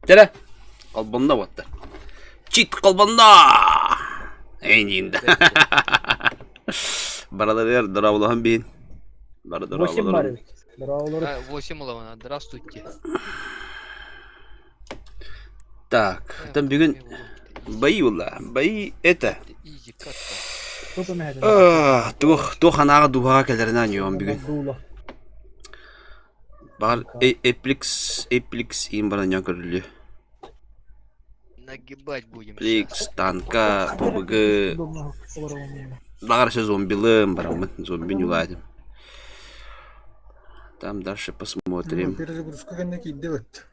Дьэрэ, холбонно уоттар. Чит холбонно! Эйниин да. Бараларыгар дорооболоһон биһин. Бары Восемь бар дорооболорун. эбит. Дорооболору. Восемь улавана. Здравствуйте. Так, там бүгүн бои буолла. Бои это. Изи катта. Туох эмэһэтин. Туох туох анааҕа дууһаҕа кэлэринэн аньуом бүгүн. Дуула. Баҕар Эпликс Эпликс иин баран дьон көрүллүө. Нагибать будем Эпликс, сейчас. танка, ПБГ, баҕар өссө зомбилыым бараммын, зомби ньулаатым. Там дальше посмотрим. Перезагрузка кэннэ киирдэ бэт.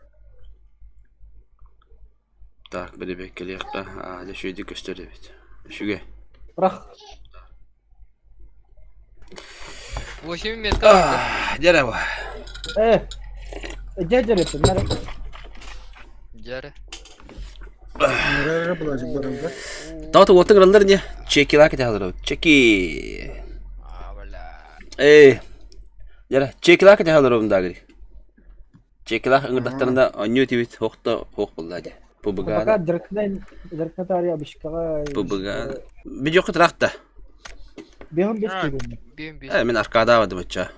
Так, бэрэбиэркэлиэххэ. Аа, дьэ үчүгэйдик көстөр эбит. Үчүгэй. Бырах. 8 метров. Дьэ бу. Э. Дьэ дьэ нары. Дьэ. Нөрө былажык баранга. Тоҕо уоттан ыраллар не? Чекилаа кэтэһэлэр. Чеки. А, бля. Эй. Дьэ, чекилаа кэтэһэлэр дагри. Чекилаах ыҥырдахтарына оонньуу этибит, суох да суох буолла дии. Пока ПБГ-ны дьарыктанан дьарыктатаарыйа обычкаҕа ПБГ-ны Видеоху тырахта. Бэһин бес киирдим. Бим бис. Э, мин аркадаабадым оччо.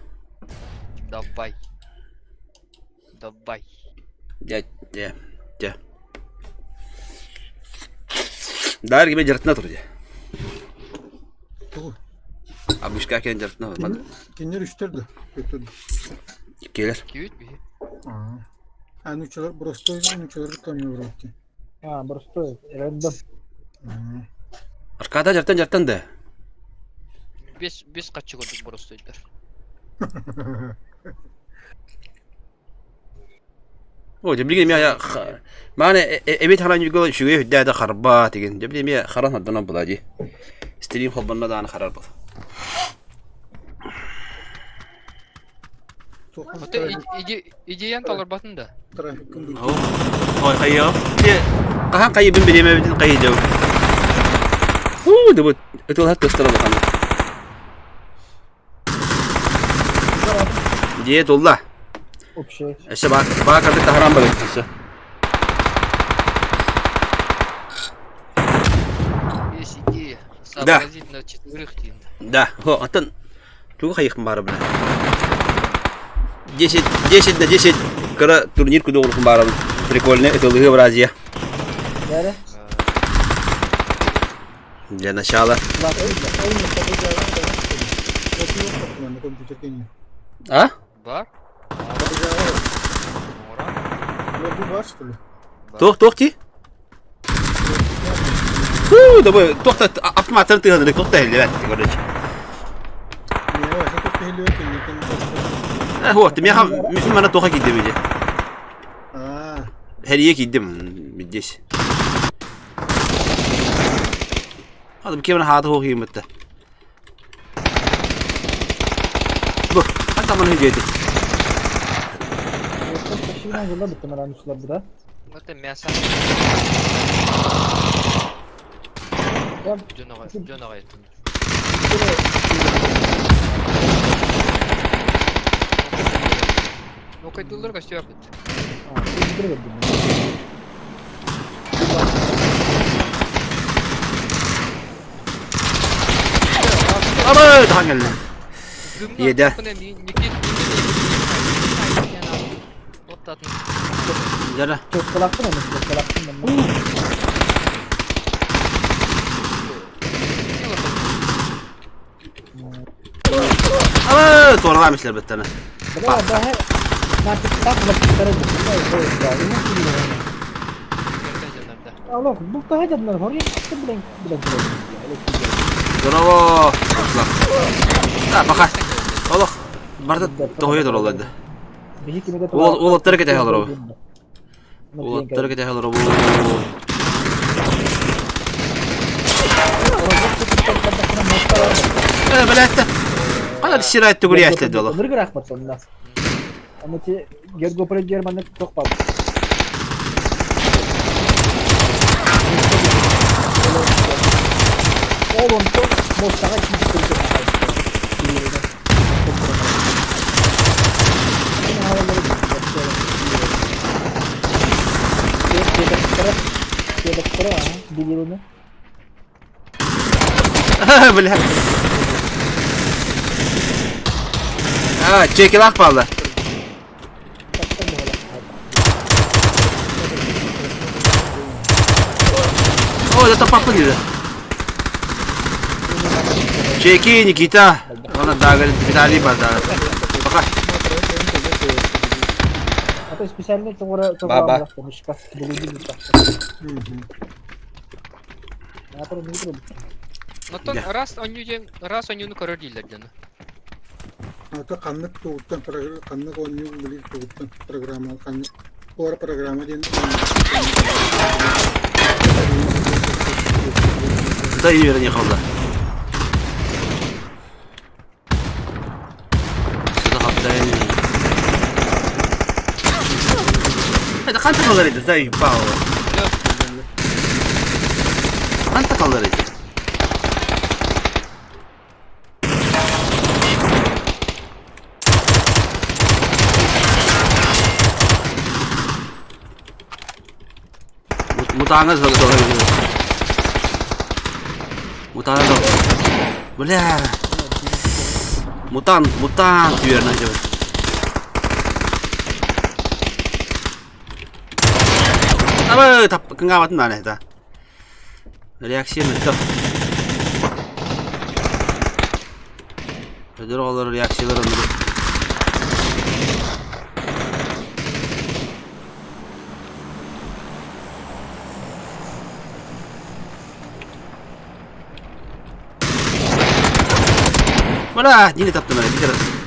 Давай. Давай. Дьэ, дьэ, дьэ. Даар кими дьарыктана тур дьэ. Тугу? Абышка кэлэн дьарыктана тур. Кинилэр үстэр да? Көтөр. Келер. Киют биһи. А нучалар простой нучалар тоннур ти. А, простой, рандом. Аркада жартан жартан да. Бес бес каччы көрдүк боростойдар. О, дьэ билигин эмиэ мааны эбит харан югал үчүгэй үрдээ да харба деген. Дьэ билигин эмиэ харан харданан була дии. Стрим холбонно даҕаны харар был. Ото идеян толорбатын да. Ой, хайа. Хаһан хайыбын бириэмэбитин хайыдым. Уу, дыбыт ытылһат тыстара улахан. Дьиэ тулла. Общий. Өссө баа баа кырдык таһаран барыт өссө. Есть идея. Да. Сообразить на четверых дейін. Да, хо, атын тугу хайыхпын баарабын. 10 10 на 10 кыра турнир кудугулукун баарабын. Прикольный ытылыһы Евразия. Бәрі. Для начала. А? Бар. Бар, что ли? Туох туох ти? Хуу, давай, туох та автоматтан тыһаныры туох та иһиллибэт, короче. Э, вот, миэхэ мин мана туоха киирдим ити. Хэрийэ киирдим здесь. Hadi кемин хаата хуох ииммитте. Бу, ханта маны диэти. Это мясо. Дьон аҕай Ну кайдылар костер бит. Ама тахан кэллэ. Иэдэ. Дьара. Ама туоралаан мислэр быттана. Здорово! А, пока. Олох, барда тоһуйа тураллар да. Уолаттары кэтэһэ олоробун. Уолаттары кэтэһэ олоробун. Э, блядь, Хана сирайт тугуриашле доло. Ол онтон муостаҕа киирбит Аттара, билиэни. Бля. А, чекилах палла. О, это папа не Чеки, Никита. Она да, говорит, Виталий бар, да. Пока. А то специально тугура Баба. тугура мышка. Оттон раз онньу диэн раз онньуну көрөр дииллэр дьоно. Ата ханнык тугуттан ханнык оонньуу билир тугуттан программа ханнык Ора программа диэн Да и не қалды. Сюда хаптай. Это қанша қалар еді, заебал. Қанша қалар еді? Мутаңыз Мутаңыз. Бля. Мутант, мутант, верно делает. Давай, тап, кыңгабатын да, да. Реакция мөлтөх. Өдөр олар реакциялар онды. Бля, не таптым әле, битер.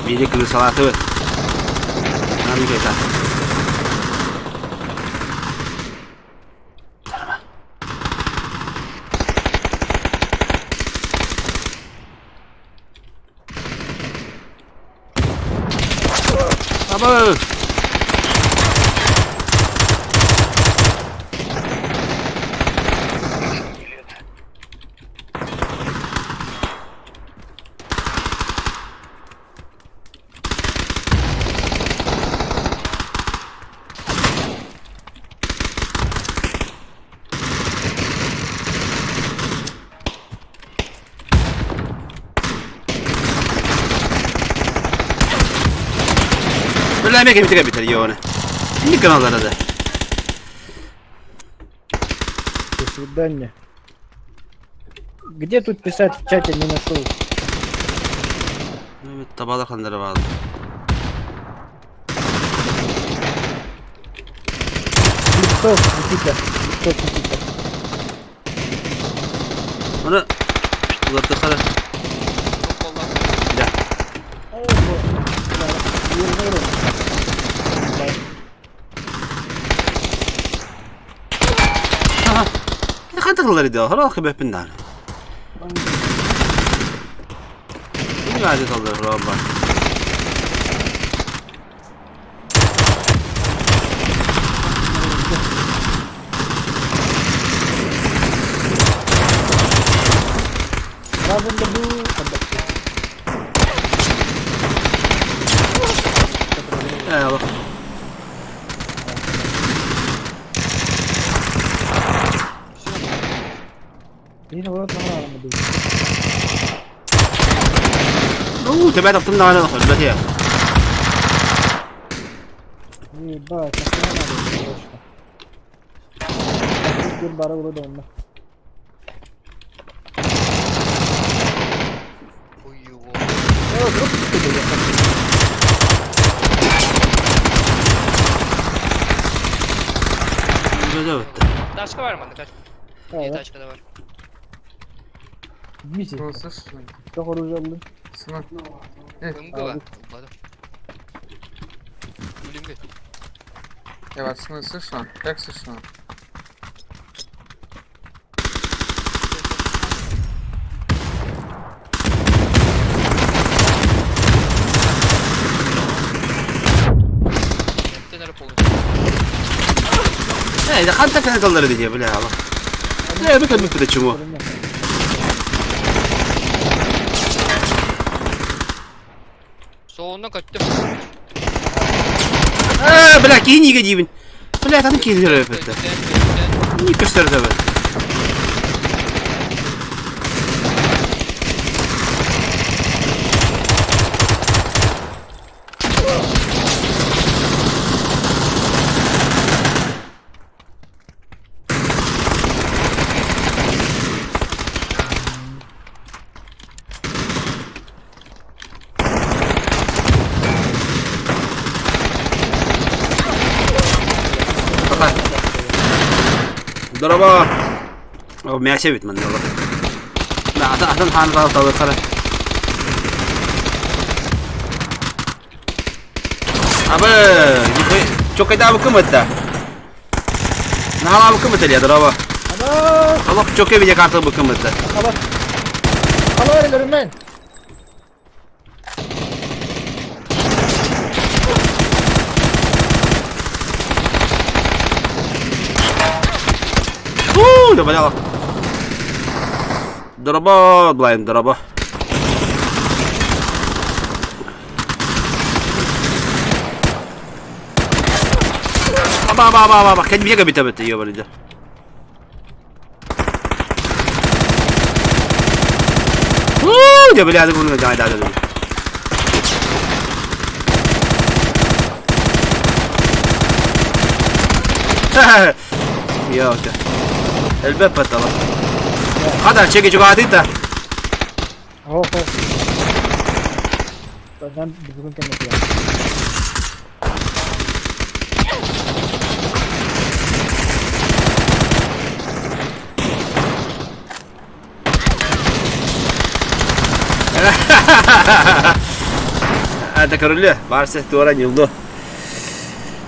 Бири кырсалаты. Наны кайта. Абы! Бля, меке битер битер йоны. Не каналлара да. До свидания. Где тут писать в чате не нашел? Табалар хандары бар. Слепцов Никита. Слепцов Никита. Оны улартыхара. Да. Хантарлар иде, хара хыбепин дар. Не гадит алды роба. Э, Ну, тебя там там надо, хоть бля. Ебать, нахрена надо, срочно. Так, бара урода онно. Хуево. Э, вдруг ты Да, Тачка бар манна, кач. Да, Тачка да бар. Дмитрий, Ну, слышишь? что оружие алдың? Сынок, МГ бар. Бада. Үлемге. я вас сыну слышно? Как слышно? Ты, наверное, полностью. Э, хантан кэлэн таллар эбит бля, ала. Э, бу кэлбит бит чему. Соҕунна көттүм. Э, бля, киһи ниге диибин. Бля, таны киһи эбит. Не көстөр да Дороба. О, мясо бит манна. Атын хаан талыхара. Абы, чокайдаабыккым ытта. Наһаалаабыккым ыта диэ, дорообо. Олох чокай видеокарталбыккым ытта. Хала өлөрүмэн. Уу, да Дорообо, Блайн, дорообо. Аба, аба, аба, аба, кэлбиэ кэбитэ бит, ёбарыда. Уу, дьэ, бля, бу да, да, да. Йока. Элбэп баттала. Хада, чеки чугаатыта. Оһо. Бадан бүгүн кэнники. Это короле, барса туора ньылду.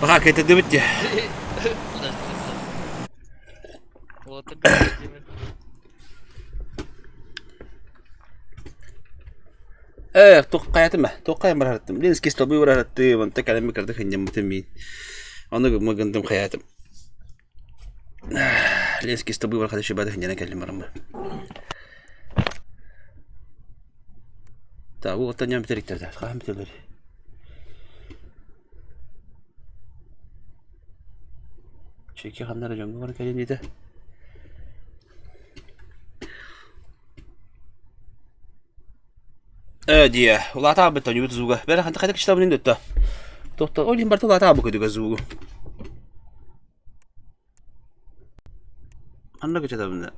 Баха кэтэтибит дии. Э, туох хайатым ба? Туох хайан барараттым? Ленский столбы барараттым, онто кэлэммин кырдык сынньаммытым миин. Ону мыгындым хайаатым. Ленский столбы барахата шибада сынньана кэллим бараммын. Так, бу оттон ньам бүтэриктэрдэ. Хаһан бүтэлэр? Чеки ханна эрэ дьоҥҥо баран кэлиэн диэтэ. Ээ диэ, улаатаабыт тонньубут зууга. Бэрэ ханта хайдах кичтабын дөттө. Тохто, ол иһин барыта улаатаабыт көтүгэ зуугу. Ханна кычатабын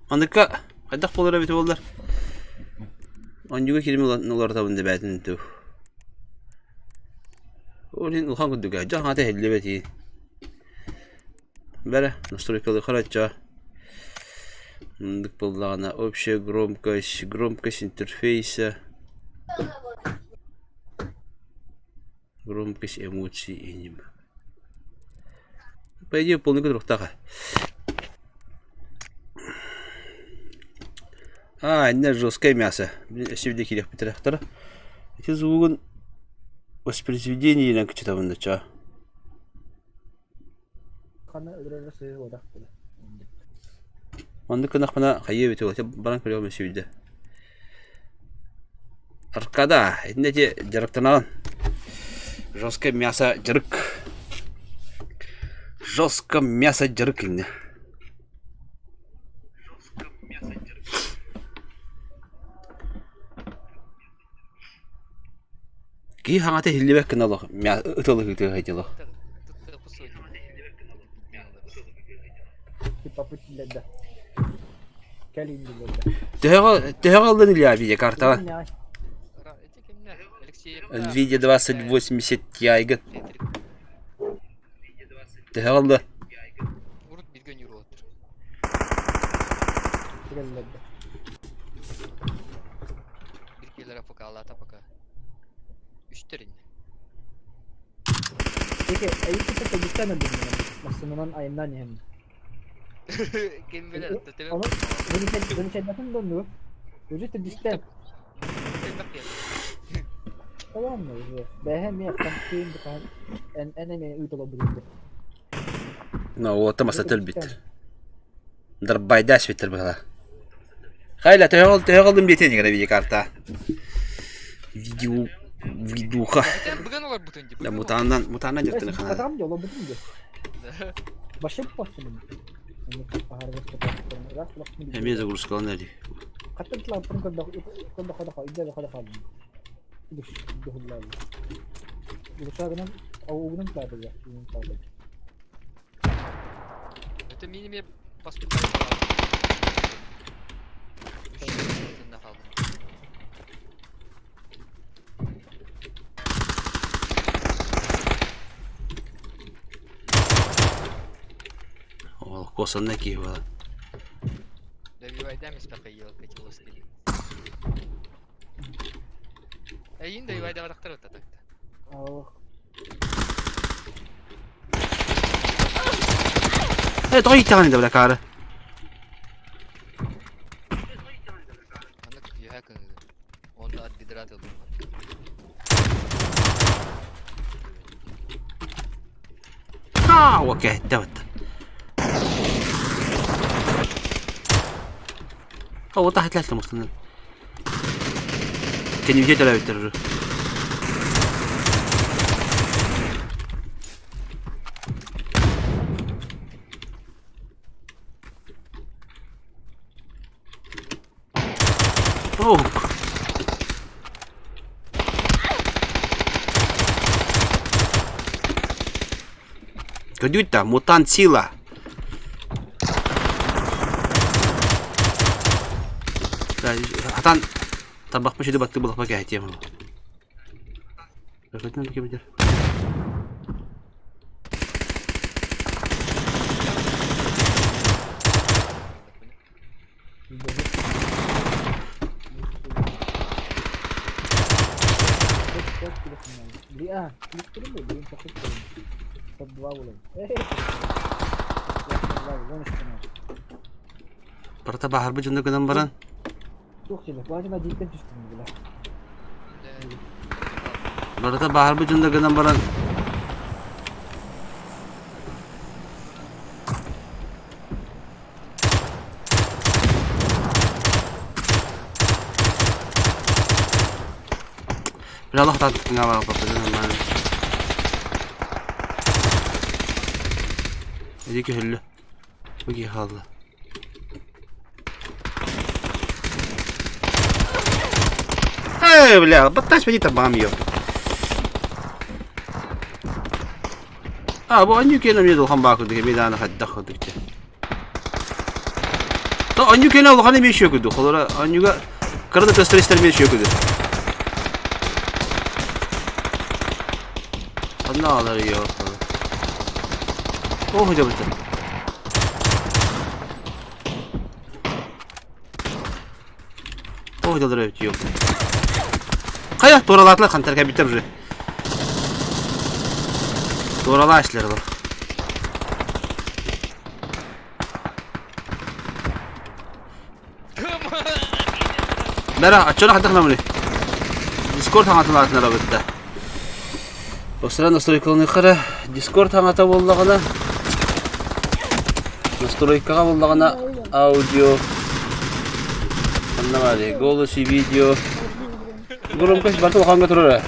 Аныка хайдах буолар эбит буоллар. Онньуга кирими уларытабын дебээтин ту. Ол иһин улахан курдук дьон хаата иһиллибэт ии. Бэрэ, настройкалыы харачча. Мындык буоллаҕына общая громкость, громкость интерфейса, громкость эмоций и По идее, полный кудруктаха. А, иннэ жесткое мясо. Өссө биирдэ киириэхпит Ити звугун воспроизведение кычытабын да Ханна өлөрөр сыһыы буолбатах буолуо. Оннук гынахпына хайыы эбит уол баран көрүөҕүм өссө биирдэ. Аркада, итиннэ ити дьарыктанаҕын. Жесткое мясо дьарык. Жестко мясо дьарык иннэ. Киһи хаҥата иһиллибэт гына олох ытылыһыытыга сылдьылах. Төһөҕө ыллын Илья видеокартаҕа? Nvidia 2080 Ti-гын. Төһөҕө ылла? Биркелere пока, пока. Үстер инне. Peki ayı кытта өлдүм Массыынан айымнан иһэн. Ким билэр, Onu bunu sen nasıl döndü? Өзү тедистен. Ладно уже. Бэһэ эмиэ аттан букаһын эн эн эмиэ ыытылабытын Но уота маса төлбүт. Дарбайда эспиттэр быһала. Хайла төһө төһө кылдым диэтин игра видеокарта. Видео видуха. Бүгін олар бүтін Да мутандан мутандан жыртыны хана. Атам жоло бүтүн де. Башып басым. Эмиэ загрузкалан эри. Хаттан тылаппын көрдө хода хода хода хода Это минимум баспыт. Ол косанна киһи буолан. Добивайдам из Эйин добивайда барахтар вот так. Э, тоҕо ииттэҕин да бля каары. Аны күйе кыңды. Онда от бедра тылдым. А, окей, давай. О, тахت ләлті мустанын. Кенюге төләбіттер уже. Ох. Көрдүгүт мутант сила. Хатан табақпы шүді батты бұлақпа кәйтем. Көтін кемедер. Барта бахар бу жонда гынан баран. Барта бахар бу жонда гынан баран. Bir Allah tatlıkına var kapıdan. Эдики хүллү. Буги халла. Эй, бля, батташ бени табам ёп. А, бу аню кена мне долхан баку диге медана хадда ходыкча. То аню кена улхан эме шөкүдү. Холора анюга кырды төстөрестер мен шөкүдү. Анна алар ёп. О, хотя бы. О, хотя бы ёп. Кая туралатлар хантар битер уже. Турала ишлер ол. Бара, ачора хатах намны. Дискорд хаңатылатына рабытта. Осыра настройкаланы кара. Дискорд хаңата боллагана. Настройкага боллагана аудио. Анна голос и видео. Громкость барты ханга турара.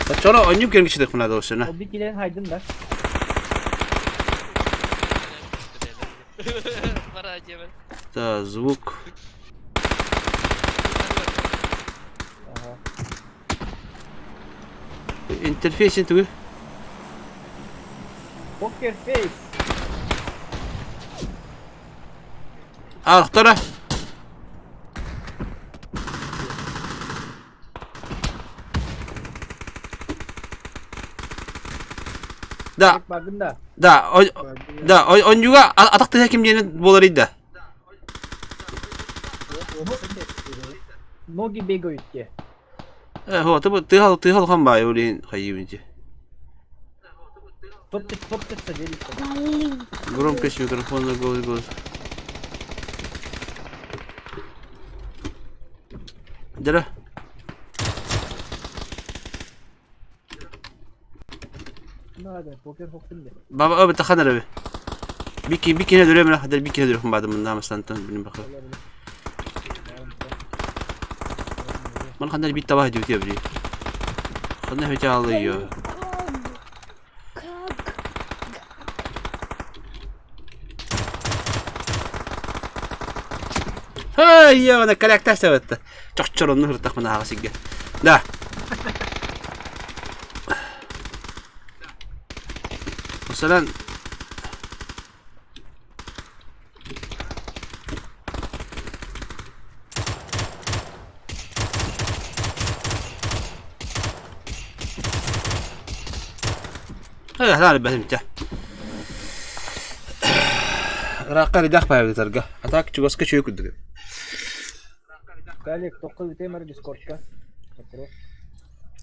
Ачора онюк кермичи дек мына досына. О bir kilerin haydın da. Та звук. Ага. Интерфейс түгү. Poker face. А, тора. Да, Багында. да, да, онюга атакты хаким диэн болар ида. Ноги бегают те. Э, хо, ты тыхал тыхал хан бай улин хайыбынчы. Топчет, топчется, делится. Громкость микрофона, голос, голос. Дара. Покер хохтун де. Баба öbür takan arabi. Bir bir kere duruyorum kadar bir kere duruyorum badım namastantın bilim bakı. Man kadar bir tabah diyor diyor biri. Kadar hoca alıyor. Hey ya bana karakter sevetti. Çok çorumlu hırtak bana ağası gel. Да. Masalan هذا هذا بس انت راقي داخل بايو ترقى اتاك تشوسك شو كنت Калик, тоққы темір дискордка. Вопрос.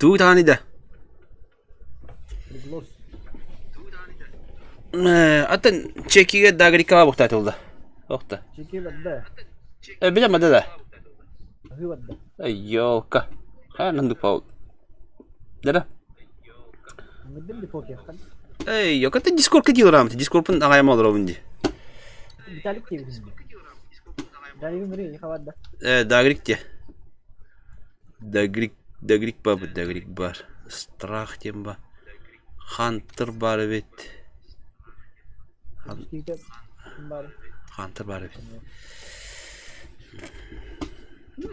Туу таани да. Приглас. Атын чекиге дагрика бухта тулда. Охта. Чеки бадда. Биле мада да. Хы бадда. Ёлка. Ха нанду пау. Да. Миддим дефолт яхан. Эй, ёка ты дискорд кадил рам, дискорд пын агай мал робинди. Виталик тебе. Дагрик мри, хавадда. Дагрик те. Дагрик, дагрик ба, дагрик бар. Страх тем ба. Хантер бар бит. Хантер бар бит.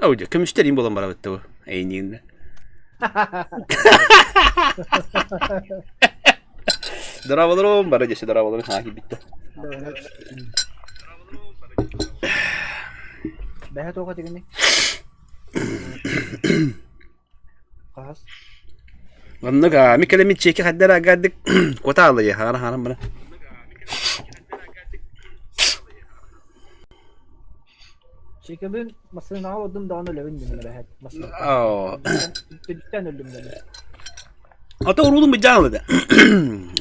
Ауди, көмүштерин болан бар бит бу. Эйнигинде. Дораболорум бары десе дораболорум ха битте. Бэһэ тоҕо тигини. Хас. Оннук ми кэлэмит чеки хаддар агадык кота алые хара харам бара. Чекебин масына алдым даҕаны өлөбүн дим бэһэт. Масына. Оо. Түбүттэн өлдүм дим. Ата урулум быдьаалыда.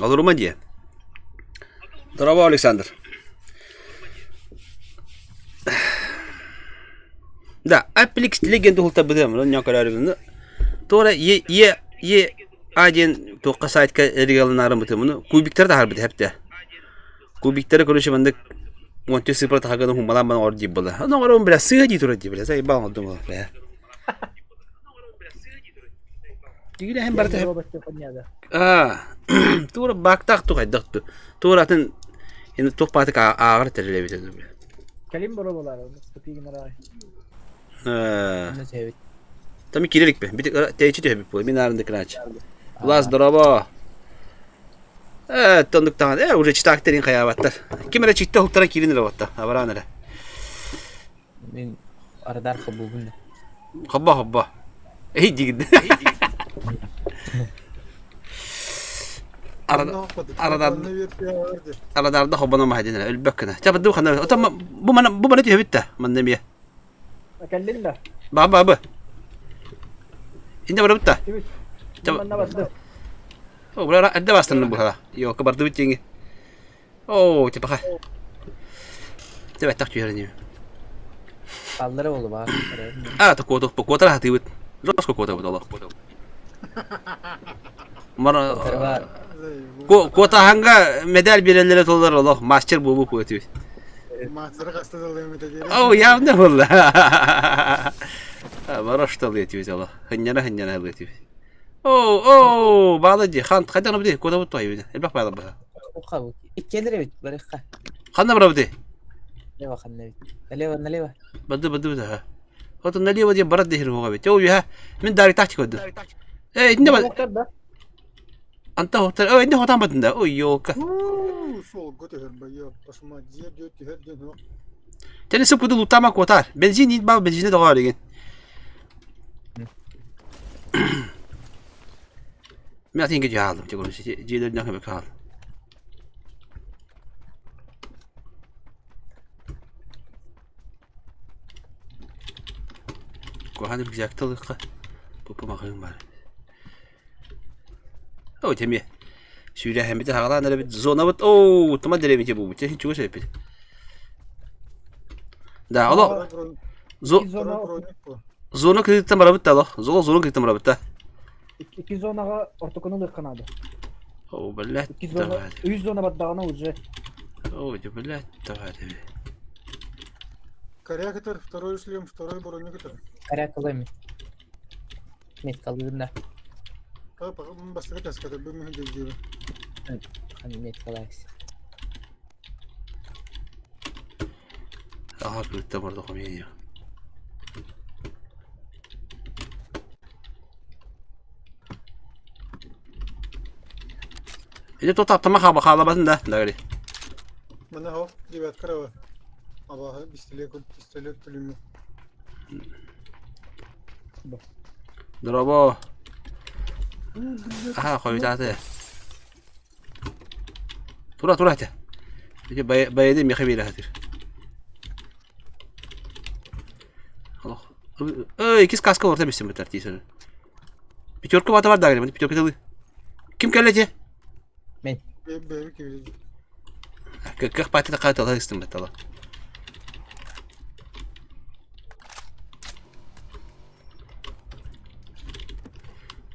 Олорума дии. Здорово, Александр. Да, Apex Legend улта быдым, ну не көрөрүм. Тора е е е один тоққа сайтка эргалынарын бытым. Ну кубиктер да харбыт хепте. Кубиктер короче мындык он цифр тагын хумалан бан орди була. Ну орон бля сыга ди тура ди бля. Сай бан олдум бля. Дигиле хем барта А, тура бактак ту кайдак ту. Тура атын енді тух патык аагыр терелебит бля. Калим боро болар, тупигин арай. Тами кирилик бе. Бит тейчи төбүп бу. Мин арынды крач. Улас здорово. Тондук таган. Уже читактерин хаябаттар. Ким эре читте хуктара кирин эле батта. Абаран эле. Мин арадар хоббубун. Хобба хобба. Эй дигин. Арада арадарда хоббана махадин эле өлбөк кына. Чабы хана. Ота бу мана бу мана төбүттэ. Манна мия. Кэллин да. Ба ба ба. Инде барабытта. Манна барды. О, бра, әдді бастырдым бұл хала. Йо, кабарды бит жеңе. О, типа ха. Деп аттақ түйерін Аллары болу ба. А, то кото, по котара хаты бит. Жоско кота бит олақ. Мара Кота ханга медаль берелері толар олақ, мастер болу қойты бит. Мастер қастадалы О, явно болды. Бараш талы етіп олақ. Хынняна хынняна етіп. О, о, балы ди, хан, қайдан бди, кота бут той бит. Элбак балы ба. Уха, иккелер бит, барыхха. Ханна бара бди. Лево ханна бит. Налево, налево. Бады бады бады ха. Вот налево дие барат дехир хога бит. О, я мен дари тактик өдү. Э, инде ба. Анта хоттар. О, инде хотан бадында. Ой, ёлка. Сол көтөр байы, пашма дие дие түһэр диэн Тени сыпыды лутама котар. Бензин ит бал бензине догар деген. Мен атын геже алдым, тек оны жейлерден көмек алдым. Коханы рюкзактылыкка бу махын бар. О, теме. Сүйрә һәм бит хагалан әле бит зона бит. О, тома дереве бу. Те чуга шәп. Да, алло. Зо зона кредиттен бара бит алло. Зона зона кредиттен бара бит. Ики зонага ортокону лыкканады. О, блядь, Икки зона, давай. үс зона бардаҕына уже. О, да, блядь, давай. Коряк второй шлем, второй броник это. Коряк ылыам. Меткалыырна. Бастакы таската бу мөһүн дьылдьыыбын. Меткалайс. Аха, кырытта барда хомия. Или то таптама хаба халабатын да, дагри. Мана хо, девятка рава. Абаһы пистолет, пистолет пулемет. Дорообо. Аха, хойутааты. Тура, тура этэ. Ити байыды миэхэ биэрэ сатыыр. Олох. Эй, иккис каска олорто бистим бытар дии саныыр. Пятерка бата бар дагы, пятерка тылы. Ким кэллэ дьэ? Мен. Бэйбэ кибили. Кых патта катала истим баттала.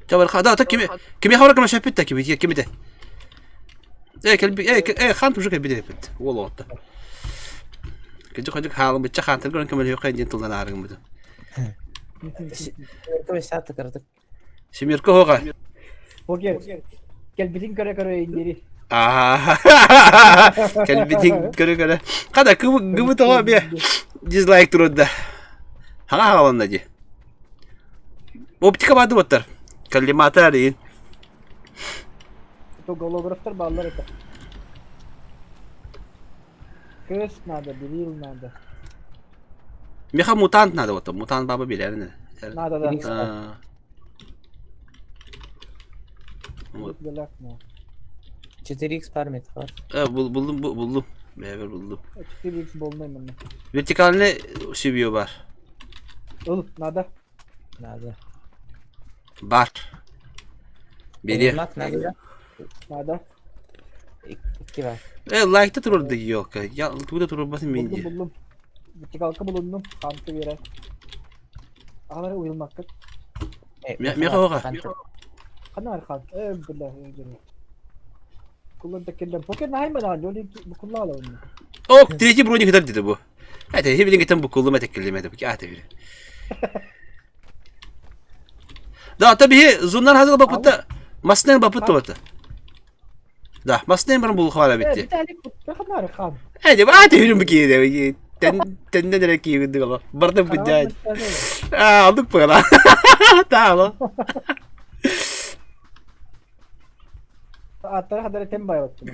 Чабар да, кими кими хабар кем шәппит та кими кими де. Э кэлби э э хан уже кэлби деппит. Уол оҕотто. Кыдьык кыдьык хаалым бычча хаантар көрөн көмөлөһүөххэ диэн тылдан аарыгым быты. Семерка сааты кырдык. Семерка хоға. Покер. Кэлбитин көрө-көрө индири. Аа. Кэлбитин көрө-көрө. Қада гыбы тоҕо бе дизлайк турда. Хаҥа хааланна дии. Оптика баады боттар. Коллиматор иин. То голографтар бааллар это. Кыыс надо, берил надо. Меха мутант надо вот, мутант баба билэрин. Надо, да. Вот. 4x параметр бар. Э, булдум, булдум. Бэбер булдум. 4x болмай манна. Вертикальный сүбүө бар. Ыл, надо. Надо. Бар. Бери. Надо. Надо. Икки бар. Э, лайкта турурду елка. Я туда турурбатын мен Булдум, дии. булдум. Вертикалка булундум. Хамты берер. Агалары уйылмаккыт. Меха оға. Хана архан. Э, бля, Куллан текеллем. Покер нахайма да, жоли букулла ала онны. Ок, третий броник кытар диде бу. Әте, хебилин кетен букуллум әтеккеллем әте. Ате бири. Да, ата биһи зуннар хазыл бапытта. Маснен бапытта бата. Да, маснен баран бул хавара битти. Әде, ате хүрүм бики де. Тен тенден эрэ киигин дыгала. Бардым быдьаан. Аа, алдык пыла. Таало. Аттары хадары тем байбаттым.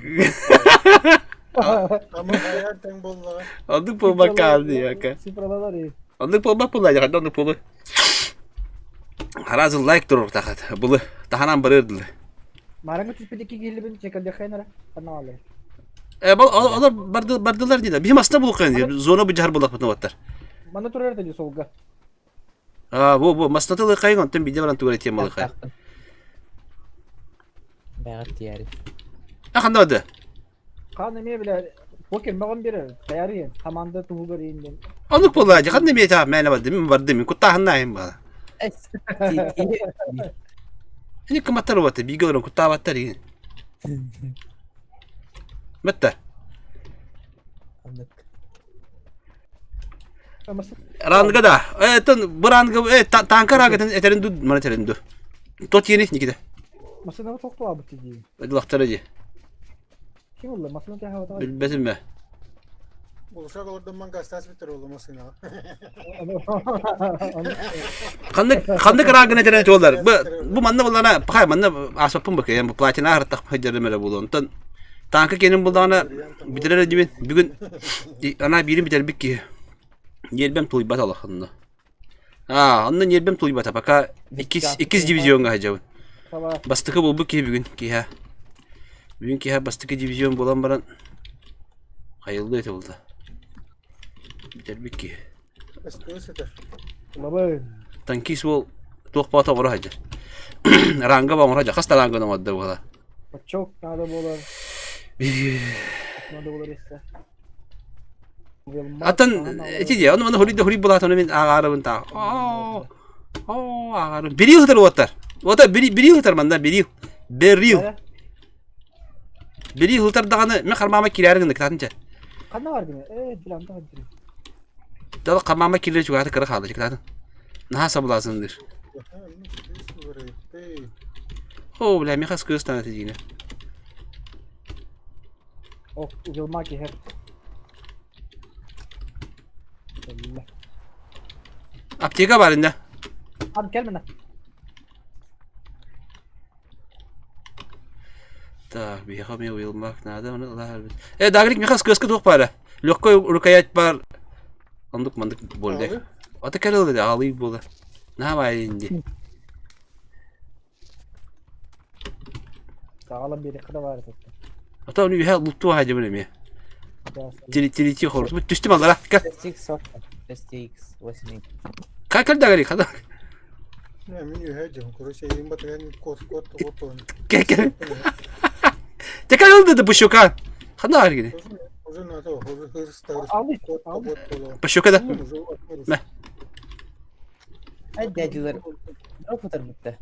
Ама хайар тэҥ буоллаҕа. Оннук буолбакка диэкэ. Цифралар и. Оннук буолбат буолла дьэ, оннук буолу. Харазы лайк турур тахат. Булы таханан барырдылы. Мараңы түспүтү киилибин чекалдехайнара канаалы. Э, бол олар барды бардылар диде. Биһим астына булук енді. Зона бу жар булак бутын оттар. Мана турар да солга. А, бу бу маснатылы кайын онтон биде баран тугар темалы кай. Бәгат тияры. А ханда бады. Кан эме биле покер маган берер. Таяры команда тугар инден. Онук була, ханда ме та мәне барды, мен барды, мен куттахынна айым бала. Ini кыматтар баты, биге орон куттаабаттар деген. Бітті. Ранга да. Э, тон бу ранга э танка рага этерин ду, мана этерин ду. Тот yeni Никита. Масына тоқтуа бит дии. Дылахтары ди. Ким улла? Масына тяха бата. Билбетим бе. Булушак олордон гастас битер олу масына. Ханнык ханнык рангын этерин туолар. Бу бу манна буллана, пахай манна асаппын бакы, бу платина артак хыдырым эле булуон. Тон танка кенин булдаҕына бүтэрэр дибин бүгүн ана биирин бүтэрбит киһи. Ньиэрбэм тулуйбат алахынна. Аа, онно ньиэрбэм тулуйбата пока иккис иккис дивизионҥа сылдьабын. Бастакы буолбут киһи бүгүн киһэ. Бүгүн киһэ бастакы дивизион буолан баран хайыллыы этэ буолла. Бүтэрбит киһи. Танкист уол туох баҕата оҥоро сылдьар. Ранга оҥоро сылдьар. Хас да ранганы оҥордо буола. Бачок надо было. Надо было резко. Атын ити дии, ону маны хуруй да хуруй булаат, ону мин ааҕаарыбын таа. Оо, оо, ааҕаарым. Берил ытар уоттар. Уота берил ытар манна берил. Берил. Били ылтар даҕаны мен хармаама киирээри гынна кытаатын чэ. Ханна бар гына? Э, билам да хаддыр. Дала хармаама киирэр чугаата кыра хаалла кытаатын. Наһаа сабылаасындыр. О, бля, меха скырыс тана тиийинэ. Ох, угилма киһер. Кэллэ. Аптека бар инде. Ан кел мына. Так, биһиэхэ эмиэ уйулмак наада, ону ылаһарбыт. Э, Дагрик, миэхэ скыска туох баара? Легкой рукоять бар. Ондук мандык буолда. Ата кэлэ ылды, аалый буола. Наһаа баай инди. Саҕалан биэриэххэ да баар этэ. Ата ону үһэ луттуу хаадьабын эмиэ. Тирити хорус. Түстүм аллара. Кэл. STX STX 8. Кай кэл Дагрик, хада. Мин үһэ дьон, короче, ең батыран кот кот кот он. Кэл кэл. Текал ылды да пущука. Хана аргини. Уже надо, уже хырстар. Алый, Кот алый. кот Пущука да. Мә. Ай дядилар. Дроп бутта.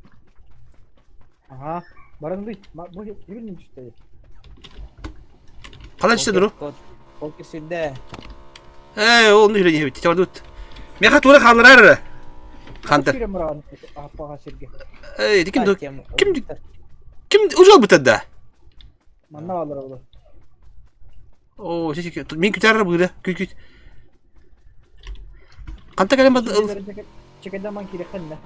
Ага. Баран бый. Бу кибин түстэ. Қалай түсті дұру? Покер сүрдэ. Ээ, ол нүрен ебит. Тәвәдут. Меха тура қалырар. Хантер. Кирем баран аппаға сирге. Эй, ким ким ким ужал бутада? Манна алыр олар. О, мин күтәрер быра. Күт күт. Канта кэлэн Чекеде ман кире хэннэ.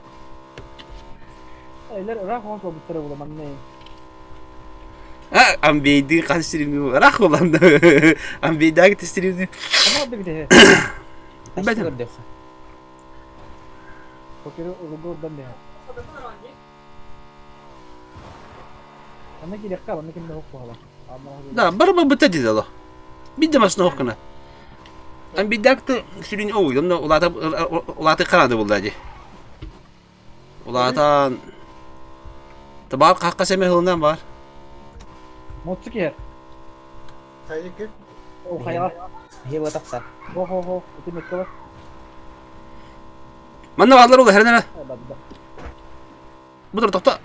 Элер ырах хос болбуттара була манна. А, амбейди кан стримни рах боланда. Амбейдаг стримни. Ама да бите. Бәтен. Покер угурдан да. Ана кире кал, ана кимде хок була. Да, барба бутади дало. Бидде масна хокна. Амбейдагты сүрүн ой, онно улата улаты карады булда ди. Улатан Табар какка семе хылынан бар. Мотсу кер. Хайыке? О хая. Хеба тахсар. Хо хо хо. Ити меккелер. Манна баалар ол хернere. Бадда. Бұдыр тоқта.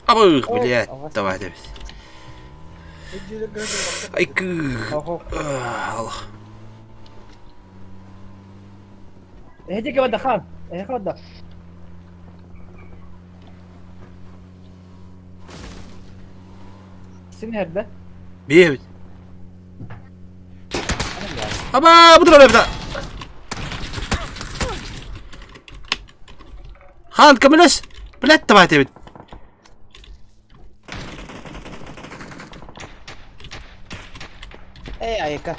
Абы, блядь, давай деп. Ай, Хо хо. Аллах. Эһи бадда хан. Эһи бадда. Син херде. Бейбит. Аба, бұдыр орай Хан, көмөлөс. Блядь, давай деп. Эй, айка.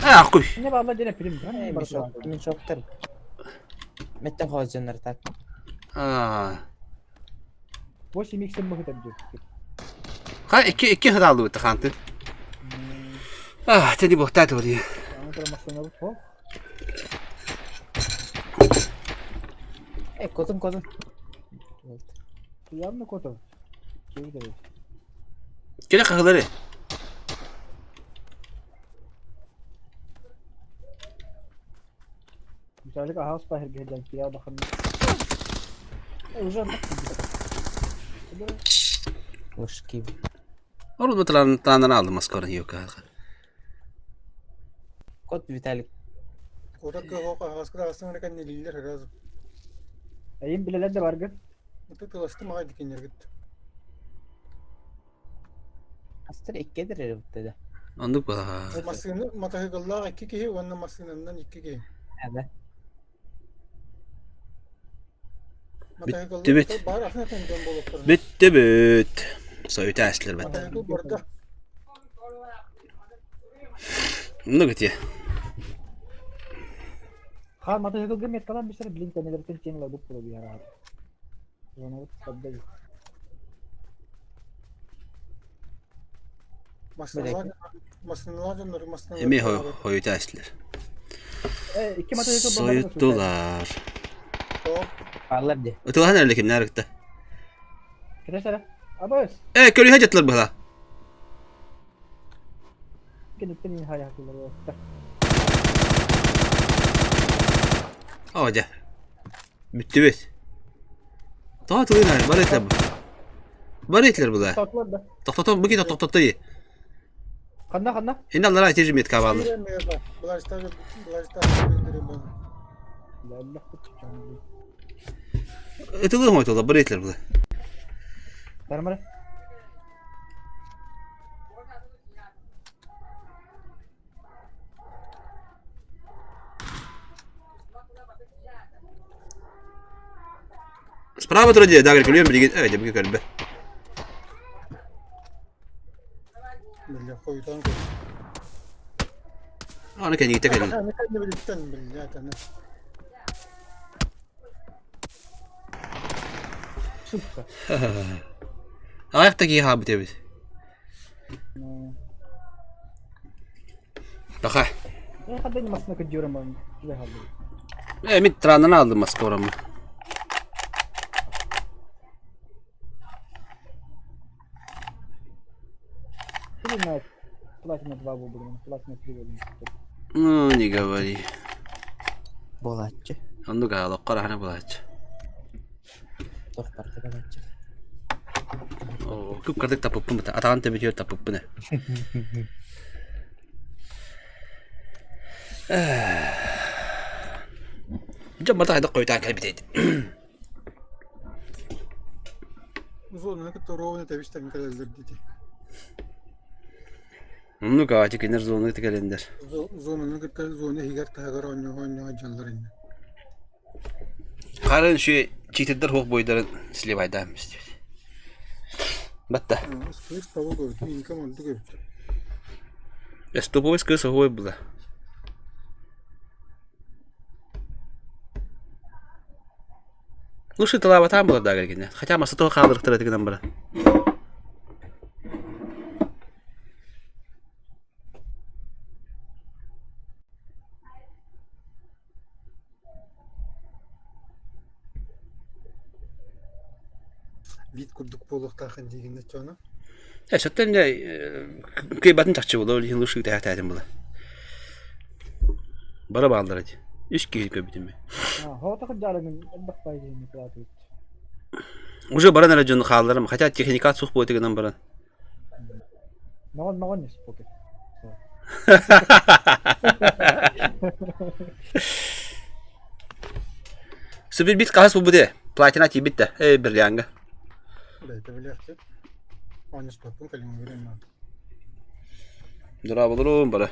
А, куй. Не баалар дене пилим. Эй, мешок, мешоктор. Меттен хозжоннор так. А. 8 икс мөхөтөп жүр. Ха, икки икки хыдаалды бытты ханты. А, тени бухтат оли. Аны тура машина бу. Хо. Эй, котун котун. Туямны кото. Кеби Келе кахылары. Мисалик ахас бахир гедан кия бахан. Уже Лошки. Орул бутыларын таанан алды Москваны yok. Кот Виталик. Кора кого хаскра астын рекан нелилер раз. Айым билелер де баргы. Это тыласты мага дикенер гит. Астыр иккедер бутта да. Ондук бала. Масыны матахыгаллар икки киһи уонна масынаннан икки киһи. Да. Бүттү бүт. Бар ахна тенден болуп Бүттү бүт. Союта әслер бәтті. Матахыгыл барда. Ну где? Хан мата хыгыл гемет калан бисер блин кенелертен тен ла буп була бияра. Зона бут Масыналар масыналар дьоннор масыналар. Эми хойута әслер. Э, икки мата хыгыл Союттулар. Алар де. Ытылахан әлі ким нәрікті. Кете Абас. Э, көрі хажаттылар бұла. Кенеттен хая хакылар. Aa, жа. Бүттү бүт. Тоҕо тылын бары этилэр бу. Бары этилэр була. Тохтотулар да. Тохтотон бу киһи тохтотто дии. Ханна ханна? Инде аллара ити же метка бааллар. Ытылыы хойтолор бары этилэр була. Бармара. Справа турар дии, дагыр көрүөм билигин, э, дьэ көрбө. Биллэ хойутаан көр. Аны кэнигитэ кэлин. Аны кэннибититтэн биллэ аны. Сука. Аҕыйах да киһи хаалбыт эбит. Таха. Э, мин траннан алдым Москварамы. Платина 2 буолбут, платина 3 буолбут. Ну, не говори. Буолааччы. Оннук аалокко раһана буолааччы. Туох барыта буолааччы. Оо, күп-кырдык таппыппын быта. Атаҕын төбөтүгэр таппыппын ээ. Дьон барыта хайдах хойутаан кэлбитэй? Зонаны кытта ровно тэбистэрин кэлэллэр дии. Оннук аати кинилэр зонаны кытта кэлэннэр. Зонаны кытта зона иһигэр таһыгар оонньуу оонньуу дьаллар иннэ. Харын үчүгэй читердэр суох буойдарын сливайдаан истибит. Батта. Кыыс таба көрбүт, инкам ордук эбит. Эстоповец кыыс оһуой была. Лучше тылаабатаан буолар даа кэргэнэ. Хотя маса тоҕо хаалырыктара гынан баран. Вид курдук буолуохтаахын диигин оччоҕуна Э, сөптөн дьэ кыайбатын чахчы буолуо, ол иһин лучше тэһэтээтим була. Бары бааллар ити. Үс киһи көрбүтүм. Уже баран эрэ дьону хаалларым, хотя техникат суох буолуо гынан баран. Моҕон моҕон спокой. Субирбит хаһыс булбут ээ? Платина тиийбит да, э, бриллианга. Бэйэтэ билиэхтик. Оонньоспоппун кэлиҥҥи билэн Здравствуйте, бара.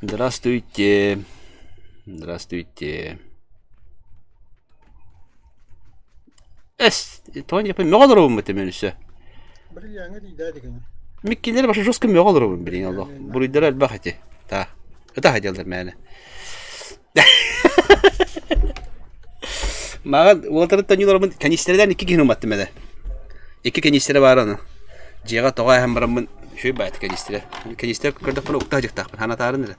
Здравствуйте. Здравствуйте. Эс, тоҕо диэппин мөҕө олоробун бу мен өссө. Бриллиаҥҥа тиийдээ дигин. Миккиннэр башы жестко мөҕө олоробун билигин олох. Буруйдара элбэх ити. Та. Ытах дьаллар мээнэ. Маған уолаттарыттан олоробун кэнистэрдэн икки киһини уматтым этэ. Икки кэнистэрэ баар аны. Дьиэҕэ тоҕо эһэн бараммын үчүгэй баайты кэнистэрэ. Кэнистэр көрдөхпүнэ уктаах дьыктаахпын ханатаарын эрэ.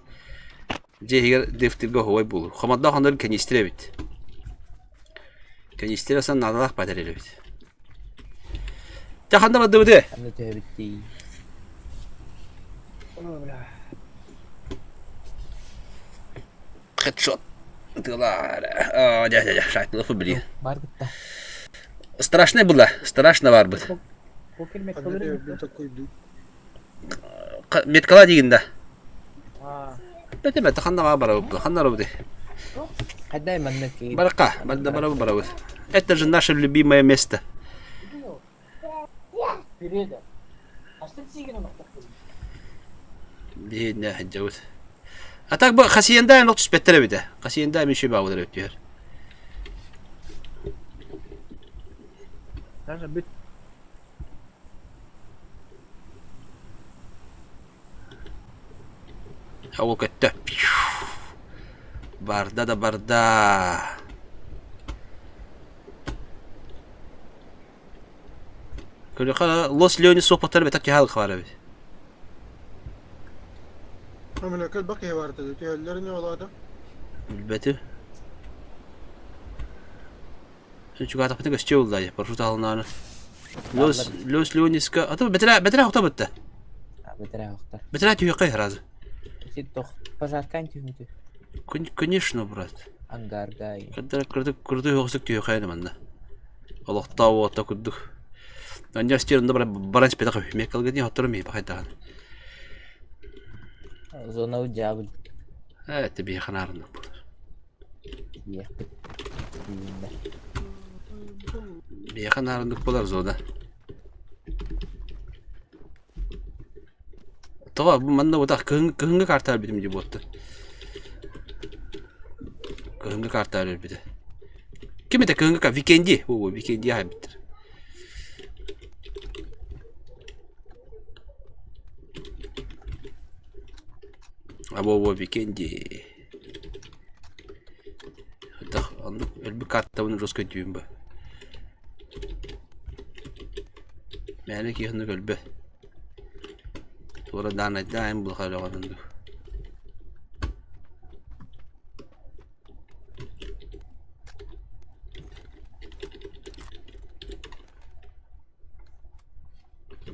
Дьиэ иһигэр дефтиргэ оһуобай буолуо. Хомордоох оннугар кэнистир эбит. Кэнистир асан наадалаах баатар эбит. Дьэ ханна бардыбытый? Ханна түһэбит дии? Хедшот. Тыла. А, дьэ, дьэ, дьэ, шайтылы били. Бар кытта. Страшный было, страшно барбыт. Ханна түһэрбин таккуйдуу. Меткала диигин да? Бэтэ ханна барабыт, ханна барабыт? Хайдай манна киир. Баракка, барда барабы барабыт. Это же наше любимое место. Биһиэннэ сылдьабыт. А так бу хасиенда эн түспэттэр эбитэ. Хасиенда эмиэ үчүгэй баҕалар эбит түһэр. Даже бүт. Ол көттө. Барда да барда. Көрүөххэ Лос Леонис суоппаттара бэтэх киһи баар эбит. Өмүнөкө элбэх киһи баар этэ. Түһэллэр ини ол аата. Билбэтим. Чугаатахпытына көстүө буолла дии, парашют аһылыннаҕына. Лос, Лос Леониска, а то бэтэрээ, бэтэрээ охто бытта. Бэтэрээ охтор. Бэтэрээ түһүөххэ сразу. Ити тох пожаркаан түһүүтү. Конечно, брат. Ангаргай. Кырдыр, кырдыр, кырдыр үөхсүк түһүөххэ манна. Олохтоох уота курдук. Анньа стенда баран испэтэх үһү. Меккалга дии хоттору миэпэ хайдаҕын. Зона дьаабыл Ээ, это биһиэхэ наарыннык буолар. диэхпит. Тиийиннэ. Биһиэхэ наарыннык буолар зона. Тоҕо бу манна бутах кыһыҥ кыһыҥҥы карта өлбүтүм дии буотта. Кыһыҥҥы карта өлбүтэ. Ким этэ кыһыҥҥы карта? Викенди. О, Викенди аһайбыттар. Або Викенди. Хайдах оннук өлбүт картабын жестко өйдүүбүн ба. Мээнэ киһи оннук өлбөт. Туора даанайдаан булха өлөҕүн оннук.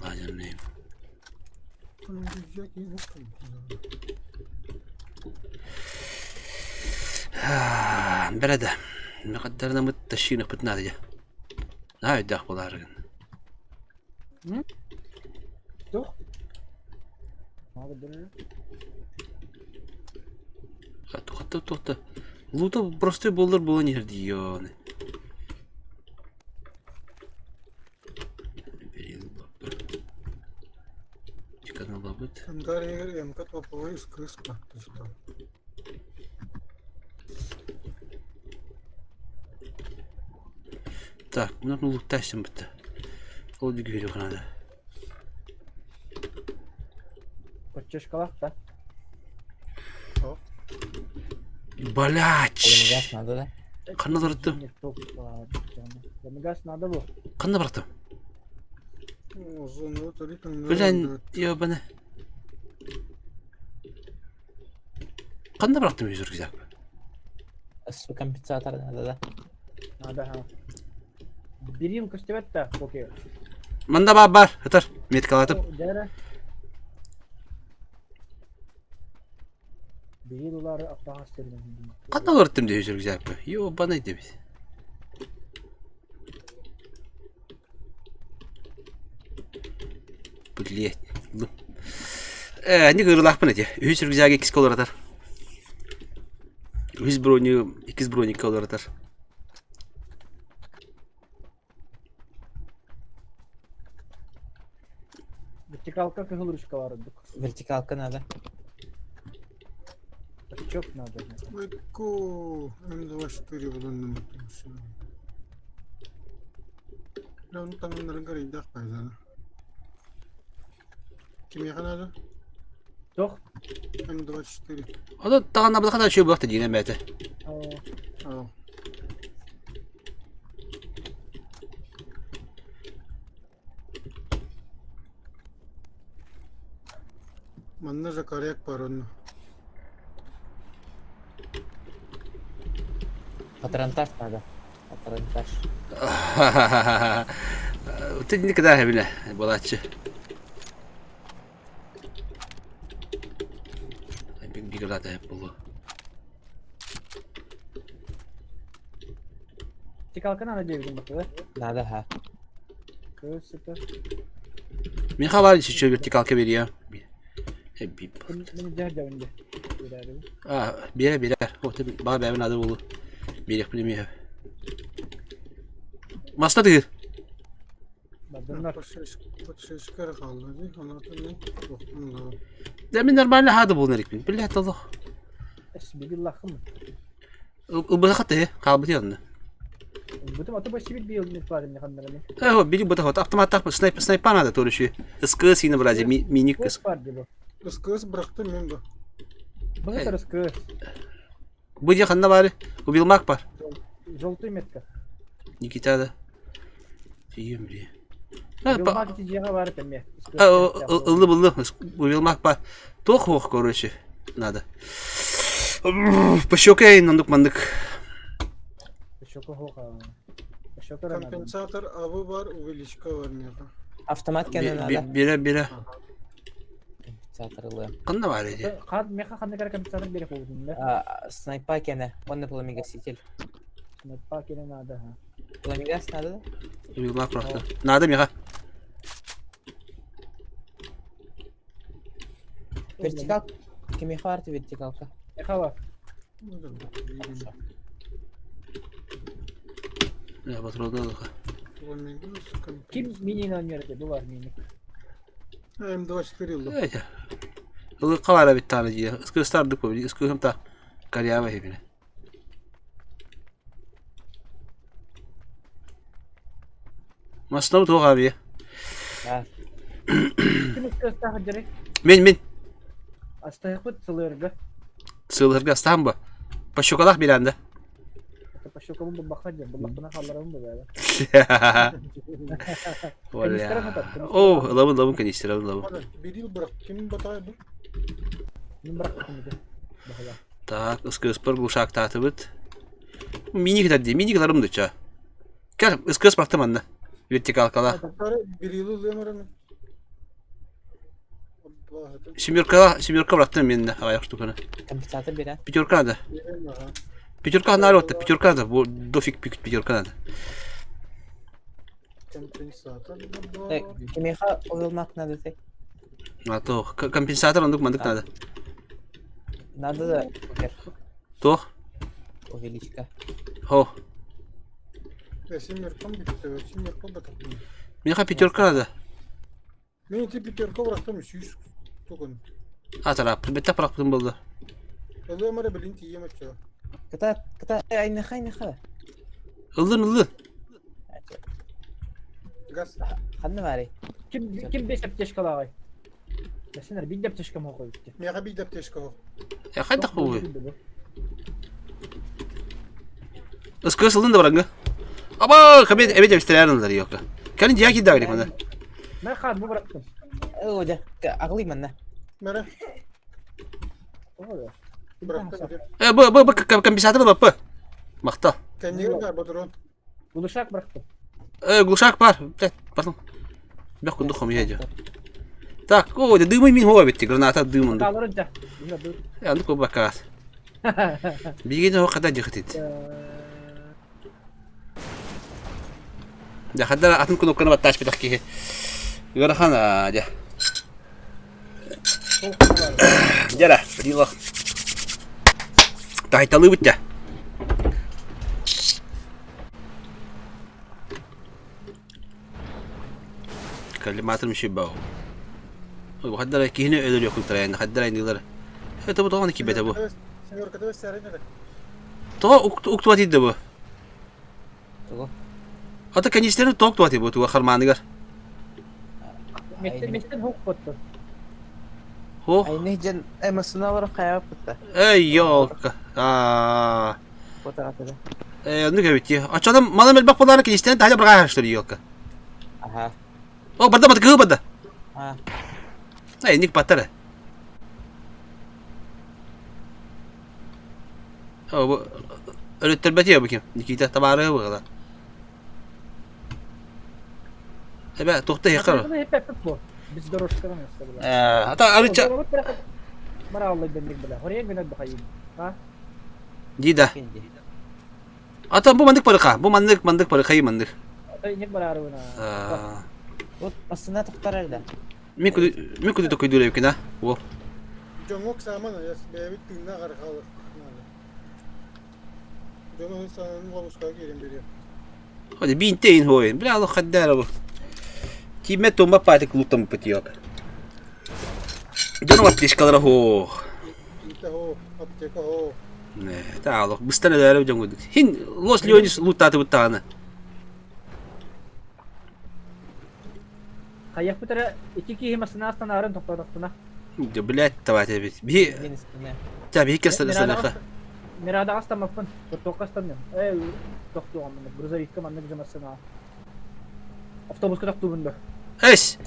Лазерный. Бэрэ да. Мехаддарнамыт тащинахпыт наада дьэ. Наһаа өйдөөх буолаарыгын. Туох? Надо Хатта туохта. Лута простой буоллар буолан иһэр дии ёны. Каналабыт. Ангар иһигэр МК топовой СКС баар. Так, мына луктайсың бітті. Ол дигүрү надо. Подчешкалах да. Блять! Газ надо да? Ханна барыттым? Газ надо бу. Ханна барыттым? Блин, ебаны. Ханна барыттым үз рюкзак? Су компенсатор надо да? Надо, ха. Берил көстөбөт да, окей. Манда бар бар, ытар, меткалатып. Дәрі. Берил улары аттаға стерген. Ханна барыттым деп үз рюкзак. Ебаны деп. Блять. Э, не кырылаахпын эти. Үһүс рюкзак иккис олоратар. Үһүс броню, иккис броникка олоратар. Вертикалка кыһыл ручка бар ордук. Вертикалка надо. Чок надо. Майку М24 булуннум. Lan таҥыннарын көрүйдэх пайдана. Кимиэхэ надо? Тох. М24. Ото таҕан абылахана үчүгэй буолуохта диинэ бэйэтэ. Aa. Манна же коррект бар онно. Патронтаж надо. Патронтаж. Ты никогда бile буолааччы. Биграта булу. Вертикалка надо диэбитим бакы. Надо, ха. Көс это. Мин хабар еще вертикалка берия. Мен дьэ дьэ А, бере бере. Вот баа бэбин ады булу. Берек билемей. Маста тыгыр. Бардыннар. Подшишка хаалла дии. Онотон не? Туохтан да. Да мин нормально хады булун эрикпин. Биллэ толох. Эс бигиллахым. Ылбыта хатты, хаалбыт янна. Бутум аты башибит бил не парень не ханнарами. Э, били быта хот автомат снайп снайпа надо тоже СКС и набрать мини Көс бар деп. СКС бырахтым мен бу. Быгы СКС. Бу дьэ ханна баары? Убилмак бар. Желтый метка. Никита да. Тиийем били. Билмак ити дьиэҕэ баар этэ Ыллы буллу. Убилмак бар. Туох хуох короче надо. Пощекай нандук мандык. Пощека хоха. Пощека надо. Компенсатор авы бар, увеличка бар миэхэ. Автомат кэнэ надо. Бирэ бирэ. Компенсатор ылыам. Ханна баар эти? Хан меха ханна кара компенсатор берек болдун да. А, снайпа кэнэ. Онно пламегаситель. Медпак или надо. Ламигас надо да? Уйулаах просто. Надо миха. Вертикал. Кимиэхэ баар вертикалка? Эхала. Я патроннааха. Ким мини номер де булар мини. М24 ыллым. Ылыкка бара биттааны дии. Ыскыстардык бу. Ыскыһым та карьяба хибине. Маснам туох аби. Ким ыскыстаах дьэрик? Мин мин. Астайықпыт сылырга. Сылырга астаам ба. Пощукалах биланда. Пощукабын булбахха диэн, буллахпына хаалларабын бу О, ылабын ылабын канистра ылабын. Бирил бырах ким батай бу? Мин бырахтым ити. Так, ыскыспар глушактаатыбыт. Мини кытар дии, мини кытарым дуча. Кел, ыскыс бырахтым анна. Вертикалкала. Бирилы ылыам Семерка, семерка бырахтым мен аҕыйах штуканы. Компенсатор бере. Пятерка надо. Пятерка надо, вот, пятерка надо. Дофиг пятерка надо. Компенсатор. Кимиэхэ уйулмак надо ты? А то компенсатор ондук мандык надо. Надо да То? Увеличка. Хо. Семеркам бүттү, семерка батырдым. Миэхэ пятерка надо. Мен ити пятерка бырахтым 100 тугун. Атарап, бетте бырахпытым буолла. Ылыам эрэ билин тиийэм оччо. Кыта, кыта, айныха, айныха. Ыллын, ыллын. Газ. Ханна баарый? Ким ким бес аптечкалааҕый? Бэсинэр биир да аптечкам оҕо итти. Миэхэ биир да аптечка оҕо. Э, хайдах буолуй? Ыскы сылын да баранга. Аба, кабет эбет эбистерер ылар йокка. Кэлин дьиэ киирдэ мана. Мен хаат бу бырахтым. Оо, дьэ, аҕылый манна. Мэрэ. Ого. Бырахтым. Э, бу бу бу компенсатор баппы. Махта. Кэннигэр баар ботурон. Глушак бырахтым. Э, глушак бар. Блядь, пардон. Бэх курдук хомуйа дьэ. Так, о, дымы мин хуа битти, граната дымын. Тааларын дьэ. Э, анды кубакаас. Биги де хада дихтит. Дьэ, хаддара атын кнопканы баттааш битах киһи. Ыарахан дьэ. Дьэ, Рилах. Таайталыыбыт дьэ. Коллиматор мүші бау. Хаддара киһини өлөрүөхүн тарайын, хаддара инилер. Это бу тоҕо кибете бу. Тоҕо уктубат идде бу. Тугу? Ата канистерин тоқ туати бу туга хармааныгар. Меттен хук ботту. Хо. Айны дьэн эмоционаллар хайаппыта. Эй, ёлка. Аа. Потаатыда. Э, оннук эбит. Оччону малым элбэх буолаары кинистэн таһа бырҕааһаштыр ёлка. Аха. О, барда бат кыһыл барда. А. Эй, ник баттара. О, бу өлөттөрбөтүө бу ким? Никита табаарыһы быһыла. Эбэ, туохта иһэххэ Хеппеппит бу. Biz дорожкадан өссө Э, ата арыча Мара аллай бенник била. Хорьен гынат бахайын. А? Дида. Ата бу мандык барыка. Бу мандык мандык барыкай мандык. Ата иник барарыбына. Вот астына тохтар да. Мен күдү мен күдү токуйдур эбикин а. О. Дьоҥҥо сааман айас бэйэбит тыыннаах эрэ хаалыахпыт наада. Дьону санааны ловушкаҕа киирэн биэриэх. Ходи бинтейн хойын. Бля алох хаддара бу. Киме тумба патик лутам пытьёк. Дьону аптечкалара хо. Интэ хо, аптека хо. Не, та алох быстан элээрэ дьон курдук. Хин Лос Леонис луттааты буттаҕына. Хайахпыт эрэ ити киһи массыына астан тохтоотохтуна. Дьэ, блядь, давайте бит. Би Та би кестер станаха. Мирадаҕа астаммаппын. Тоттуохха астанным. Э, тохтуоҕум маннык грузовикка маннык же массыына. Автобуска тохтуубун да. Эс.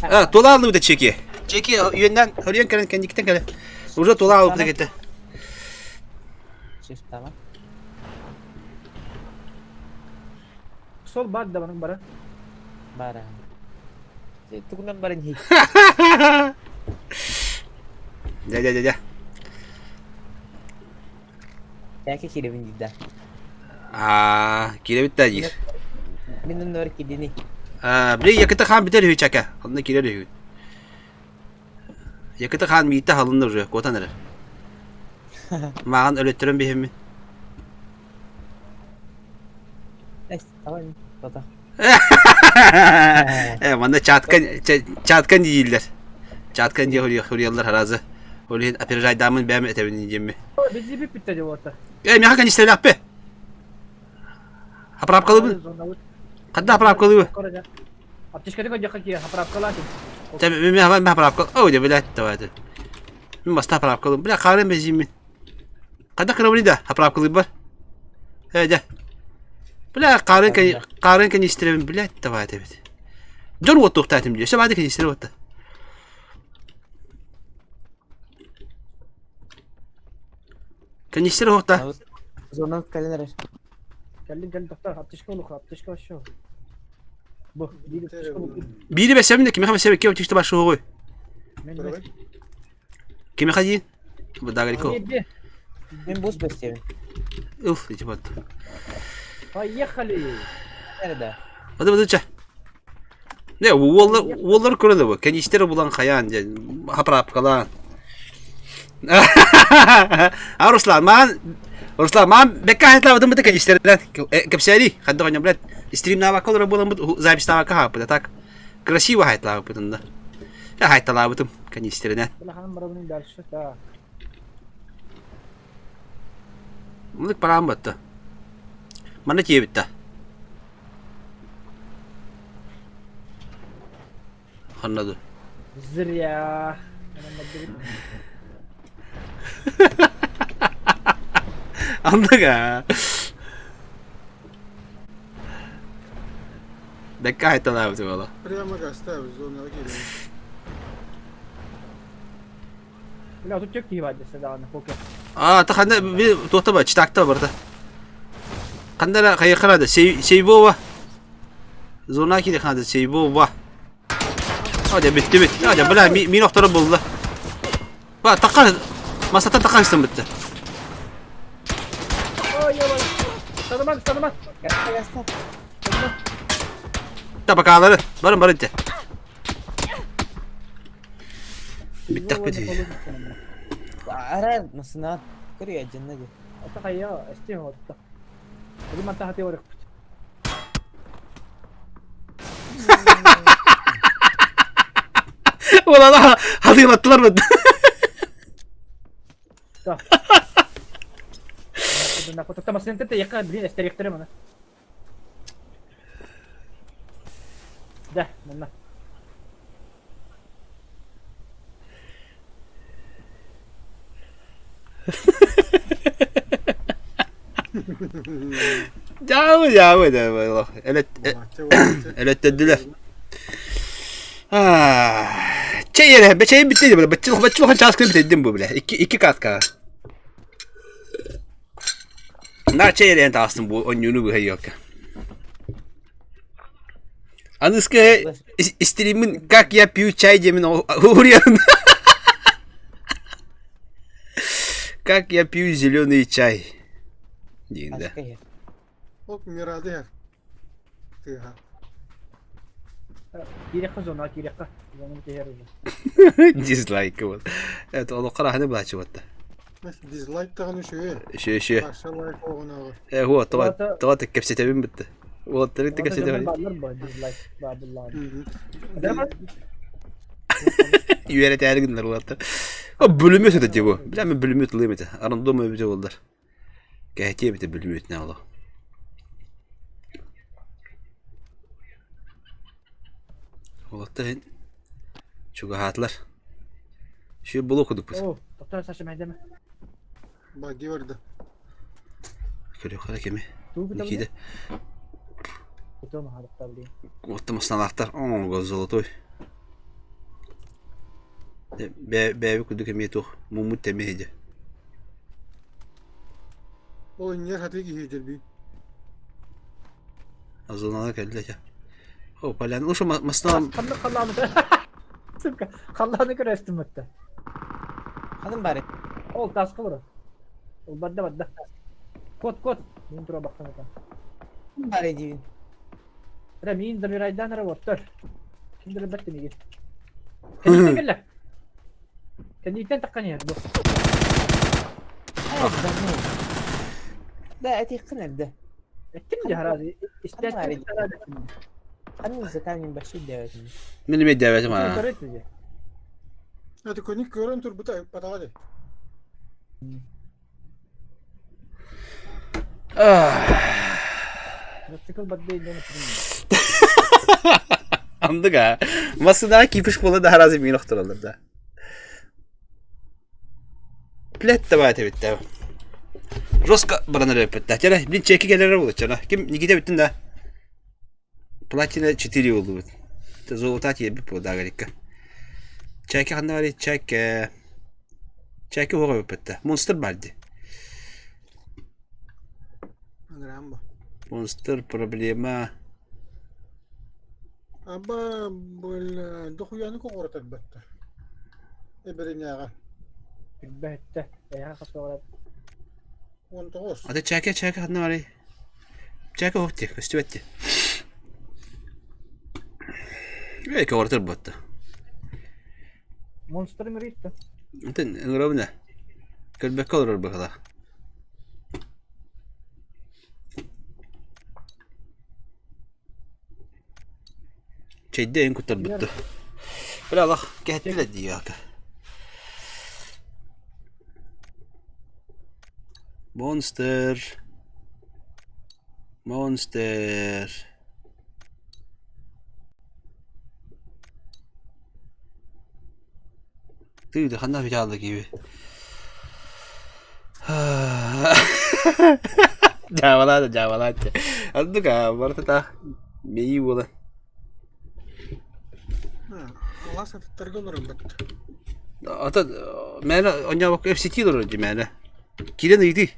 А, тула алыбыта чеки. Чеки үйеннен хөрүйен кэлэн кэнниктен кэлэ. Уже тула алыбыта кетте. Шифтама. Сол бар да баның бара. Бара. Тугунан баран хи. Дя дя дя дя. Тээкэ киирэбин диир да. Аа, киирэбит да диир. Мин оннугар киирдини. Аа, били Якыта хаан бүтэр үһү чака. Онно киирэр үһү. Якыта хаан миитэ халынна уже, куотан эрэр. Мааҕын өлөттөрөн биһиммин. Давай, тота. Э, манна чаткан чаткан дииллэр. Чаткан диye хуруйаллар харазы. Ол иһин опережайдаамын бэйэм этэбин диэмми. Бензин бүппүттэ деп отта. Э, миэхэ канистралаахпы. Оправкалыбын. Хадда оправкалыбы. Аптечканы көрдөххө киһи оправкалаатын. Тэ мен мен оправка. О, де блядь, давай. Мен баста оправкалым. Бля, харын бензин Хайдах гынабыный да, оправкалыырбар? Ээ дьэ. Бля, хаарын хаарын канистрабын, блядь, давай этэбит. Дьон уоттуохтаатым дии, өссө баады канистра уотта. Канистра уохта. Зонан кэлэн эрэр. Кэллин кэлин тохтоо, аптечка улуха, аптечка вообще. Бу, биир аптечка булбут. Биири бэсэбин да кимиэхэ бэсэбин ким аптечка башуоҕуй? Мен Кимиэхэ диин? Дагарико. Мин бус бэстиэбин. Уф, ити бат. Поехали! Эрэ Бады бады ча. Не, уоллар уоллар көрөлө бу. Кэнистер булан хайаан диэн хапрапкалаан. А Руслан, маан Руслан, маан бэкка хайтлаабытым быта кэнистерден кэпсээри ханды коньо блядь стримнаабакка олорор буоламмыт записьтаабакка хааппыта так красиво хайтлаабыппытын да. Хайталаабытым кэнистэринэн. Улахан барабын дальше да. Мынык параан батта. Манна тиэбит да. Ханна ду? Зря. Андыга. Бэккэ хайталаабыт буола. Прямо гаста зонаҕа киирэн. Бля, тут тек киһи баар десэ даҕаны покер. Аа, та ханна би туохта ба, читакта барда. Ханна эрэ хайыхара да Сейбова. Зона кири ханна Сейбова. А, дьэ бүттүбүт. А, дьэ, бля, мин охторо булла. Ба, такка масаттан такка истэн бүтті. Ой, ой, Таныман, таныман. Гаста, гаста. Та бакаалары, барын барын те. Бүттэхпит. Ара масына көрүө дьэннэ ди. Ата хайа, эсти хотта. Били манта хати орыкпыт. Уолана хатыылаттылар быт. Да. Тахта блин, эстериэхтэрэ маны. Да, манна. Дьаабы, дьаабы, дьаабы. Элөттөрдүлэр. Чэй эрэ, бэчэйин бүттэ бile. Баччылых баччылых чааскын бүтэрдим бу бile. Икки икки кааткаҕа. На чэй эрэ таастым бу онньууну быһа йокка. Аныска стримин как я пью чай диэмин уруйан. Как я пью зеленый чай. Диин да. Оп, Мирады иһэр. Тыаһа. Киириэххэ зона, киириэххэ. Зона иһэр уже. Дизлайк вот. Это олоххо раһаны былаачы батта. Дизлайк даҕаны үчүгэй. Үчүгэй үчүгэй. Барса лайк оҕунаҕы. Э, вот, тоҕо тоҕо кэпсэтэбин бытты. Вот, ты кэпсэтэбин. Бааллар ба, дизлайк баабыллаан. Үөрэтээри гыннар улааттар. Бөлүмү сөтө дии бу. Бля, мен бөлүмү тылыым этэ. Арандом эбитэ буоллар. Кэһэтиэ эбитэ бөлүмүөтүнэ оло. Уолаттар иһин чугаһаатылар. Şu булу кудукпут. О, доктор Саша мэйдэме. Баги барда. Көрүөххэ кими? Тугу Никита. Потом харатта блин. Оттон масналаахтар. О, золотой. Бэби кудук эмиэ туох муммут тэмиэ дьэ. Ол инньэр хатыы киһи дьэрбии. Зоналар кэллэ дьэ. О, полян. Ушу масна Ханнык халлааны Сука, халлааны көрөстүм атта. Ханын бары. Ол тас кылыр. Ол барда барда. Кот, кот! Мин тура бахтан этем. Бары диибин. Эрэ миин забирайдаан эрэ уоттар. Ким да билбэт миигин. Кэнниттэн кэллэ. Кэнниттэн таххан иһэр бу. Да, этиххин эрдэ. Эттим дьэ хараады. Истээттим Ханна закамень баши дэбэтим. Мин эмиэ дэбэтим аа. Это көник көрөн турбута патаға де. Мотоцикл бадды иннен Андыга. Масынаҕа кипиш буола да харазы миин охтороллор да. Плет давай эбиттэ. Жестко баран эрэ Чэрэ, блин, чеки кэлэрэ буолуччана. Ким Никита бүттүн да? Платина 4 буоллубут. Золота тиэрбит буолла Агарикка. Чайка ханна барый? Чайка. Чайка уоҕа бүппүттэ. Монстр бар дии. Монстр проблема. Аба бля, дохуяны коҕуратар баттар. Эбэринээҕэ. Билбэттэ. Эйэхэ хасоҕурат. 19. Ата чайка чайка ханна барый? Чайка уох дии, көстүбэт дии. Ээ, көҕүрэтэр буотта. Монстр ыҥырыйтта. Антон ыҥырабын ээ. Көрбөккө олорор быһыылаах. Чэйдэ эҥин куттарбыт дуо? Бля, алах кэһэттилэр дии аата. Монстр. Монстр. Тыый, ханна бүтэ киһи. Дьаабалаата, дьаабалаат. Оннук аа, барыта таах мэйии буолан. Алаас атыттарга олорон бат. Ата мээнэ онньообокко FCT олорор дии мээнэ. Киирэн ыйытыы.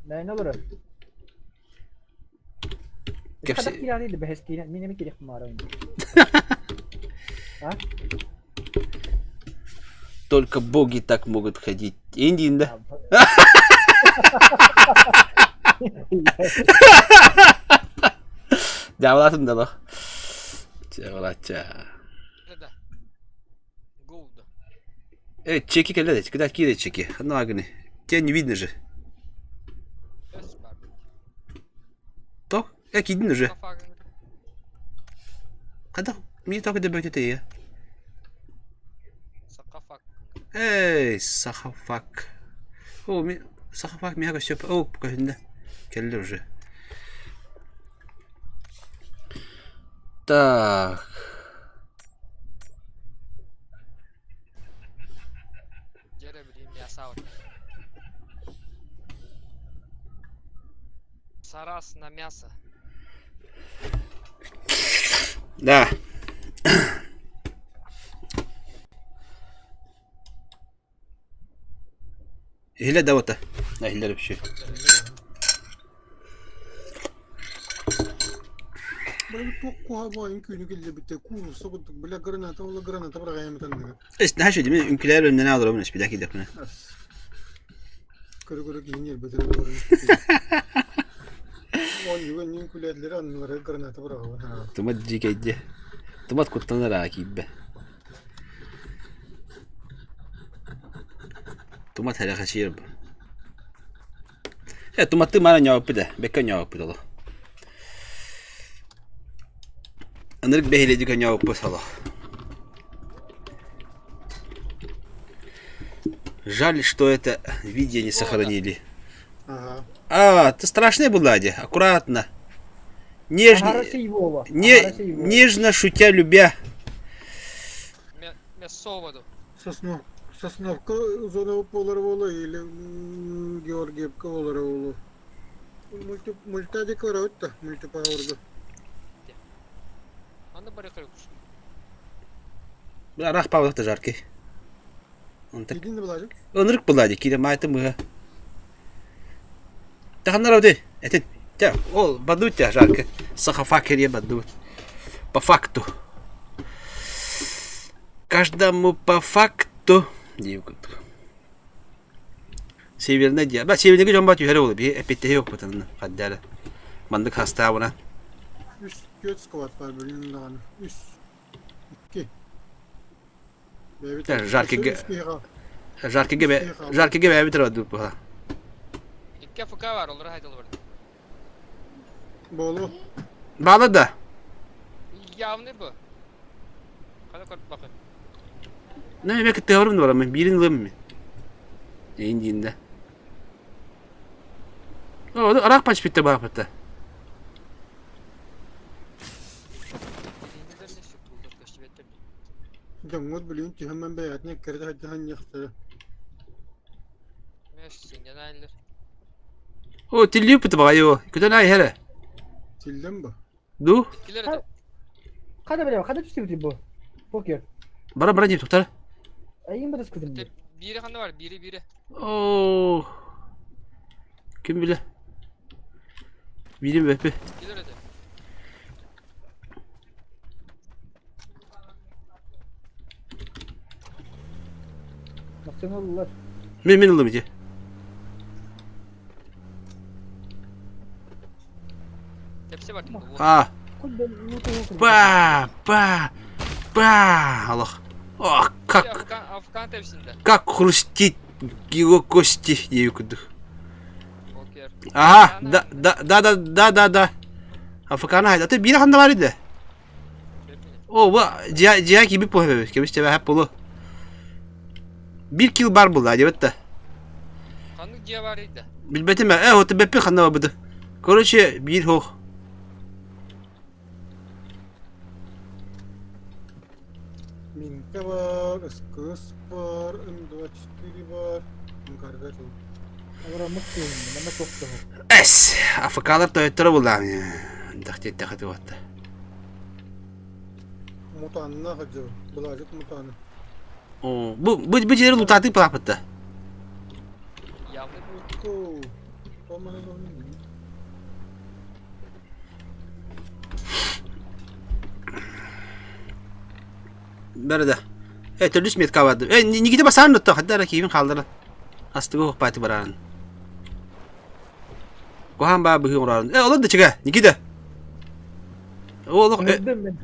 Мээнэ олорор. Кэпсэ... Хадах киирээри бэһэс киирэн, мин эми кириэх маарабын. А? Только боги так могут ходить. Индиин да? Дьаабылаатын да лох. Дьаабылаачча. Да. Гоу да. Эй, чеки кэллэ да, куда киирэ чеки? Ханна агыны? Тебя не видно же. Өс бар. То, э, киирдин уже. Хайдах мин тоҕо дөбөтүтэ Сахафак. Эй, сахафак. О, ми сахафак миэхэ сөп. О, көһүннэ. Кэллэ уже. Так. Дьэ билим мясо Сарас на мясо. Да. Иһилэ да ота. Иһиллэр вообще. Били туох куһа бу үҥкүүнү киллэрбиттэр куурусса курдук бля граната ула граната быраҕайамытанныгы. Наһаа үчүгэй мин үҥкүүлээр өннөнө олоробун испидэк киирдэхпинэ. Көрө-көрө киһини өлбөтөр Оонньууга үҥкүүлээтлэри анныларыгар граната быраҕабын. Тумат дьиикэйдиэ. Тумат куттанар аа киирбэ. Тумат сэрэхэчийэр бу. Э, туматтыы маана ньооппут ээ, бэккэ ньооппут олох. Ынырык бэһилэдик ньооппут олох. Жаль, что это видео не сохранили. Ага. А, ты страшная была, де, аккуратно. Нежно, не, нежно шутя, любя. Мясо Соснов, Сосновка зона буолар буолуо или Георгиевка буолара буолуо. Мульти, мультадик көрөбүт да, мультипауэрга. Аны бары көрөкүш. Араах Павлов да жаркий. Онтон Кидин былажык. ынырык была дии киирэ маайтым быһа. Таханнар оди этин. Те, ол бадут те жарко. Сахафак бадут. По факту. Каждому по факту. Диир курдук. Северный дии. Ба северныйга дьон ба түһэрэ буолуо. Биһи эппиэттэһиэ оппутун хаддара. Маннык хастаабына. Үс түөрт склад бар билин даҕаны. Үс. Икки. Бэйэбит Жаркига үс киһиэхэ Жаркига үс бэ киһи хаалбыт. Жаркига бэйэбит эрэ быһа. Икки АФК бар, олору хайдалар. Буолуо. Баала да. Явный бу. Хана көрүп бакы. Не эмэ кыттыһарым да барамын. Биирин ылыам мин. Эйин диин да. О, араак пачпитте баапытта. Дьоҥҥут билигин түһэн бэйэтин эккирэтэ сылдьан ньыхтара. О, тиллииппит баҕайы о. Көтөн аай иһэрэ. Тиллэн ба? Ду? Хада билэ, хада түстүбүт бу. Покер. Бара бара дип туктар. Айын бара түспүтүм. Биири ханна бар, биири биири. О. Ким биле? Биирим бэппи. Килер этэ. Махсыҥа ыллар. Мин мин ыллым ити. Тепсе бар. А. Ба, ба, ба. Аллах. Ох, как Афган тепсинде. Как хрустит его кости диэби курдук. Ага, да, да, да, да, да, да, да. Афыкаана хайда. Ты биир ханна бар иде. О, бу дьиэ дьиэ киирбит буолуо кэбис тэбэһэ буолуо. Биир килл бар буолла диэбит да. Ханнык дьиэ бар иде? Билбэтим ээ, вот бэппи ханна барбыты. Короче, биир хоох. Минка бар, СКС бар, М24 бар, Мкарга жыл. Эс, АФК-лар тойотторо буллаан. Дахтиэттэхэ туотта. Мутанна хадьыр, былажык мутаны. О, бу бу бу жери лутаатыы пылаапытта. Явно Ку. Поманы Бары да. Э, төрдүс метка барды. Э, Никита басаан дотто, хадда ара киибин хаалдара. Астыгы хоппааты бараарын. Куһаан баа быһыы оҥороорун. Э, олор да чыга, Никита. Олох... Көрдүм мен.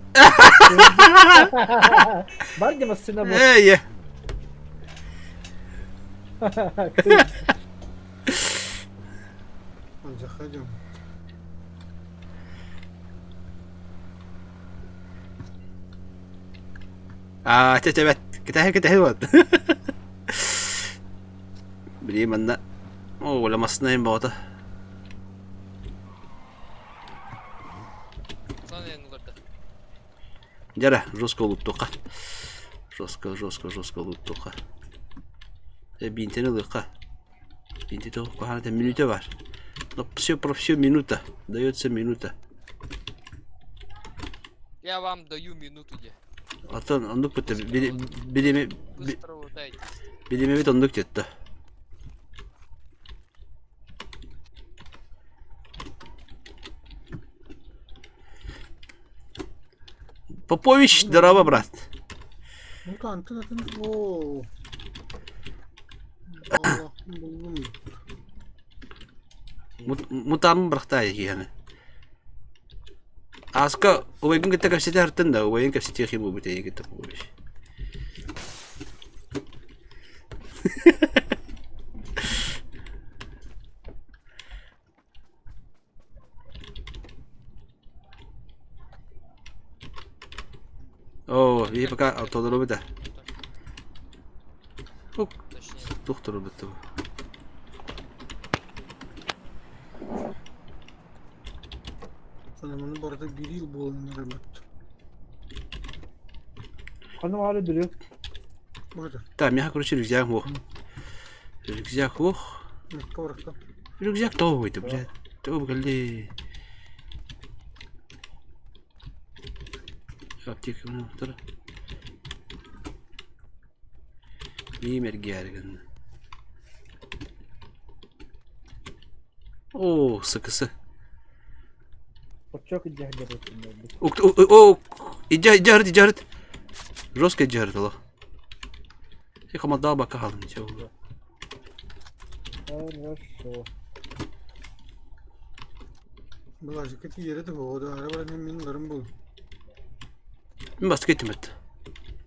Бар дема сына бу. Э, е. Заходим. Аа, чэ чэ бэт. Кэтэһэ кэтэһэ вот. Били манна О, оля массыына боҕото. Дьара, жестко луттуха. Жестко, жестко, жестко луттуха. Э, бинтени ылыахха. Бинти тоҕо куһаҕан мүнүүтэ бар. Но все про все минута. Дается минута. Я вам даю минуту де. Оттон оннук бутта билими Быстро лутайтесь. билимебит оннук диэтта. Попович, здорово, брат. Ну-ка, Антон, атын... О. Аллахым булдум. Мутаамын бырахтаа киһини. Ааска убайгын кытта кэпсэтэ сырыттын да, убайын кэпсэтиэх буолбут эйиги кытта Попович. Оо, биһи пока толорубут да. Туох турбут бу? Санаманы барыта бирил буолан эрэмэт. Ханна баҕары бүрү. Быһыта. Так, миэхэ короче рюкзак суох. Рюкзак суох. Мекка барахта. Рюкзак тоҕо буойда, блядь. Тоҕо кэлли. Аптека тура. Миим эргийээри гынна. Оо, сыкысы. Оччо кыдьаһ О, иджа иджа иджа Жестко иджа олох. Командаа бакка хаалын чэ. Хорошо. Былажыкка тиийэрэ да оҕо да ара баран мин ыларым буолуо. Мин бастакы иттимэт.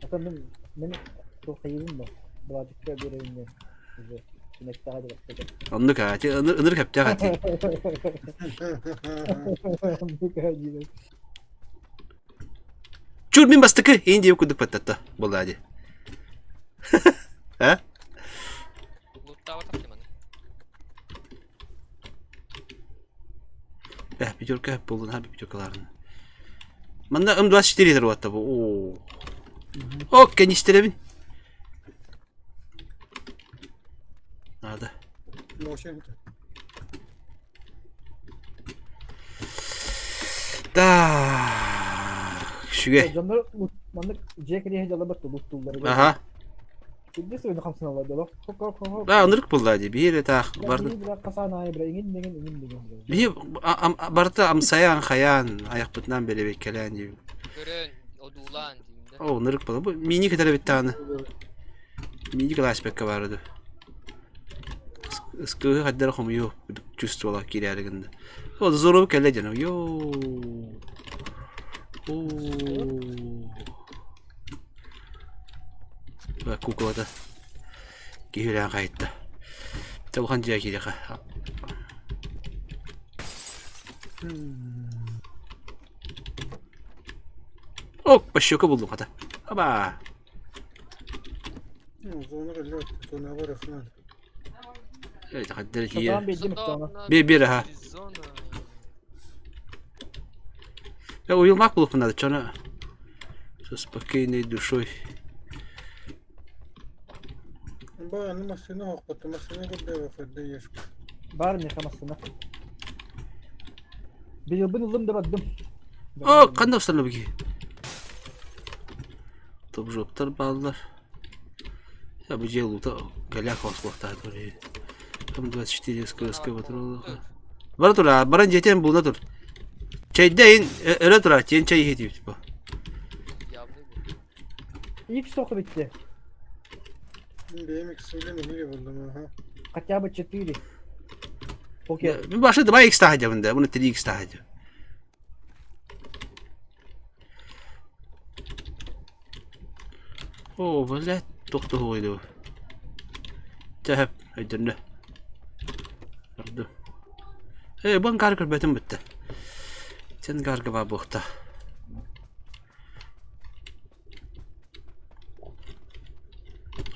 Ата мин мин туохайыбын ба. Былажыкка биэрэбин диэн. Уже кинэктэҕэ да бастакы. Оннук аа, ти ыныр кэптээх ати. Оннук аа диибин. Чур мин бастакы иин диэбит курдук баттатта буоллаа дии. А? Луттаабатах дии маны. Э, пятерка буоллун, ха пятеркаларын. Манна М24 литр уотта бу. Оо. О, кэнистеребин. Надо. Так, үчүгэй. Дьоннор маннык дьиэ кириэһэ дьалабар тулуттуллар. Аха. Кирдис ойну хамсаналар дьоло. Да, ынырык буолла дии. Биир этаах барды. Биһи барыта амсайаан хайаан айахпытынан бэлэбэккэлээн дии. Көрөн, одуулаан диибин да. О, ынырык буолла. Бу мини кытары биттааны. Мини класспекка баара ду. Ыскыыһы хайдара хомуйуо чувствовала киирээри гынна. О, здорово кэллэ дьоно. Йоо. Оо. Куклата. Киһи үлээн хайытта. Улахан дьиэ киириэхэ. О, пощека булдум хата. Аба. Биир аха. Уйулмак булуохпун наада чоно со спокойной душой. Бар миэхэ массыына. Быйылбын ыллым да бардым. О, ханна устанна бу Тобжоптар бааллар. Я бу дьиэ лута голяк ослуохтаах М24 СКСК патронах. Бара тура, баран дьиэтин булна тур. Чэйдэ ин өрө тура, тиэн чэй иһитибит бу. Явный бу. Икс тоқы битте. Бэйэм икс-үлэ нэһиилэ буллум, аха. Хотя бы 4. Окей. Мин башы 2 х таһадьабын да, буну 3 х таһадьа. Оо, блядь, туох туһугуй дуу. Чэ, өйдөннө. Орду. Ээ, бу ангары көрбөтүм бүттэ. Сен ангарга баар буохта.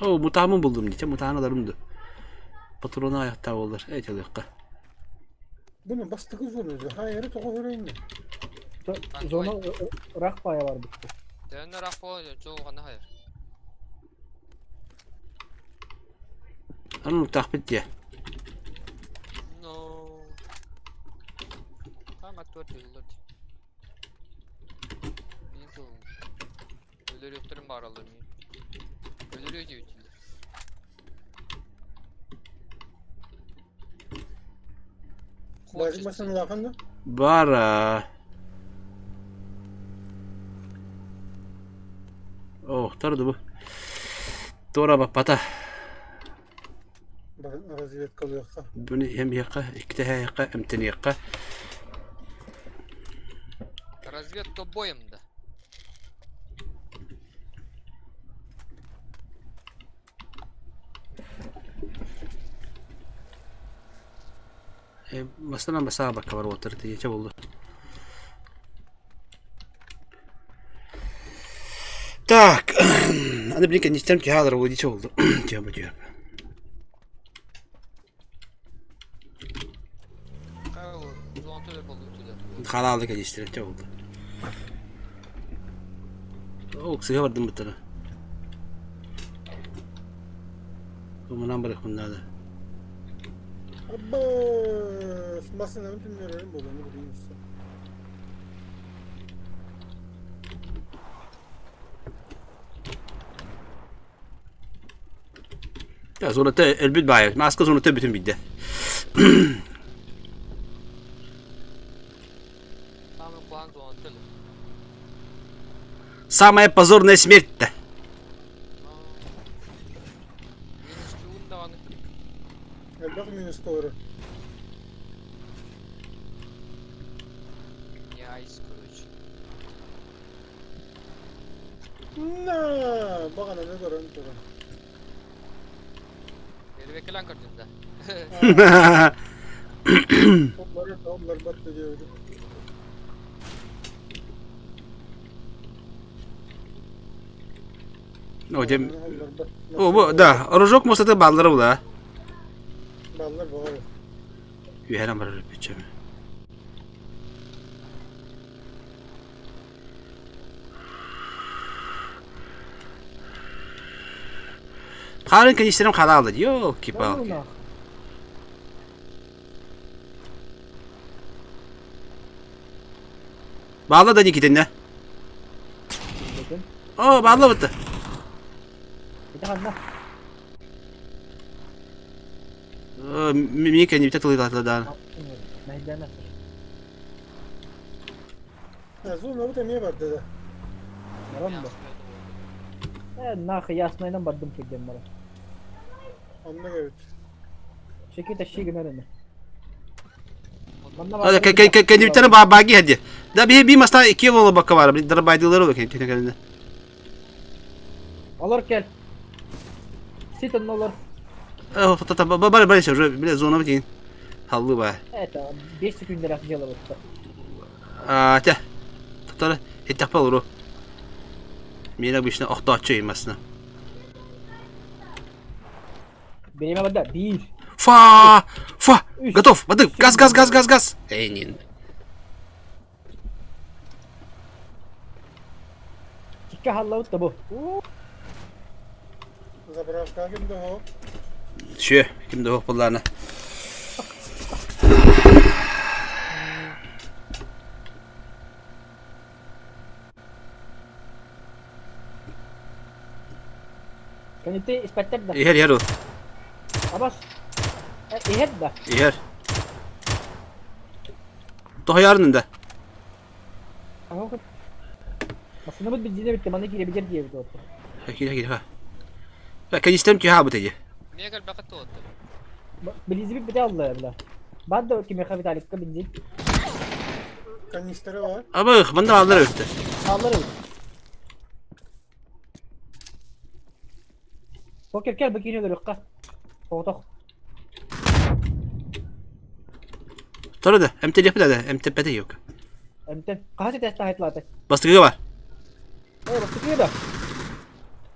Оо, мутаамын булдум дии. Чэ, мутаан ыларым дуу. Патрона айахтаа буоллар. Ээ, чалыахха. Bunu бастакы зона хайыры тоҕо көрөйүн Зона ыраах паайа бар битте. Төһөннө ыраах буолан дьолҕаны хайар. Аны утаахпыт дии. No. Там актер дьыллар дии. Биир сыл өлөрүөхтэрин баараллар мин. Өлөрүө диэбиттилэр. Бажы масын улахан да? Бара. О, торду бу. Туора баппата. Разведкалыахха. Буну эмиэхэ, иккитэһээххэ, эмтэниэххэ. Разведка боем да. Бастан басаабакка баруоттар тиийэ буолла. Так, аны блин кэннистэн киһи аалар буолуо дии буолду. Тиэ бу тиэ. Хараалы кэннистэрин чэ буолду. Оо, сыһа бардым быттара. Умунан барыахпын наада. Аббас, массыынабын түннэрэрим буолуону билигин өссө. Я зоната өлбүт баайы. Маска зоната бүтүн билдэ. Самый план зоната өлөр. Самая позорная смерть-то. Элбэх минус толору. Не айс, короче. На, бағананы көрөн туран. Эрбекелен көрдүм да. Олар олар батты диэбитим. О, дем. О, бу, да, рожок мостаты баллары була. Баллар баар. Үһәрен барар бичем. Харын канистерим халалды. Ёлки-палки. Баалла да Никитинне. О, баалла бытты. Мин кэннибитэ тылыйлатыла даҕаны. Зона эмиэ барда да. Баран да. Э, нахуй яснайынан бардым кирдем бара. Онно эбит. Шеки тащи гынар ини. Кэннибиттэн бааги хадди. Да би би маста икки боло бакка бар. Дарбайдылар ол кэннибиттэн кэлинэ. Олор кел. Сит онно олор. Бар бар уже бile зона битин. Халлы ба. Это 5 секунд дело вот. А, те. Татары хиттахпа олору. Мен обычно охтоочу имасына. Береме бада 1. Фа! Фа! Готов! Воды! Газ, газ, газ, газ, газ! Эй, не. Кикка халлабыт да бу. Заправка ким да Шү, ким да булларны. Кэнити испэттэр да. Иһэр, иһэр ол. Абас. Иһэр да. Иһэр. Тоһуйарын да. Массыынабыт бензинэ бүттэ, манна киирэбитэр диэбит уоттар. Киирэ киирэ. Кэнистем түһэ эти. Миэхэ элбэххэ туоттум. Бензин бүтэ алла бля. Баар да кимиэхэ Виталикка бензин. Канистра бар. Абых, манда аллар өттө. Аллар öyle. Покер кел бикини өлөрүөххэ. Тоҕотох. Тору да, МТД да, МТП yok. Эмтэн. Хаһан ситэ хайтлаата? Бастыгы бар. Ой, бастыгы да.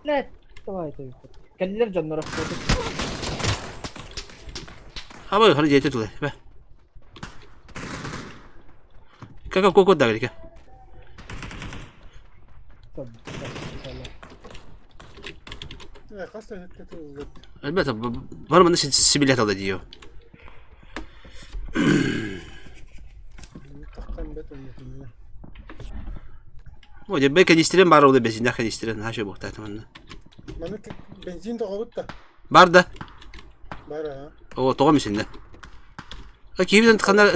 Блядь, давай это. Кэллилэр дьонноро. Абы, ханы жете тулы. Бе. Кака коко да грика. Хас да тыллыт. Ребята, бар мында сибилет алды диyor. Тахтан бет оннотунна. О, бе канистрен бар олды бензин канистрен. Хашы бухтат манна. Маны бензин тоҕобут да. Бар да. Бар а. О, тоҕо мисинде. А кибиден хана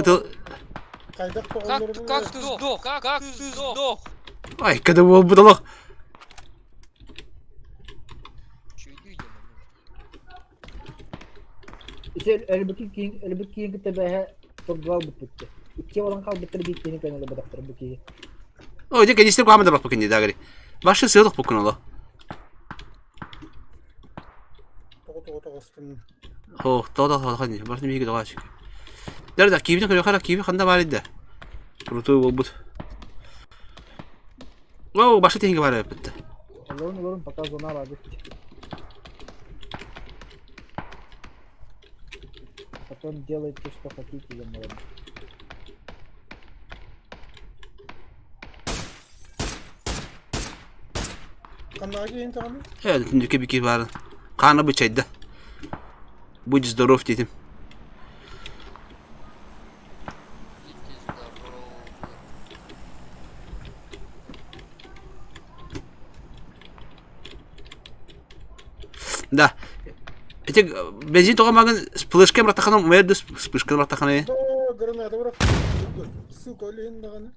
Хайдах Как ты, как ты сдох? Как ты сдох? Ай, когда был будалах. Че иду идем? Ити өлбүт киин өлбүт киин кытта бэһэ топ-2 бүппүттэ. Икки болан хаалбыттар биир киһини көнөлө бадахтар бу киһи. О, дьэ кэнистэр куһаҕан да баппыкын дии дагри. Башы сыалых буккун оло. Тоҕо тоҕо тоҕостун. О, тоҕо тоҕо тоҕо барытын биһиги тоҕо ачык. Дэр да киибитин көрүөххэ эрэ кииби ханна баар да. Крутой буолбут. О, башы тиһиҥҥэ баар эбиппит. Олорун олорун пока зона баар Потом делайте, что хотите, диэн баран. Ханнаҕа киһин даҕаны? Э, түндүкэ бики баарын. Хаана бычайда. Будь здоров диэтим. Будьте здоровы. Да. Эти бензин тоҕо магын вспышка братахана умерду вспышка братахана. Да, граната бырах. Сука, олиһин даҕаны.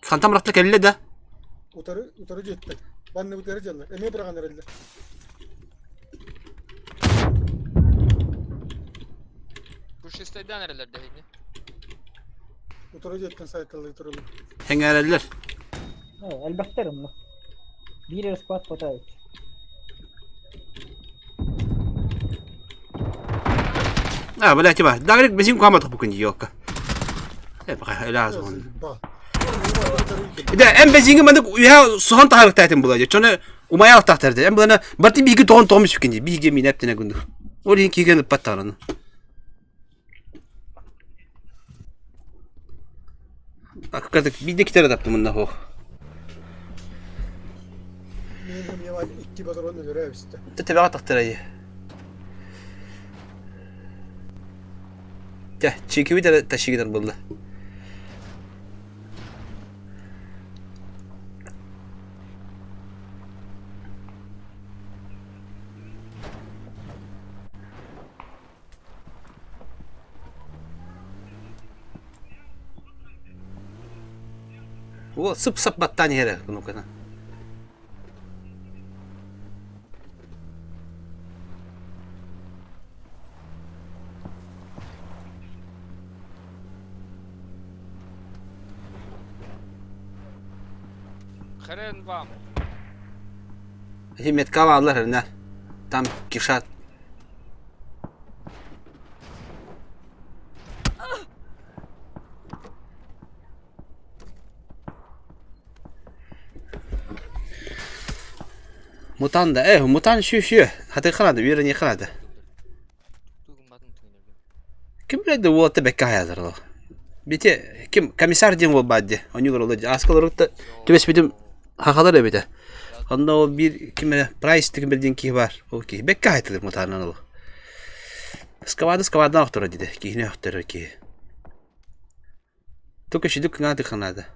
Хантан бырахта кэллэ да. Утары, утары дьиэттэ. Банны утары дьаллар. Эмиэ быраҕан эрэллэр. Пушистайдан эрэлэр дэһини. Утары дьиэттэн сайталыы тураллар. Эҥээрэллэр. Элбэхтэр онно. Биир эрэ склад хватает. А, блядь, типа, да, говорит, бензин куама топукун ёлка. Э, пока, эля азон. Да, эм бензинге мандык уя сухан тахарык тайтын була. Чоны умая тахтарды. Эм булана барти биги тоон тоом сүкин биги минеп тене күндү. Ол ин киген паттараны. Аккатык биде китер таптым мында хох. Мин эмиэ икки патрон өлөрө эбистэ. Тэбэҕэ тахтарайы. Чэ, чиикибит эрэ тащигинэр буолла. Уол сып-сап баттаан иһэрэ кнопканы. Хрен вам. Эти метка бааллар эрнэ. Там кишат. Мутан да, э, мутан шү-шү. Хаты ханады, үөрэ не ханады. Ким билэр уолатта бэккэ хайалар ол. Бити ким комиссар диэн уол баар дии. Онньугар ол аскаларыкта түбэспитим хахалар эбитэ. Онно ол биир ким эрэ Прайс ким диэн киһи баар. Ол киһи бэккэ хайтылыр мутаанан ол. Скавады скавадан охторо диде. Киһини охторор киһи. Только шүдүк кыҥаатык ханаада.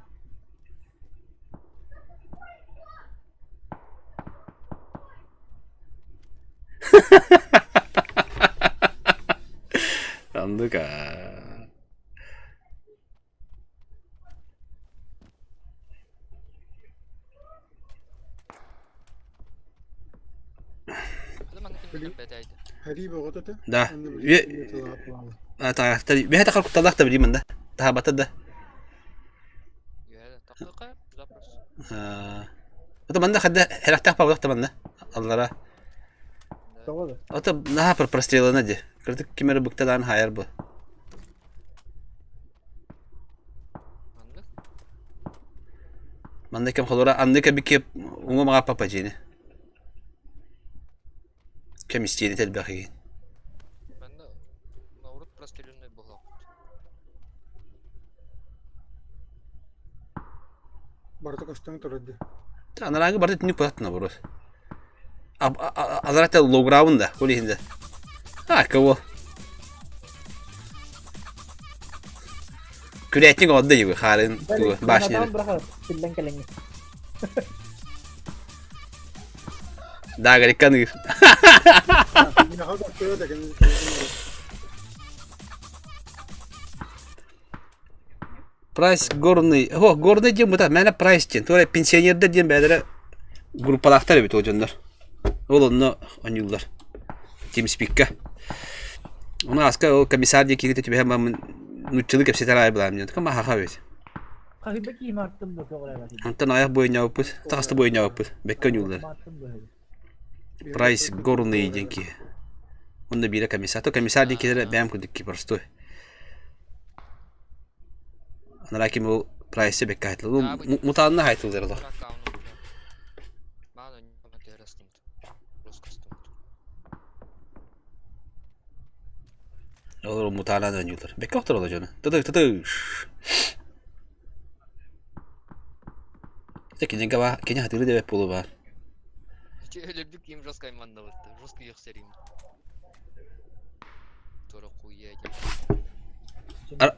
Оннук аа. Да. Бэһэ тахар кутталаах да билимин да. Таһабата да. Ото манна хадда хэрахтаах павлах та манна. Аллара. Ото наһаа прострелана ди. Кырдык ким эрэ быктадаан хаайар бу. Манна кэм холура анны кэбиккиэп уҥа маҕа папа дьиэни. Кэм истиэни тэлбэх игин. Манна урут простреленный буолуохпут. Барыта көстөн турар дии. Анарааҥы барыта түннүк куһаттына бурут. Аларата лоуграун да, ол иһин да. А, кого? Күрэтник отда югы харын тугу башня. Биллэн кэлэҥҥи. Да, говорит, Прайс горный. О, горный диэн быта мээнэ прайс диэн. Туора пенсионердар диэн бэйэлэрэ группалаахтар эбит ол дьоннор. Ол онно оонньууллар. Тимспикка. Ону ааска ол комиссар диэн киһи түбэһэн бараммын нууччалыы кэпсэтэр аайы былаам диэн. Маһаха эбит. Хаһыйба киһи мартым бу көҕүлээбэт. Онтон айах буойунньаабыппыт, таҕыста буойунньаабыппыт. Бэккэ оонньууллар. Прайс горный диэн киһи. Онно биирэ комиссар. То комиссар диэн киһилэрэ бэйэм курдук киһи простой. Анараа ким ол прайсы бэккэ айтылар. Мутаанна айтылар олох. Олор мутаанан оонньуулар. Бэккэ охтороллор дьону. Тытык тытыш. Ити кинигэ баа, кини хатыыры да бэт буолуо баар. Өлөрдүк ким жестко айманнабытты. Жестко иэхсэрим. Тура хуя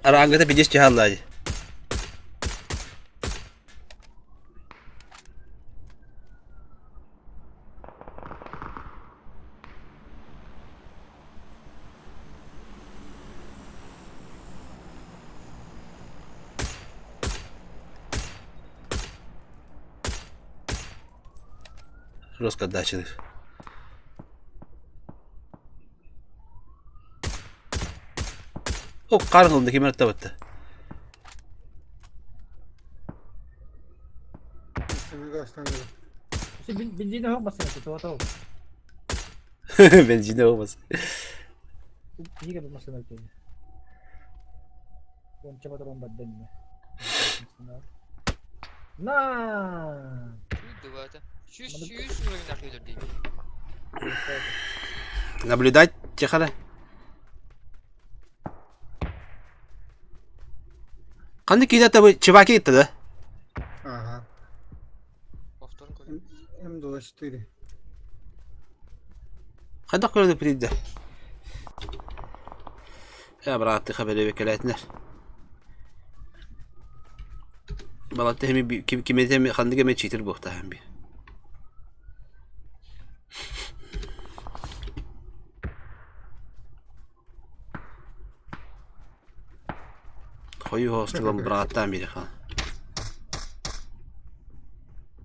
Арангата пидес чахаллаажы. Роскадачылыыр. О, хаарын ылында ким аттабытта. Бензин оһох бассына туата ол. Бензин оһох бас. Биһиги бу массыына өтөйү. Уонча патрон барда иннэ. На! Дубата. 100 уровень ахыйлар дейм. Наблюдать тихо. Ханнык киһи табы чебаки итте да? Ага. Повторын көрүм. М24. Хайдах көрөдө придде? Э, быраатты хабere бекелетинер. Балатты хеми ким кимете ханнык эме читер буохтахан би. Хойуу хоостулан бырааттаан биэри хаан.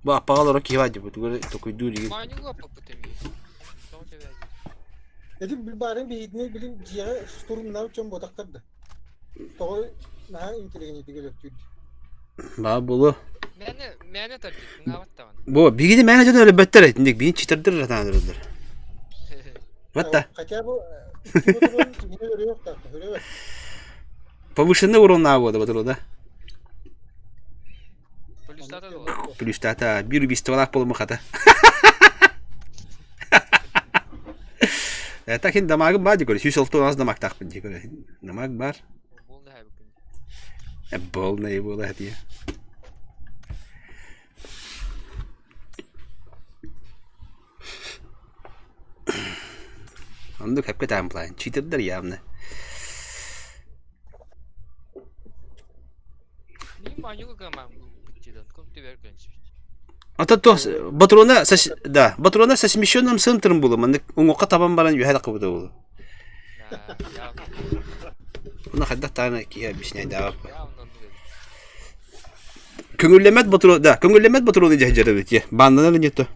Бу аппаҕа олорор киһи баар дии, тугу эрэ токуйдуур игин. Маанньыгы аппаппыт эмиэ. Тоҕо тэбээдий? Эти баарын биһитинэ билин дьиэҕэ штурмнаабыт дьон буотахтар да. Тоҕо наһаа интеллигенитик өлөттүүр. Баа буолуо. Мээнэ мээнэ тардыы, кыҥаабат даҕаны. Бу биһигини мээнэ дьон өлөрбөттөр итинник биһин читэрдэр ратаан өлөрөллөр. Вот да. Хотя бы икки кинини өрүөх өрүөх. Повышенный урон наабыда батыру да. Плюстата дуо? Плюстата биир убийстволаах буолума хата. Это хин дамагым баар дии 106 дамагтаахпын дии көрө. Дамаг бар. Полная буола дии. Оннук сөпкө таамплаан. Читердэр явно. Ата туох патрона да, патрона со смещенным центром было. Маннык уҥуохха табан баран үөһэ таххыбыта буолуо. Уна хайдах таана киһи объясняйдаабаппа. Көҥүллэммэт патрон, да, көҥүллэммэт патроны дьаһдьар эбит, бааннанар нету.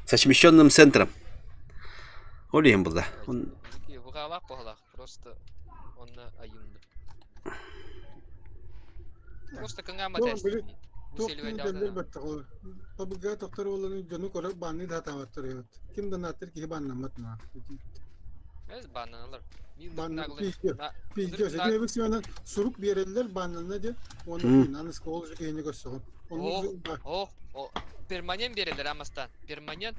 Со смещенным центром. Ол иһин булла. Быҕаалаах быһалаах просто онно айымды. Просто кыҥаама тээстин. Туох дьоннор баттаҕы Табыга тохтор уолларын дьону көрө баанныы да сатаабаттар эбит. Ким да нааттыр киһи бааннаммат наа. Эс бааннаналар. Пиздец. Эти эбик симэнэн сурук биэрэллэр бааннанна диэн уонна аны ол же киһини көрсөҕүн. Ох, перманент биэрэллэр амастан. Перманент.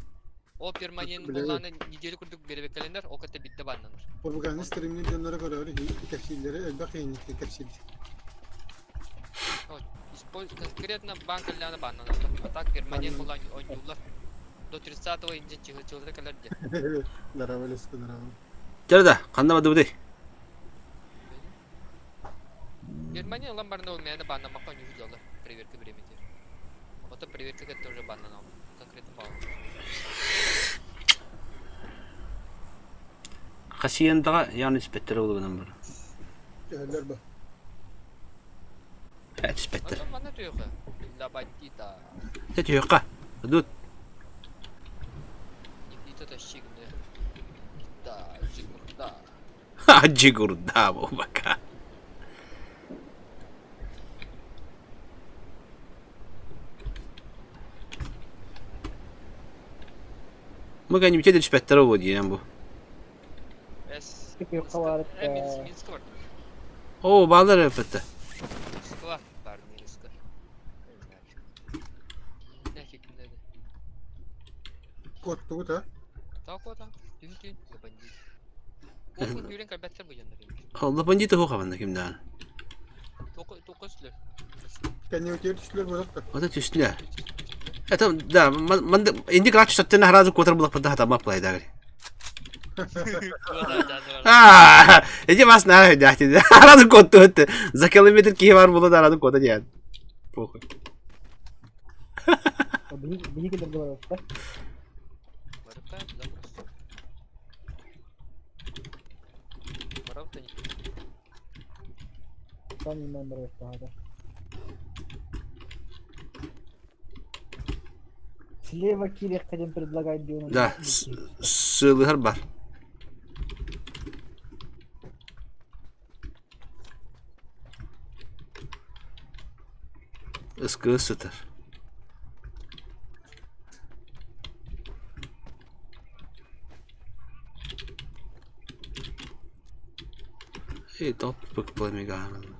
Ол перманент буоллааны неделю курдук биэрэбэккэлэнэр, ол кытта биирдэ бааннанар. Урбуганы стримни дьонноро көрөөрү кэпсииллэри элбэх киһини кэпсииллэр. Конкретно банк кэллэҕинэ бааннаналлар. А так перманент буолан оонньууллар. До 30-го инде чыһылда кэлэр диэн. Здорово, здорово. Чэ да, ханна бардыбытый? Германия ылан баран ол мээнэ бааннаммакка оонньуу сылдьаллар проверка времени. Ото проверка кытта уже бааннаналлар. Конкретно бааллар. Хасиендаҕа ян испэттэр олугунан бар. Төһөлөр ба? Түспэттэр. Манна түһүөххэ. La бандита. Тэ түһүөххэ. Дут. Никита тащигны. Да, Джигурда. Джигурда буолбакка. Мы кәнибитэ түспэттэр буолуо диэн бу. Эс. Түһүөххэ баар Минск бар. Оо, баалар эппэтэ. Москва бар Минска. Нафиг надо. Куоттугут а? Тако та. Түн түн бандит. Ол күн кэлбэттэр бу дьоннор. Ол бандиты хуха манна кимдаан. Токо токо сүлэр. Кэнниутер түстүлэр буолар Ото түстүлэр. Это да, манды инди грач саттына харазы котор булак да хатама плайдагы. Аа, эти вас на дяхти. Харазы котту это. За километр киһи бар була да харазы кота диэн. Похуй. Биһиги кэлэргэ барбыттар. Барыта запрос. Барабыта не. Там именно барбыттар. Слева кириэххэ диэн предлагает диэн. Да, сылыһар бар. Ыскыы сытар. Эй, топ пламегаан.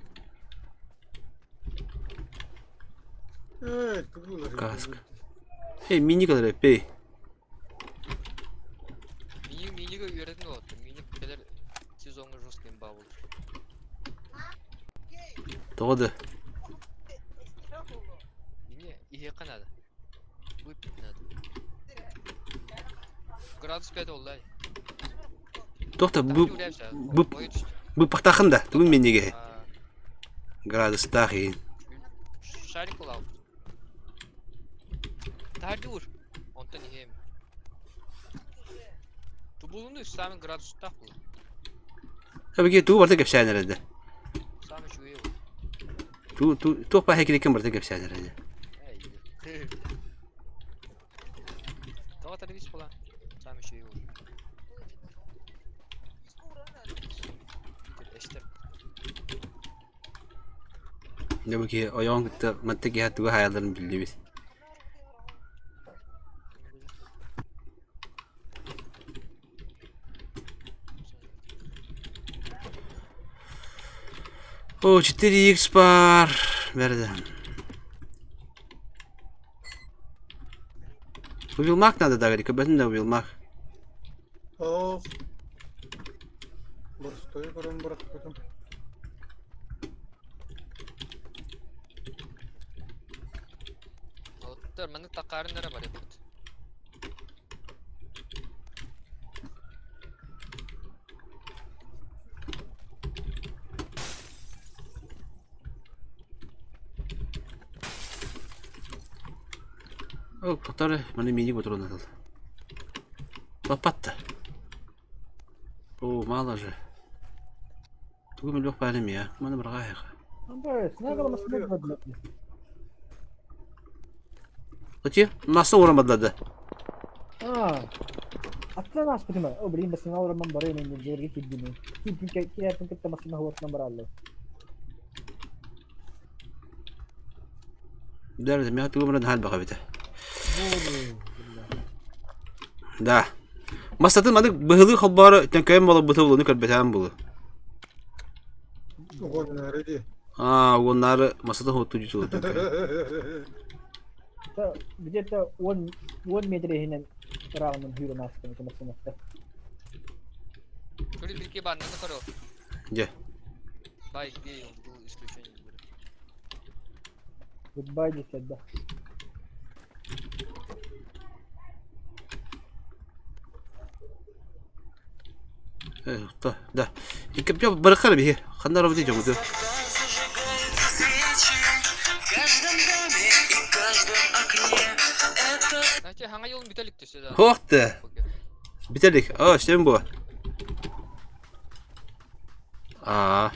Э, тугу Каска. Эй, мини кэлэр эппей. Мини минига үөрэтин олордум. Мини кэлэр сезоҥҥа жесткий имба буолар. Тоҕо да? Мини иһиэххэ наада. Выпить надо. Градус 5 оллай. Туох да бу бу быппахтаахын да тугун миннигэһи градустаах иһин. Шарик улаабыт. Таһырдьа уур. Онтон иһиэм. Тубулуну самый градустаах буолар. Эбиги туу барда кэпсээн эрэлдэ. Самый үчүгэй ол. Туу туу туох баһа кириккен барда кэпсээн эрэлдэ. Тоҕо телевиз була? Самый үчүгэй ол. Эстер. Дьэ бу киһи ойоҕун кытта манта киһи тугу хаайалларын биллибит. О, 4х бар. Бэрдэ. Вилмак надо да, говорит, көбөтүн да Вилмак. Ох. Боростуой көрөн бырахпытым. Оттор маннык такаарын эрэ бар эбит. Ол который маны мини патрон атыл. Лопатта. О, мало же. Тугу мөлөх баар эмиэ. Маны бырҕаайаха. Ати, масса уран бадлады. А, аттан ааспытым о, блин, басына ураман барыам инде дьиэргэ киирдим. Киирээппин кытта массыына уотунан бараллар. Да, мя тугу мына наһаа элбэх эбитэ. Да. Мастатын маннык быһылыы холбоору төҥкөйөн буолбута булуну көрбөтөҕүм булу. Угоннары дии. Аа, уоннаары мастатын хоттуу дьутуу төҥкөйөн. Где-то 10 метр иһинэн ырааҕынан сүүрэн аастым ити массыынаттан. Көрү бирки барнаны көрө. Дьэ. Бай, где он был исключение. Goodbye диэтэ. Э, да. Икки барахар биһи. Ханна робити дьоҥуту. Знаете, хаҥа йолун бүтэлик түсө да. Ох ты. Бүтэлик. О, что бу? Аа.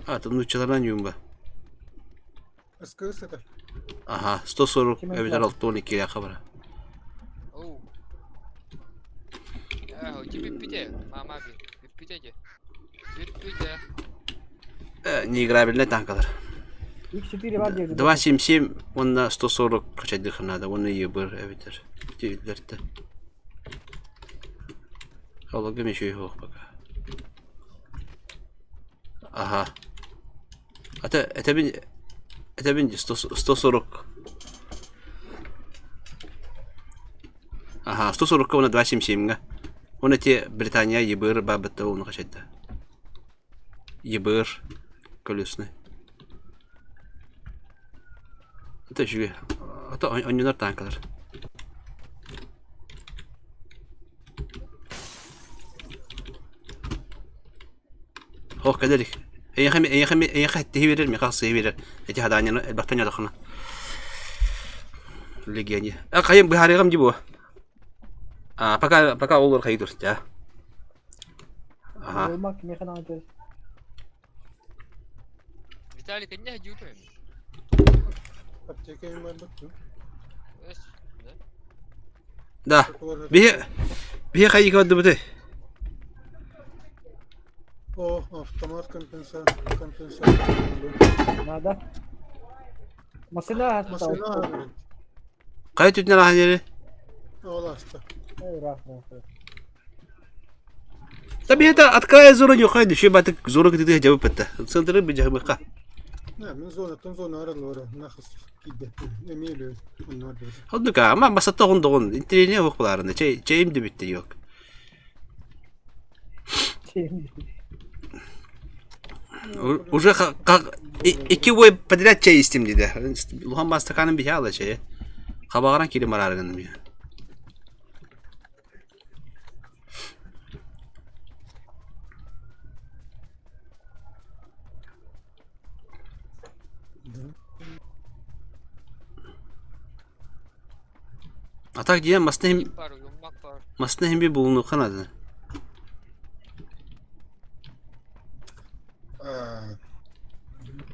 А, там нууччаларынан юумба. СКС это. Аха, 140 эбэтэр 62 хабара. Оу. Э, ти бүппүтэ, мама би. Бүппүтэ де. Бүппүтэ. Э, неиграбельный танкалар. X4 бар диэбит. 277 уонна 140 хачайдыхха наада уонна ЕБР эбэтэр тиэллэртэ. Олорго еще их пока. Ага. Это, это бин, это бин 100, 140. Ага, 140 уонна 277-га. Уонна те Британия ЕБР баабытта уонна хачайда. ЕБР колесный. Это үчүгэй. Ото онньонор танкалар. Ох, кэлэрик. Эйиэхэ эйиэхэ эйиэхэ эттиһи биэрэр, миэхэ ахсыһы биэрэр. Эти хадаанньаны элбэхтэн ньодохуна. Легионе. А хайым быһаарыаҕым дии буо. А пока пока ол хайы тур дьа. Ага. Болмак миэхэ наҕа Виталик, инне дьүүтүм. Аптека барбыт. Өс, да? Да. Биһи биһи хайы көрдүбүтүй? О, автомат компенсация. Надо. Машина Машина Хайа түтүнэр ахан ери? Ол аста. Tabii это от края зона не уходит, еще батык зона кытыты жабып бітті. Центры би жабыққа. Не, мен зона, тон зона аралары, нахыс киде. Эмилю, оннор бир. Однука, ама масатта оғын интерне оқ бұларында, чай, чайым да бітті yok. Уже iki boy подряд чай истим dedi. Лухан бастаканын bir ala чайы. Қабағаран келем арарыгыным я. Атак diyen masna hem Бар, юмак бар. masna hem bir bulunu kanadı.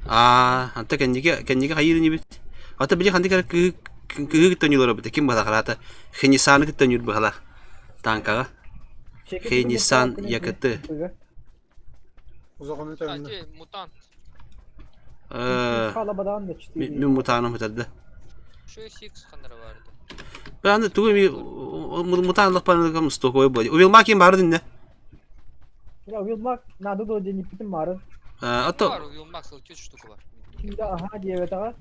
Аа, анта кэнниге кэнниге хайыр бит. Ата били ханды кэр кыы кыы төнүлөр бит. Ким бала карата. Хенисаны төнүр бала. Танкага. Хей, Nissan ЯКТ. Узагын А, өтәмне. те, мутант. Э, Халабадан да 4. мен мутаным битәрде. 6x ханнары барды. Ben de тугу ми мутанлык панылык стокой боди. Убил макин бар динде. Ya Wilmak надо было день питим марын. Ато Бар, юмак сол 3 штука бар. Şimdi aha diye betağa.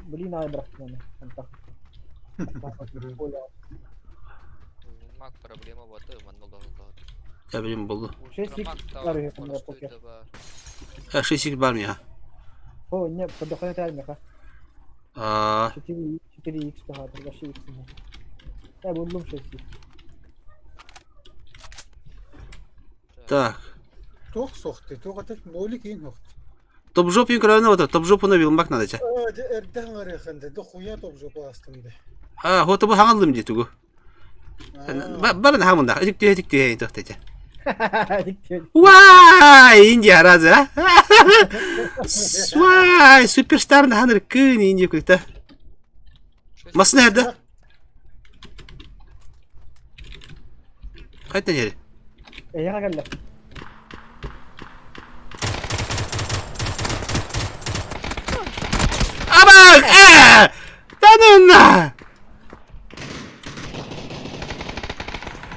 Блин ay bıraktım onu. Anta. Юмак проблема вот, маннал я билим болду. 6x бар yakında покер. Ha 6x бар mı ya? О, не, подохуя таймеха. Аа, 4 4x daha başka x ne. Ya buldum 6x. так. Тох сохты, тох атак боли кийин хохты. Топ жоп юкраны вот, топ жопуна билмак надо ча. Эрден арыханды, дохуя топ жопа астымды. А, хото бу хаңалдым ди тугу. Барын хамында. Эдик түйе эдик түйе тохтече. Вай, Индия разы, а? Вай, суперстар ханыр кын Индия күтә. Мас nerede? Қайтан ері? Eya geldi. Абак! Э! Танына!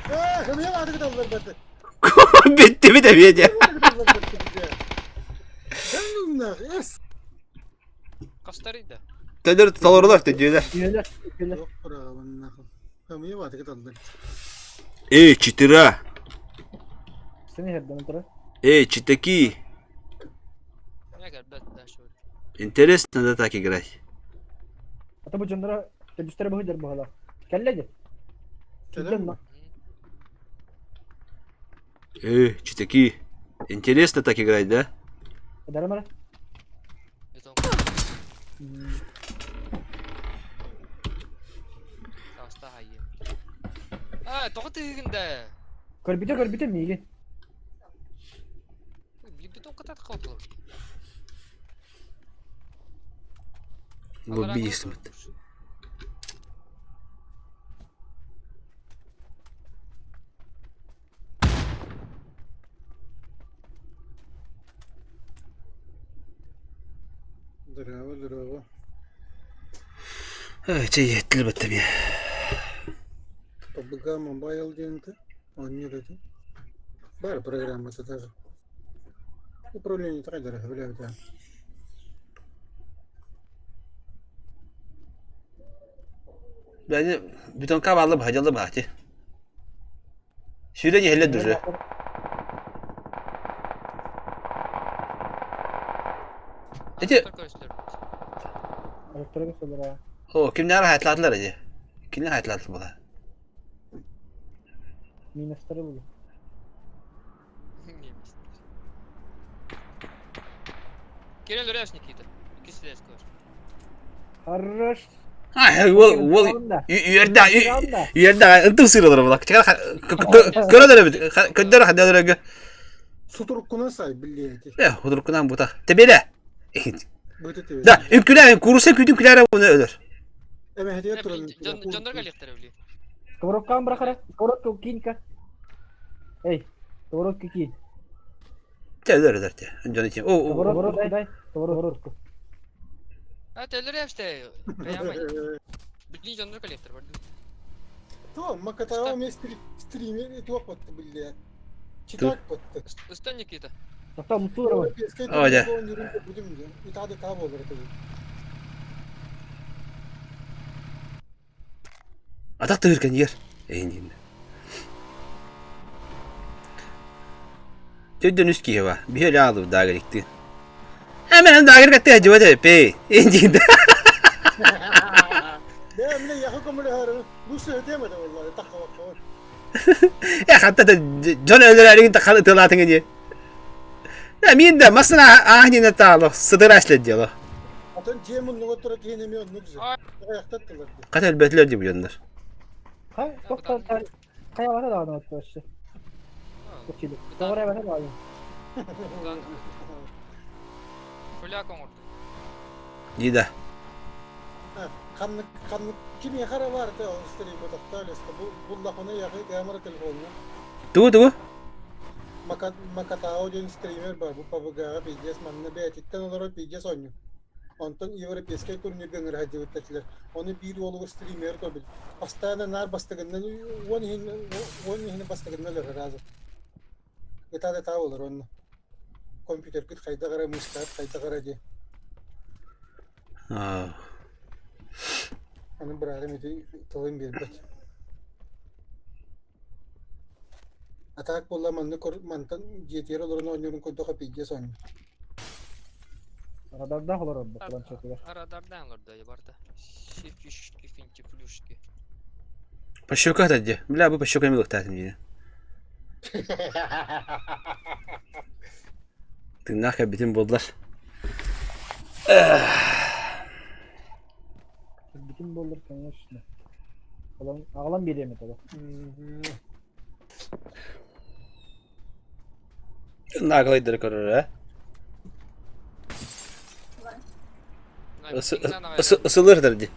Э, хымия адыгы даллар бәті. Бітті бітті бітті. Эс. Кастарыйда. Тәдір талорлар тәдір. Üyeler, üyeler. Yok bırakın Хымия адыгы даллар. Эй, читера! Seni herden otur. Эй, читаки! Не гәрбәт да шул. Интересно, да так играть. Ата bu canlara tebüşlere bakacağım bu hala. Kelle de. Кэлэн Эй, читаки! Интересно так играть, да? Ederim ara. Бетон. Таста хайым. А, тоғы тыгында. Көрбүтө көрбүтө миги. Бетон катат қалды. Лоббист. Здорово, здорово. Эй, чай еттілі бітті ме. PUBG Mobile диэнте. Онньуур этим. Бар программата даже. Управление трейдера бля. Бәні бетонка балы бхажалы бхати. Сүйрен еле дүрі. Эти Elektronik olur ha. о кимнер hayatladılar edi. Kimler hayatladı була? Minusları bulu. Кирилл Реш, Никита. Икisi de skor. Хорош. Ay, ол ол үйерде үйерде ынтып сыйрылар була. Чыгар көрөдөр бит. Көдөр хадалар Сутуруккуна сай билли Э, худуркунан бута. Тебеле. Быты тебе. Да, үкүлә куруса күдүн күләре буны өлөр. Эме хедия туран. Жондар галихтер били. Сковородканы bırak ara. Сковородка кинь-ка. Эй, сковородка кинь. Чэ, өлөр өлөр те. Дьон ити. О, о, Поворот дай, поворот. А, телер эпсте. Каямай. Бүтүн дьоннор коллектор бар. То, Макатао мен стример туох батты билле. Читак батты. Ыстан Никита. Тоқтоо мутура. О, да. Итады та болар это. Атах тыгыркан ер. Эйин Төддөн үс киһи ба. Биһи аалып даагырикты. Эмен даагыр катты жыбат эпей. Эйин Да, мне я көмөлө хары. Бу сөйтеме да والله тахха бакка. Я хатта дьон өлөр таххан ытылаатыҥ ини. Я мин да масына аахнина таало сыдырашлет дело. Атын жемун нуготура киһини оннук же. Аяктаттылар. Хата өлбөтүлөр дии дьоннор. Хай, тоқтоо хайа даҕаны оттооччу. Тоҕо эрэ даҕаны. Фуляк оҥорду. Дии да. Ханнык ханнык кими хара бар те ол стрим тохтоолеста бу буллахуна яхы камера телефонна. Тугу тугу? Макатао диэн стример бар бу ПВГ-ҕа пиздец манна бэйэтиттэн олорор пиздец оонньуур. Онтон европейскай турнирга ыҥыра сылдьыбыт этилэр. Ону биир уолугар стример көрбүт. Постоянно наар бастыгыннан уон иһин уон иһин бастыгыннан өлөрөр разы. Ытаа да ытаа буолар онно. Компьютергит хайдах эрэ мышкаҕыт хайдах эрэ диye. Аны быраатым ити тылын биэрбэт. А так буолла маннык мантан дьиэтигэр олорон оонньуурун көрдөххө пиздец оонньуур. Радардаах олорор бу планшетыгар. Радардаан олордо барда. Фишки, финти, флюшки. Пощека это где? Бля, бу пощека милыктаатым дии. Тыыннаах кэлбитим буоллар. Бүтүн буоллар, конечно. Аҕалан биэриэм этэ. Наглайдары көрөр ээ. Ысылыр дии.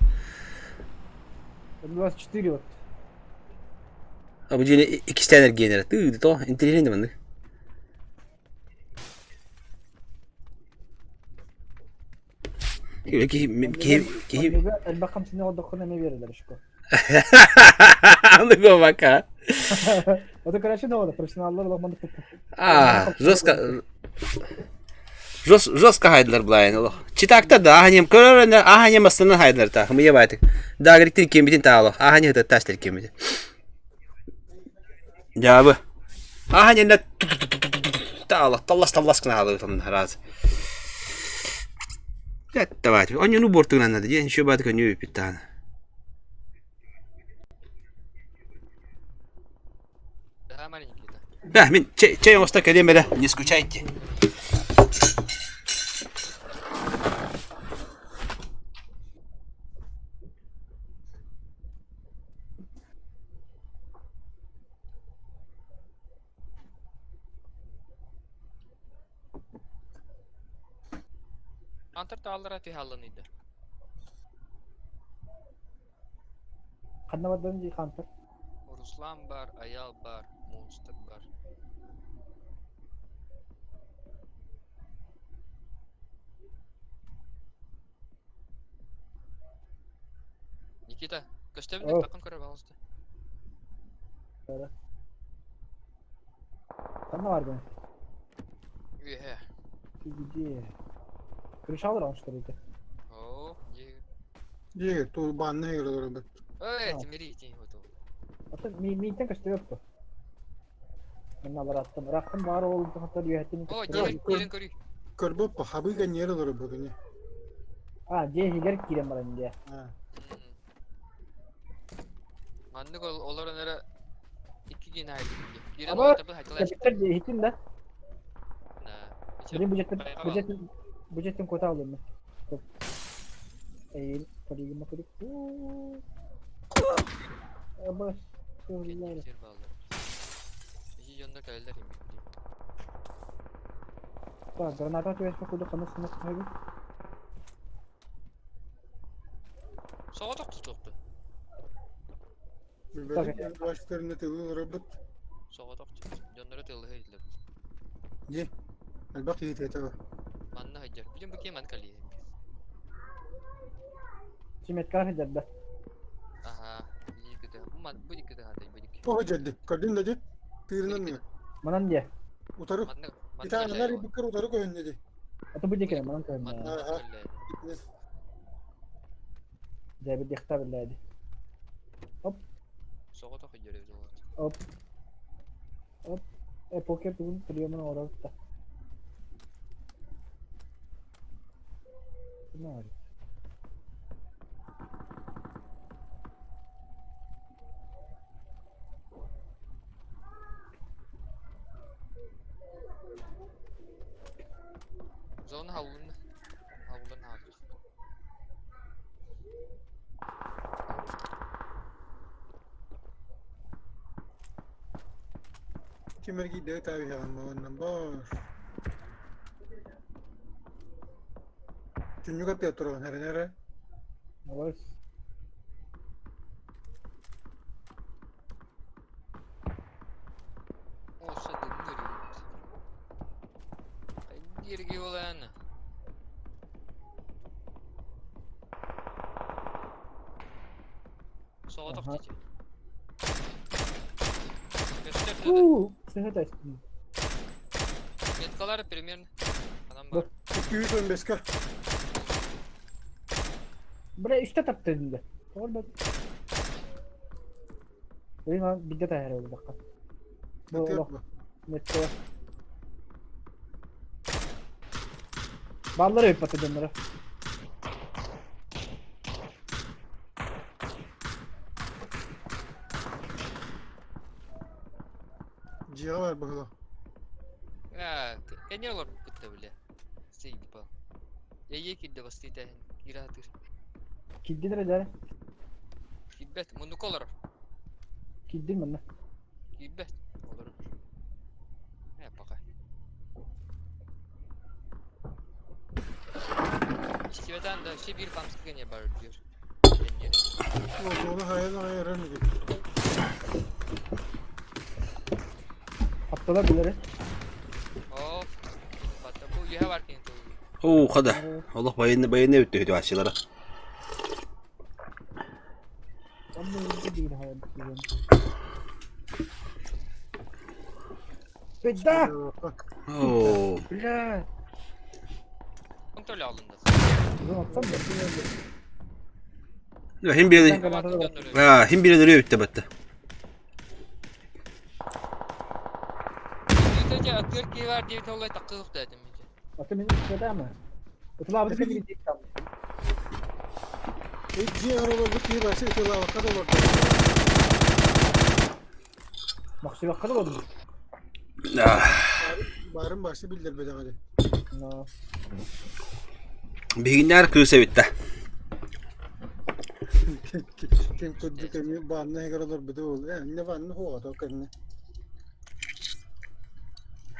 24 вот. А бу дьиэни иккистээн эргиэнэрэ. Тыы, то интеллигент маннык. Киһи киһи киһи Элбэх хамсыны олдоххуна эмиэ биэрэллэр ишко. Аны бака. Это короче да, профессионаллар олох А, жестко жестко хайдылар булайын олох. Читакта да аханем көрөрөнө аханем астынан хайдылар та. Хмыя байтык. Дагриктин кембитин таало. Ахане хытатташтыр кембитин. Дьаабы. Аханенна таало. Таллас таллас гына хаалыбыт раз. Давайте. Онньону буортугунан надо. Дьэ, еще баатык өнү бүппүт Да, маленький, да. Да, мин чэй чэй оҥосто кэлиэм эрэ, не скучайте. Антар тааллара фиһалланыйда. Ханна бардан дии хантар. Руслан бар, Аял бар, Монстр бар. Никита, көстөбүн О. такын көрө пожалуйста. Ханна бардан? Үһэ. Где? Крышалар он что ли это? О, не. Дьиэ, ту баанна олорор Ой, А. тимири тин вот. Ата ми мийтен көстөбөт бу. Манна бараттым. Рахтым бар ол хаттар үһәттин О, көстөбөт. дьиэ киирэн көрүй. Көрбөп хабыга ньиэр олорор бүгүнү. А, дьиэ иһигэр киирэн баран дьиэ. Маннык олорон эрэ икки гин айды. Киирэн Аба, олорторбут хайталар. Кэбиттэр дьиэ иһитин да. На. Билин бюджеттен бюджеттен бюджеттен кота алым. Эй, полигон макырык. Аба, Сир баллар. Ии дьоннор кэлэллэр имбит. Так, граната түбэспэ курдук ханна сынак хайбы. Соҕотох тутуохту. Билбэтим, баштарына тылы олорбут. Соҕотох дьонноро тыллыһа иһиллэр. Дьиэ. Элбэх киһи тиэтэ бар. Манна сылдьар. Бүтүн бу киһи манна кэлиэ. Симеткаҕа сылдьар да. Аха. Бу бу ман бу дикки тыһатай бу дикки. Оһо дьэрди. Көрдүн да ди. Тыырынан Бу миҥэ. Манан диэ. Утары. Манна манна Итааннар кэллээ. ибиккер утары көһүннэ ди. Аты бу диэки манан Манна көһүннэ. манна Аха. кэллээ. Дьэ билиэхтэ биллээди. Соҕотох сылдьар эбит ол. Оп. Оп. Э, покер тугун приемун оҥорор да. Ким Зона havlunu havlunun hazır. Ким эргийдэ таабиһаҕын буоланнан боор. Түннүк аттыгар туран эрэн эрэ. Молодец. Olsa dönüyor. Dirgi olan. Соҕотох Аха. дии. Көстөр да. Уу, сыһыта истин. Меткалар примерно. Анам Бу. бар. 215-ке. Бля, үстэ тапты диле. Тоҕо бат. Блин, бидде таһар олдаққа. Бу олох метро. Баллары өп баты дьоннора. Дьиэҕэ бар быһыла. Аа, кэннер олор бутта бile. Сей типа. Яйе кирде басты тәһин. Кира атыр. Киддин эрэ Кирбет, муннук олор. Киддин манна. Кирбет. Олор. Э, пока. İstiveten da şey bir kamsı gene var diyor. Кэннер. Оны хайан айыран иди. Хапталар билери. Оп. Hatta bu üye var kendi Оо, хада. Олох байынны байынны өттө хөтү ачылара. Онно үстэ биир хайан киирэн. Беда! Оо. Бля! Kontrol alındı. Uzun atsam da. Хим бире А, хим бире нөрү өттө батта. Өтөже атыр ki var diye tolay takılıp dedim. Аты мен үстэ ама. Утулаабыт кэмигин диэки там. Дьиэ аралар киһи башы ытылаабакка да олордо. Махсыбакка да болдум. Барын башы билдербедэҕэ Но. Бигиннэр кыыс эбитте. Ким курдук эми баанна иһигэр олорбута буолуо. Э, иннэ баанна хуоҕа кэннэ.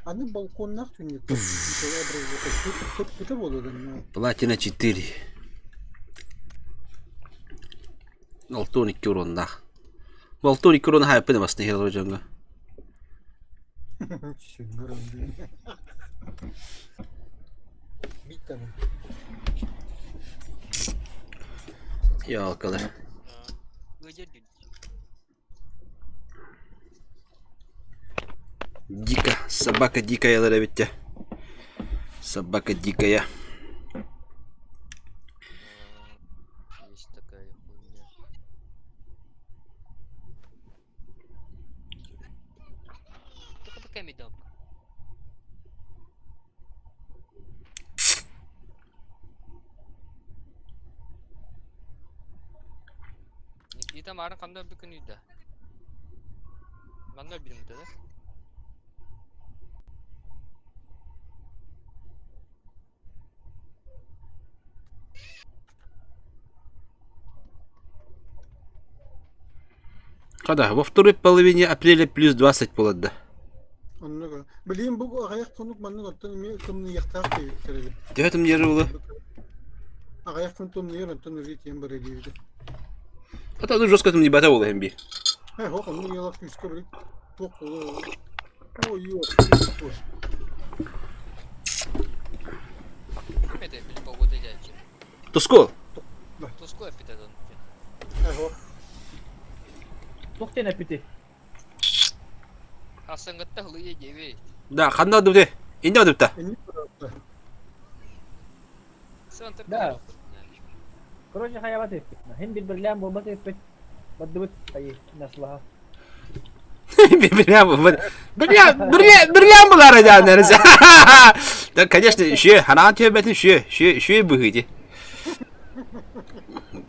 Аны балконнаах түннүккэ көппүтэ буолуо дэннэ. Платина 4. 62 уроннаах. 62 урон хайпын басны хер дьоҥҥо. Биттэ Ялкалар. Öyle değil. Дико. Собака дикая эбитте. Собака дикая. Есть такая хуйня. Только пока медом. Никита марын қандай бір күн үйді. Манда бір мүті да? Когда? Во второй половине апреля плюс 20 болады. Оннук. Билигин бу аҕыйах хонук маннык оттон эмиэ тымныйыахтаах диэбиттэр эбит. Төһө тымныйар буолуо? Аҕыйах күн тымныйар, онтон уже тиийэн барар диэбитэ. Ата ну жестко тымныйбата буолуо иһин биир. Э, хоқ оннук ыалах күүскэ били туох буолуо. Ой, ой. Туску. Туску эппитэ дон. Эһо. Туох диэн эппити? Хасыҥҥытта хылыйа диэбит. Да, ханна дубте? Инде дубта. Инник барабыта. Сантыр Да. Короче, хайабат эппит. Хин бир бирлээн буолбат эппит. Бардыбыт айы наслаха. Бирля, бирля, бирля булар дьааннары. Да, конечно, шүө, ханаан түөбэтин шүө, шүө, шүө быһыы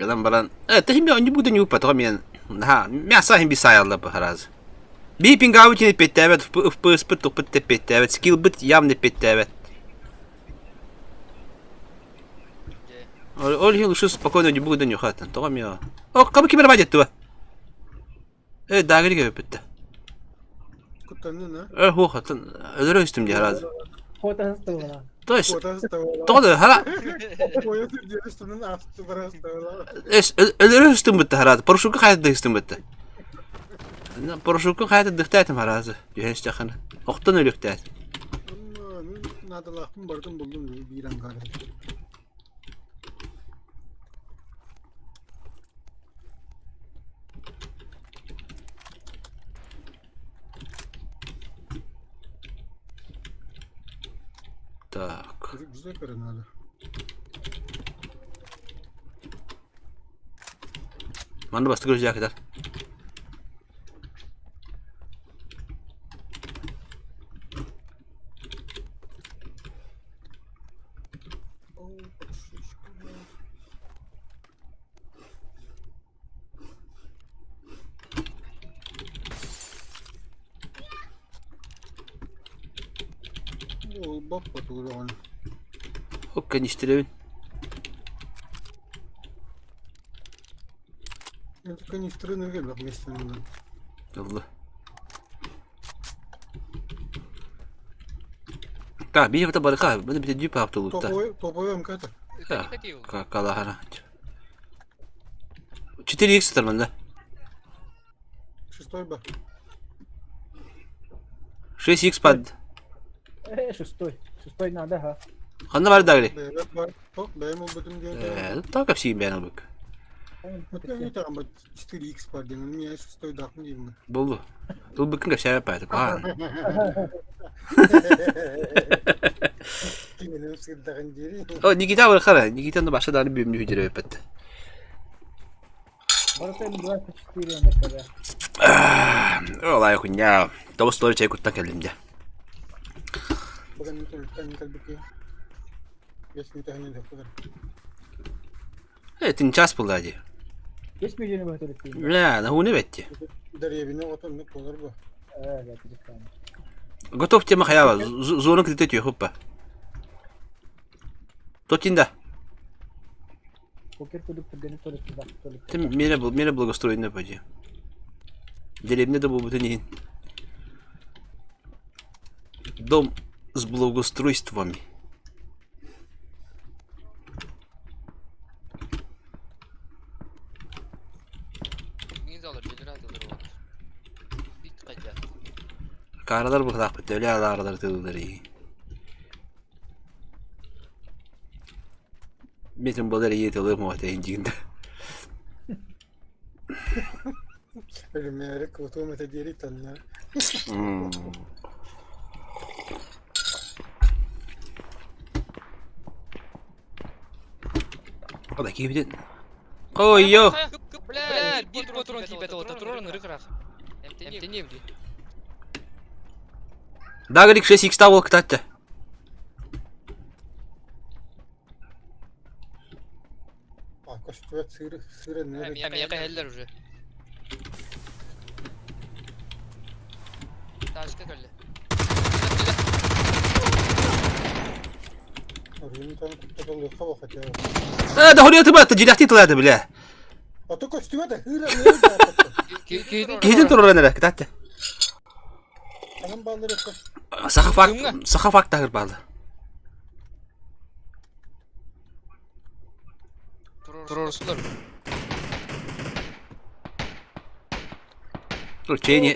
Гынан баран, тэһин онньу буду ньууппа тоҕо мен, наха, мясо хин би саайалла быһараз. Би пингабы тин эппеттээбэт, ыппыспыт туппут эппеттээбэт, скиллбыт явно эппеттээбэт. Ол иһин лучше спокойно не буду нюхать. Тоҕо мио. О, кабы кимер бадеттуба. Э, дагы кебеппитте. Куттаннын а? Э, хуох, өлөрө үстүм дии араас. Хотасыстыбына. То есть, тоҕо да хара Ойо сүрдүөр үстүнэн аасты барастыбала. эс өлөрө үстүм бытта хараады. Порошукка хайда үстүм бытта. Порошукка хайда дыхтаатым хараазы. Түһэн истэххинэ. Охтон өлүктээт. Наадалаахпын барытын буллум биир ангары. Так. Рюкзак эрэ надо. Манна бастакы рюкзак кытар. О, подшишка, блядь. Буолбат потугураҕын. Хокка нистирэбин. Это канистры наверх вместе надо. Ылла. Так, биир барыка, бу бите дүүп аптылытта. Топовой, топовой МК-то. Калахара. 4х сытар да? Шестой ба. 6х под. Шестой. Шестой надо, ха. Ханна бар дагри? Бэйэбэт бар. Ток, бэйэм ылбытым диэн. Э, так капси бэйэн ылбык. Вот я не там, 4х бар диэн, меня шестой дахын деймін. Болду. Ылбыккын капсяя пайтык. Киминен сырдаҕын диэри. О, Никита бар хара. Никита ну баша даны бүүмнү хүдүрө өпөт. Барыта 24 МКБ. Олай хуйня. Тобус толы чай куттан кэллим дьэ. Бүгін төлүттэн кэлбикки. Бес мүтәһинен хөккүлэр. Э, тин час булла ди. Бес миллион бөтөрүттүү. Бля, нахуй бетти. Дэриэбинэ отоннук буолар бу. Э, гатырыккан. Готов тема хаява. Зону кредит хоппа. Тотинда. Покер кудук түргени толук да толук. Ты меня меня благоустроенная поди. Деревня да буду не. Дом с благоустройствами. Каралар быһылаах бит, өлө алааралар тыллар ии. Метин болар ии тылы муата индигинде. Өлүмээри кутуум этэ диэри танна. Ода киибитин. Ой, йо. Бля, биир патрон тиийбэтэ уота, турорун ырык-ыраах. Эмтэниэ били. Дагрик 6 х бол кытатты. А, көстүбэт сыыр сыыр эннэр. Миэхэ иһэллэр уже. Тачка кэллэ. Оройун тон куттаталыахха бу хотя бы. Э, да хорья тыбатты, дьилэхти тылады, бля. А то көстүбэт сыыр эннэр бааппат. Киһитин туроран эрэ, кытатты. Анан бааллар өккө. Саха факт, саха факт тагыр баалы. Турорсулар. Тур чейни,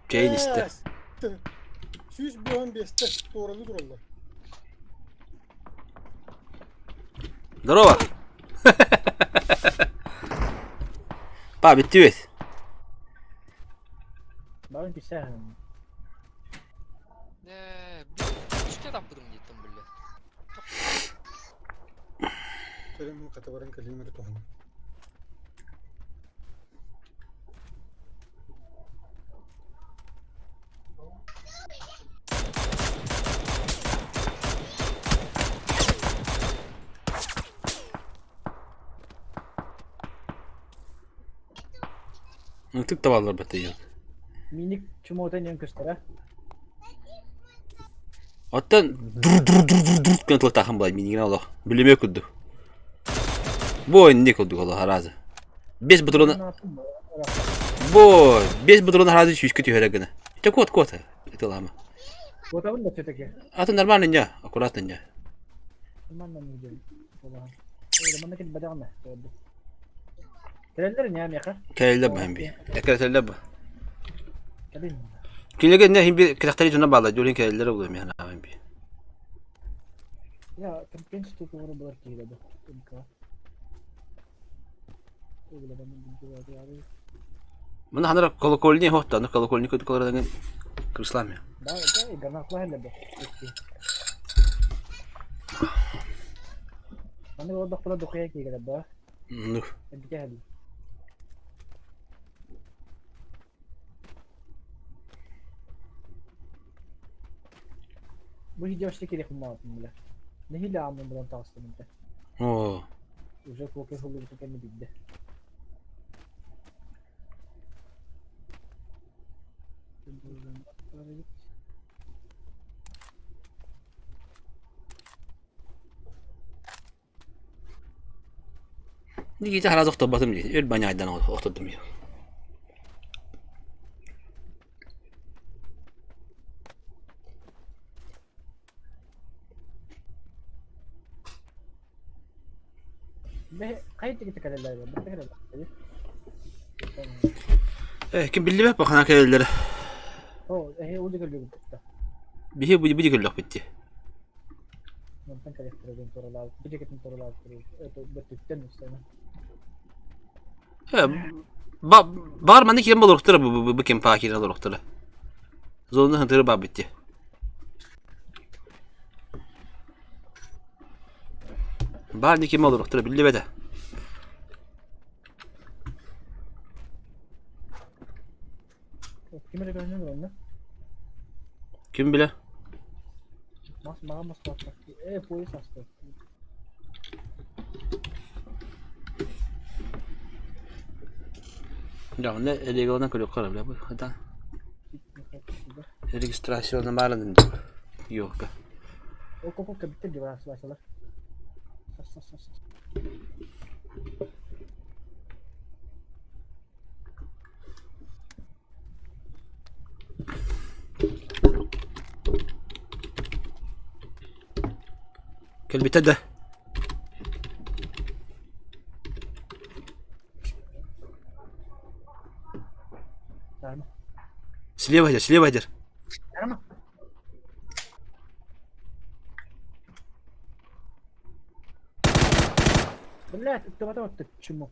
чейни исте. Сүүс буон биэстэ туоралыы тураллар. Здорово! Па, бүттүбүт. Барын писаһын. Э, үстэ таппытым диэттим биллэ. Көрөм хата баран кэлиим эрэ туһанан. Ытык табаллар баттыйан. Миник чумота диэн көстөрө. Оттон дур дур дур дур дур гына тылтаахын былай минигин олох. Билимэ курдук. Бу инник курдук олох аразы. Бес патрона Бо, бес патрона аразы сүүскэ түһэрэ гына. Чэ куот куот ытылама. Куотабын да все-таки. Аты нормально не, аккуратно не. Нормально не делаю. Манна кил бадагына. Кэлэллэр не меха. Кэлэллэр бу би. Кэлэллэр бу. Кэлин. Кинилэргэ не химби кэтэхтэри дьоно бааллар, дьулин кэлэллэр буолуо миэхэ наабын би. Я компенс тутууру булар киһи бу. Умка. Мына ханара колокольни хохта, ну колокольни көтү колорадагын кырыслами. Да, да, гранатла хелле бу. Маны олдохпуна духуя киигелер да. Ну. Эбите хәли. Бу видео кирек булмаган бile. Нэһиилэ ааммын булан таҕыстым интэ. Оо. Уже кофе хуллубутун кэннэ билдэ. Никита хараас охторботум дии. Өр баняйдан охтордум. Э, ким биллибэт бахана кэлэллэр. Биһи бу бу көрлөхпүт дии. Э, бар манна киирэн болуохтара бу бу кемпаа киирэн олоруохтара. Зона хантыры баабыт дии. Баар ким олоруохтара биллибэтэ. Ким эрэ көрүнэн олорно? Ким билэ? Мас маҕа мас Э, поезд аста. Дьэ, онно регионан көрүөххэ эрэ бу хата регистрацияны баарын ёлка. О, кэбиттэр дии барасылар. Кэлбитэ да. Слева идет, слева идет. Блядь, ты ты чему?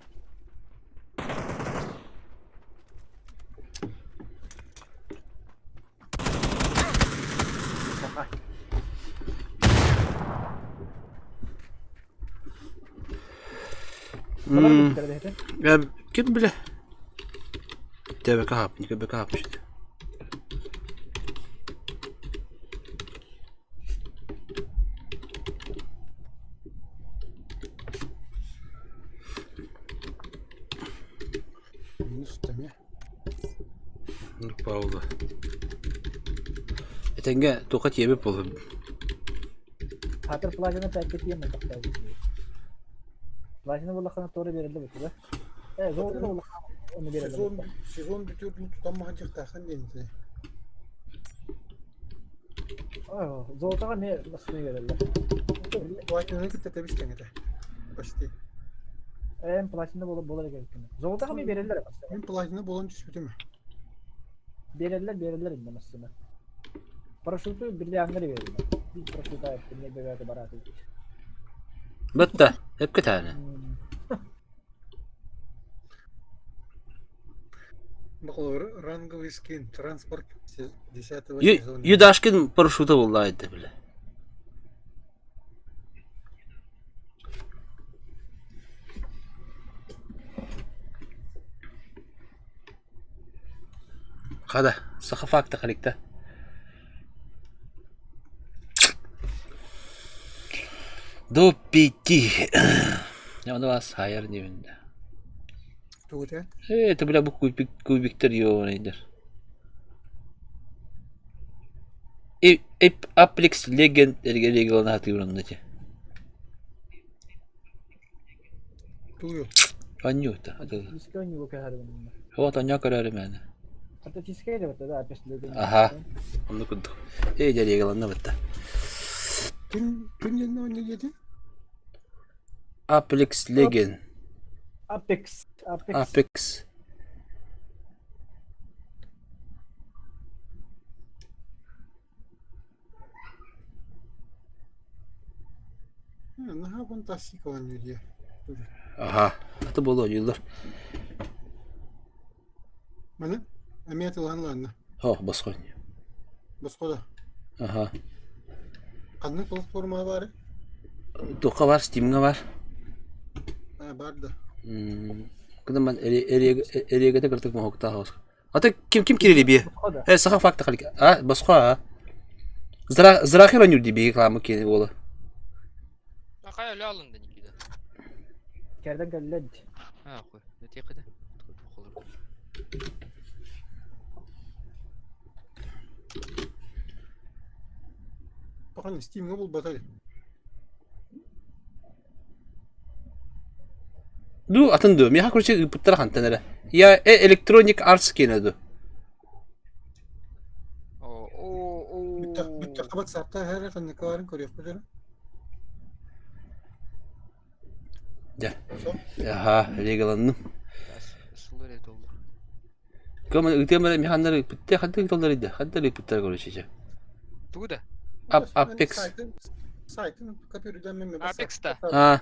Ким билэ? ТВК не КБК Минус эмиэ. Ну, пауза. Этэҥҥэ туохха тиийэбит буолуо. Хатыр платина пятка тиийэн тахсар. Платина буоллаххына туора биэрэллэр бу да. Э, золото буоллаххына ону биэрэллэр. Сезон сезон бүтүөр дуу тутан маһадьыктааххын диэн этэ. Золотоҕа эмиэ массыына биэрэллэр. Платинаны кытта тэбис-тэҥ этэ. Почти. Эн платина буолар буолар эбиккин. Золотоҕа эмиэ биэрэллэр массыына. Мин платина буолан түспүтүм. Биэрэллэр, биэрэллэр иннэ массыына. Парашюту бриллианнары биэрэллэр. Биир парашюта эттиннэ бэбээтэ барааты. Бытта, эпке тааны. Бакалавр ранговый скин, транспорт 10 сезона. Юдашкин парашюта булла это бля. Хада, саха факта халикта. До пяти. Я у вас хайар диэбин да. Тугу этэ? Э, это бля бу кубик, кубиктар ёбаныйдар. Apex Legend регионы хатыырын эти. Тугу? Анньута. Физически ойнууга көһөрүм. Вот анньа көрөрүм мээнэ. Ата физическэй да бата да Apex Legends. Аха. Онну курдук. Э, дьэ бытта. Ким ким диэн оонньуу диэтиҥ? Apex Legend. Apex. Apex. Apex. Наһаа фантастика оонньуу дии. Аха. Аты буолуо оонньууллар. Маны эмиэ тылаан ыланна. О, босхо оонньуу. Босхо да. Аха. Ханнык платформа баар? Туохха баар, Steamҥа баар. А, баар да. Кына эриэгэтэ кыртык моһуктаах Ата ким ким кирили бие? Э, саха факта халик. А, босхо а. Зрахи ронюр ди бие кламы ки ола. Акай өлө алынды Никита. Керден кэллэд. А, хуй. Нэтиэхэ да. Пока Steam'га булбата. Ду атын ду. Миха короче ыпыттара хантан эрэ. Я Electronic Arts киэнэ ду. О, о, Бүттэххэ батсаапта эһэр ханныка баарын көрүөхпүт эрэ. Дьэ. Аха, регаланным. Сылыр это олор. Кым ытыам эрэ миханнар ыппытта хантан толлар иде. Хантан ыппыттар короче чэ. Тугу да? Apex. Сайтын компьютерден мен Apex та. А.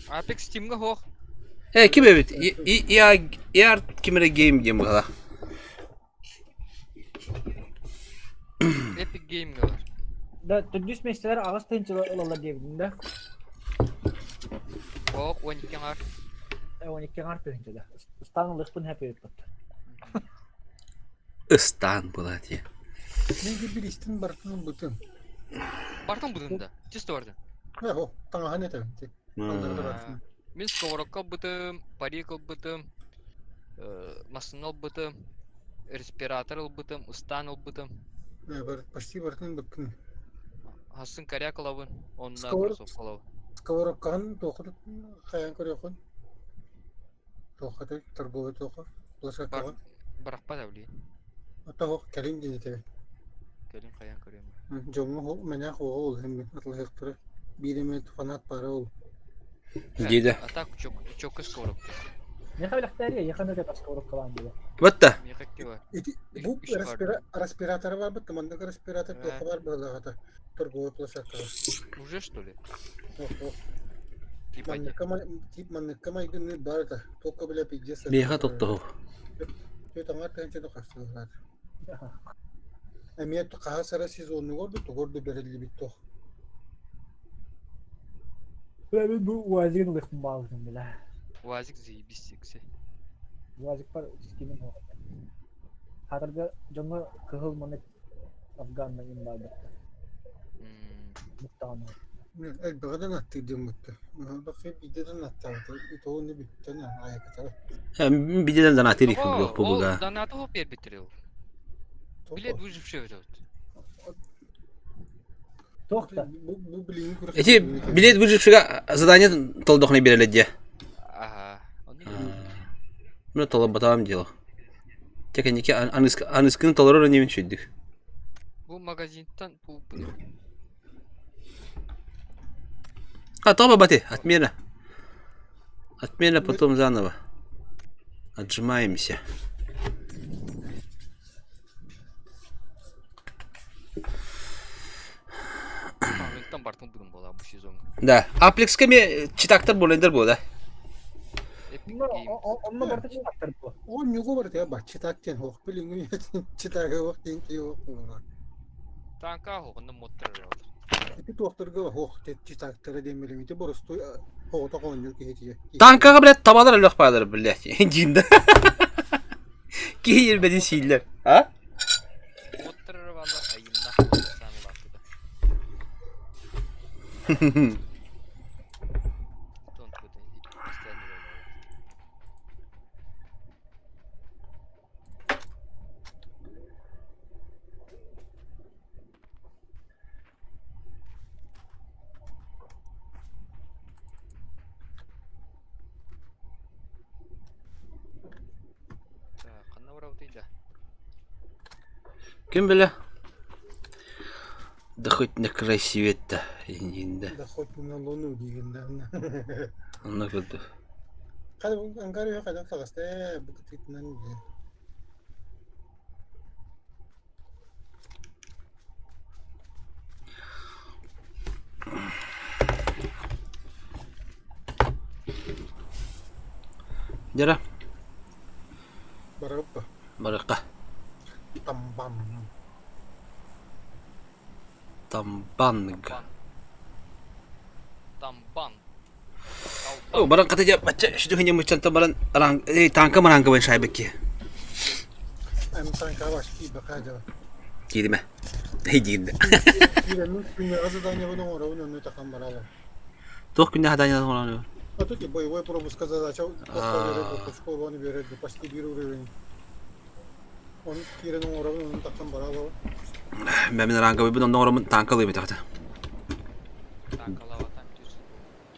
Apex Steam'га хоох. Э, ким эбит? ER ким эрэ гейм диэн быһалаах. Epic Game'га бар. Да, төрдүс миэстэлэр аҕыс тыһыынча ылаллар диэбитин да. Хоох 12 ар. 12 аҥар тыһыынча да. Ыстаан ылыахпын хэппи эбит Ыстаан была дии. Мен билистин бартын ылбытым. Бартын будун да. Чисто бардын. Э, таҥаһын этэ. Мин сковородка ылбытым, парик ылбытым, массыына ылбытым, респиратор ылбытым, ыстаан ылбытым. Почти бартын ылбыккын. Хасын коряк ылабын, онно кроссовка ылабын. Сковородкаҕын туохха хайаан көрүөххүн? Туохха торговый туохха? Площадкаҕа? Барахпат блин. Оттон кэлин диэн этэбин. Кэлин хайаан көрүөм. Дьоҥҥо мэнээх уоҕа ол иһин атылаһыахтара. Биир эмэ фанат баара ол. Диде. А так чокка сковородка. Миэхэ билэхтээри, яхан өтө сковородкалаан диye. Батта. Миэхэ кива. Ити бу респиратора бар бытта, маннык респиратор туохха бар быһыылаах торговой площадкаҕа. Уже что ли? Манныкка тип манныкка майгынныыр баар этэ. Туохха бile пиздец. Миэхэ тоттоһу. Түөт аҥаар тыһыынча хастыылаат. Эмиэ хаһа сара сезонугар да тугар да бэриллибит туох. Бля, бу УАЗигин ылыахпын баҕалыытым бля. УАЗик заебись икси. УАЗик бар скиним Хатырга дьоҥҥо кыһыл маннык афганна им баайбаттар. Муттаҕын. Элбэҕи да аттыыр бутта. Бахы биирдэ да аттаабата. Итоуну бүттэн айакатара. Биден донатыр их Ол бу донаты хоп бербиттер ол. Билет выживший вот. Туох да? Бу билиҥҥи күрэх. Эти билет выжившига задание толдохны береле дии. Ага. Мен толорботаам дело. Текеники аныскыны толорор немин шүйдүк. Бу магазинтан пул буду. А, тоба бати, отмена. Отмена, потом заново. Отжимаемся. Там бартын будем. буолар бу сезоҥҥа. Да, Аплекска эмиэ читактар буолайдар буола. Epic Онно Games. онно барыта читактар буо. Оонньууга барыта ба читак диэн суох билиҥҥи читага суох диэн киһи суох буолар. Танка суох, онно модтар эрэ ол. Ити туохтарга суох читактара диэн билим ити боростуой оҕото оонньуур киһитигэр. Танкаҕа блядь табалар өлөх баалар блядь дьиинда. Киһи ербэтин сииллэр. А? Модтар эрэ бааллар айымна саамай баартыта. Тон истээн Ханна барабытый да? Ким билэ? Да хоть на край света иннинде. Да хоть на луну диигин да. Онно курдук. Ангар үһэ хайдах таҕыста ээ бу кытыытынан диэн. Дьара. Барыппа. Барыкка. Тамбам. Тамбанг. Тамбан. О, баран ката дьэ бачча шүтүхүньэ муччантан баран араан танка мараанга шайбакки. Эм танка башки бакаадьала. Кииримэ. Диирдэ. Киирэммин күннээҕи заданиебын оҥоробун онно тахан баралар. Туох күннээх задание оҥорон А тут и боевой пропуска задача школаны берет почти биир уровень. Он киирэн оҥоробун онно тахан баралар. Мин ранговыйбын онно оҥороммун танкалыым этэ. Танкалаабатан түс.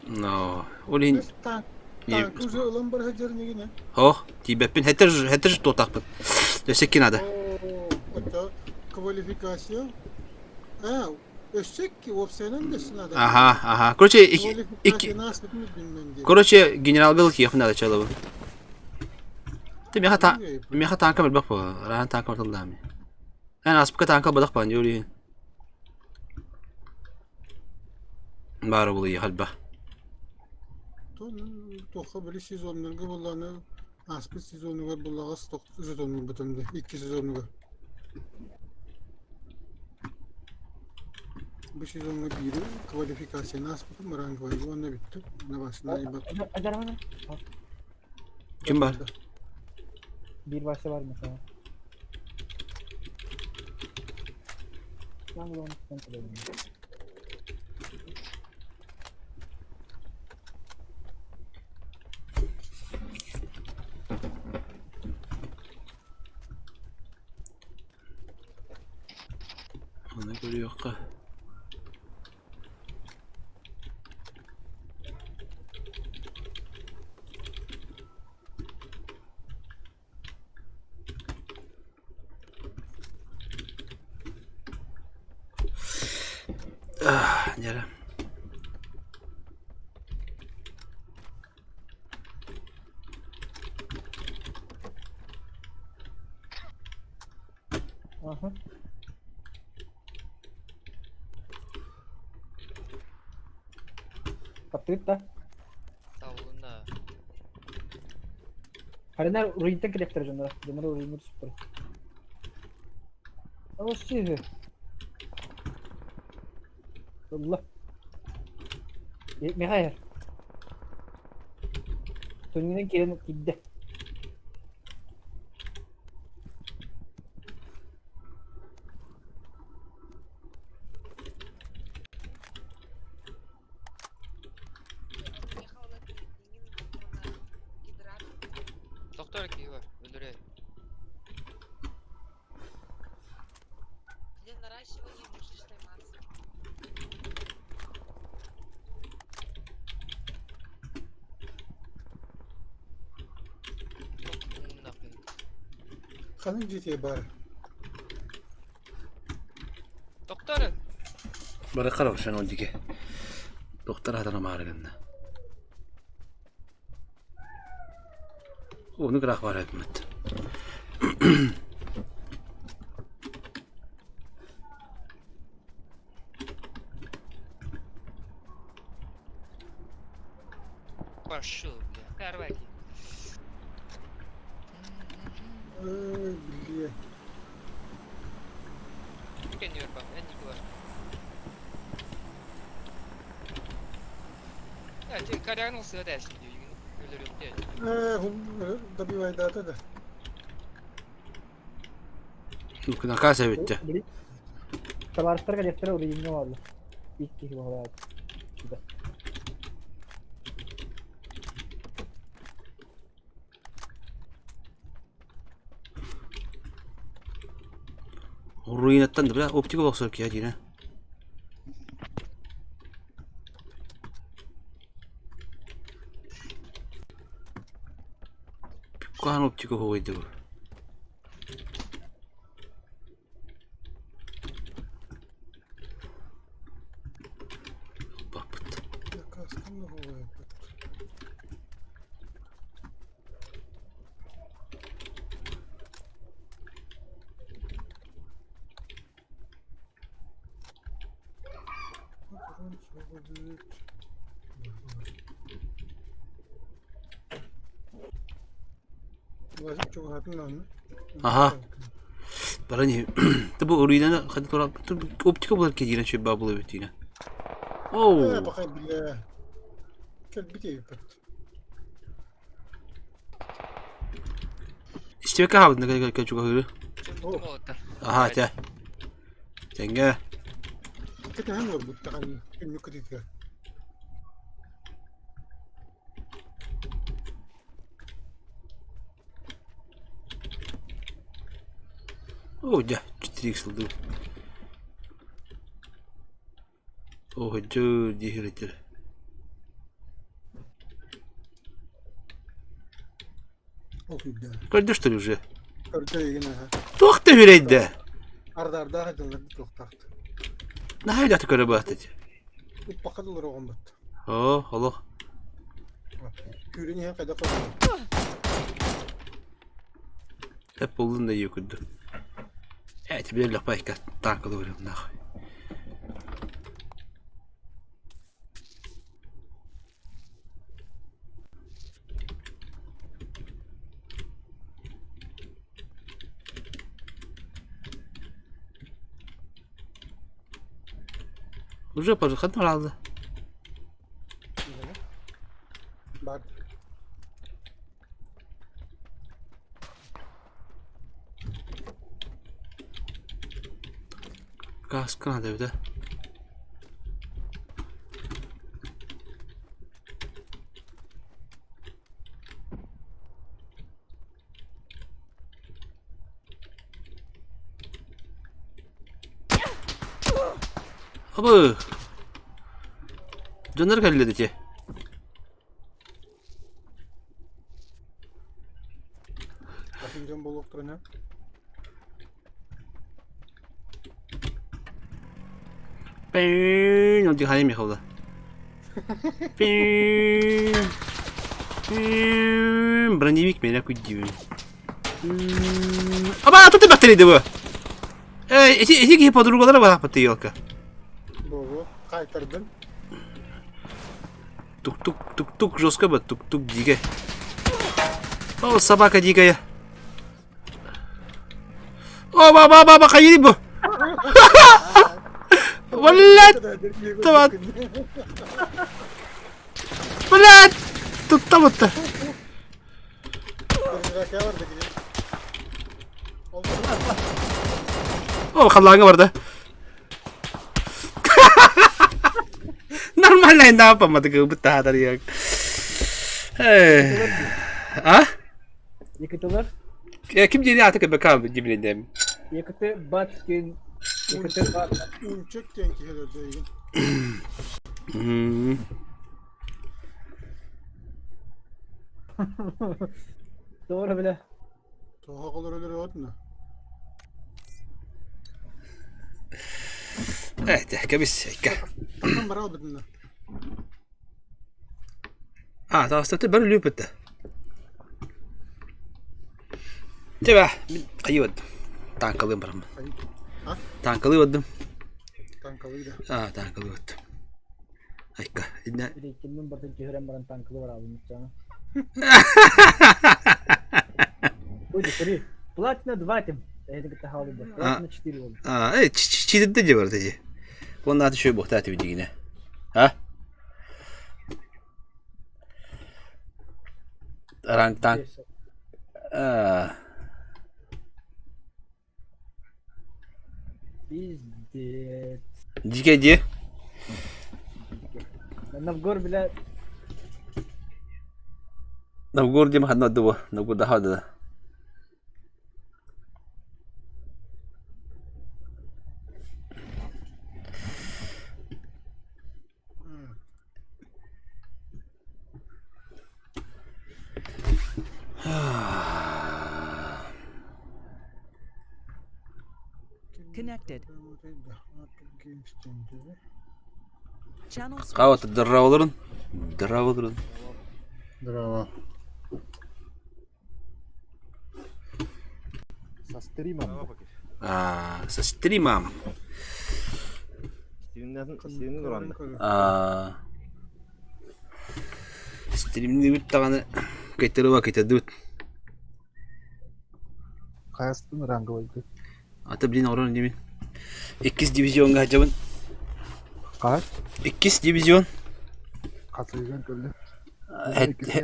Но, ол иһин Танк уже ылан барар дьэрнигинэ. Ох, тиийбэппин. Хэтэр хэтэр туотахпын. Өссө икки надо. Отто квалификация. А, өссө икки уопсайынан да өссө надо. Ага, ага. Короче, икки Короче, генералга киэхпин надо чалабын. Ты меха та меха танка мэлбэх бу. Раан танка тыллаами. Эн аспыка танка бадах бан юри. Баара булуйа халба. Туохха били сезоннарга буоллаҕына ааспыт сезонугар буллаҕас жетоннурбутум да икки сезонугар. Бу сезоҥҥа биири квалификацияны ааспытым ранговайга уонна бүттүм. Набасына Ким бар? Биир Вася бар mesela. Ben bunu kontrol edeyim. Оны көрүөххэ. Дьэ Aha. Таптыыр да. Табылынна. Харинар руинтан кэлиэхтэрэ дьонноро. Дьонноро руиннар сүптэрэ. Ол сиһи. Ылла. Миэхэ иһэр. Түннүгүнэн киирэн киирдэ. Доктор киһи бар, өлөрө. Для наращивания мышечной массы. Ханнык дьиэтигэр баар? Доктор! Бары хорошо, ол дике. Доктор атана маары гынна. Ону граф бар этмет. Пошел, бля. Карваки. Эй, бля. Добивайдаата да. Накаас эбиттэ. Табаарыстарга диэхтэрэ уруйуҥҥа буолла. Икки киһи буолаат. Руинаттан да бля оптика бохсор киһи диинэ. Куһаҕан оптика хоһуйда бу. Ылбаппыт. Аха. Баран иһи. Бу уруйданы хады тура оптика булар кедире чөбба булы битине. Оу. Бакай биле. Кэлбит эбиппит. Истибэккэ хаалбытын чугаһыыры. Аһаа, этэ. Тэҥҥэ. Кэтэһэн олорбут даҕаны күннүк кытыытыгар. Оо, дьэ, 4 сылдьыбыт. Оһдьу диэхирэтэр. Ол күүрдэ. Көрдө что ли уже? Көрдө игин аха. Туох да үрэйдэ? Ардардаах дьыллар туохтаахт. Наһаа үлэхтэ көрө баатыт. Уппакка дылы оҕоммут. Оо, олох. Күүрэн иһэн хайдах көрдө? Тэп буллун да ийэ курдук. Ээ, тебе лапайка танкалы барым нахуй. Уже пожалуйста, алды. Бар. Кааска наада эбит ээ. Абы! Дьоннор кэллэ дии. Атын дьон буолуохтарына. Пиң, ол дихайым Михайло. Пиң. Пиң, броневик меня кудивим. Аба, тут и батарея бу. Эй, эти эти киһи подругалара бараппыт елка. Бобу, кайтардым. Тук-тук, тук-тук, жестко бы, тук-тук, дикая. О, собака дикая. О, ба, ба, ба, ба, хайы бу. Блядь, Давай. Блядь, тут там вот. О, халлааҥҥа барда. Нормально айнааппамматы кыылбыт таһаатар А? Якытылар? Ким диэни аата көбө хаалбыт дии Якыты бат диэн Якыты бат. Үнчөк диэн киһи өлөрдө игин. Doğru bile. Тоҕо олор өлөрөҕүт Э, кэбис, икка. Тахсан бара албытына. А, таҕыстаты бары лүүпүттэ. Тебе, хайыы бардым. Таанкалыым бараммын. А? Таанкалыы бардым. Танкалыы да. А, таанкалыы бардым. Айка. Инна Рейтингмин бартын түһэрэн баран танкылы бараабын муччаана. Ой, смотри, Платина 2 тем. Это кытта хаалыйда. Платина 4 болды. А, э, читерде же бар дии. Онна аты шөй бухта аты дигине. А? Ранг танк. А. Пиздец. Дикэ дии. Новгор, бля, Новгород диэн ханна дуо? Новгород да. Connected. Channel switched. Хава дыраваларын. Дыраваларын. Здорово. Со стримом. А, со стримом. Стримнен уранды. А, стримнибит даҕаны кэйтэрува кэйтэрдибит. Хайастын ранговойгут. Ата блин орон димин. Иккис дивизионга сылдьабын. Хас? Иккис дивизион. Хасыган көллө.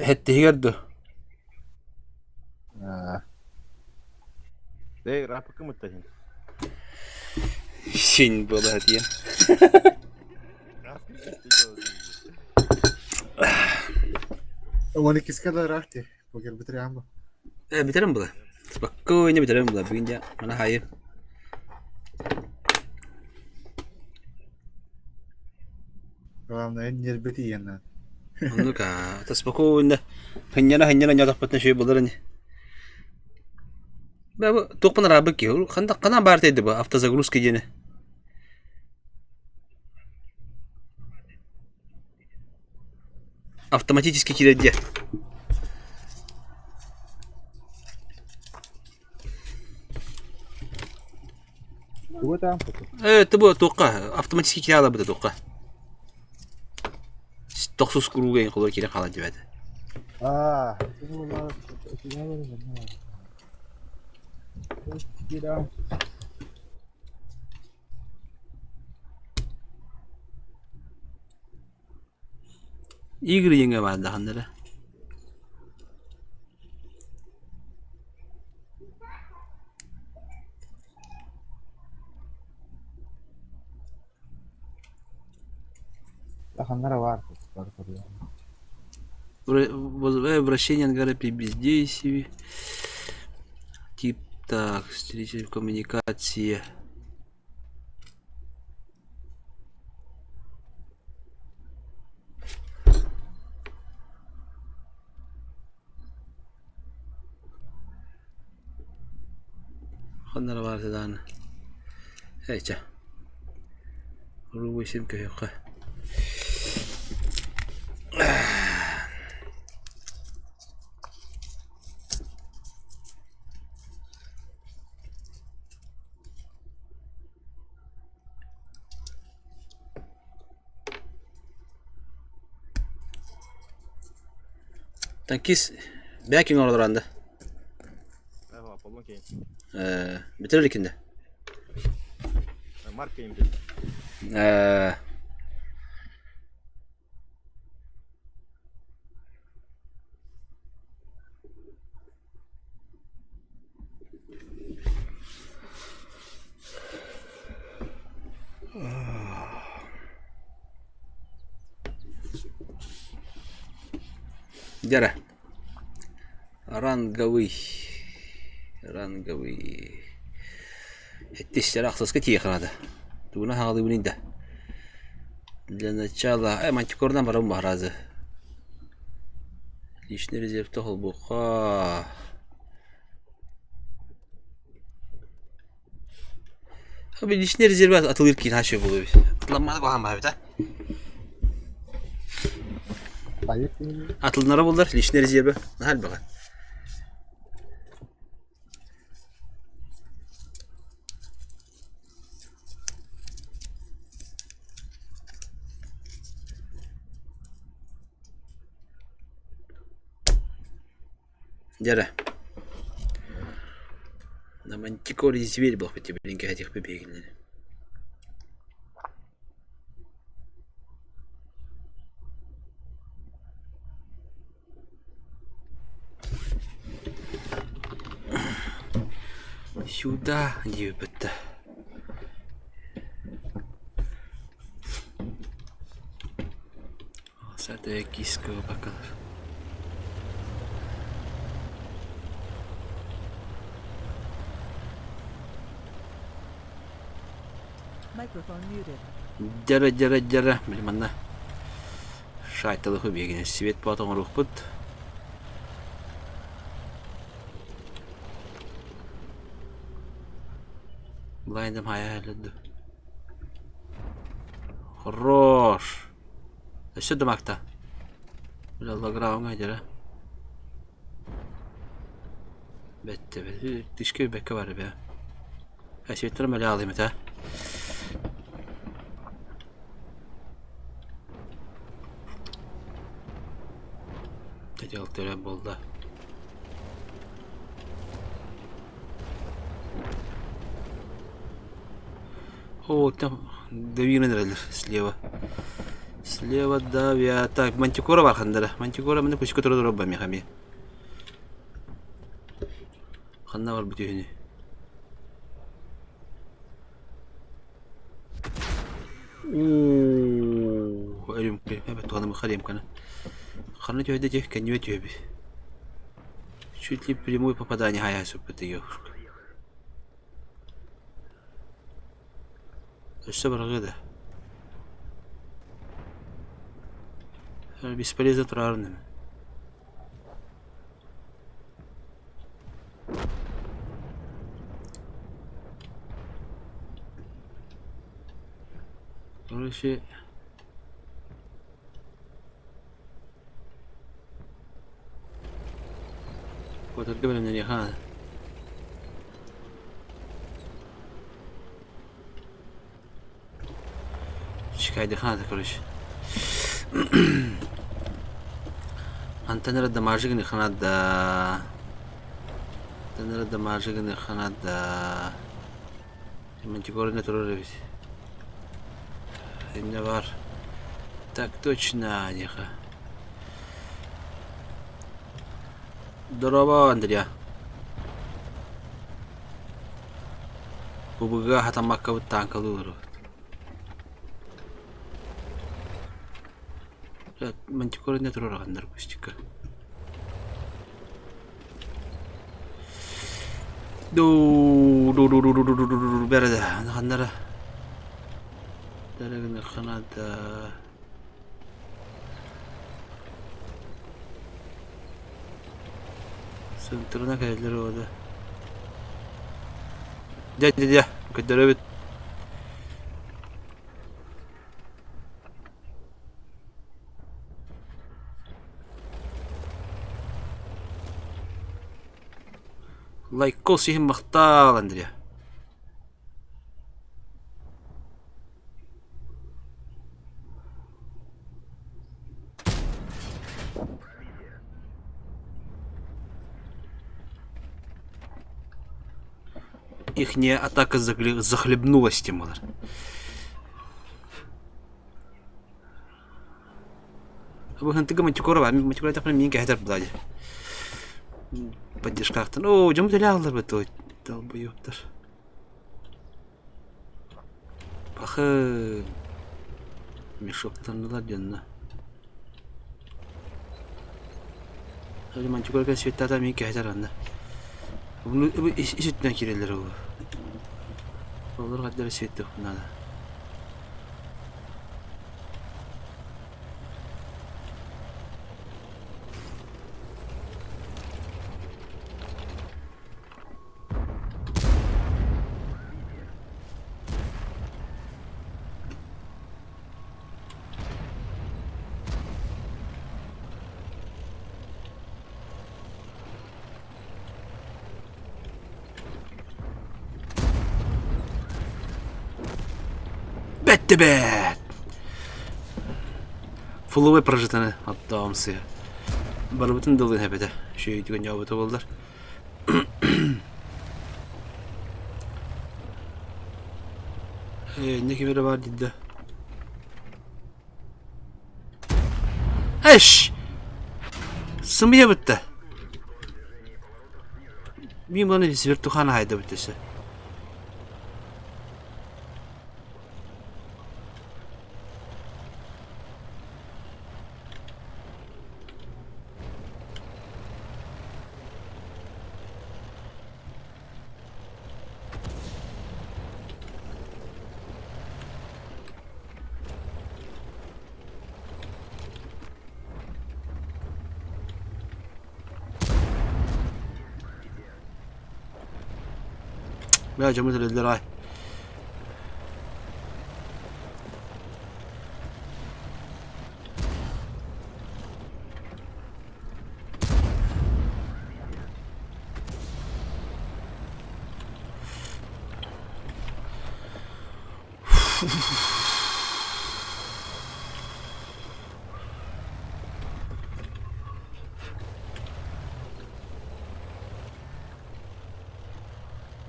Хэттиһигэр ду. Эй, рапыкы мыттахин. Син буола тиийэн. Уон иккискэ да ыраах дии. Покер бүтүрүөн бу. Э, бүтэрэн була. Спокойно бүтэрэн була. Бүгүн дьэ мана хайы. Главное, нербе тиийэн Оннук аа, это спокойно. Хынньана хынньана ньотохпутна шүй булар ини. Бэ бу туохпун араабыт киһи. Ханда ханан баар тейди бу автозагрузка диэни. Автоматически киирэр диэ. Тугу таам Э, ты бу туохха автоматически киирэ алабыта туохха. Тохсус курууга ин холор киирэн хаалан дибэт. Аа, Игры диэҥҥэ баардааханнара. Ханнара баар бар Вращение ангара при бездействии. Тип так, встреча коммуникация. Ханнара баар даҕаны. Эчэ. Уруу сим көһүөххэ. Танкист бэкинг оҥороллор Аполлон Кейн. Э, бүтэр иликинде. Марк Кейн диэн. Э, Дьэ ранговый ранговый Эттистэр ахсыска тиийэ наада. Тугунан хаҕалыыбыный да. Для начала э мантикорынан барабын баһараазы. Личный резервтэ холбуохха. Личный резервэ атылыыр киин хааччы буолуо эбит. Атыламмата куһаҕан баҕа эбит а? Атылынара буоллар личный резервэ наһаа элбэҕэ. Дьэ На мантикоре зверь был хоть блин этих побегали. Сюда диэбит Стратегического пока. Microphone muted. Дьара дьара дьара били манна шайталыхы биэгине свет буолат оҥоруохпут. Блайндам хайа Хорош. Өссө дымакта. Бля, лаграуҥа дьара. Бэттэ бэт. Тишке бэккэ бар бэ. Әсеттер мэлэ алым этэ. Тәтелтөрө болда. О, там давилен эрэллэр слева. Слева давят. Так, мантикора бар хандара. Мантикора маны күскө тура тура ба мехами. Ханна бар бүтүһүнү. Уу, өрүмкэ, эбэ туһаны харемканы. Ханна түһэдэ дьэ, кэннибэ түһэби. Чуть ли прямое попадание хая суппыты ёшка. Өссө барҕыа да. Бесполезно турарын Короче, Куотарга бэлэмнэниэхэ наада. Чикайдыха наада, короче. Антон эрэ дамажы гыныха наада. Антон эрэ дамажы гыныха наада. Мантикорина турар эбит. Иннэ бар. Так точно, диэхэ. Здорово, Андреа. Бу хатаммаккабыт тааҥкалыы олоробут. Мантикорина турар аҕаннар кустикка. Ду-ду-ду-ду-ду-ду-ду бэрэ ханнара Дарыгыныхханада Сынтырына кэлэллэр уода. Дьэ дьэ дьэ көрдөрөбүт. Лайкос иһин махтаал, Андреа. Ихняя атака захлебнулась Тимур. Быһынтыга мантикора бар. Мантикора тахпына миин кэһэтэр була дии. Поддержкаахтан. Оо, дьон төлө ааллар быт долбоёбтар. Пахы. Мешоктаннылар дьонно. Мантикора кэл светтата миин кэһэтэр анна. Ис үттүнэн киирэллэр ол. Олор хаддара светтэх надо. Бэттэ бэт! Фуловой прожитаны оттоом сыа. Барыбытын да ылыан эбэтэ. Үчүгэйдик оонньообута буоллар. Ээ, инньэ ким эрэ баар диир да. Эш! Сымыйа бытта. Мин маны вертухана хайда бүттесе. Бля, дьоммут өлөллөр аай.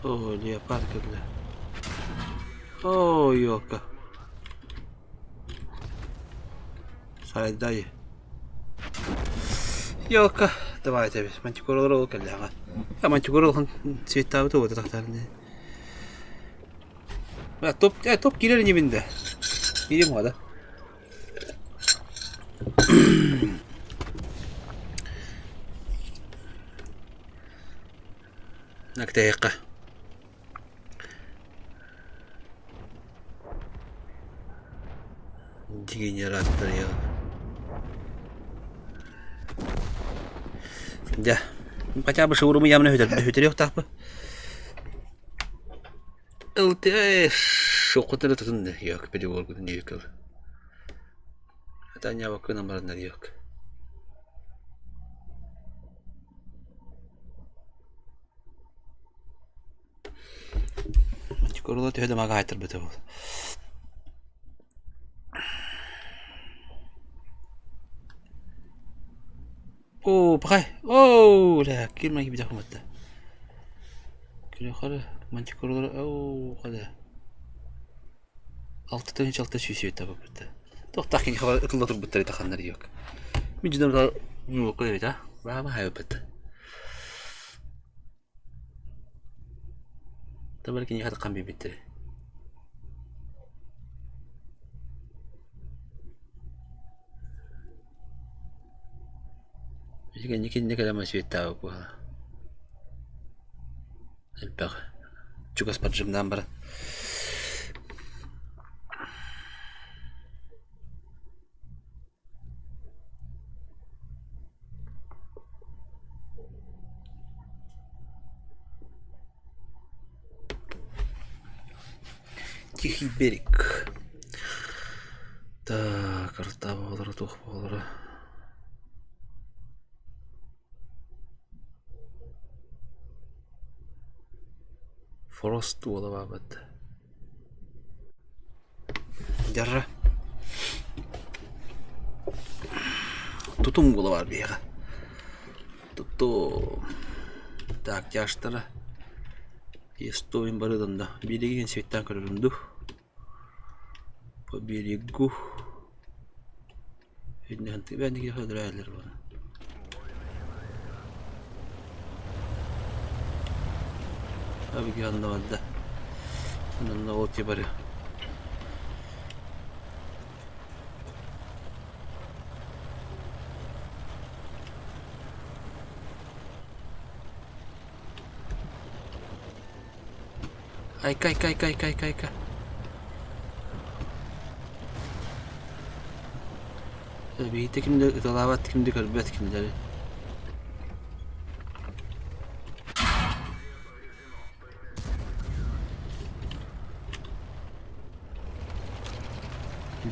Оо, леопард кэллэ. Оо, елка. Сайдай. Елка. Давайте эбит. Мантикоралар ол кэллэҕэ. Мантикора улахан цветтаабыт уота тахтаарын. Топ, топ киирэр инибин да. Киирим да. Нактэйэххэ. Дегенераттар я. Дьэ, хотя бы шаурму ямны хөтөрүөхтаахпын. Ылтыш, тутун yok, переговоргутун диэкэл. Таня бараннар yok. Курула төһө да мага айтырбыта бол. Оо, пахай. Оо, ля, ким май бит ахматта. Күлө мантикоралар, оо, хада. 6 6 сүүс табыппыт. Тохтах кини хабар ытылла турбуттар таханнар yok. Мин жинам нуокка эбит а. Баама хайбыт. Табар кини хатыккан биэбиттэр. Билигин кинини кэлэн светтаабыт буолла. Элбэх чугас поджимнаан баран. Тихий берег. Так, арта буолара туох буолара. Фрост уола баабыт. Дьарра. Тутум буола баар биһиэхэ. Тутум. Так, тяжтара. Естоин барыдан да. Бииригин светтаан көрөрүм дуу. По берегу. Барда. Онно ол барыа. Айка, айка, айка, айка, айка, айка. Биһиги кимди ыталаабат, кимди көрбөт кинилэри.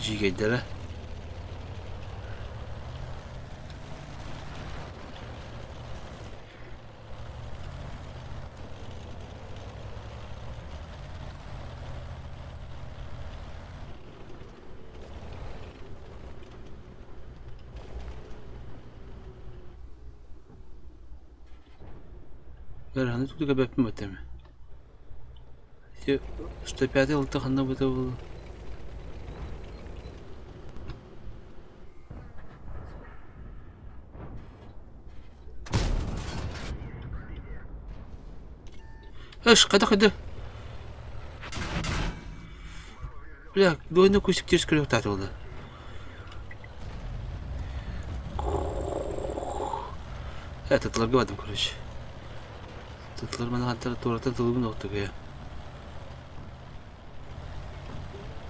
Дьиикэйдэрэ. Ыараханы туту көрбөппүн баттам. Ити 105 ылта ханна быта буолла? Эш, хайдах хайдах? Бля, двойной кустик терс көрүөхтааты буолла. Э, тытыларга бардым, короче. Тытылар маны хантара туораттан тылыбын оттугуя.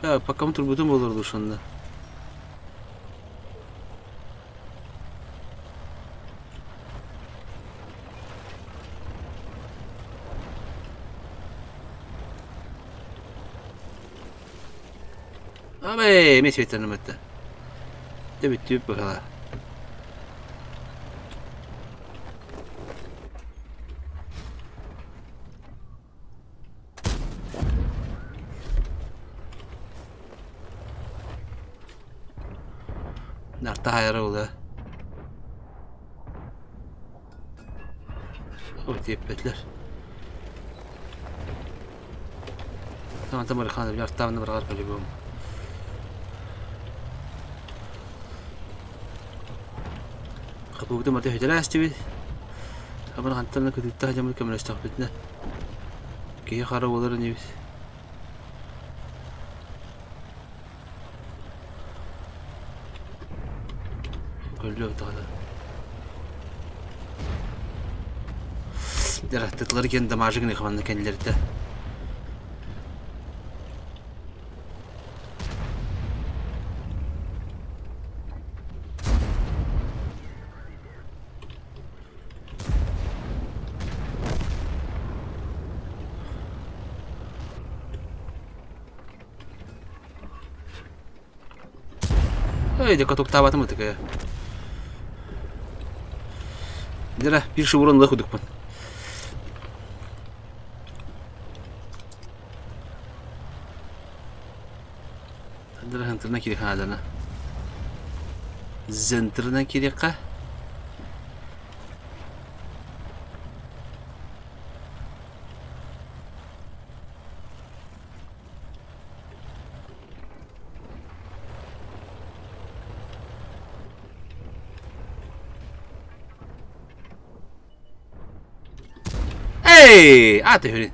Э, пока турбутум болор душанна. Абэй, эмиэ светланным этэ. Дэ бүттүүп быһала. Нартаһайара була. О, тиэппэтилэр. Мантан барыхаан артаабына бараҕар по-любому. Хапыбытын барыта үһүтэлээн истибит. Абын хантан да кытыыттаах дьоммут көмөлөстөхпүтүнэ киһи хара буолар инибит. Көрүлүө даҕаны. Дьарахтытылар киэн дамажы гына хабанна кэннилэрдэ. Эй, дьэ катоктаабатым ытык Дьэ, биир шеврон ылыах курдукпун. Дьэ, кириэхэ наадана. Центрынан кириэххэ. Эй! Аата үһүнүн.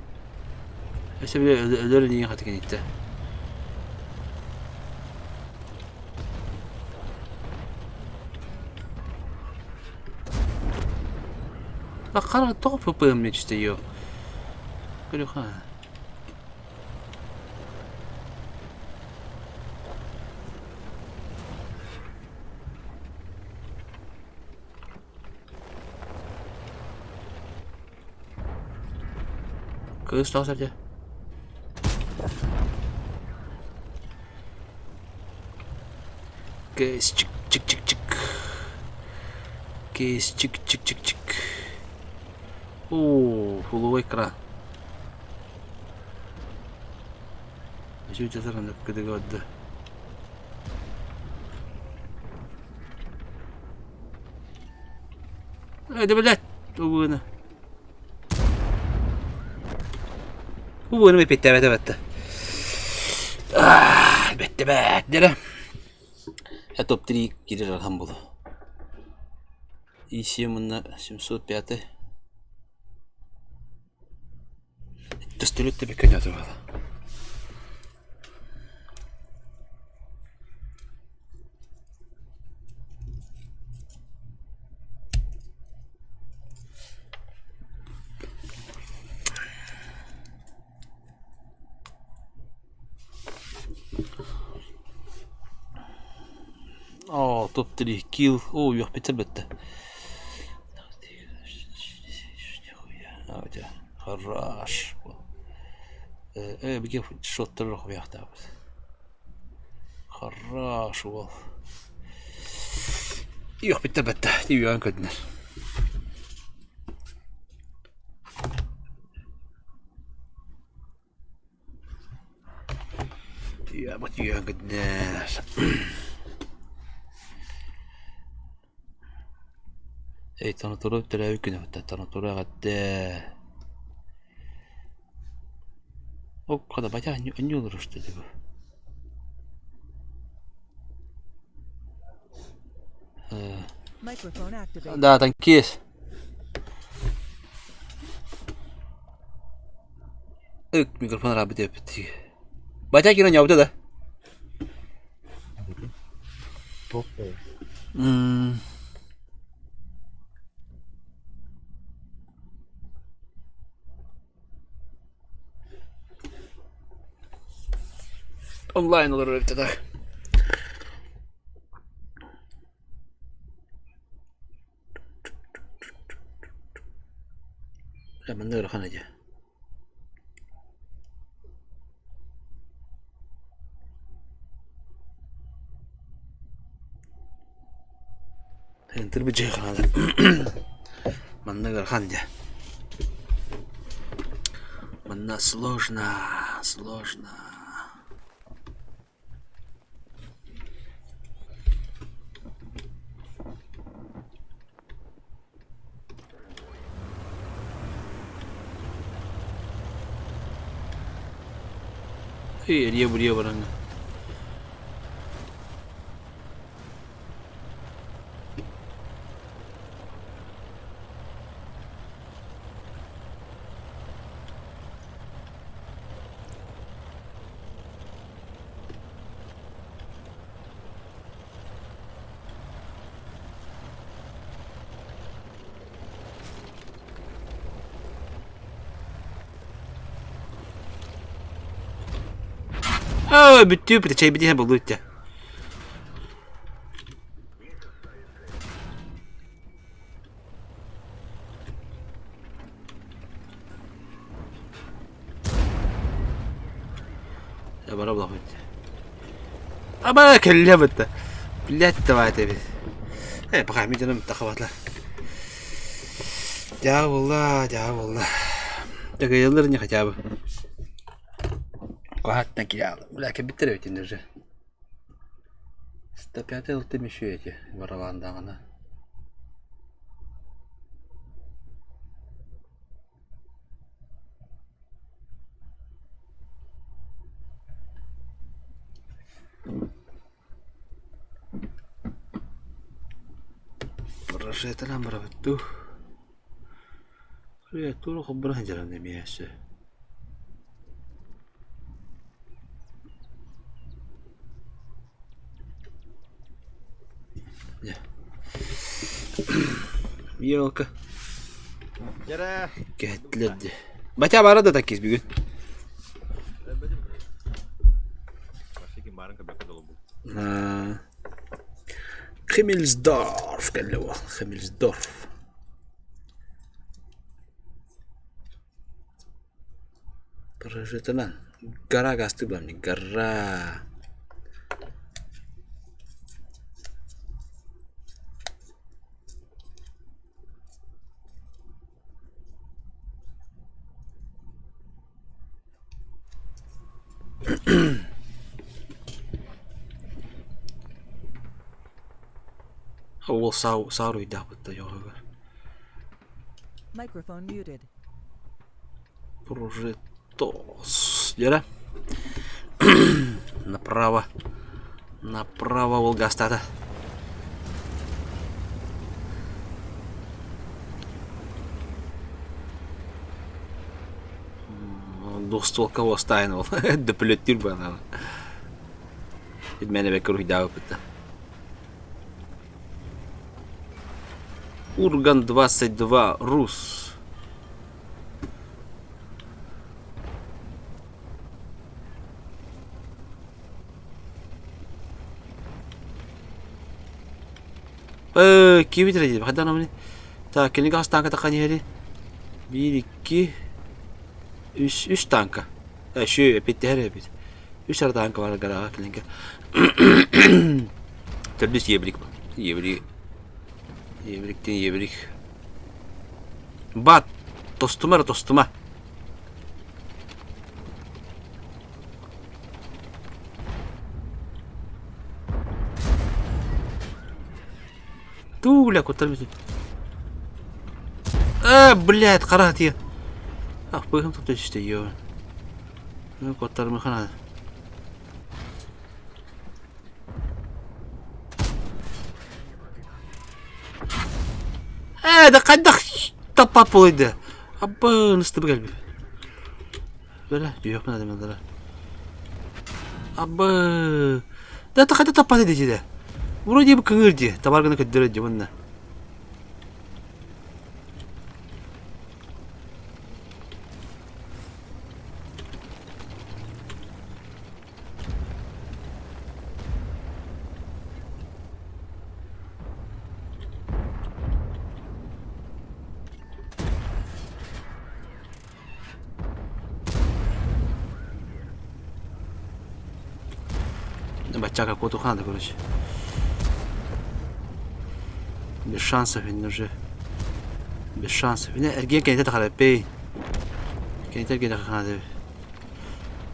Өссө бile өлөр инигин хаты киниттэ. Хара тоҕо ППМ түстэ йо. Көрүхэ. Кыыс тоҕо сылдьар? Кыыс чик чик чик чик. Кыыс чик чик чик чик. Оо, фуловой экран. Кыдыгы Эй, да блядь, убыны. Убыны беттебет бетте. Бетте бет дере. Топ-3 кирер архан булу. И7 мына 705. Төстөлөт деп экен жатыр бала. Оо, топ-3 килл. Оо, үөхпүттэр бөттө. Хорош. Э, биге шоттар хуяхтаабыт. Хорош уол. Үөхпүттэр бөттө. Үөҕэн көрдүнэр. Эй, Танатура төрөөбүт күнэ бытта. Танатура эҕэрдэ. Ол батя анньыы олорор что ли Microphone activated. Да, танкист. Ык, микрофон арабыт эппит. Батя киирэн ньообута да? М. Онлайн олорор эбит так. Манна ыарахан этэ. Тырбы дьиэханаада Манна ыарахан дьэ. Манна сложно, сложно. Эрийэ-бурийэ бараҥҥа. Өө, бүттүү бүтэ чэйбит иһэ буолуо итэ. Бара булах Аба кэллэ бытта. Блядь, давай эбит. Э, пока ми дьоном тахабатла. Дьаа буолла, дьаа буолла. Тагыйаллар не хотя бы. Куһаттан киялы. Бля, кэбиттер эбит уже. 105 ылтым еще эти барабандаҕына. Рожетынан барабыт дуу? Туох холборо сылдьарын эмиэ өссө. Елка. Кэһэттилэр дии. Батя бара да такис бүгүн. Химмельсдорф кэллэ уол. Химмельсдорф. Прожитынан. Гора гасты буламни. Гора. Уол сааруйдаахпыт да дьоҕугар. Microphone muted. Прожитос. Дьэрэ. Направо. Направо уол гастаата. Двухстволка уостаайын ол дөпүлөттүүр баҕана. Мэн эбэккэ уруһуйдаабыппыт да. Урган 22 Рус. Э, киви тирэ хайдан амани. Так, кини газ танка такан иһэри. Биир, икки, үс, үс танка. Э, шү, эпиттэһэр эбит. Үс ара танка бар гарага килинге. Төрдүс ебрик. Ебрик. Ебриктен ебрик. Бат, тостума эрэ тостума. Туу, бля, куттар бүтүн. Э, блядь, хара тиэ. Ах, быһым тупта түстэ, ё. Куоттарымыха наада. Ээ, да хайдах таппат буолуйда? Аббын ыстыбы кэлбит. Бэрэ, дүйүөх наада мэлдэрэ. Абы. Да это хайда таппат ити дии. Вроде бы кыҥыр дии. Табар гына көрдөрөр дии уонна. Баччака куотуха короче. Без шансов енді уже. Без шансов. Міне эргиэн кэнитэ тахараппей. Кэнитэ эргиэн тахараппей.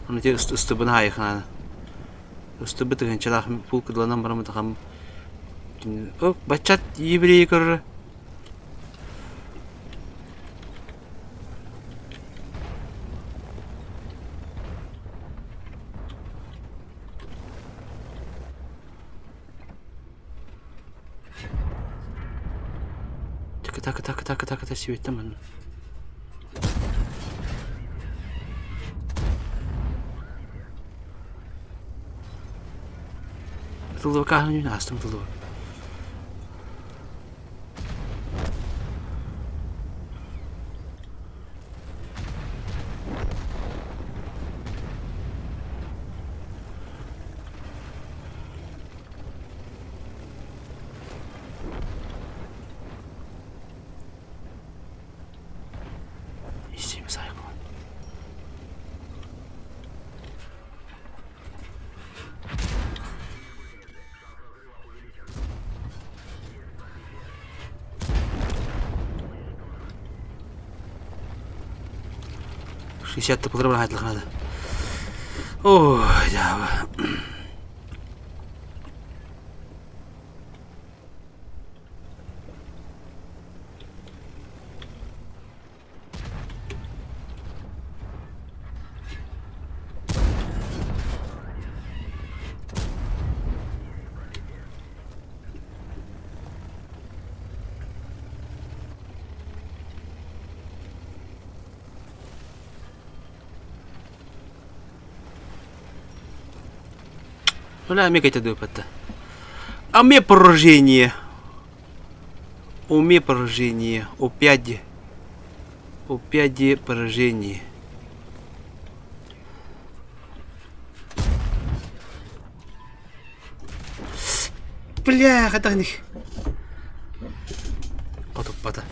Оны те ыстыбын хайыхнааны. Ыстыбы тыһынчалаах пул кыдыланан барамы тахам. Баччат еврей көрөр. Так, так, так, так, так, так, сибиттен манна. Тыллыбакка аһын астым тыллыбы. Истиимис айкон. 60 тыпылыр бар айтылған Ой, дьаба. Бля, эмиэ кэтэ А мне поражение. Уме поражение. Опять. Опять поражение. Бля, хатахних. Потуппата.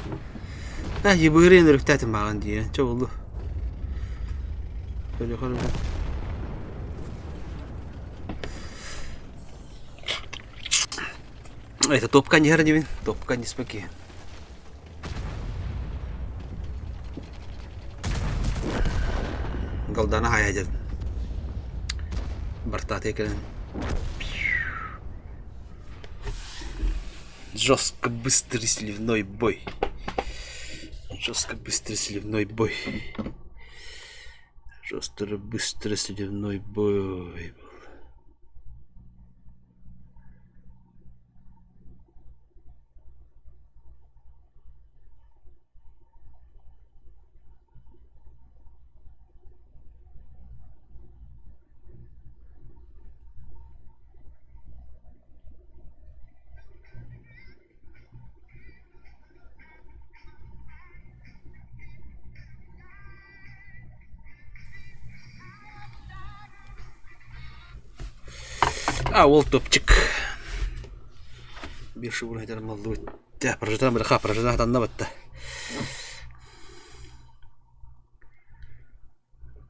Да, ебырын үрүктәтим маған дии. Чо болду? Это топка не гардивин, топка не спаки. Голдана хаядер. Бартаты кэлэн. Жестко быстрый сливной бой. Жестко быстрый сливной бой. Жестко быстрый сливной бой был. А, ол топчик. Биир шубун этэр маллыбыт. Прожитан быраха, прожитан хатанна батта.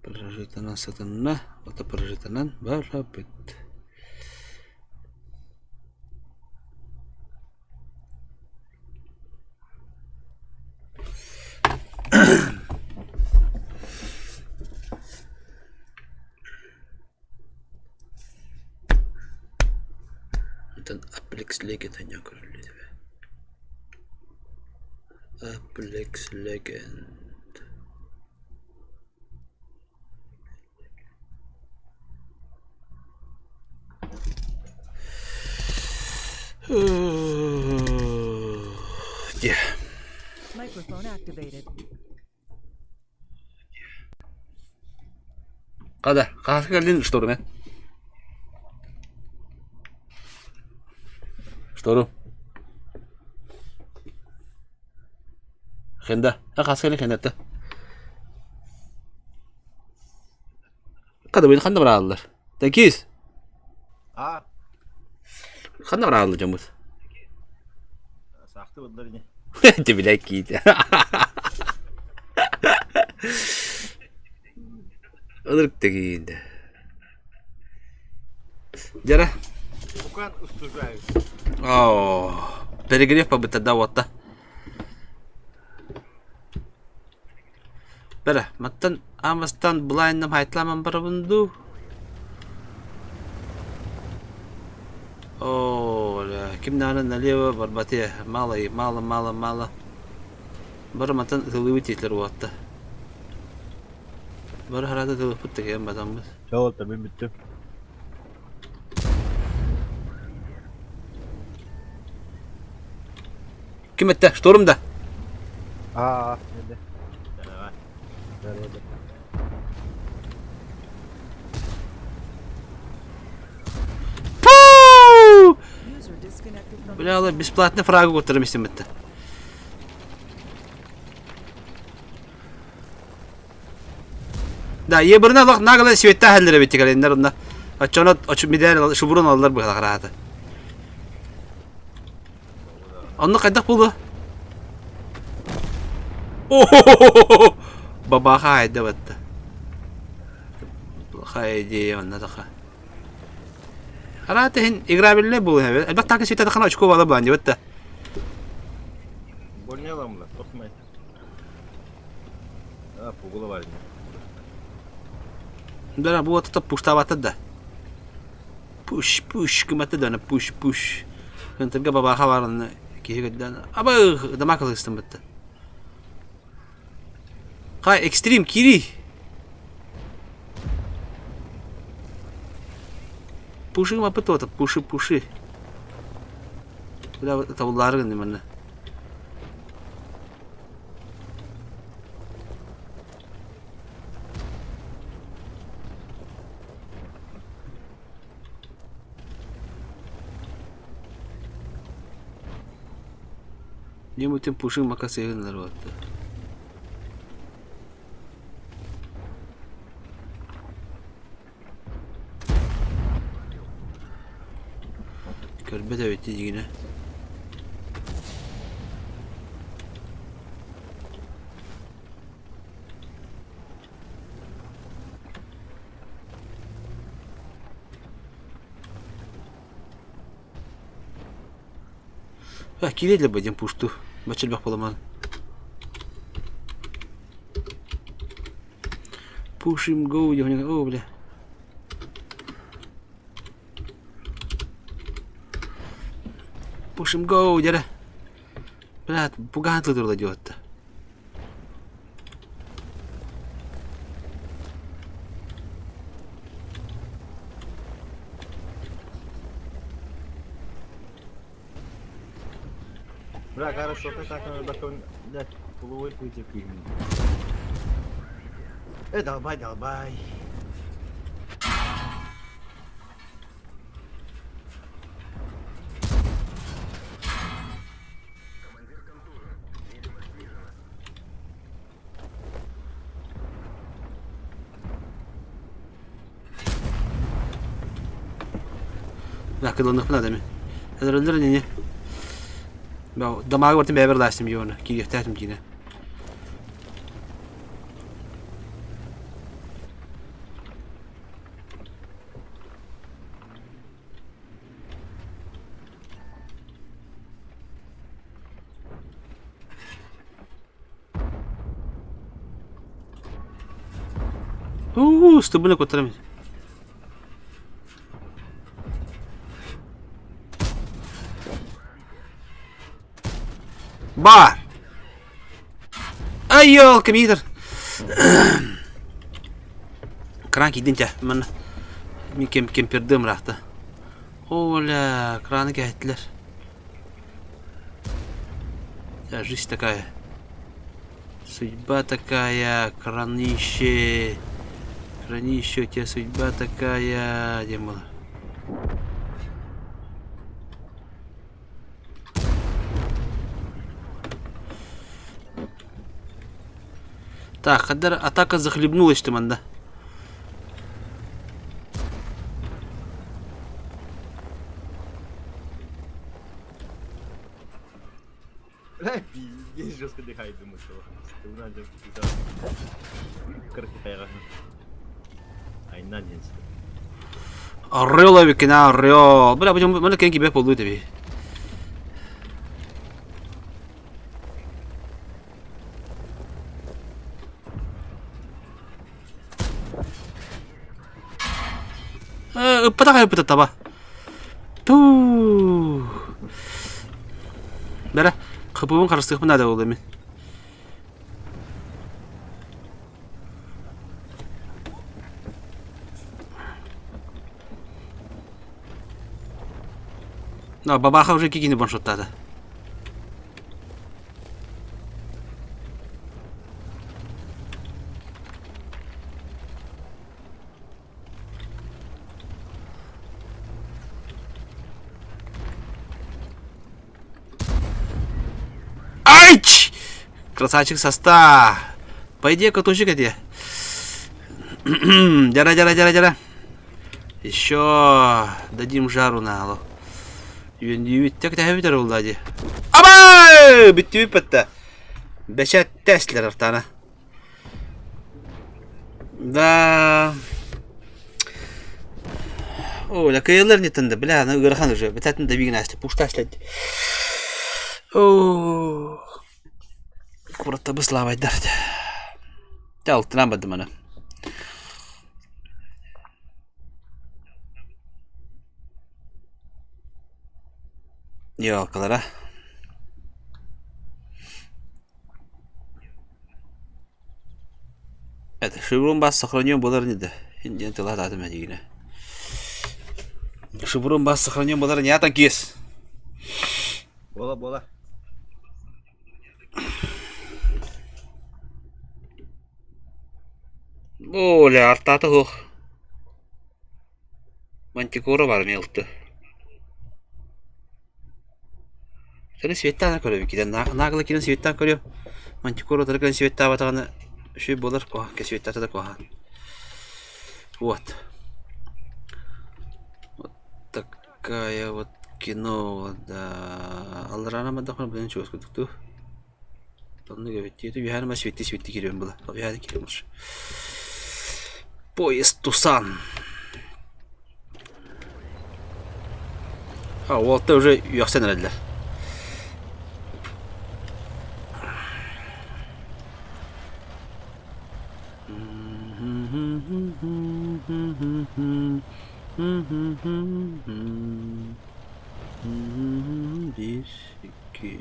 Прожитанан сатанна, ото прожитанан барабыт. Онтон Apex Legend анньан көрүллүбүтэ. Apex Legend. Дьэ. Microphone activated. Хада, хаһаска кэллин шторум э? Шторум. Хенда. А хаһаска кэллин хендатта. Хада быйыл ханна барааллар? Такис. А. Ханна барааллар дьоммут? Саахты быдлар ини. Ты бля киит. Ылырк тегиинде. Дьара. Букан устужаю. О, перегрев побыта да уотта. Бэрэ, мантан аан бастаан былааннам хаайталааман барабын дуу? Оо, ким даҕаны налево барбатыа, мало, мало, мало, мало. Бары мантан ытыллыбыт диэтилэр уолаттар. Бары хараата ытыллыппыт да кэлэн батаммыт. Чэ, уолаттар, мин бүттүм. Ким эттэ? Шторм да? Аа, енді. Давай. Давай. Пуу! User disconnected from Бля, алар бесплатно фрагы көтөрөм истиммиттэ. Да, ебырына лох нагло светта хәлләре бит кәләннәр онда. Очоно очу медаль шубурун алалар быһа караата. Онно хайдах буолуо? О-хо-хо-хо-хо! Бабаха айда батта. Плохая идея онна таха. Араата иһин играбельнай буолуо эбит. Элбэх таакы светта тахана очко бала баан дебетта. Больня ламла, тохмай. А, пугула бар ини. Да, бу атата пуштабата да. Пуш, пуш, гыммата да, пуш, пуш. Кынтырга бабаха баранна киһи көрдөөн абы дамаак ылыстым бытта. Хай, экстрим, кири. Пуши мапы туота, пуши, пуши. Бля, табыллаары гынным манна. Немутин пушин мака сыгыннар батты. Көрбөт эбит дигинэ. А, киирэллэр бу диэн пушту. Бачча элбэх буоламаан. Push him go диэн о бля. Push him go дьэрэ. Блядь, пугаан тылдырла диэбэтта. Бля, хорошо, ты так надо, блядь, полувой выйти Э, долбай, долбай. Кылыныхпын адами. Эдэрэллэр ини. Дамааҕы бартын бэйэбэр лаастым дьиэ киириэхтээтим киинэ. Уу, стыбыны куттарам. Бар! Ай, елка, мидер! Кран кийдин чэ, манна мин кем кемпердым ыраахта. Оля, краны кэһэттилэр. Да, жизнь такая. Судьба такая, кранище. Кранище, у тебя судьба такая, диэн буолар. Так, хаддар атака захлебнулась ты манда. Бля, пиздец, жестко дыхает, думаю, что. Орел эбиккин орел. Бля, бу маны кэн кибэ болду теби. Ыппатах ыппыта таба. Туу. Бэрэ, хапыбын харыстыахпын наада буолла мин. Да, бабаха уже кикини баншоттаата. Айч! Красавчик состав. По идее, катушик эти. Дяра, дяра, дяра, дяра. Еще дадим жару на алло. Үөннүүбүт тэһэбитэр буолла дии. Абай! Бүттүбүт бэтте. Бэчэт тэслер артана. Да. О, la кыйылар не тынды, бля, аны ыарахан уже. Бэтатын да бигин асли, пушта аслет. О, куратта быслабайдар. Те алтынан бардым аны. Ёлкалара. Это шеврон бас сохранен болар не да. Индиан тыла татым әдигіне. Шеврон бас сохранен болар не атан кес. Бола, бола. Оля, артаты хух. Мантикора бар мелты. Сeni светтаан көрөбүн киден наглы киден светтаан көрүөм. Мантикора утары кэлэн светтаабатаҕына үчүгэй буолар куһаҕан светтаата да куһаҕан. Вот. Вот такая вот кино да. Аллараана мадахпына билэн чугас курдук дуу. Оннук эбит дии. Үһээн ма светти светти кириэм була. Үһээн кириэм уж. Поезд Тусан. А, уолта уже үөхсэн эрэллэр. Биир, икки,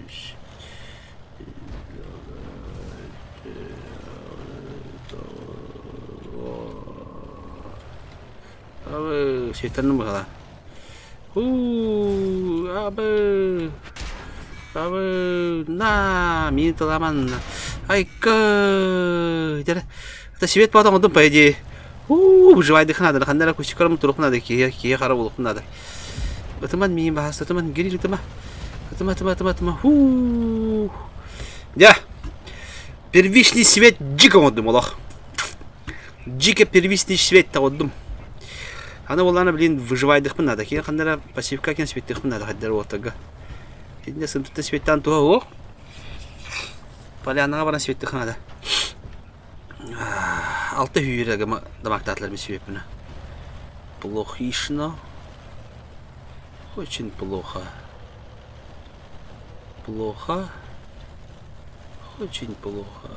үс, Абы, сиэттэрним быһалаа. Уу, абы, абы, на, миин тыламан. Айка, дьэ, это свет потом оҥордум по идее. Уу, выживайдыхын надо, ханна эрэ кустикарым туруохпун надо, киһи киһи хара буолуохпун надо. Ытыман миин баһаста, ытыман, гирил ытыма. Ытыма, ытыма, ытыма, ытыма. Уу. Дьэ, первичный свет дьик оҥордум олох. Дьике первичный свет оҥордум. Аны буоллаҕына, блин, выживайдыхпын надо. Киһи ханна эрэ пассивка киэн светтиэхпин надо хайдары уоттарга. Итиннэ сымтыттан светтаан туһа суох. Полянаҕа баран светтиэххэ надо. Алта сүүрэ гыма дамаактаатылар мин сүөппүнэ. Плохишно. Очень плохо. Плохо. Очень плохо.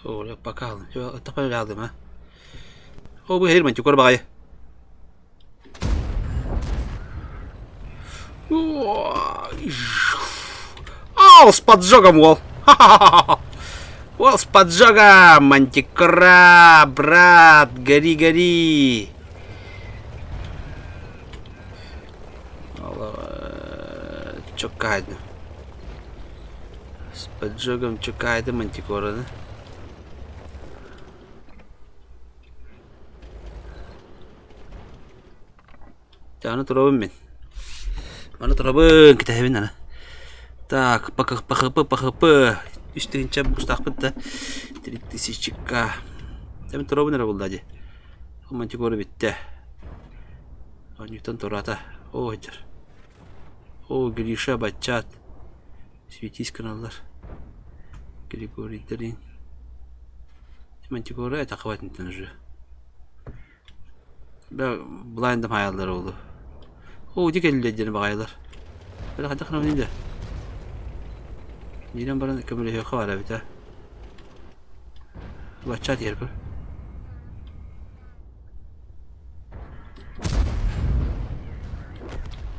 Оля пока алдым а. О, бу Херман чукор баҕайы. О, с поджогом, уол! Уол с поджогом! Мантикора, брат, гори, гори! Чоккайдым. С поджогом чоккайдым мантикораны. Аны турабын мин. Маны турабын, кэтэһэбин аны. Так, ПХП, ПХП. Үс тыһыынча бустаахпыт да 3000-ка. Мин турабын эрэ булла дии. Мантикора бүттэ. Оонньуутан тураата. Оо, дьэр. Оо, Гриша баччаат. Светись гыналлар. Григорийдарин. Мантикора это хватит уже. Блайндым хаайаллар уолу. Оо, ити кэллилэр диэн баҕайылар. Били хайдах гынабыный да? Киирэн баран көмөлөһүөххэ баар эбит ээ. Бачча тиэр көр.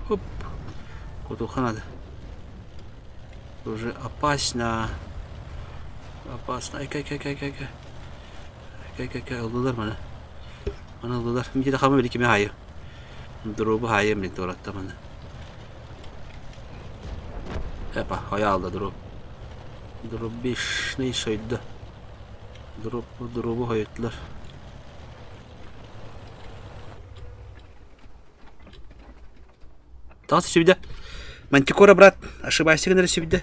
Хоп. Хотуха надо. Уже опасно. Опасно. Ай, кай, кай, кай, кай, кай. Кай, кай, кай, ыллылар маны. Маны ыллылар. Мин хама били кими хаайы. Дробу хаайы мин туоратта маны. Эпа, хайа алда дроп. Дробишный сойду. Дроп, дробу хойуттулар. Таас сүбдэ. Мантикора, брат, ошибайся гынары сүбдэ.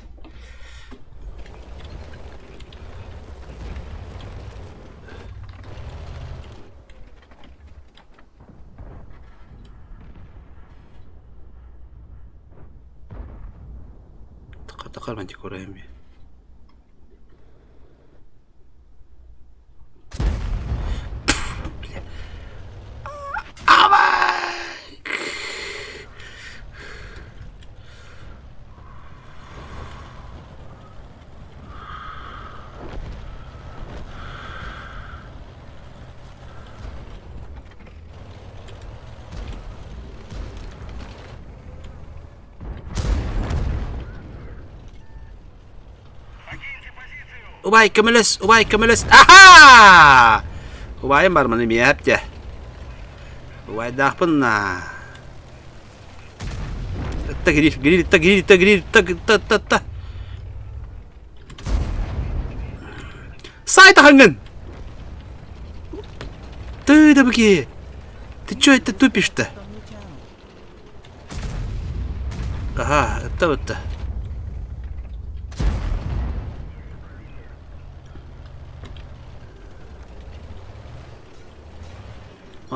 Тақар мантикора эми. Убай көмөлөс, убай көмөлөс. Аха! Убайым бар маны миэп дьэ. Убайдаахпын на. Ытта гирил, гирил, ытта гирил, ытта гирил, ытта, ытта, ытта, ытта. Сай тахангын! Ты да быки! Ты чё это тупишь-то? Аһаа, ытта-бытта.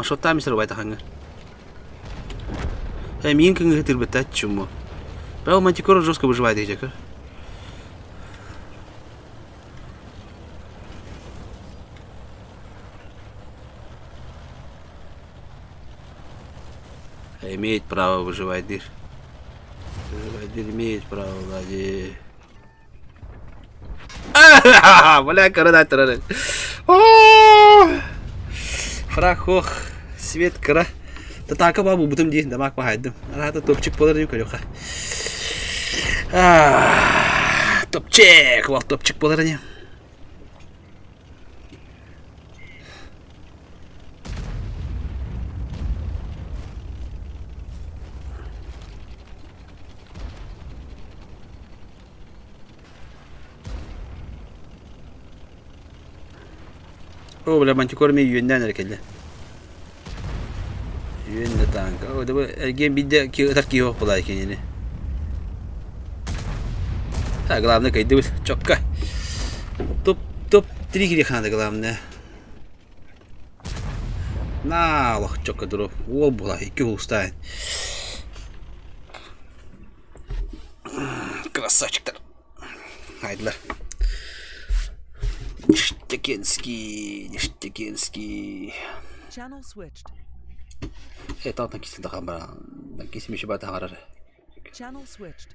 Маршруттаан мисэр убайтахаҥҥа. Э, миин кыҥыһы тырбыта чуму. Бэл мантикора жестко выживает дежекер. Имеет право выживать дыр. Выживать дыр имеет право, Влади. Бля, корона турар. Фрах свет кыра. Татака бабу бутум дии, дамак бахайдым. Арата топчик болар дии көрүөхэ. Топчик, вал топчик болар дии. О, бля, мантикор ми үөннээн эрэ кэллэ. Үөн да танка. О, да эргиэн биирдэ ытар киһи суох буолаа кинини. А, главное, кыйдыбыт. Чокка. Топ, топ, три греха надо, главное. На, олох чокка дроп. Уол була, икки улустаан. Красавчиктар. Хайдылар. Ништякенский, ништякенский. Channel switched. Э, таалтан кисин тахан баран. Кисим еще бата харар. Channel switched.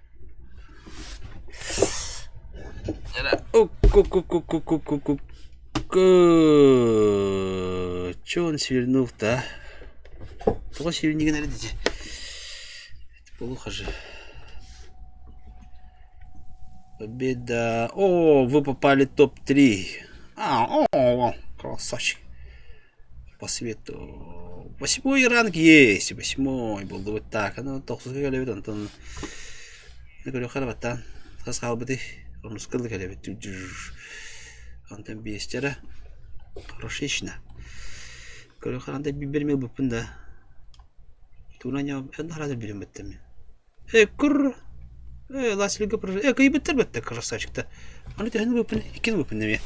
Ку-ку-ку-ку-ку-ку. Че он свернул-то, а? Тоҕо свернигин эрэ дии. Это плохо же. Победа. О, вы попали в топ-3. А, о, красавчик. По свету. Восьмой ранг есть. Восьмой был. Вот так. Ну, тохсуска кэлэбит онтон. Көрүөххэ эрэ баттаан. Хас хаалбытый? Онуска да кэлэбит. Онтон биэстэрэ. Хорошечно. Көрүөххэ анда биир ылбыппын да. Тугунан эн хараатыр билим баттам мен. Э, кур. Э, ласилга Э, кыйбыттар бэтте красавчикта. Аны төһөнү ылбыппын? Иккини ылбыппын эмиэ.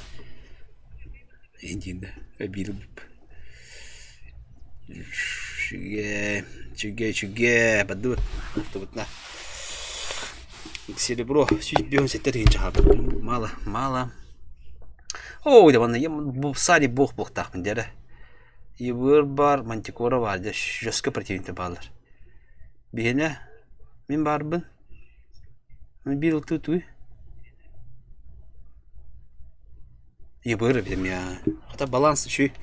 Индиинде биир ылбып. Үчүгэй, үчүгэй, үчүгэй. Бардыбыт. Тубутна. Серебро 157 тыһыынча хаалбыт. Мало, мало. Ой, да манна бу сари бог буохтаахпын дьэрэ. Ебыр бар, мантикора бар, дьэ жестко противниктэр бааллар. Биһиэнэ мин баарбын. Биир ылтыы туй. Ебыр эбитим я. Хата баланс үчүгэй.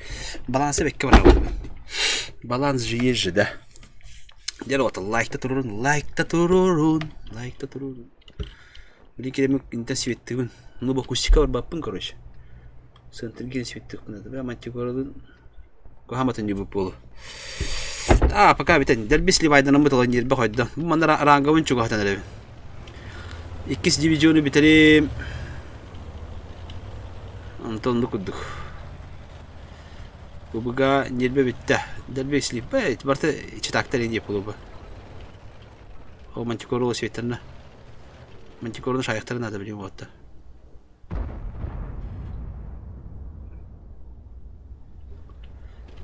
Балансы бэккэ барабын. Баланс же есть же, да. Дьэ вот лайкта турурун, лайкта турурун, лайкта турурун. Били киремик интэ светтыгын. Ну бу акустика барбаппын, короче. Центрге светтыхпын это. Бля, мантикоралын Куһааматын дьубут буолу. А, пока бүтэн. Дэлби сливайданаммыт олон ньиэрбэ хойдо. Бу манна рангабын чугаһатан эрэбин. Иккис дивизиону бүтэрим. Онтон оннук курдук. Бубуга ньиэрбэ бүттэ. Дэлби слиппэ барыта читактар индия буолуба. Ол мантикору светтарна. Мантикоруну шайыктары надо билим уотта.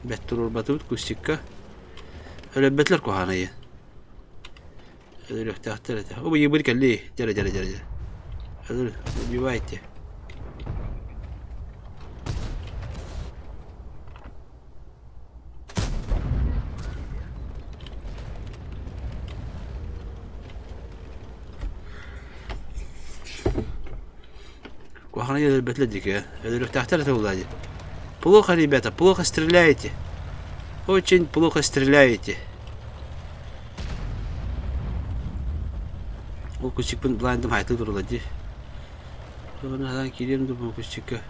Бэт туруорбатыбыт кустикка. Өлөрбөтүлэр куһаҕанайы. Өлөрүөхтээхтэр этэ. О, быйыл кэлли. Дьэрэ, дьэрэ, дьэрэ, дьэрэ. Өлөр, убивайте. Куһаҕаны өлөрбөтүлэр диэки өлөрүөхтээхтэр этэ буоллаа дии. Плохо, ребята, плохо стреляете. Очень плохо стреляете. Ол кусикпын блайндым хайтыы турла дии. Оны киириэм дуу кусикка.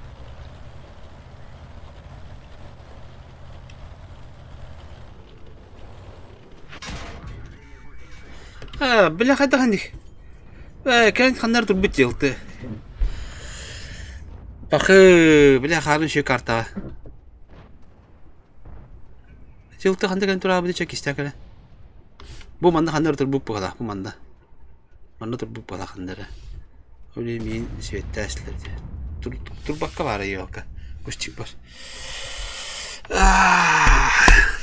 Аа, бля хайдах инник. Ээ, кэлин ханнар турбут дьылты. Пахы, бля хаарын шүй картаҕа. Дьылты ханна кэлэн тураабыты чэ кистээн кэлэн. Бу манна ханна турбут буолаа, бу манна. Манна турбут буолаа ханна эрэ. Ол миин светтэслэр дии. Турбакка баара елка. Кустик бар.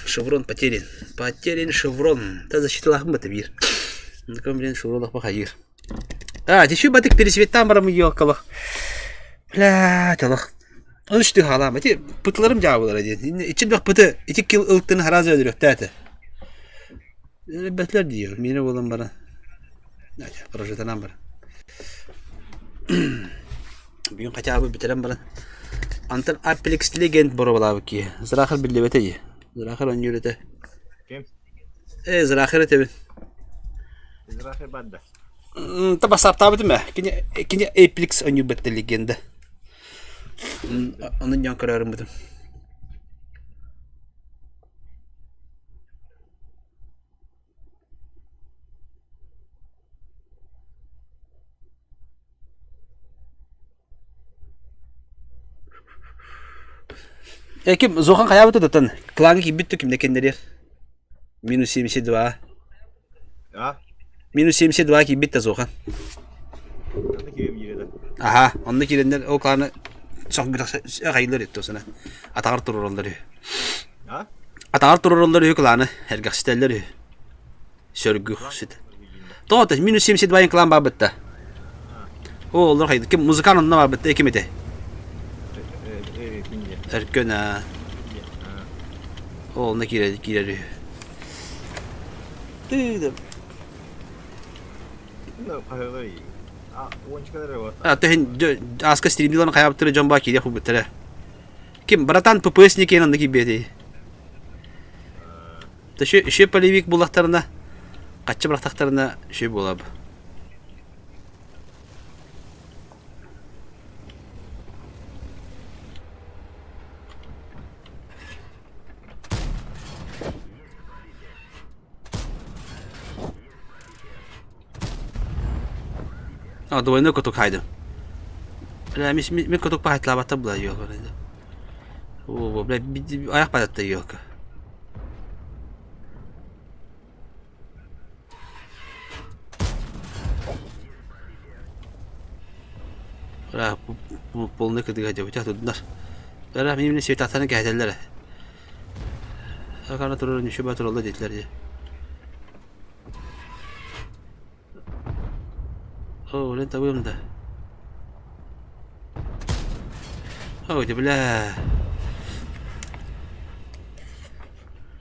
Шеврон потерян. Потерян шеврон. Та защиталаахпын бата биир. Оннукан билэн шеврон хайыыр. А, тиши батык пересветтаан барамын елкалах. Бля, талах. Onu işte хаалаам. Ити пытыларым дьаабылара диэн. Ичи бөх пыты ити кил ылтын харазы өлөрүөхтээте. Бэтлэр диир. Миэнэ буолан баран. Прожитанан баран. Бүгүн хотя бы бүтэрэн баран Антон Apex Legend боруобалаабыт киһи. Зрахар биллибэтэ дии. Зрахар оонньуур этэ. Ким? Ээ, Зрахар этэбин. Зрахар барда. Та бассааптаабытым ээ. Кини кини Apex оонньуурбат легенда. Ону дьон көрөөрүммүтүм. Э, ким Зохан хайаабыта датан клаҥҥа киирбит да кимнэ кэннэрир? Минус 72. А? Минус 72 киирбит да Зохан. Онно киирем киирэ да. Аха, онно киирэннэр ол кланы хайылар еттосына. Атаҕар турураллар үһү. А? Атаҕар турураллар үһү кланы, эргэхситэллэр үһү. Сөргүх сит. Тоҕо минус 72 клан баабытта. О, олор хайды. Ким музыкант онно баабытта, ким этэ? Өркөн аа. О, онно киирэр киирэр үһү. Тыыдым. А, төһүн ааска стримдиларын хайаабыттара дьон баа киириэх булбуттара. Ким, братан ППСник онно киирбиэтий? Еще полевик буллахтарына, хаччы бырахтахтарына үчүгэй буолабы. А, двойной кутук хайдым. Бля, мин кутук пахайтлаабаттар була ёлка. О, бля, аяқ бататта ёлка. Бля, полный кыдыга дебит, туднар. Бля, мин светатаны кэһэтэллэр. Акана турар нүшү батыролла диэтилэр дии. Оо, блин, табыам да. Ой, да бля.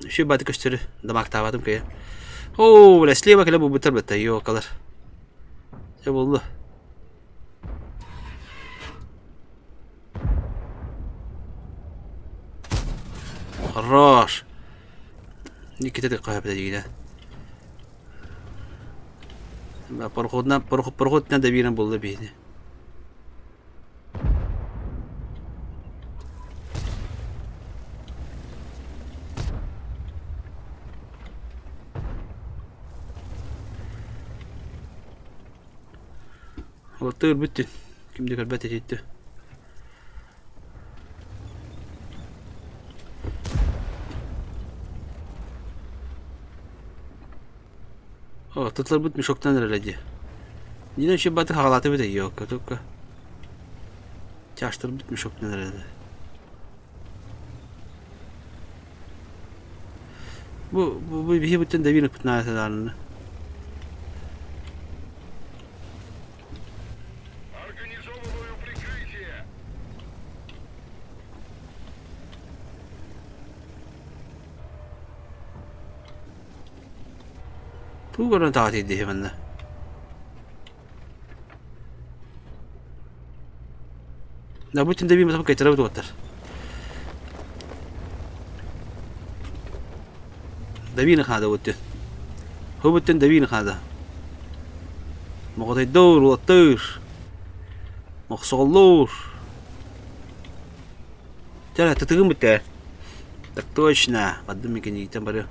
Үчүгэй бааты көстөрү дамаактаабатым кыйа. Оо, бля, слева кэлэ булбуттар бытта, ёкалар. Дьэ булла. Хорош. Никита тыкка дигинэ. Пароходунан пароходунан да биирэн булла биһини. Олортон өлбүттүн. Ким да көрбөт этиттэ. О, тутларбыт мешоктан эрэлэ дии. Нина еще баты хаҕалаатыбыт өйүөккэ только чаштарбыт мешоктан эрэлэ. Бу бу биһи буттан давин ыппытнаатылаарына. Тугу көрөн таҕа тиийдиһи манна? Да бу түндэ биир кайтарабыт уоттар. Давина хаада буттун. Ху буттун давина хаада. Моҕотойдуур, уоттуур. Мохсоҕоллуур. Чэ, тытыгым бүттэ. Так точно. Бардым мекенигиттэн бары.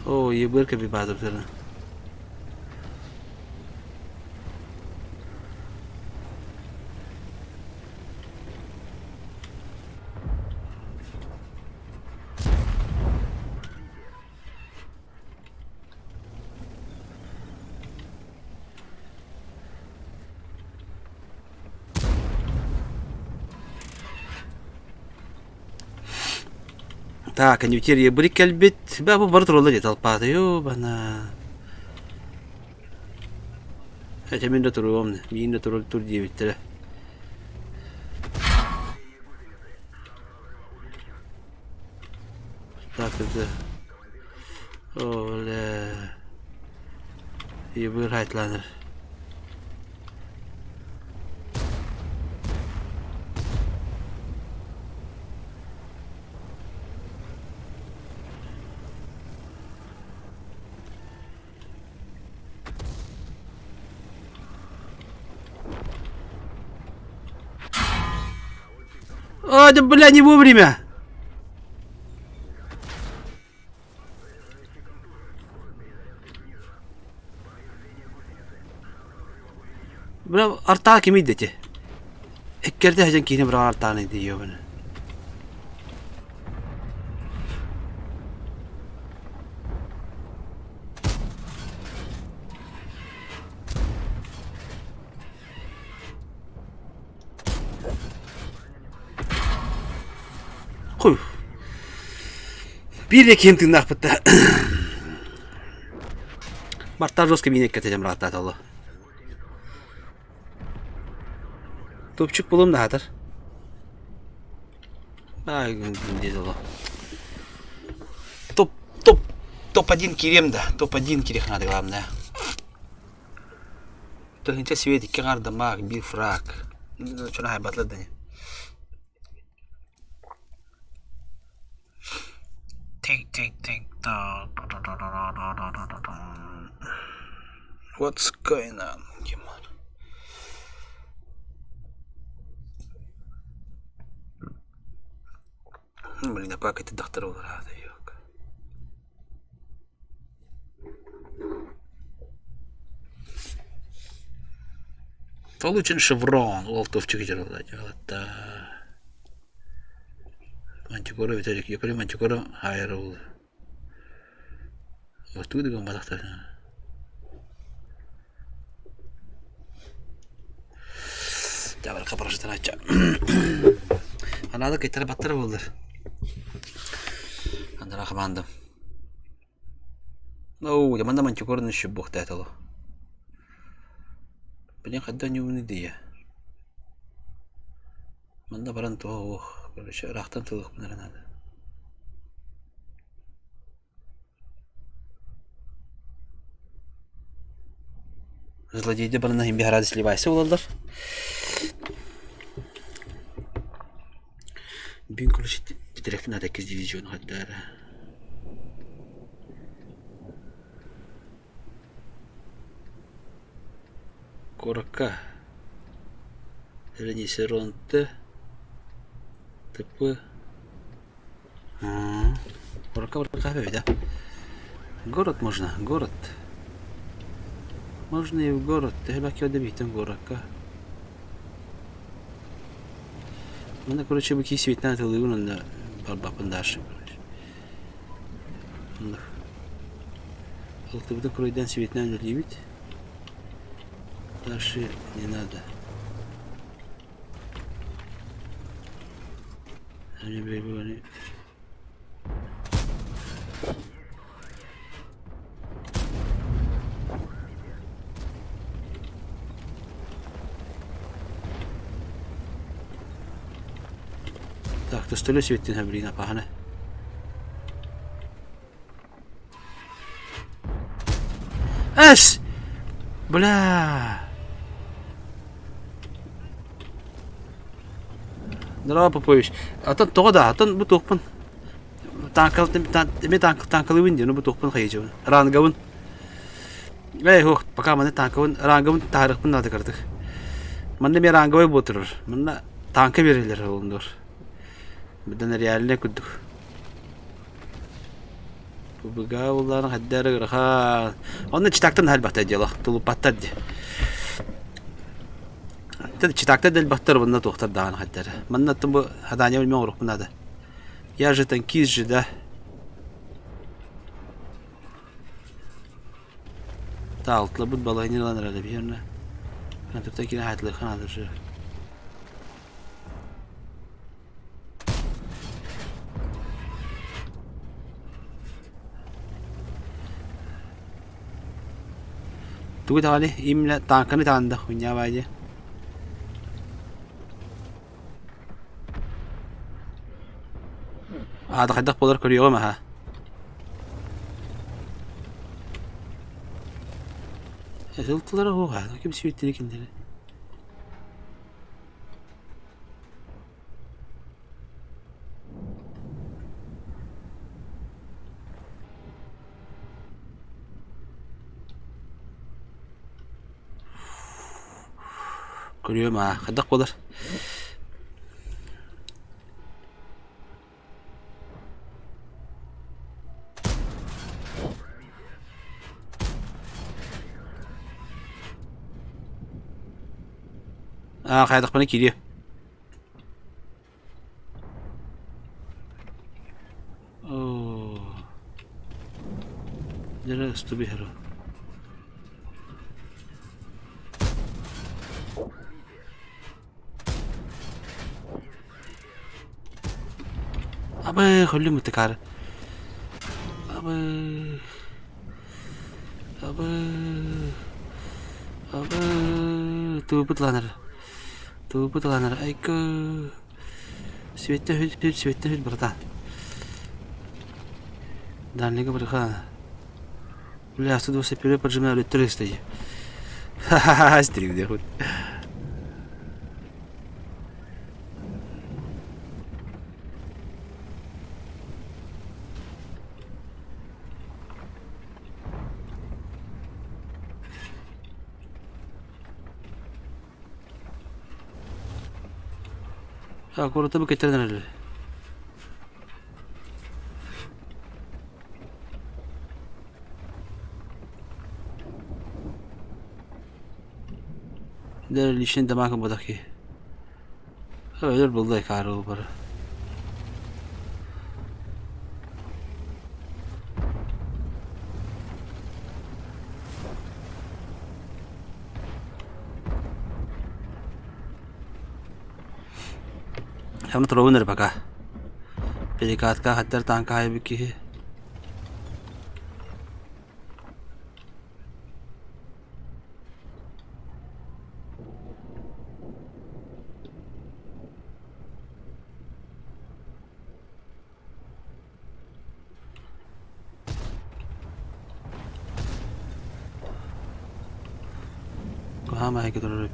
Оо, ебыр кэби баатыртына. Так, конъюнктивия бри кэлбит. Бә бу бары тураллар дии талпаата. Ёбана. Этэ мин да туруом, миин да турур тур диэбиттэрэ. Так, это... О, бля. Ебыр хайтланыр. А, да бля, не вовремя! Бля, артаа кимий дети? Эккерде хажан киһини быраҕан артааны диэбин. Хуй. Биир киһим тыыннаахпыт да. Мартар жестко миин эккэтэ бырааттааталла. Топчук булум да хатар. Ай, деді Топ, топ, топ-1 кириэм да. Топ-1 кириэх надо главное. Тыһыынча свет икки аҥаардамаах биир фраг. Чона хайбатлар да Тик тик тик. What's going on? Блин, а как это доктор Получен шеврон, ол товчик дьаралла Мантикора бүтэрик, якори мантикора хайар ол. Оттук дыган батахтар. Дьабар хапарашытаначча. Анаада кыйтара баттара буоллар. Андара хамаандам. Оу, дьэ манна мантикораны үчү буохтаата олох. Блин, хайдах ньуугуну дии. Манна баран туох уох, короче, ыраахтан тылыахпын эрэ наада. Злодейди барана иһин биһараады сливайся буолаллар. Бүгүн короче титирэхпин наада иккис дивизион хайдаара. Куоракка Ренесеронте ТП Куоракка барыахха эбит да? Город можно, город. Можно и в город. Төһө да бийтэн куоракка. Манна, короче, бу киһи светнан атылыыбын онно барбаппын дальше, короче. Оннук. Алтыбытын курайдаан светнан үлэлиибит. Дальше не надо. Они Так, төстөлө светин блин апахана. Эс! Бля! Здорово, Попович. Атын тоҕо да, атын бу туохпун таанкал эми таанкалыыбын диэн бу туохпун хайыжабын. Рангабын. Эй, хух, пока маны таанкабын, рангабын таһарыахпын наада кырдык. Манна ми ранговый буотурар. Манна таанка берилер олундур. Быдан реально курдук. Быга улларын хаддары ырахан. Онно читактан халбахта дело, тулупаттар ди. Читакта дэлбахтар bunна туохтар даҕаны хаддары. Манна бу хадания билмен оҥоруохпун наада. Я же танкист же, да. Таалтылабыт балайны ылан эрэлэ биһиэнэ. Контрта киирэн хаайтылыахха наада же. Тугу даҕаны именно тааҥканы таанда хуйня дии. Аата хайдах буолар көрүөҕүм аһа. Ылтылара уоҕа, ким сүүттүнэ кинилэри. Көрүөм аа, хайдах буолар? Аа, хайдахпына киириэ. Оо. Дьэ, устубиһэрэ. Абы, хөллүм ытыкаары. Абы. Абы. Абы. Тыыппыт ланар. Тыыппыт ланар. Айка. Светтэ үһү, үһү, светтэ үһү, братан. Дальнего братан. Бля, 121 поджимаю 300. Ха-ха-ха, стрим хоть. Куораты бу кэтэрэн эрэллэр. Дэр лишний дамаг буолбатах киһи. Өлөр булла икаары бары. Аны туругун эрэ пока. Перекатка хаттар таанка киһи. Хаамай турар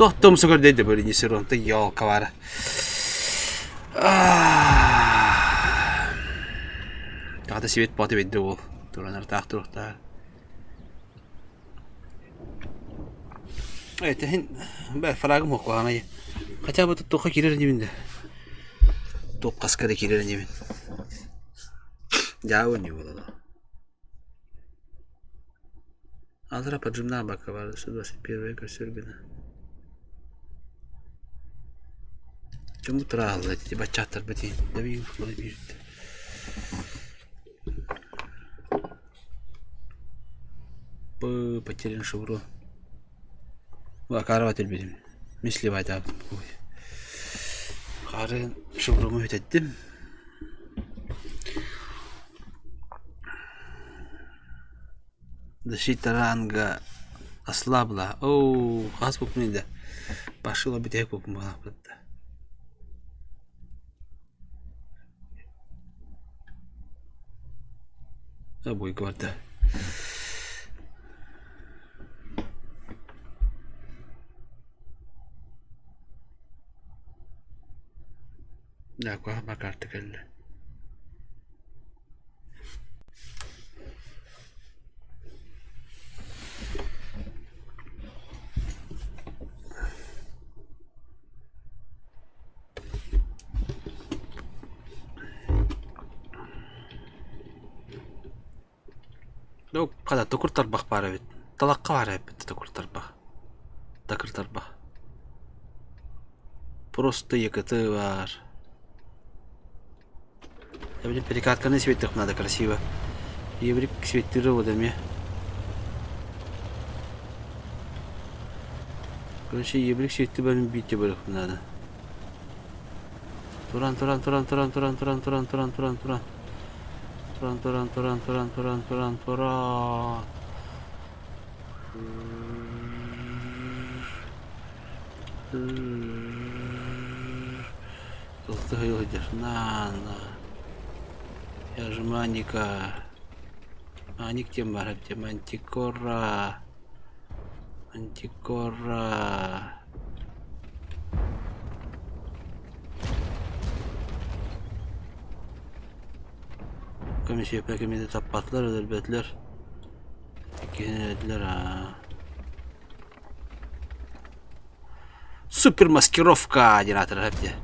Туох тумса көрдөйдө бөрүнү сиронта ёлка бара. Тахата свет боты бедде ол. Туранар таах туруктаар. Этин бэ фрагым хоккуһанай. Хотя бы туха кирер дибин да. Топ каскада кирер дибин. Дьаабы не было. Алра поджимна бака бар 121 көсөргүнэ. Чому тураалла ити баччааттар бити дэби биирдэ. Б потерян шеврон. Акарова тэлбитим. Мисливайтаабытым Харын шеврому үтэттим. Защита ранга ослабла. Оу, хас буквы да. Пошила бүтэһик буквы да. Обойга барда. Дякую, карта кэллэ. Хата токур тарбах баар эбит. Талахха баар эбит токур тарбах. Такыр тарбах. Просто ЕКТ баар. Я, блин, перекатканы светых надо красиво. Еврик светлировал эмиэ. Короче, еврик светти барын бить надо. Туран, туран, туран, туран, туран, туран, туран, туран, туран, туран. Туран, туран, туран, туран, туран, туран, туран. На, на. Я же маника. Маник тем бар, тем антикора. Антикора. Комиссия кемиде таппатылар, өлөрбөтүлөр. Иккиһин аа. Супер маскировка диэн аатырар эбит.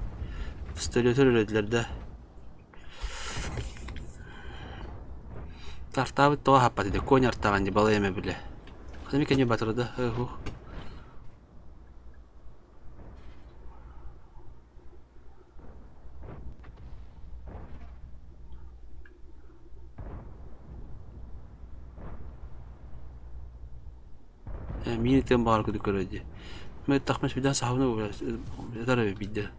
Пистолетер өлөдүлэр да. Тартаабыт тоҕо хаппат ити конь артаҕан дии балай эмэ билэ. Ханна кэннэ батырда ыһух. Миин итэн баҕар курдук көрөр дии. Мэ тахмас бидэ саһабына этар эбит биирдэ.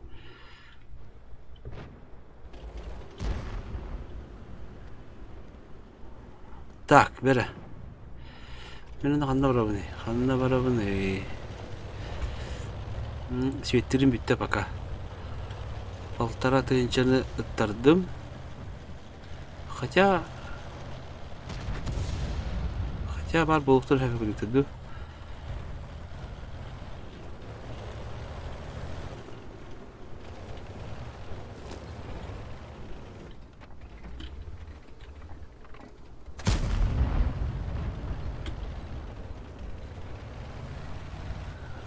Так, бэрэ. Мин аны ханна барабыный? Ханна барабыный? Свиттерим бүттэ пока. Полтора тыһыынчаны ыттардым. Хотя... Хотя баар буолуохтар сөп дуу.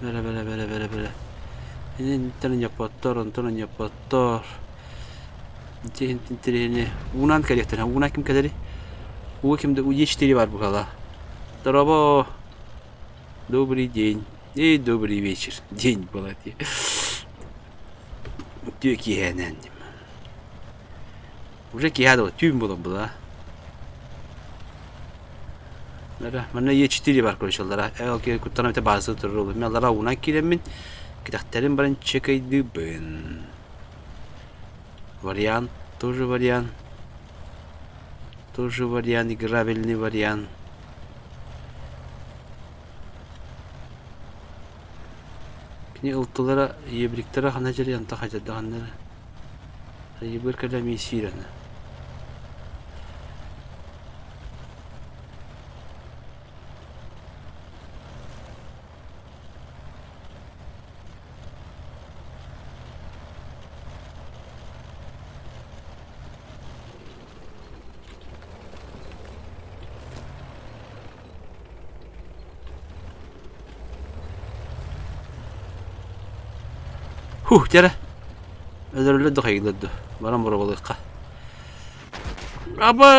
Бэрэ бэрэ бэрэ бэрэ бэрэ. Инниттэн онньоппоттор, онтон онньоппоттор. Ити интэриэһини уунан кэлиэхтэрэ. Уунан ким кэлэрий? Уу ким да Е4 бар быһалаа. Дорообо! Добрый день. Эй, добрый вечер. День была дии. Үтүө киэһээнэн. Уже киэһэ да түүн буолан была. Бара, манна Е4 бар короче Эл куттан эбэтэ бааза турар ол. Мен аллара уунан киирэммин, кэтэхтэрин баран чекайдыыбын. Вариант, тоже вариант. Тоже вариант, играбельный вариант. Кини ылтылара, ебриктара хана дьэри антах хадьардаҕаннара. Ебыр кэлэ эмиэ сиир аны. Huh, дьэрэ. Өлөрүллэр да хайгылар да. Баран боробалыахха. Аба!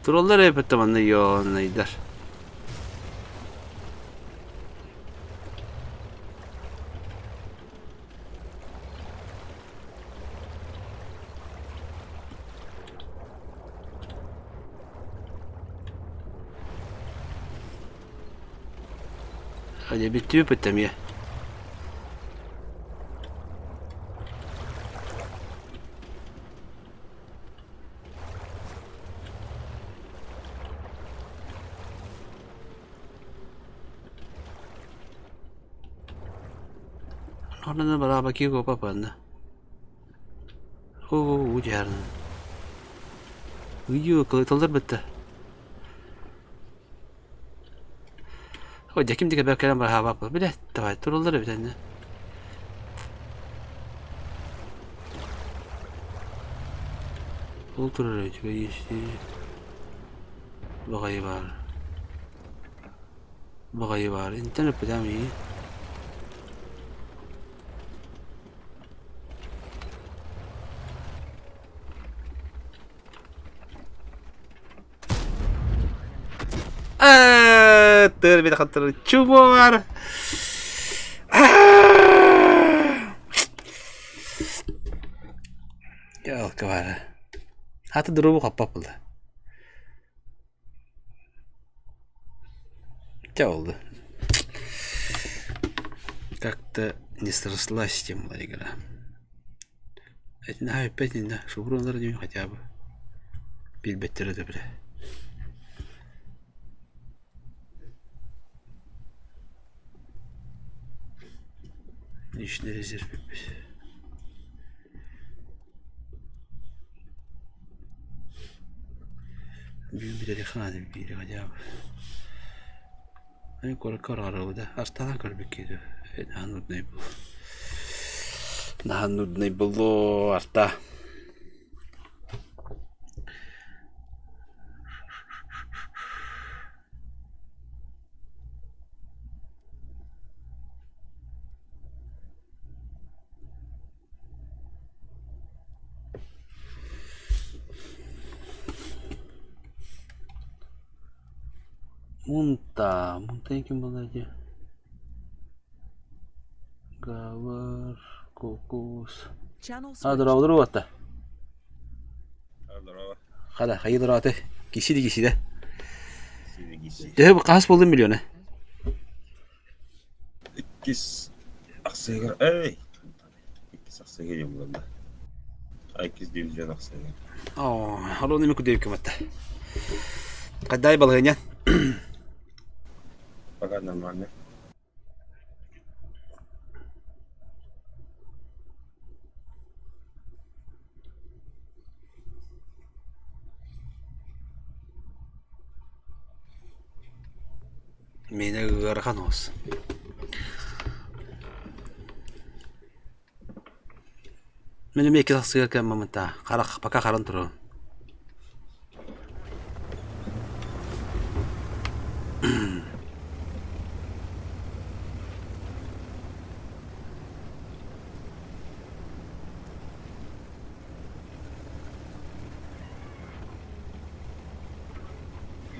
Тураллар эпэтте манна ёнайдар. Бүттүбүт эмиэ. Онно бараба киго папанна. Оо, дьаарна. Үйү кылыталлар бытта. О, дьэ ким дике бэркэлэн бараһаабаппа. Билэ, давай туруллар эбит эннэ. Ол турар үчүгэй исти. Баҕайы баар. Баҕайы баар. Интэн өппүтээм ии. Тыр бит хаттыр чубар. Ялка бара. Хаты дурубу хаппап булды. Чэ oldu. Как-то не срослась тем была игра. Этин опять не шубрунлар дии хотя бы. Билбэттэрэ да бile. Личный резерв бүппүт. Бүгүн бүтэриэххэ наада биири хотя бы. Аны куоракка бараарабыт астаан көрбүт киһи наһаа нуднай буолуо. Наһаа нуднай буолуо арта. Мунта, мунта ким буолла дии? Гавр, кокус. Channel А, switched. дорооболор уотта. Здорово. Хада, хайы дороаты. Киси ди киси да. Сиди Төһө хас болдун миллиона? Иккис ахсыгар эй! Иккис ахсыгар диэн буолла. Иккис дивизион ахсыгар. Оо, Аруна эми кудуйукка батта. Хайдай балаһыанньа? Пока нормально. Миэнэ ыарахан оҕус. Мин эмиэ икки тахсыга кыаммаммыта харах пока харан турабын.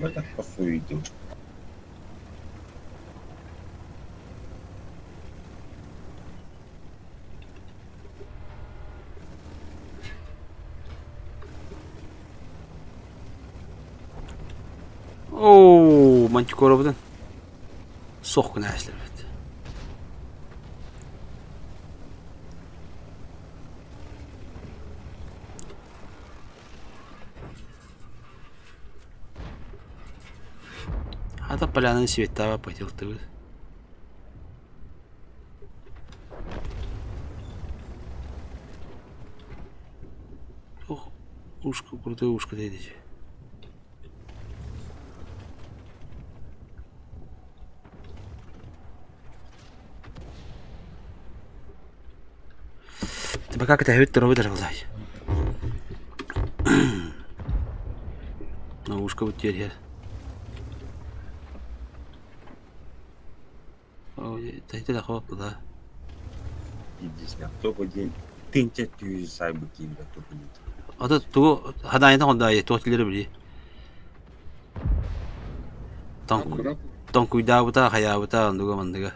Вот похуй иду. Оо, мантикоробутун суох гына эслэбит. Хата полянаны светтаба пытылтыбыт. Ох, ушко, крутое ушко дедичи. Пока кэтэһэбит туругу дарыллай. Наушка бут тиэрһэр. Да. Пиздец, только день. Тынча түйү сайбы киирбэт только день. Ата тугу хадаайына хондаайы туох тилери били. Тоҥкуйдаабыта, хайаабыта, ондуга мандыга.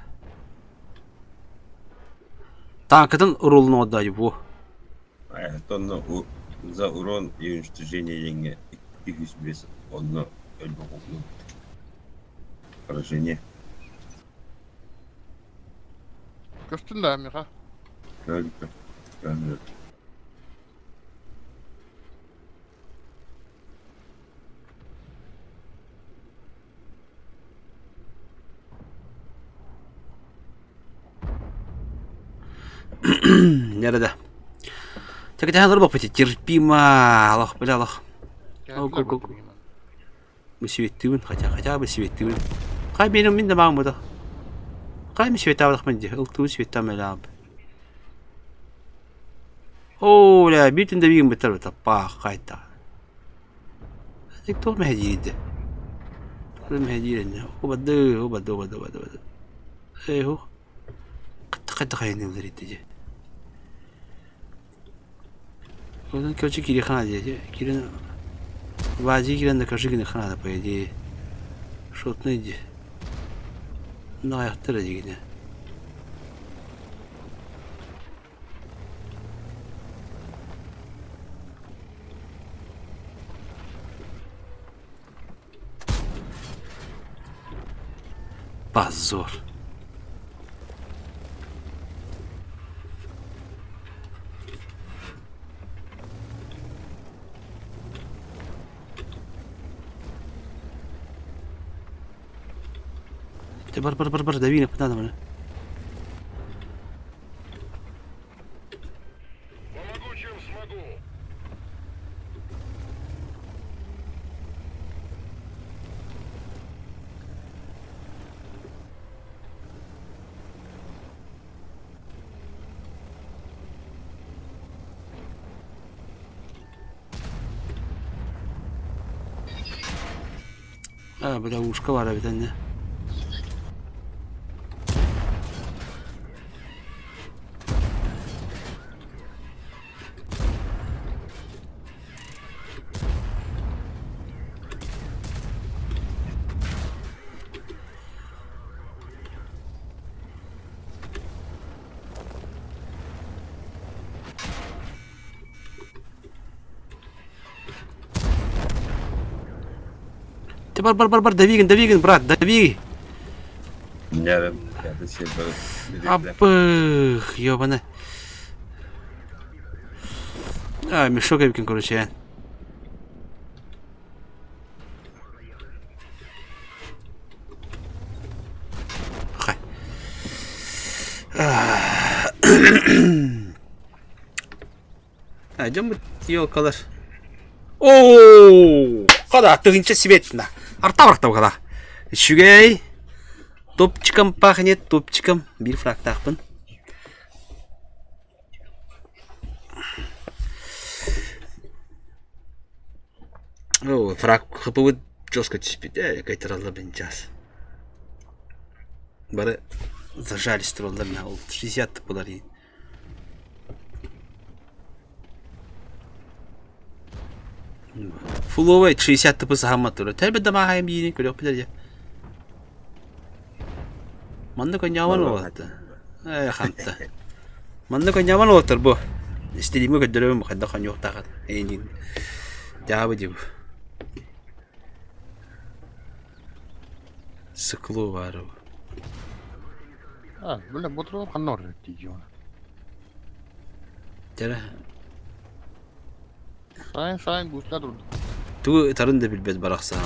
Таанкытын уруулун оҕордоойу буо. Онно за урон и уничтожение диэҥҥэ 205 онно өлбөх поражение. Көстүн да миха. Көрдүк. Көрдүк. Nerede? Чакытаһан олорбоппут терпимо олох бля олох. Сибиттибин хотя хотя бы сибиттибин. Хай менин мин да маам бута. Хай ми сибиттаабатах дии ылтыбын сибиттаам элаам. Оо, бля, биитин да биигин быттар быта паах хайта. Туох мэһэйдиирий Туох мэһэйдиир Убады, убады, убады, убады, убады. Ээ, хайдах айанныыллар ити дьэ. Онон короче киириэххэ наада дии. Киирэн Вази киирэн докажи гыныахха наада по идее. Шотный дии. Наҕайахтар дигинэ. Позор. Бар бар бар бар дави надо мне. А, бля, ушка баар эбит эннэ. Ты бар бар бар бар давигин давигин брат дави. Аппых, ёбана. А, мешок эбикин короче. Дьоммут елкалар. Оо, хада тыһыынча светна. Арта барта Үчүгэй. Топчиком пахнет, топчиком. Биир фрактаахпын. Оо, фраг хапыбыт жестко түспүт ээ, кайтараллар час. Бары зажались тураллар ол 60 булар Фуловай 60 тыпы саһаммат тура. Тәрбе дамаһайым диини көрүөхпүт эрэ. Манна көнньааман уолатта. Ээ ханта. Манна көнньааман уолаттар бу. Стримҥэ көрдөрөбүн хайдах хоньуохтаахат. Эйиин. Дьаабы дии бу. Сыкло баар бу. А, бля, бутру ханна орыр дии Дьэ Сайын сайын густар турду. Тугу ытарын да билбэт барахсан.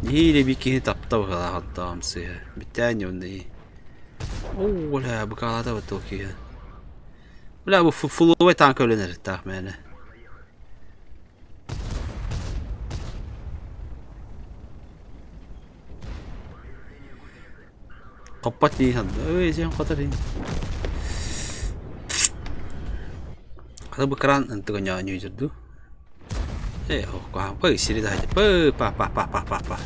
Нэһиилэ биир киһини таптал быһалаах сыыһа. Бүттээн дьэ онно Оо, бля, быкаалаата баттал киһи. Бля, бу фуловай танка өлөн эрэттээх мээнэ. Хоппот дии саныы. Ой, сен хотор ин. Хата бу кран ынтыга ньүүдүрдүү. Э, куһаҕан сири да па па па па па па па.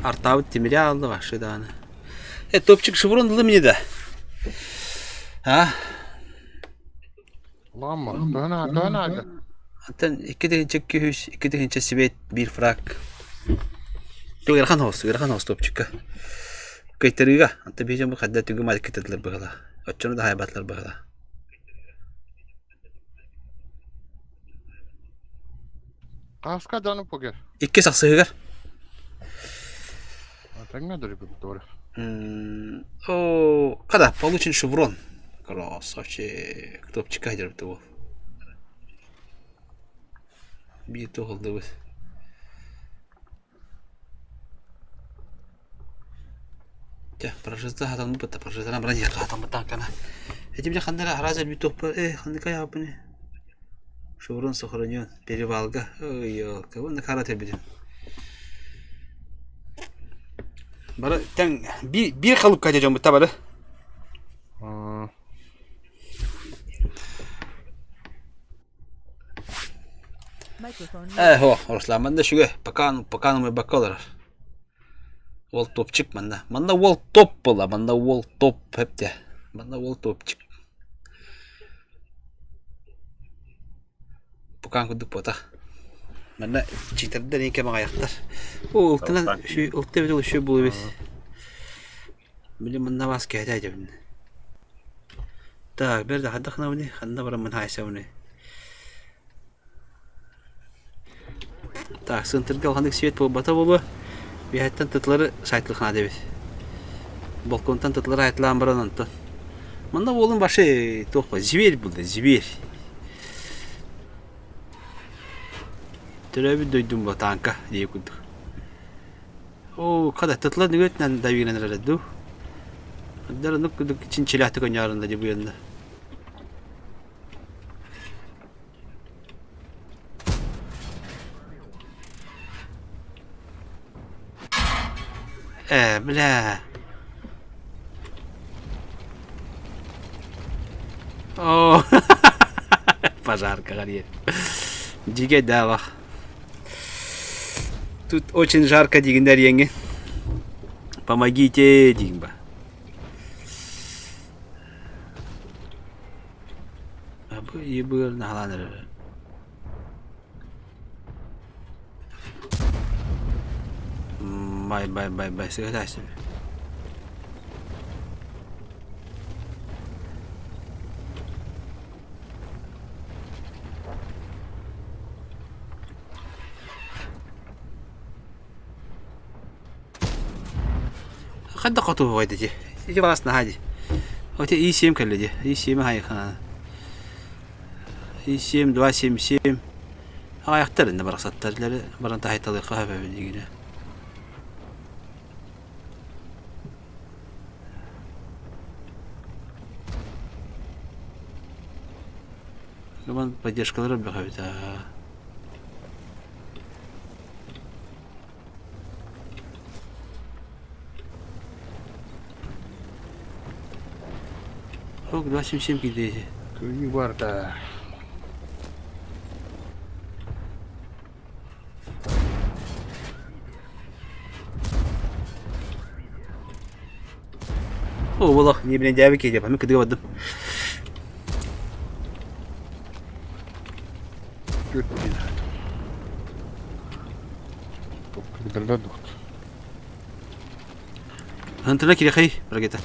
Артаабыт тимири аалла вообще даҕаны. Э, топчик шеврон ылым ини да. А? Ламма, төһөн төһөн аага? Антон 2 200, 2 свет, биир фраг. Ыарахан хоос, ыарахан хоос топчикка. Кыйтарыыга, антон биир дьон хадда түгү мал кытыдылар быһыла. Оччону да хайбатылар быһыла. Кааска дьону покер. Икки сахсыһыгар. Тэҥҥэ дөрүпүт туора. О, когда получен шеврон. Красавчик. Топчика дербит ол. Биир туһалдыбыт. Дьэ, прожизда хатаммыт да прожизданан баран иһиэххэ хатаммыттаах гына. Эти бile ханна эрэ араас элбит туохпар э ханныка яаппыны Шеврон сохранен перевалга ой елка уонна хара тэбитин Бары тэҥ биир биир халыпка дьоммут бары. Э, о, Руслан, манна үчүгэй. Пока, пока бакка олорор. Уол топчик манна. Манна уол топ буолла. Манна уол топ эптэ. Манна уол топчик. Пукаан курдук буотах. Манна читердэр эҥин маҕайахтар. О, ылтынан ылты эбит үчүгэй буолуо эбит. Били манна бас кэһэтэ дьэбин. Так, бэрт хайдах гынабыный? Ханна бараммын хаайсабыный? Так, сыантырга улаханнык свет буолбата буолуо. Үөһэттэн тытылары сайтылыхнаат эбит. Балконтан тытылары айтылаан баран онтон. Манна уолум вообще туох зверь был, зверь. Төрөөбүт дойдум бу тааҥка дии курдук. Оо, хата тытыла нүгэтинэн да үүнэн эрэр дуу. Дар оннук курдук чинчилээхтик оонньоорун да дьыбыйанна. Ээ, бля. Оо, пожаркаҕа диэн. Дьигэ даалах. Тут очень жарко дигиннэр иэҥи. Помогите диин ба. Бу ебыр наһалаан эрэр. Бай бай бай бай сыгытааччы. Хайдах хотуһугай дии? Ити баҕас наһаа дии. Оте И7 кэллэ дии. И7 хайыхана. И7, 2, 7, 7. Аҕайахтар иннэ барахсаттар баран таһайталыахха сөп эбит дигинэ. Роман поддержкалара элбэх эбит аа. Ок, 277 киирдэ. Кыайыы барда. О, болох, не блин, дябы киирдэ, памы кыдыга бардым. Түөрт диэн. Кыдаллар дугт. Антына кирэхэй, ракета.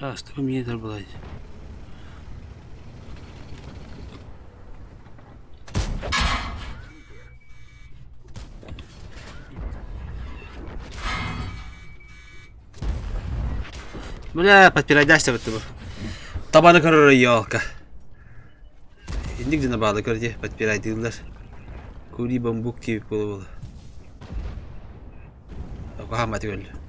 Астыгым иэтэр былай. Бля, подпирайдашься вот Табаны көрөр елка. Инник дьоно бааллар көр дии подпирайдыыллар. Кури бамбук диэбит буола-буола. Куһаамматы көрдө.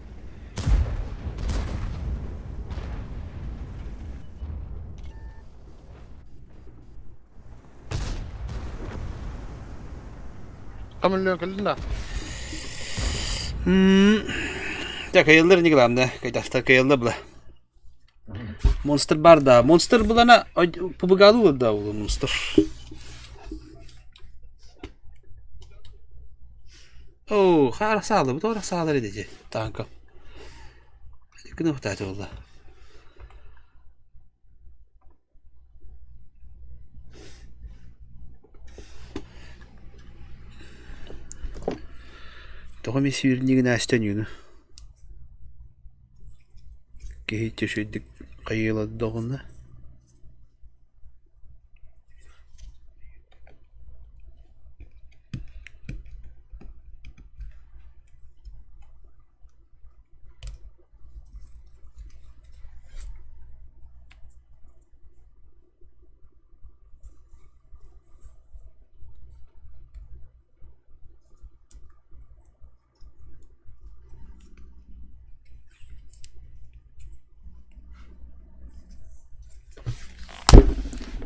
Хамыллыан кэллин да? Дьэ, кыайыллар ини главное. Кайдастар кыайыллар була. Монстр бар да. Монстр булана пубыгалыы да ол монстр. Оо, хаара саалы, бу тоҕо саалар ити таанка. Күнү хутааты буолла. Тоҕо эмиэ сүүрүнньүгүн ааста ньууну Киһи үчүгэйдик хайыылардоҕуна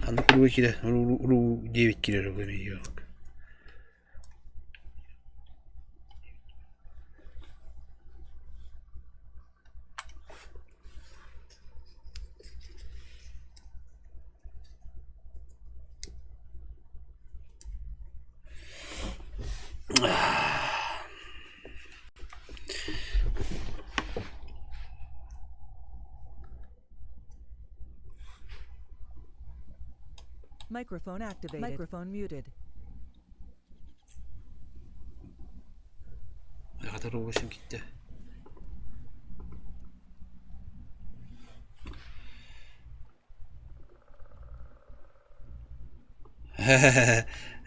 Ханнык уруу киирэр уруу диэбит киирэр Microphone activated. Microphone muted. Хатар угусун киттэ.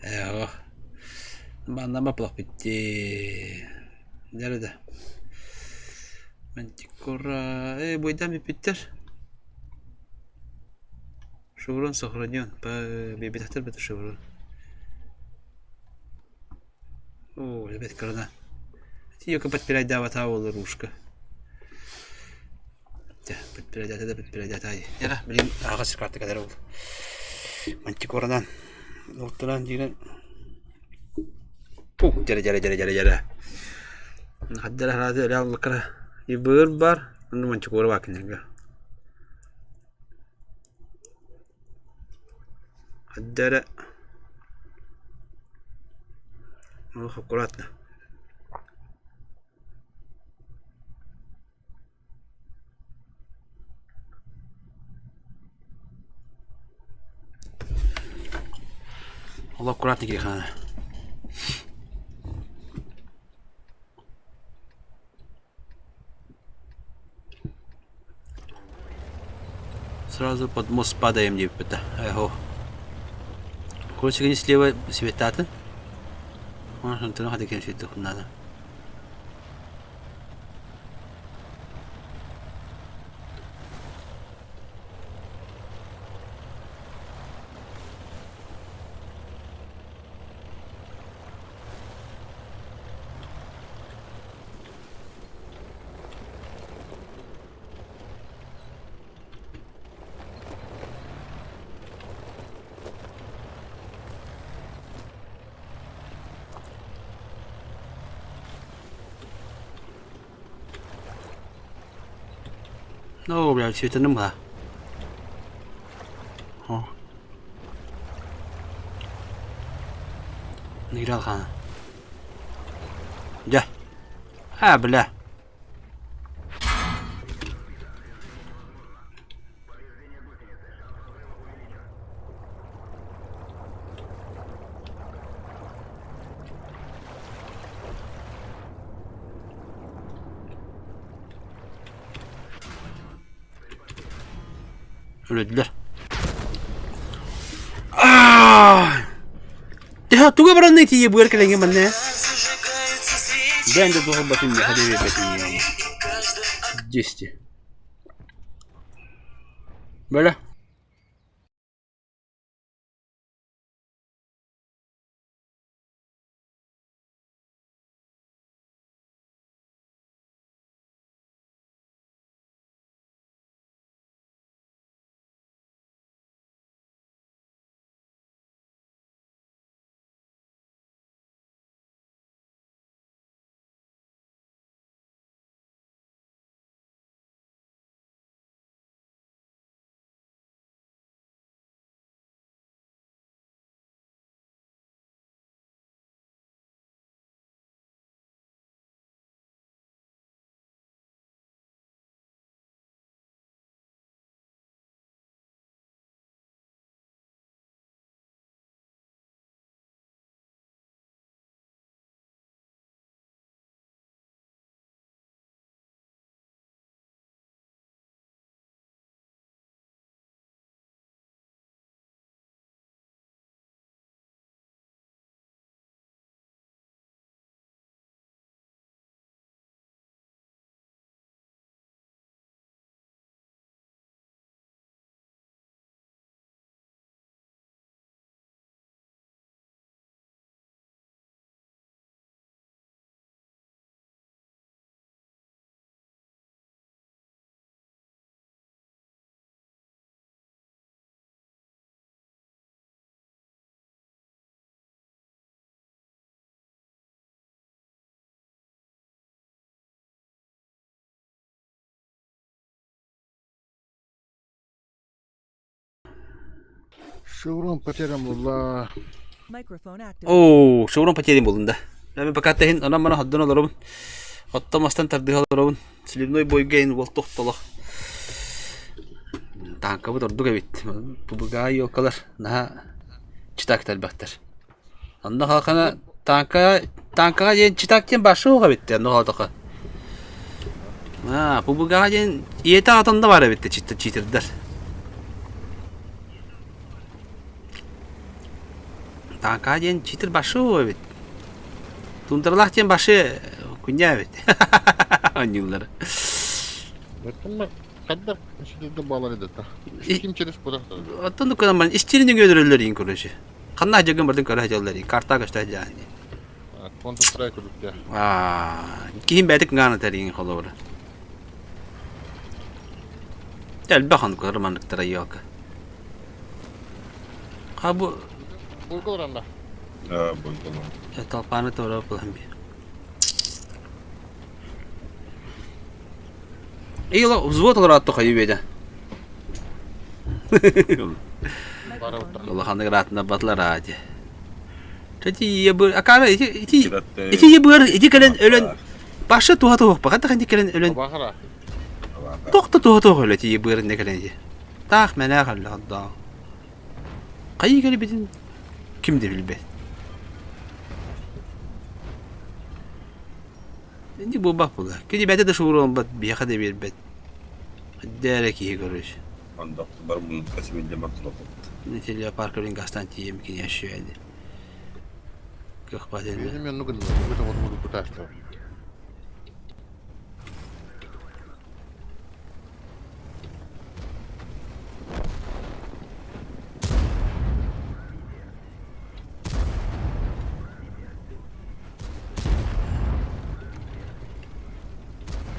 Ээ Манна баплах бүттэ. Дьэ да. Мантикора ээ буйдан бүппүттэр. Шеврон сохранен. Биэбэтэхтэр бата шеврон. Оо, эбэт кырана. Тиийэ подпирайдаабатаа буолар ушка. Дьэ, подпирайдаата да подпирайдаата Яра, билигин аҕас карта кэлэр ол. Мантикоранан ылтынан диирэн Пук дьэрэ дьэрэ дьэрэ дьэрэ дьэрэ. Хаддара харааты элэ аллакара. Ибыр бар, онну мантикора баа кинилэргэ. Хаддара Ох, аккуратно. Ол аккуратно кириэхэ Сразу под мост падаем диэбиппит да. Эһо. Короче, кини слева светатын. Онтон хата кем светти надо. Ну, блядь, светаным га. О. Играл хана. Дьэ. А, бля. Өлөдүлэр. Теха туга баранны тие буэр кэлэҥҥэ манна. Бэйэн да туһалбатын миэхэ да биэрбэтин ийэм. Десять. Бөлө. Шеврон потерян буолла. Microphone activated. Оо, шеврон потерян буоллун да. Мен пока тэһин онон мана ходдон олоробун. Оттон мастан тардыһа олоробун. Сливной бойга ин уол тохтолох. Таанкабыт ордук эбит. ПБГ елкалар наһаа читак элбэхтэр. Онно халхана танка танкаҕа диэн читак диэн башы уоҕа эбит онно хоотоко. Аа, ПБГ диэн ийэтэ аҕата да баар эбит читердэр. Танка диэн читер башы эбит. Тундралаах диэн башы күнньээ эбит. Оонньууллар. Хайдах ситирде буолар эдэтэ. Ким через куда? Оттон кынан баран истирин өлөрөллөр иин короче. Ханна дьагын бардын көрө сылдьаллар иин. Карта көстө сылдьаан. Counter Strike курдук Аа, киһим бэйэтэ кыҥаан этэр иин холобура. Элбэх оннук романныктара елка. Ха бу Буйга уранда. Аа, бойголор. толпаны туора булан би. Ила взвод олораатты хайы беде. Улаханнык ыраатына батылар аати. Ити ебыр акара ити ити ити ебыр ити кэлэн өлөн башы туха туох баха таханди кэлэн өлөн тохто туха туох өлө ти ебыр не кэлэн ити. Таах мэнэ халла даа. Хайы кэлбитин ким да билбэт. Инник буолбат буолла. Кини бэйэтэ да шоуруолбат, биһиэхэ да биэрбэт. Хайда эрэ киһи көрүс. Ондохтубар муннукка симиллэ мартылаппыт. Телеопарка блин гастан тиийэм кини өшүөдэ. Кых баатылла. Мен онну гыннылар. Бу тоҕо кутаастар.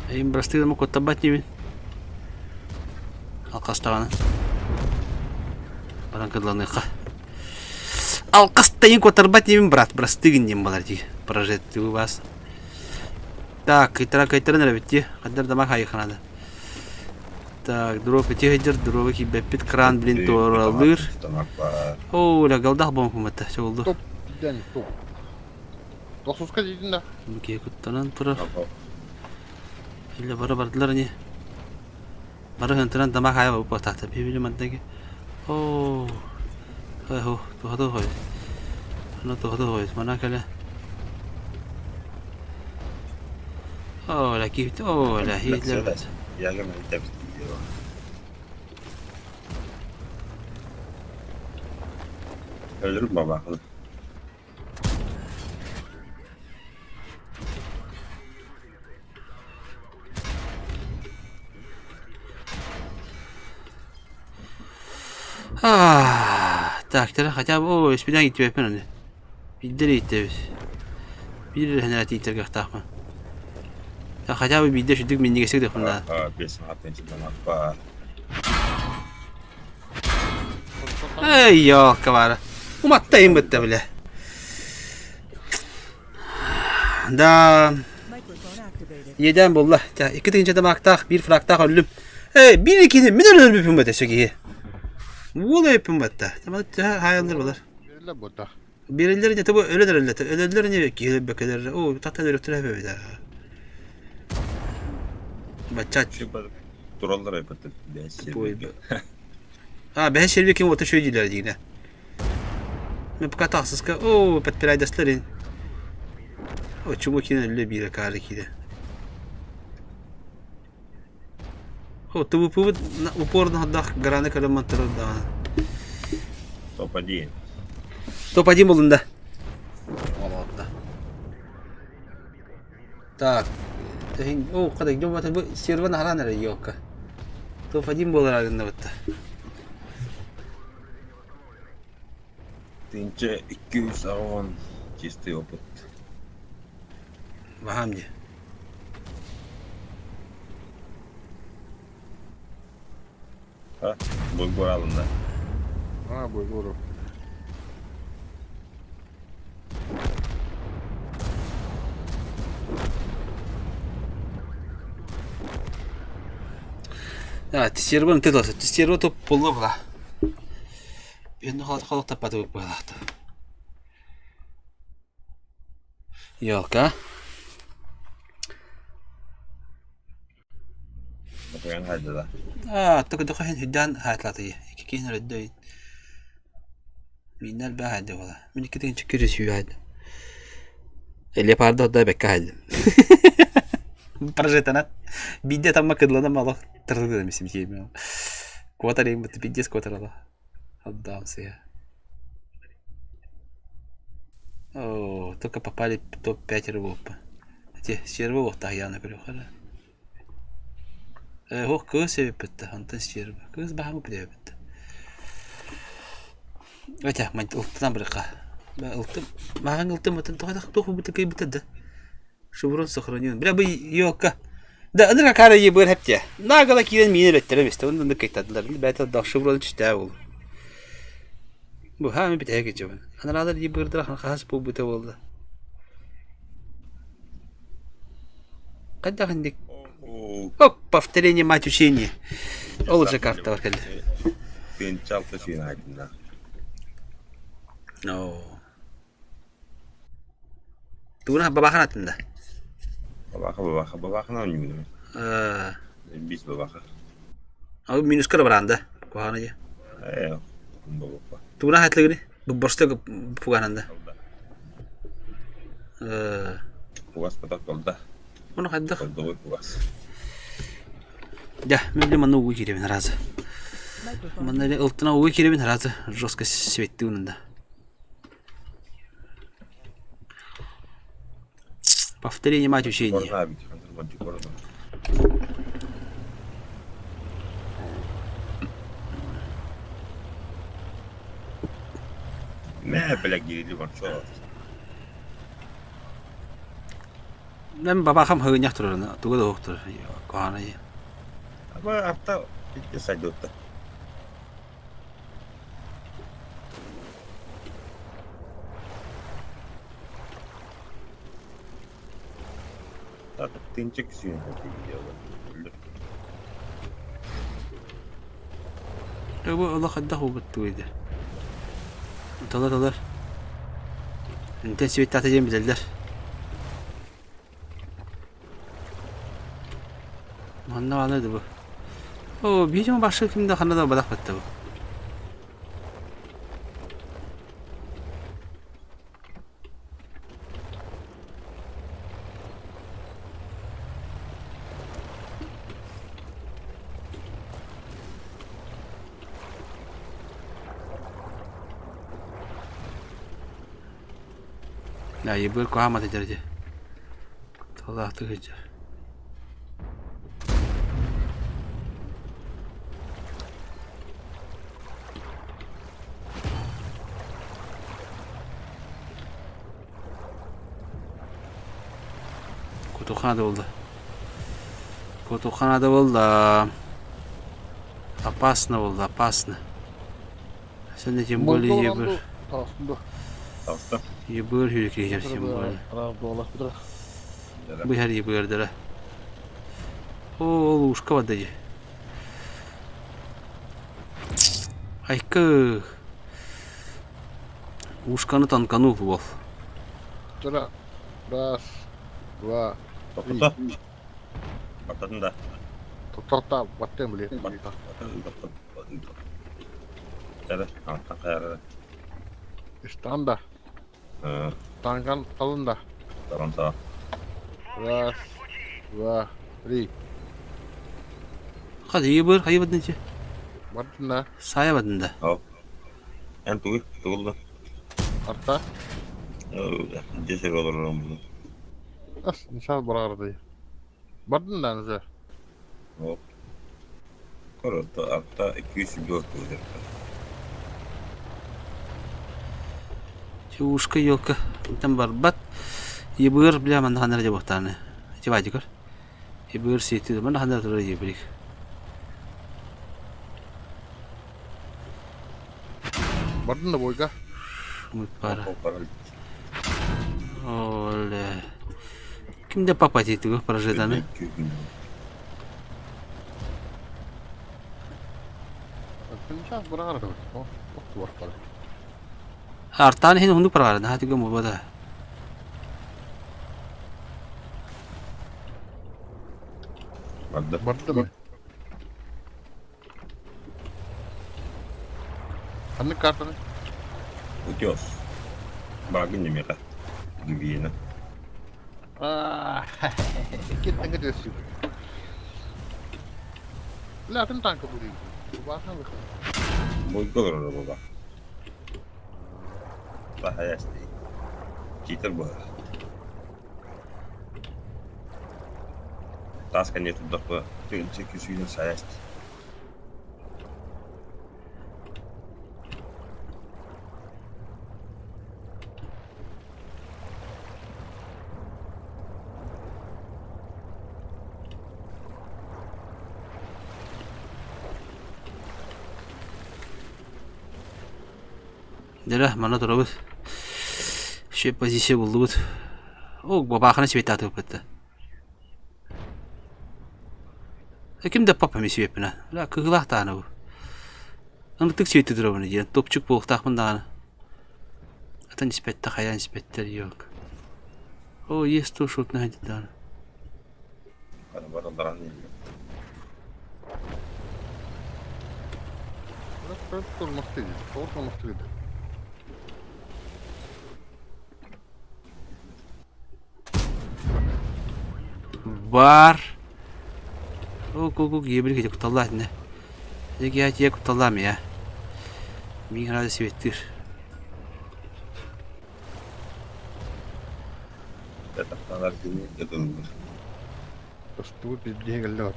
Эйим бырастыгыма куттабат диибин. Алкастаҕына. Баран кыдланыахха. Алкастайын куттарбат диибин брат, бырастыгын диэн балар дии. Прожективы вас. Так, кыйтара кыйтаран эрэбит дии. Хаддар дамак хайыханада. Так, дроп ити сылдьар, дробы киирбэппит, кран блин туоралыыр. Оо, лагалдах бомбумата, чолду. Топ, ден, топ. Тохсуска диидин да. Киһи куттанан турар. Илле бары бардылар ини. Бары хынтынан тамак хайа бу тахта бибили маддаги. Оо. Хо, тухата хой. Ана тухата хой. Мана кэлэ. Оо, ла киһит, оо, ла хитлер. Ölürüm baba. Так, тэр хотя бы оо, испидан иттибэппин аны. Биирдэ эрэ ииттэбит. Биир эрэ хэнэрэ тиийтэргэхтаахпын. Так, хотя бы биирдэ сүдүк минньигэстик дыхпын да. Эй, ёлка баара. Уматтайын бытта бile. Да, иэдээн буолла. Икки тыһыынча тамаактаах, биир фрактаах өллүм. Эй, биир иккини мин өлөрбүппүн бата өссө киһи. Уол өйпүн батта. Хаайаллар булар. Берилер бота. Биэрэллэр ини тобу өлөн эрэллэр. Өлөллөр ини киһи өлбөкөлөр. Оо, тахтан өлөктөр эбэбит. Бачча Тураллар айбыт. А, бэһэ сервер ким ота шөй диилэр диинэ. Мен пока тахсыска, оо, подпирайдастар ин. О, чугу киин өллө биирэ каары киирэ. О, ТВП-быт упорно дах граны көрөн мантарар даҕаны. Топ-1. Топ-1 булунда. Олоотта. Так. О, қадай, дьон бата бу серван харан эрэ ёлка. Топ-1 буолар агынна бытта. Тынча 210 чистый опыт. Баһаам дии. А, Буйгур алынды. А, Буйгуров. А, сервер ты должен. Сервер топ полно была. Енді халат таппаты болып қоялақты. Елка. Bakıyan haydi da. А, только дохайын хүддан хаатлаты. Ики кин рөддөй. Миннер бә хайды бола. Мин ики тегин чекер сүйә хайды. Леопардо да бекка хайды. Прожитана. Бидде тамма кыдлана мало тырды мисим тиеме. Квотар им бит пиздец квотар Отдам я. О, только попали в топ-5 рыбов. Эти сервы тахьяна перехара. Ох, кыз себеппетте, онтон сервы. Кыз баһамы билебитте. Этя, мань ылтынан бырыка. Ылтым, маҕан ылтым отын тоҕо туох бу кыйбыта да. Шеврон сохранен. Бля бу ёлка. Да, ынырга кара ебыр хепте. Нагала киирэн миин өлөттөрө мисте. Онно кыйтадылар. Бәтэ дах шеврон түстää ол. Бу хаами битэһэ кичэбин. Анараалар ебырдара хас буолбута буолла. Хайдах инник Оп, повторение мать учения. Ол же карта бар кэллэ. Пенчалта сүйін айдында. Оо. Тугуна бабахан атында. Бабаха, бабаха, бабахана ойнугун. Бис бабаха. Ал минуска да баранда. Куһаҕана дии. Э, бабаха. Тугуна хатлыгыны? Бу борсток пугананда. Пугас поток колда. Ону хайдах? Колдовой пугас. Дьэ, мен билим манна уу киирэбин разы. Microphone Манна эрэ ылтына ууга киирэбин сразу жестко светти гынна. Повторение мать учения. Мэ, бля, гирили бар, Мен бабахам хагынньах турарына, туга да суох турар, куһаҕанай. Аба арта сайдыытта. Тынчык сүүн Бу олох хайдах уубуттугуй да. Талар талар. Интен светтата диэн билэллэр. Манна баалар да бу. Оо, биир башка ким да ханна да бадах батта бу. Айыбыр куһаамата дьэ Талаахтык сылдьар. Кутухана да буолла. Кутухана да буолла. Опасно буолла, опасно. Сен тем более ебыр. Ебыр хүрекейер тем более. Быһар ебырдара. О, лужка воды. Айка. Ушканы танканул уол. Раз, два, три. Баттатын да. Тоқтата, баттым, блин. Истанда. Танган талында. Таранта. Раз, два, три. Хайы быр, хайы бадын Бардын Сая бадын да. Эн тугу, тугулла. Арта. Десер олорор буду. Ас, нишан барарды. Бардын да нызы. Оп. Коротто, арта 204 тугу. Чушка елка. Там барбат. Ебыр, бля, манна ханара жабахтаны. Чевадикор. Ебыр сети, манна ханара турар ебрик. Бардын да бойга. Мут пара. Оле. Кимде папа тетиги прожитаны? Артан хин хунду паргар, на тиге мубада. Барды. Барды mı? Ханнык картаны? Утес. Багын немеға. Гвина. Кеттің өтесің. Латын танкы бұл. Бахан Бойголор баба. Бахаясты. Читер бар. Тас конечно дохла. Тынчик сүйін саясты. Дера, мана турабыт. Шеп позиция булдубут. О, бабахана светаты бытты. Ким да папа ми сүйеппина. Ла кыгылах тааны бу. Ынытык сүйетти турабын диэн топчук буолуохтаахпын даҕаны. Атын испэтте хайаан испэттэр yok. О, есть то шутна даҕаны. Бар. О, ку-ку, ебрик кутталлаах итиннэ. Дьэ дьиэ кутталлаам я. Миигин рада сибэттиир. Тахталар кини дьадыллар. Тостубут биирдиһи кэллэ от.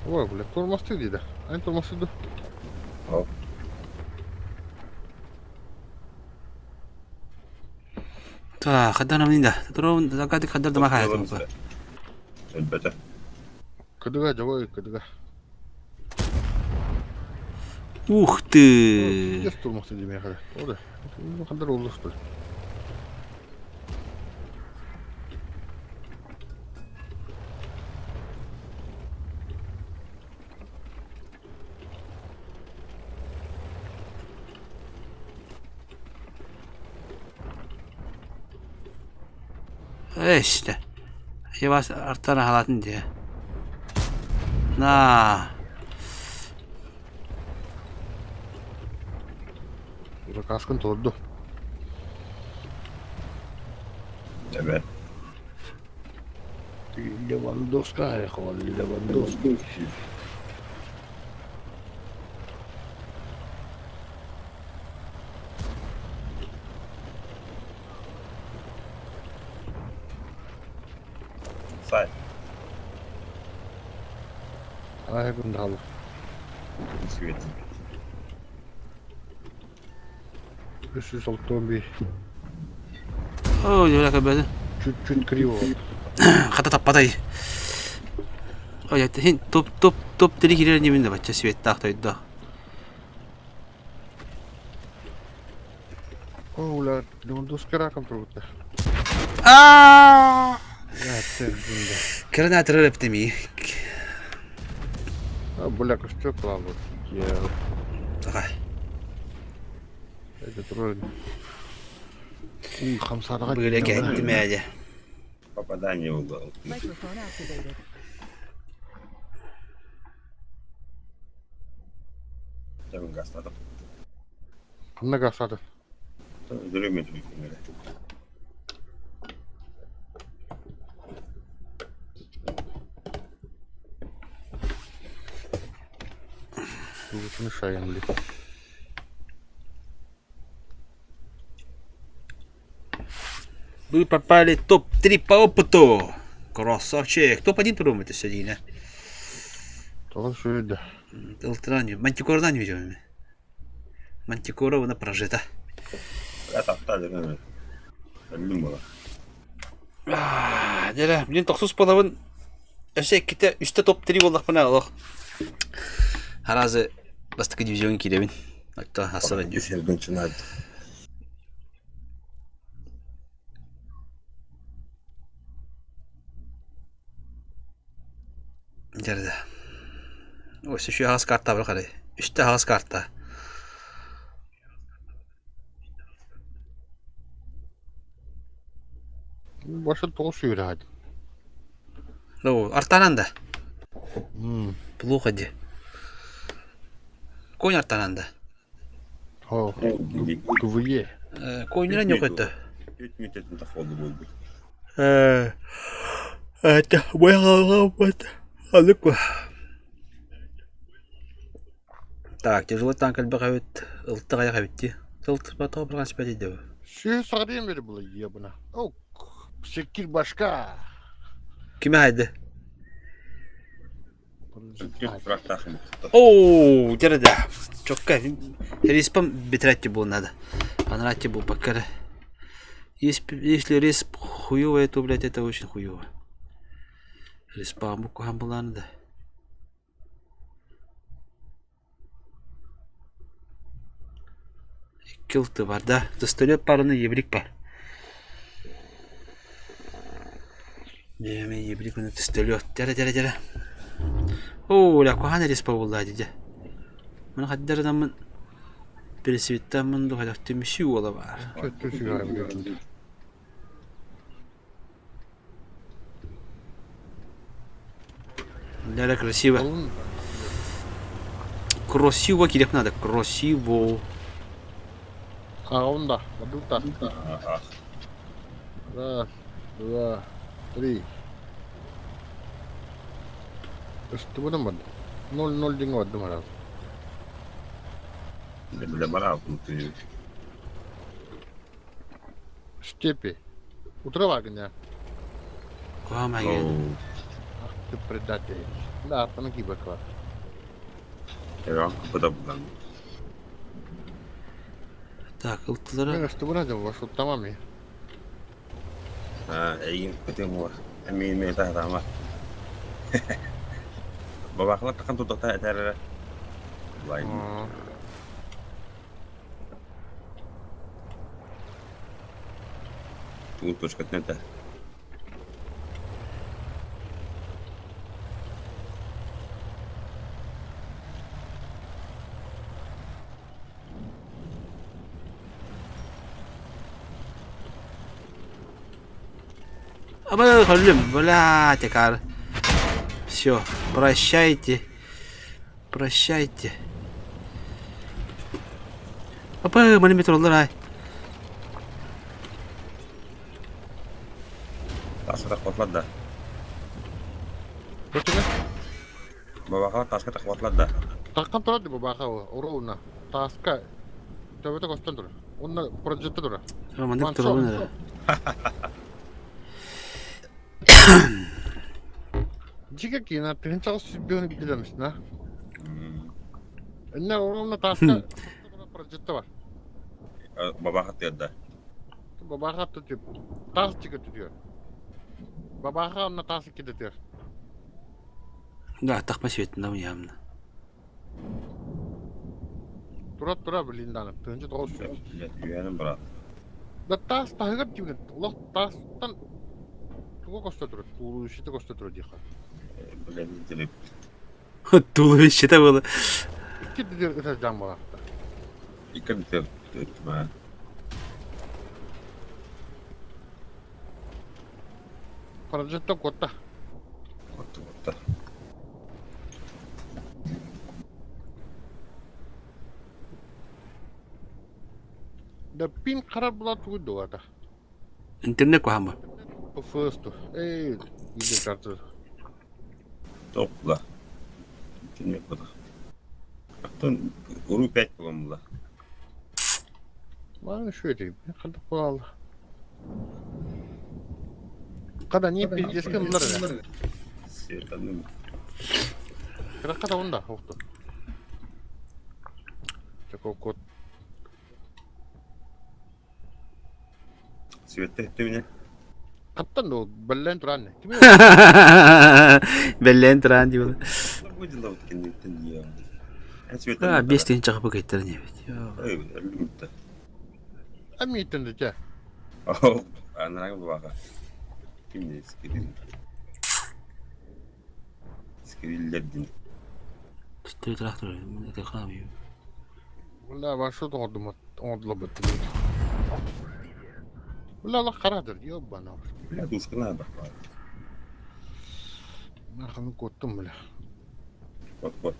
Ой, бля, тормозты дейді. Айн тормозты Ол. Так, хаддан амнин да. Турун закаты хаддар да махая. Өлбөтө. Кыдыга, жабай, кыдыга. Ух ты! Пиздец тормозты демей қара. Ода. Қандар олды что ли? İşte. Yavaş arttana halatın diye. На. Каскын торду. Evet. Lewandowski, Lewandowski. Сай. Ай, күндалы. Свет. 361. О, дьэ көрбөтүм. Чуть-чуть криво. Хата таппатай. Ой, хин топ топ топ три кирер небин да бача светтаах тойдо. О, уля, Левандовски раком турбута. Аа! Я тем Кырына турар эптеми. А, бля, костер клаву. Я... Ага. Это тролль. Уй, хамсараға Быгыля кәттим әдә. Попадание было. Microphone activated. Там гастатов. Қандай гасады? Жүрөмөтүм. Лучше шаян ли. Вы попали в топ-3 по опыту. Красавчик. Топ-1 турум это сегодня. Тоғы шөйді. Ылтыран, мантикордан видео. Мантикора она прожита. Атапта жүрөмөт. Өлүм була. Дәрә, мин тохсус полабын. Өсө ките үстә топ-3 болдак бына алох. Харазы бастыкы дивизион киребин. Атта хасара Дюсергунчунат. Дәрдә. Ой, şu хас карта бар кары. Үстә хас карта. Башы тоғы шөйді хadi. Ну, артанан да. Мм. Плохо де. Конь артанан да. Хо. КВЕ. Конь не это. Үт мүтөтүн таходу болду. Э, это это. Алык. Так, тяжелый танк альбахавит, ылтыгая хавитти. Тылт батау бір қанша бәдейді. Шөй сағырен бері бұлай ебына. О, секир башка. Киме хайды? Оу, дәрді. Чокка. Респам бетрәтти был надо. Анратти был пока. Если респ хуёвая, то, блядь, это очень хуёво. Респам буква была надо. Килты бар, да? Досталет параны еврик бар. Неме еврик оны тестөлөт. Дәрі, дәрі, дәрі. О, ля, кухана респа болла деді. Мұны қаддардан мын пересветтен мын духадақ темеші ола бар. Чөттө шөйді. Ляля красиво. Красиво кириэх надо, красиво. Аҕабын да, бардыбыт да. Раз, два, три. Ыстыбытым барды. 0-0 диҥҥэ бардым араас. Бля, бараалтын тыйы. Степи. Утро вагня. Куһаҕан Ах ты предатель. Да, артаны киибэква. Эрон кыпыта булан. Так, ылтылара. Мен ыстыбына дьыл суттамам и. А, эйигин кытым буолар. Эмиин мен таһатаама. Бабахла тахан тутата этэрэрэ. Лайн. Тугу точкатын этэ. Аба көрдүм, бля, текар. Все, прощайте. Прощайте. Апа, маны метроллар ай. Таска тахпатлар да. Бабаха таска тахпатлар да. Таххан турар ди бабаха уруна. Таска төбөтө көстөн турар. Онно прожекта турар. Маннык турабын эрэ. Дьиҥэ киинэ тыһыынчаҕа сүүрбэһин билэммитин аа Иннэ уонна тааска прожекта бар. Бабаха тыырда. Бабаха тутуп таас чигэ түтүөр. Бабаха онно таас иккитэ Да, тахма светина явно. Тура тура блин дааны 1900. Үһэнин брат. Да таас таһыгар тиийбит олох таастан туга көстө турар туловищета көстө турар диэххэ. Блин, делip. Туловище было. Икки дидер ытырдьаан буолаахта. Икки дидер ытма. Прожекта куотта. Куотта куотта. Да пин харар була тугуй дуата. Интернет куһаама. First. Эй, иди карты. Топла. Интернет була. Аттан уру 5 буолан була. Маны шөйдей. Ханды була. Када не пиздескен булар эрэ. Светаным. Кыракка да онда охту. Такой код. Светтэ өттүбүнэ. Хаттан да бэллээн туран. Бэллээн туран дии Выделал кэнниттэн диэн. А, 5 тыһыынча хапы кыйтаран эбит. Амийтен да чэ. Анарага баха. Ким скрин. Скриллердин. Түстүү трактор это хам. Бля, маршрут оҥордум оҥордулар Бля, алла хараатыр, ёбана. Бля, душкана да. Наханы куоттум, бля. Вот, вот.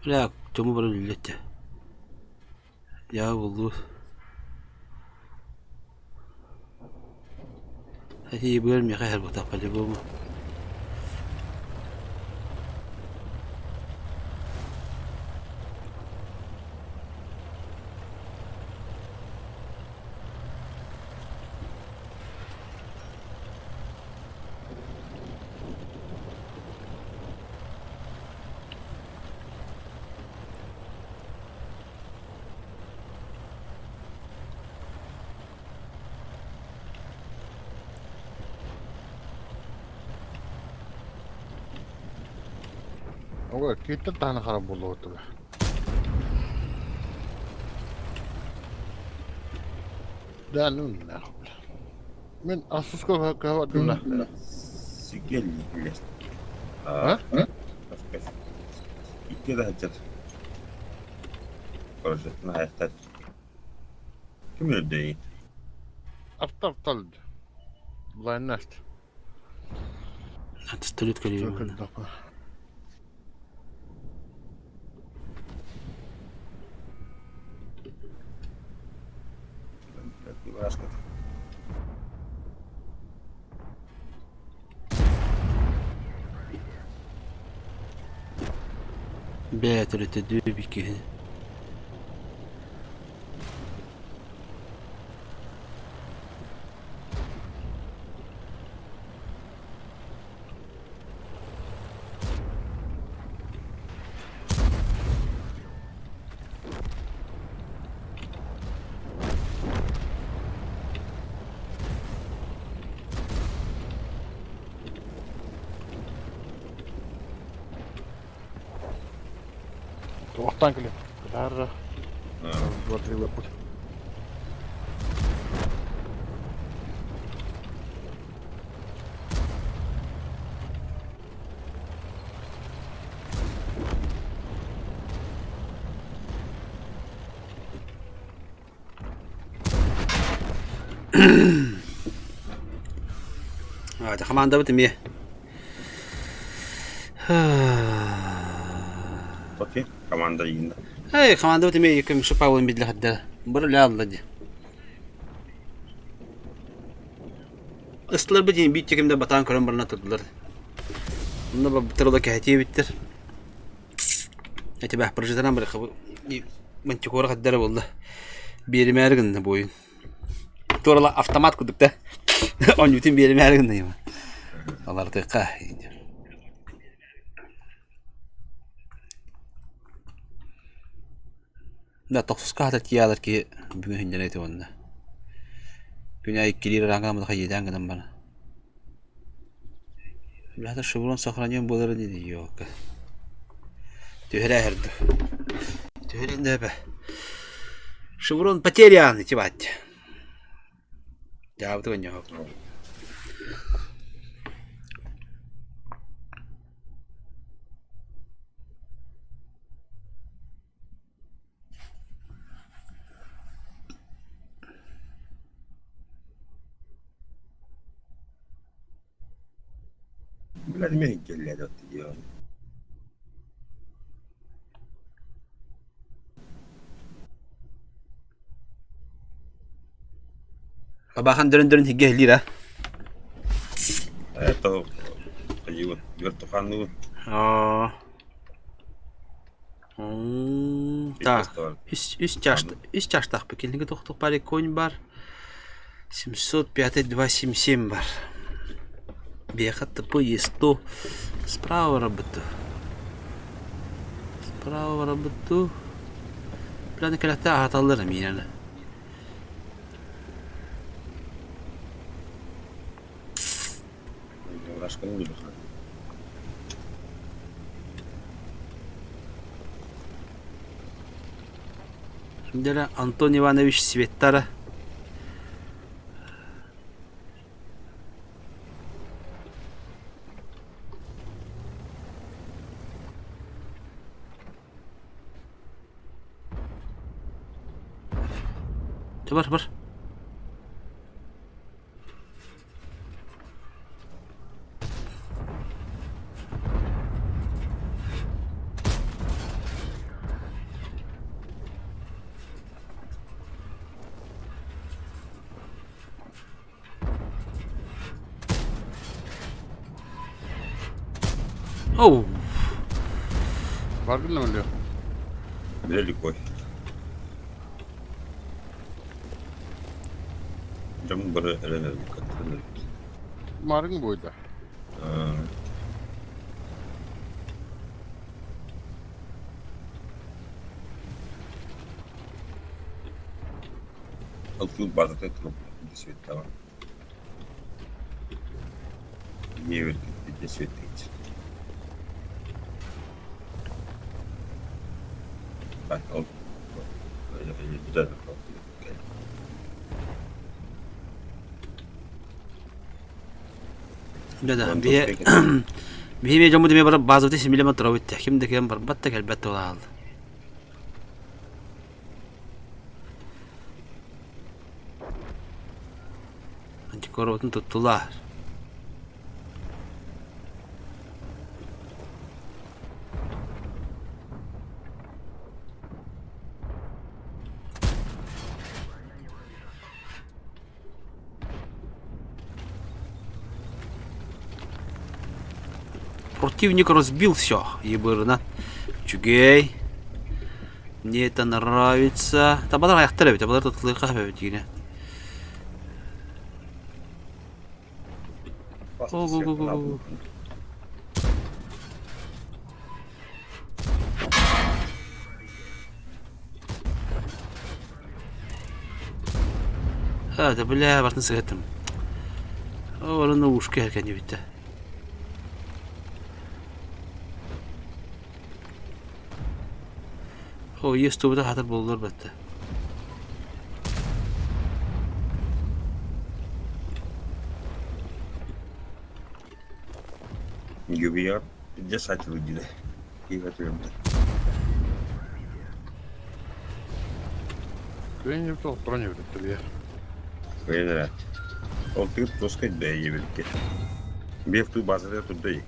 Бля, чому бары үллэтте. Я булду. Хати быар миэхэ иһэр буотах по-любому. Ого, кииттэн таһына харап буолуо бля. Да ну нахуй, бля. Мин Асуска көһө бля. Сигелли. А? Икки да сылдьар. Короче, айахтар. Ким өлдөй? Апта-апта өлдө. Блайнаст. Пистолет кэлиэ. Бээ төрөтөдүү киһи. Туохтан кэлин? Кытаарра. Два-три путь. Хамаандабыт эмиэ. Окей, команда ииннэ. Эй, хамаандабыт эмиэ көмүсү Павлын биллэ хаддара. Бары лаалла дии. Ыстыларбыт диэн биир кимдэ батаан көрөн барана турдулар. Онно барбыттар кэһэтиэбиттэр. Этибэх прожитаран барыхабы мантикора хаддара буолла. Биэримээри гынна буойун. Туорала автомат курдук да. Онньутун биэримээри гынна има. Алартыахха. Да тохсуска хата тиийэлэр киһи бүгүн иһиннэрэ ити уонна. Күн аайы иккилии ыраҥаан мутаха иэдээн гынан баран. Бляха шеврон сохранен буолара дии ёлка. Түһэрэ иһэрдэ. Түһэрин да эбэ. Шеврон потерян ити баат. Дьаабыты гынньоһок. Vladimir кэллэ диэн. Абахан дөрөн-дөрөн хиггэһилиир а? Это хайыыбын, вертуханныыбын. Аа. Так, үс үс чаш үс чаштаахпыт кинигэ тохтох пари конь бар. 705 277 бар. Биэхэ ТП Е100 справа работу. Справа работу. Бля, кэлэхтэ аһаталлар эмиэ. Дьэ, Антон Иванович Светтара Бар, бар. Оу! Баргын өлүө. Великой. Дьон бары эрэнэр Марың бойда. Алтын базата туруп светтава. Не светить. Так, ол Да-да, бие Биһи дьоммут эмиэ баран базабытын симилэмэ турабыт дии. Ким да кэлэн барбат да кэлбэт да буолан хаалла. Антикорботун туттулар. Противник разбил все, ебырына. Үчүгэй. Мне это нравится. Табалар аяқтар эбит, табалар татылыйха эбит дигине. Го-го-го-го. А, да бля, бартын сыгаттым. О, оны ушка эркен битте. О, есть тубда хатыр болдур бетте. Юбияр пиздец выделили. И отвернуто. Күн тоқтыран өтті бе. Вейнерат. Ол тыгып тоскай да ебелке. Бев ту базада турдай.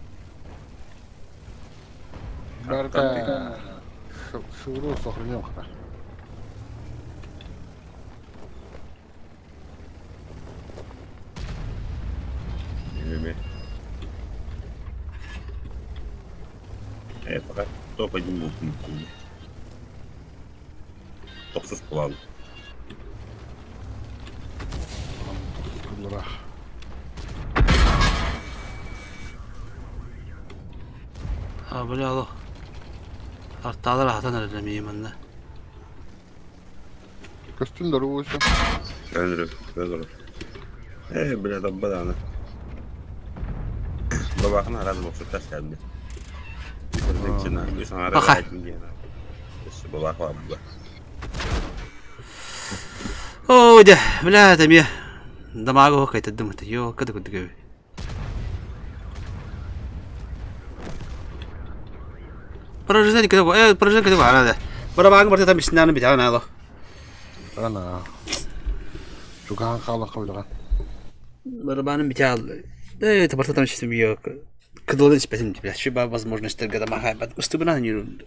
Барда шуру сохранем хата. Еме. Э, пока топ-1 был Тохсус план. Куллара. А, бля, алло. Арталар ахтан эрэлэмии манна. Көстүн дорогуйса. Öldürür, öldürür. Э, бля, таббаданы. Бабахын арады боксуттас кәлді. Баха. Оо, дьэ, бля, эмиэ дамаага оһох кайтардым этэ. Йоо, када курдук эбит. Поражение када э, поражение када арада. Барабааҥ барыта миснаны битаҕын аало. Ана. Чугаан хаалахха билэҕин. Барабаным битаал. Э, табарта там чистым йоо. Кыдылын испэтим, бля, шиба возможностьтарга дамахайбат. Устубунан юрун.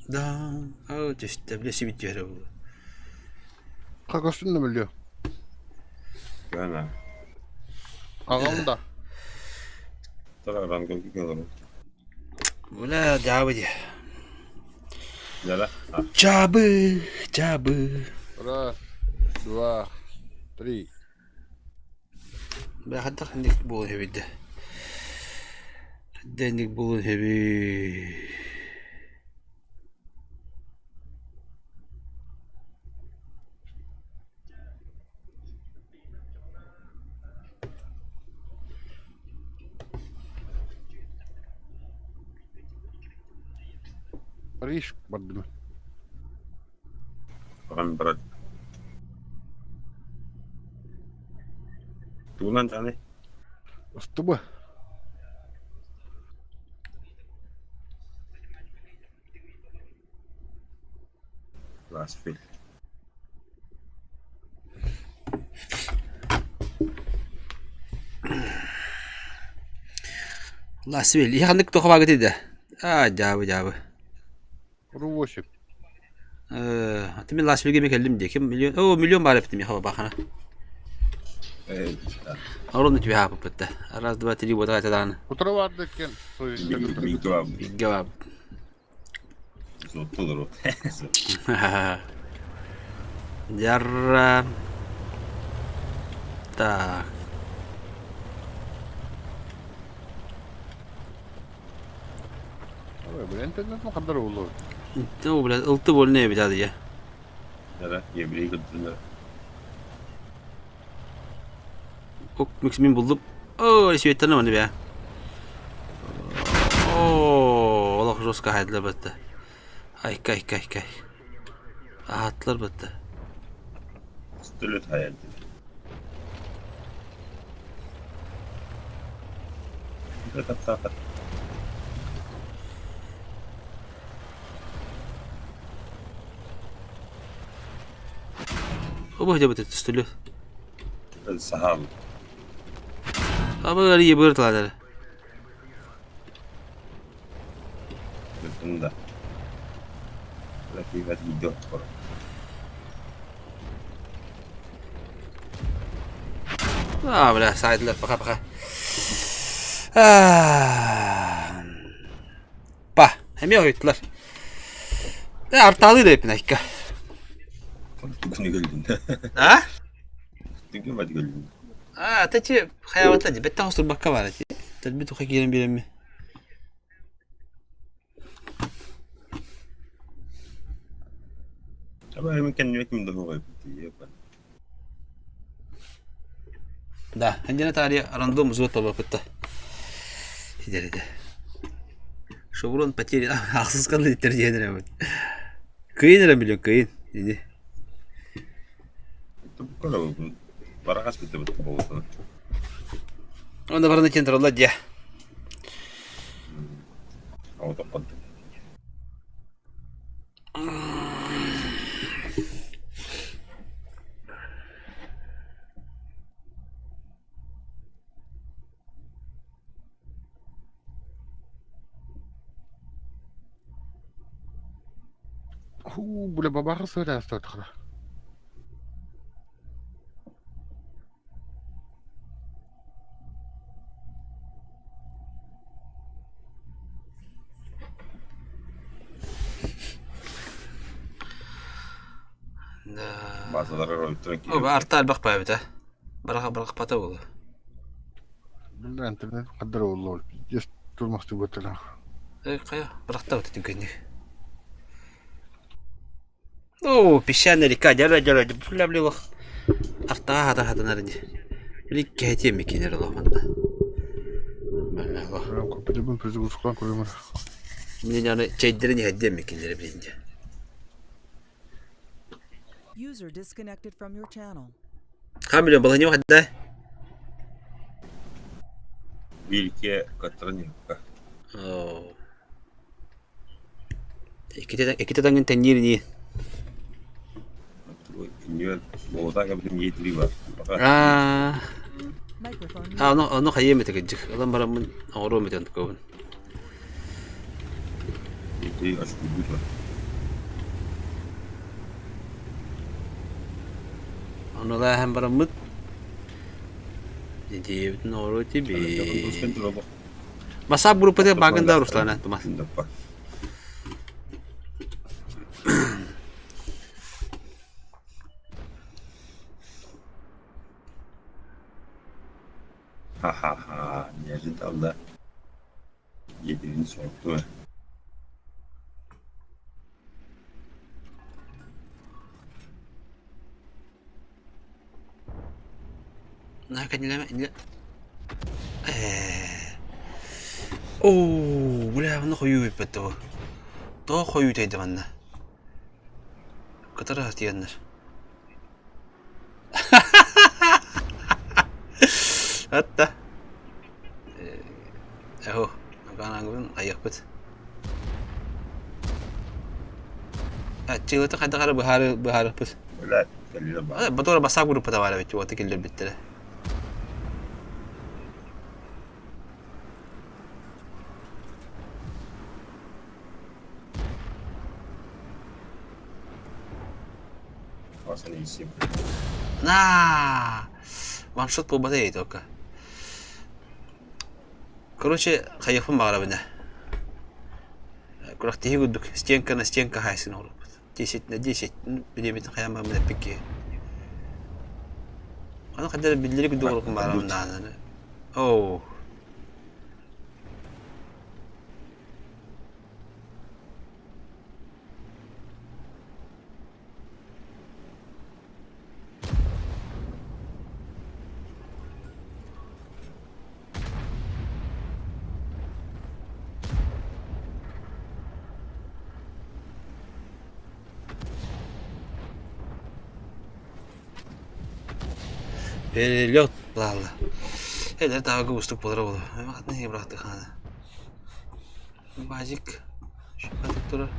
Да, аа түстэ, бля, сибит түһэрэ буолуо. Ха көстүн да билиэ. Ана. Аҕам да. Тара ранга кикелер. Бля, дьаабы дии. Яла. Дьаабы, дьаабы. Раз, два, три. Бля, хайдах инник буолуон сөбүй да? Хайдах инник буолуон сөбүй? Париж бардым. Ран брат. Тугунан таны. Ыстыбы. Ласфил. Ласвель, я ханнык туох баагыт да? Аа, дьаабы, дьаабы. Ру восемь. Э, аты мен Ласвельге мен кэллим дии. Ким миллион, о, миллион баар эбит миэхэ бабахана. Э, Ровно тебе хааппыт Раз, два, три, вот это дааны. Утро барды кен. Биг биг Бигэ баабыт. Зоттулар. Дьарра. Так. Ой, блин, интернет ма хандар улу. О, бля, ылты больная эбит адыйа. Яла, еврей кытындар. Ок, мин булдум. О, светтаны маны бя. О, олох жестко хайдла бетте. Айка, айка, айка. Аһаатылар бытта. Пистолет хайа дии. Таптаахат. Оба хотя бы пистолет. Сахал. Аба ебыр тладары. Көрдүм да. Ракиват видео кор. А, бля, сайдлар, пока-пока. Па, эмиэ ойуттулар. Артаалыы да эппин айка. Күнү кэллин. А? Түгү бат кэллин. А, тачи хаябата ди бетте хостурбакка бар эти. Тэлби туха киирэн биэрэмми. Аба эми кэннибэт мин да Да, хандина таарыйа рандом взвод тобопытта. Сидерите. Шеврон потерян. Ахсыскан иттер диэн эрэ Кыйын эрэ билиэн кыйын. Ини. Барагас битэ болотун. Онда бараны кентерлар дия. Аутоппат. Хуу, бля, бабаха сыра астатхара. Да. Базалары ройтуран Оба арта албах баабыта. Бараха барахпата болу. Бля, интернет қадар оллор. Пиздец, турмасты бөтелер. Э, кая барахта вот түгенник. О, песчаная река, дяра дяра, бля бля лох. Арта хата хата нарни. Били кәте мекенер лох манда. Бля лох. Компьютербин призыв көрөмөр. Мне яны чәйдерин хәдде мекенер билинде. User disconnected from your channel. Хамиле баланё хәдде. Бирке катран юкка. О. Эките эките таңын тәннир ни. Инье болота кабин етри бар. Аа. Microphone muted. А, ону ону хайым этегеджик. Алан барамын оңору метен көбүн. Етри ашку бар. Ону ла хам барамыт. Дидибитин оңору тиби. Басап группада багында Руслана Тумас. Ха-ха-ха, не ожидал, да? Един сортту. На кадилеме инде. Э. Оо, бля, маны хою биппет бу. То хою тейди манна. Кытара тиеннер. Атта. Эхо, агаангын аяқпыт. Чилата хайда кара быһары быһарыппыт. Бля, кэллэ баар. Батора баса группа баар эбит уота киллер биттэрэ. Васан иси. На! Ваншот буолбата ей только. Короче, хайыппын баҕарабын Курахтиһи курдук стенка на стенка хайсын оҥорбут. 10 на 10 билиэбитин хайаан бараммын эппикки. Аны хайда эрэ биллэри курдук оҥоруохпун баҕарабын даҕаны. Оо. Перелет лаалла. Эдэр тааҕы уустук буолара буолуо. Хатан бырахтык хаана. Базик шипатык турар.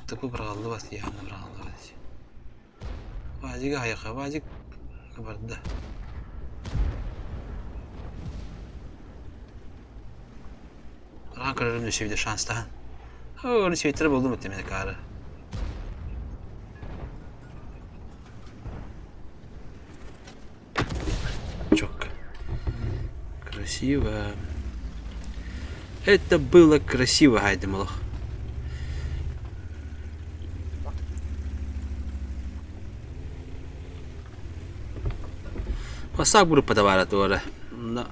Тупу быраҕыллыбат, яғни быраҕыллыбат. Базик аһайха, базик барда. Раан көрөрүм өссө шанстаһан. Оны светтер болдум өттемен кары. Чётко. Красиво. Это было красиво, Гайдемолох. Басак группа товара туора. Но...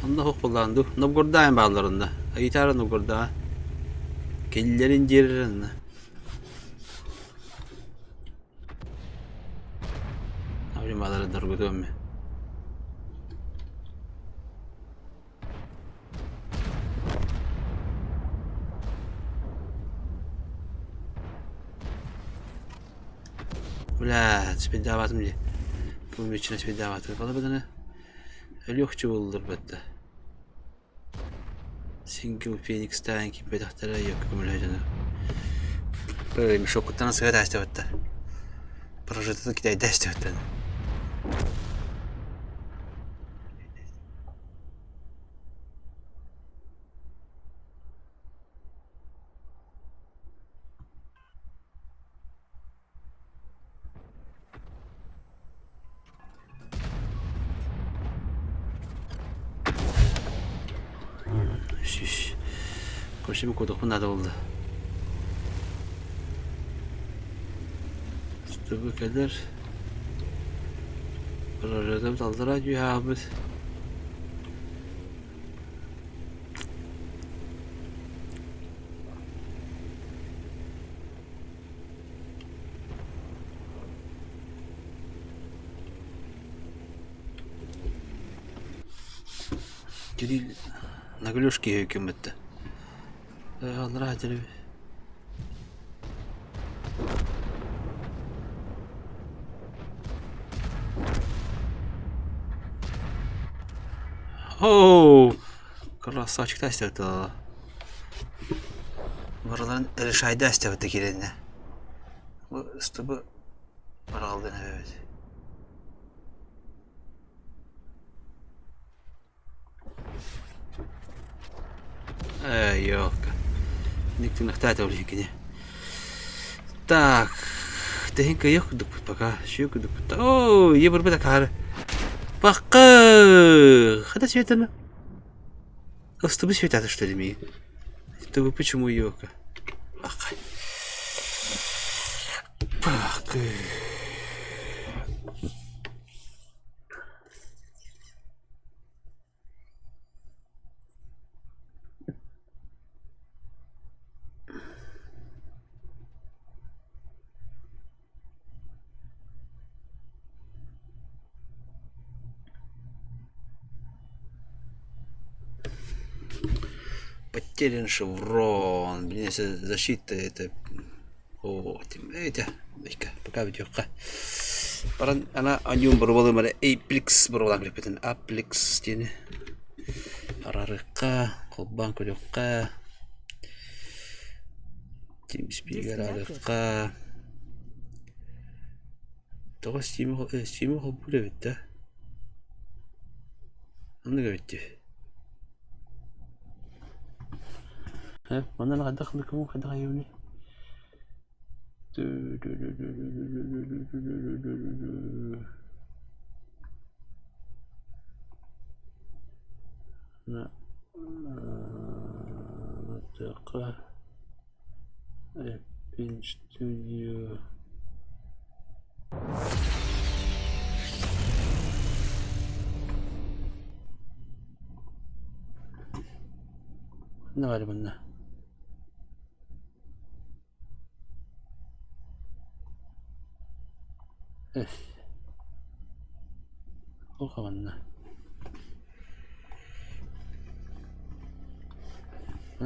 Онно суох буоллаҕын дуу, Новгордаайын бааллар онно, Айыытаара Новгордааҕа. Кинилэрин диэрэр онно. Баалара доргутуом мен. Бля, спиддаабатым дии. Пулеметчина спиддаабатым. Балабаданы өлүөхчү буоллар батта. Сингл Феникс таан киирбэтэхтэрэ йокка көмөлөһө дьоно. Мешоккуттан сыа таастыбаттар. Прожитыты китайдаастыбаттар. Көрсөмү куотуохпун наада буолла. Чтобы кэлэр прорывым талдыра түһээбит. Кирилл Наглюшки өкүммүттэ. Аллара дьэ Оу! Красавчик тастыбыт Барыларын решайда астыбыт киренне. Бу ыстыбы баралдын эбит. Эй, ёлка. Никтинахтаата ол кини. Так, тэһин кыйах курдукпут пока. Шүө курдукпут. Оо, ийэ барбыт акаары. Бакка! Хата светаны. Ыстыбы светата что ли мии? Это вы почему ёлка? Бакка. Бакка. Потерян шеврон. Блин, если защита это... О, эти, пока ведёха. Баран ана аньюн боруобалыым эрэ Apex боруобалаан кэлбитин Apex диэни араарыахха, холбоон көрүөххэ, TeamSpeak араарыахха. Тоҕо Steam Steam холбуур эбит да? Оннук эбит дии. Манна хайдах хайдах айыыбыный? Studio Ханна баар манна? Эс. Туох манна?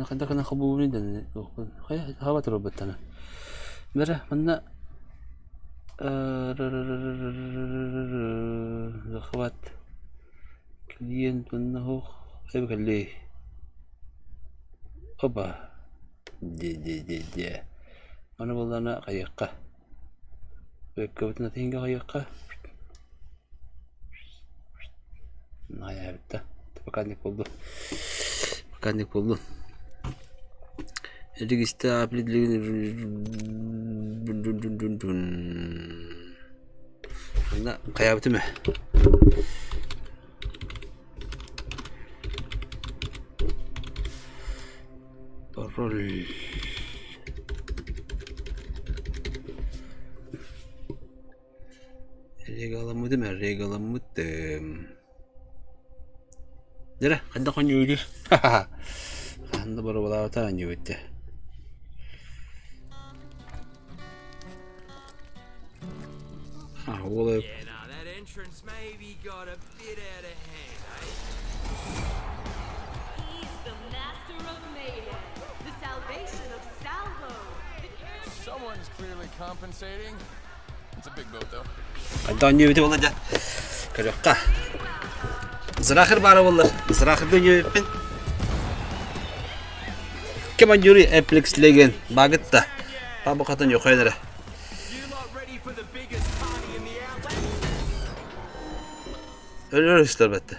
Хайдах гынан холбуубунуй да туохпун хайа хаба турарбыттана. Бэрэ манна захват клиент манна суох эбэкэллий Опа дьэ-дьэ-дьэ-дьэ Аны буоллаҕына хайыахха Бэккэбитин атыыга хайыахха Хайаабыт да пока не буоллун пока не буоллун Манна хайаабытым ээ Пароль. Регаламмытым ээ, регаламмытым. Дьэ, хайдах оонньууруй? Хаһан да боруобалаабатах оонньуубут дии. А, уола Хайдах оонньуубут буолла дьэ? Көрүөххэ. Зрахыр баара буоллар, Зрахырды оонньуубуппун. Ким оонньууруй Apex Legend багытта. Пабукатын йохойон эрэ. Өлөр истэр бэтте.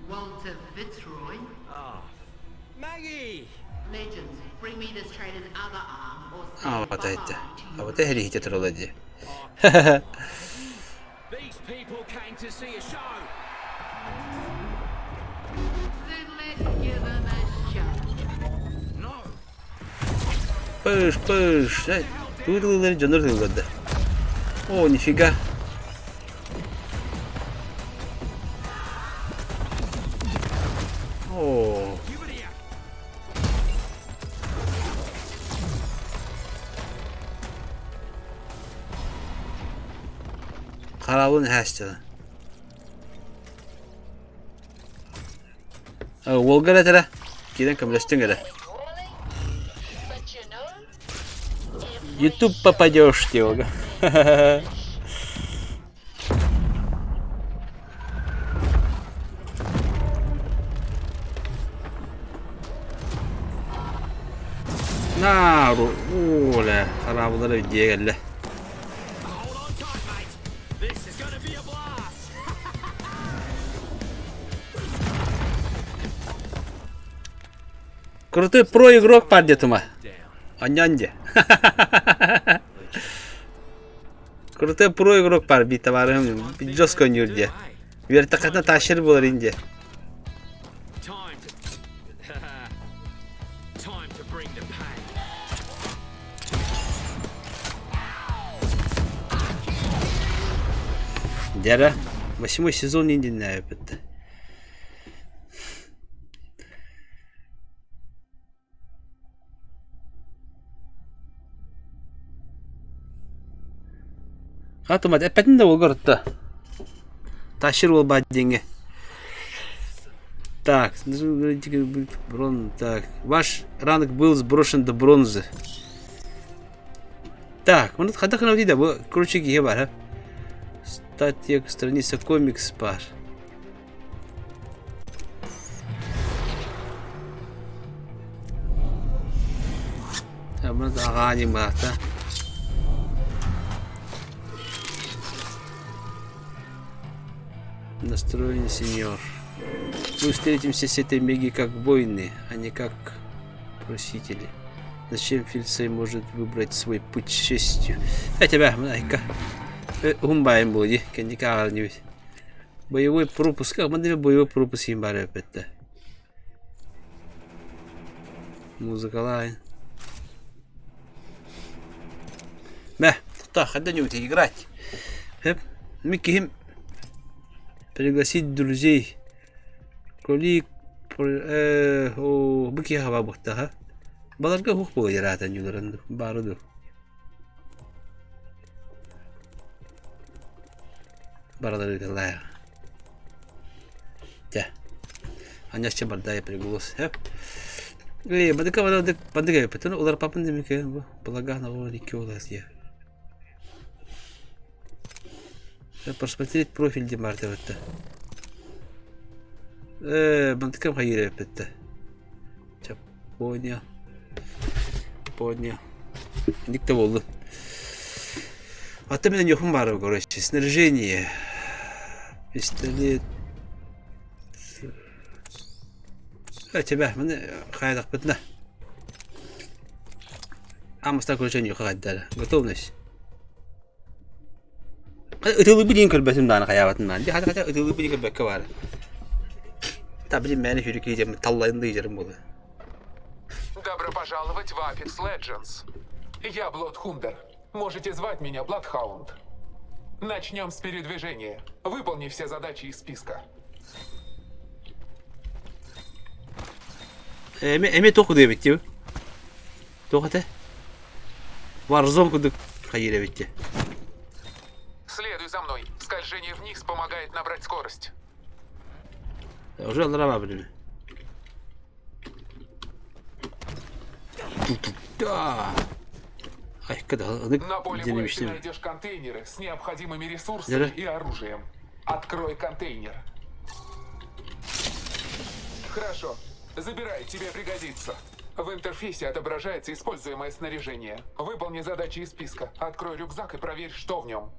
Walter Fitzroy. Maggie! Legends, bring me this traitor's other arm or say Абата этте. bye-bye to Абата эһэлиһите турала дии. These people came to see a show. Then let's give 'em a show. No. Пыш, пыш. Тугу дьоннор тылларда. О, нифига. О. Хараабын эһээччилэр. Уолга эрэ этэрэ, киирэн көмөлөстүҥ эрэ. Ютуб попадешь диэҕэ. Наару, уулэ, хараабылара дьиэ кэллэ. Крутой про игрок пар диэтума. Анньан дьэ. Крутой про игрок пар бит табаарыһым жестко ойнуур диэ. Үөртэххитинэ тащер буолар ин диэ. Дьэ восьмой сезон индиннээбиппит. Хатымат эппэтин да уолга Тащыр уол баат диэҥҥэ. Так, брон, так. Ваш ранг был сброшен до бронзы. Так, маны хайдах гына да бу короче киһи бар Статья страница комикс бар. Аҕааньым баата. Настроен сеньор. Мы встретимся с этой Меги как воины, а не как просители. Зачем Фильцей может выбрать свой путь с честью? А тебя, майка. Уһун баайым буолуо дии, кэнники ааҕар инибит. Боевой пропуск, манна боевой пропуск иһин баар эбит Музыкалаайын. Мэ, тохтоо, когда-нибудь играть. Хэп, мин киһим пригласить друзей. Коли о, бу киһи хаба буохтаха. Баларга уһук буолар ньуларан баары ду. Баралар ыыталлаа. Дьэ. Анньаччы барда приголос. Хэп. Ээ, бадыка бадык бадык эбиппит. Уларпаппын демеке бу Благанова икки уолас дии. Просмотреть профиль диэн баар эбитте. Ээ, бантыкам хайыыр эбиппит. Чэ, понял. Понял. Ник да буоллун. Ата мен ньохум баар короче. Снаряжение. Пистолет. Э, тебя, маны хайдахпытына. Амыстан короче ньоха хайдара. Готовность. Ытылы билин көрбөтүм дааны хайаабатын дааны. Хата хата ытылы билин көрбөккө баар. Та билин мэне хүрү киһи таллайын да иджерим буолу. Добро пожаловать в Apex Legends. Я Блодхундер. Можете звать меня Бладхаунд. Начнем с передвижения. Выполни все задачи из списка. Эми эми туох кудуй эбит Туох этэ? Warzone кудук хайыр эбит Следуй за мной. Скольжение вниз помогает набрать скорость. Уже аллара билими. Да. Ай, когда На поле боя ты найдешь контейнеры с необходимыми ресурсами и оружием. Открой контейнер. Хорошо. Забирай, тебе пригодится. В интерфейсе отображается используемое снаряжение. Выполни задачи из списка. Открой рюкзак и проверь, что в нем.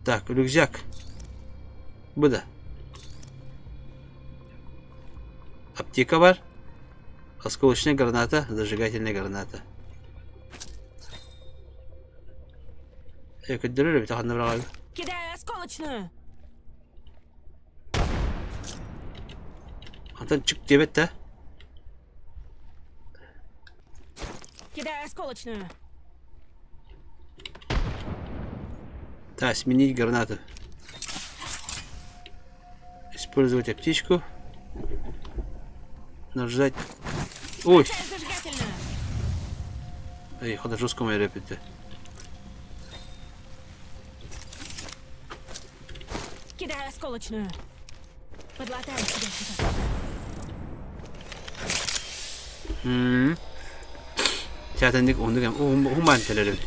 Так, рюкзак. Бу да. Аптека бар. Осколочная граната, зажигательная граната. Э, көрдөрөр эбит ханна быраҕаҕы. Кидаю осколочную! Антон чик диэбэт да? Кидаю осколочную! Так, сменить гранату. Использовать аптечку. Нажать. Ой! Эй, хода жестко моя репите. Кидаю осколочную. Подлатаю тебя сюда. М. Сятанник оннук уман телерим.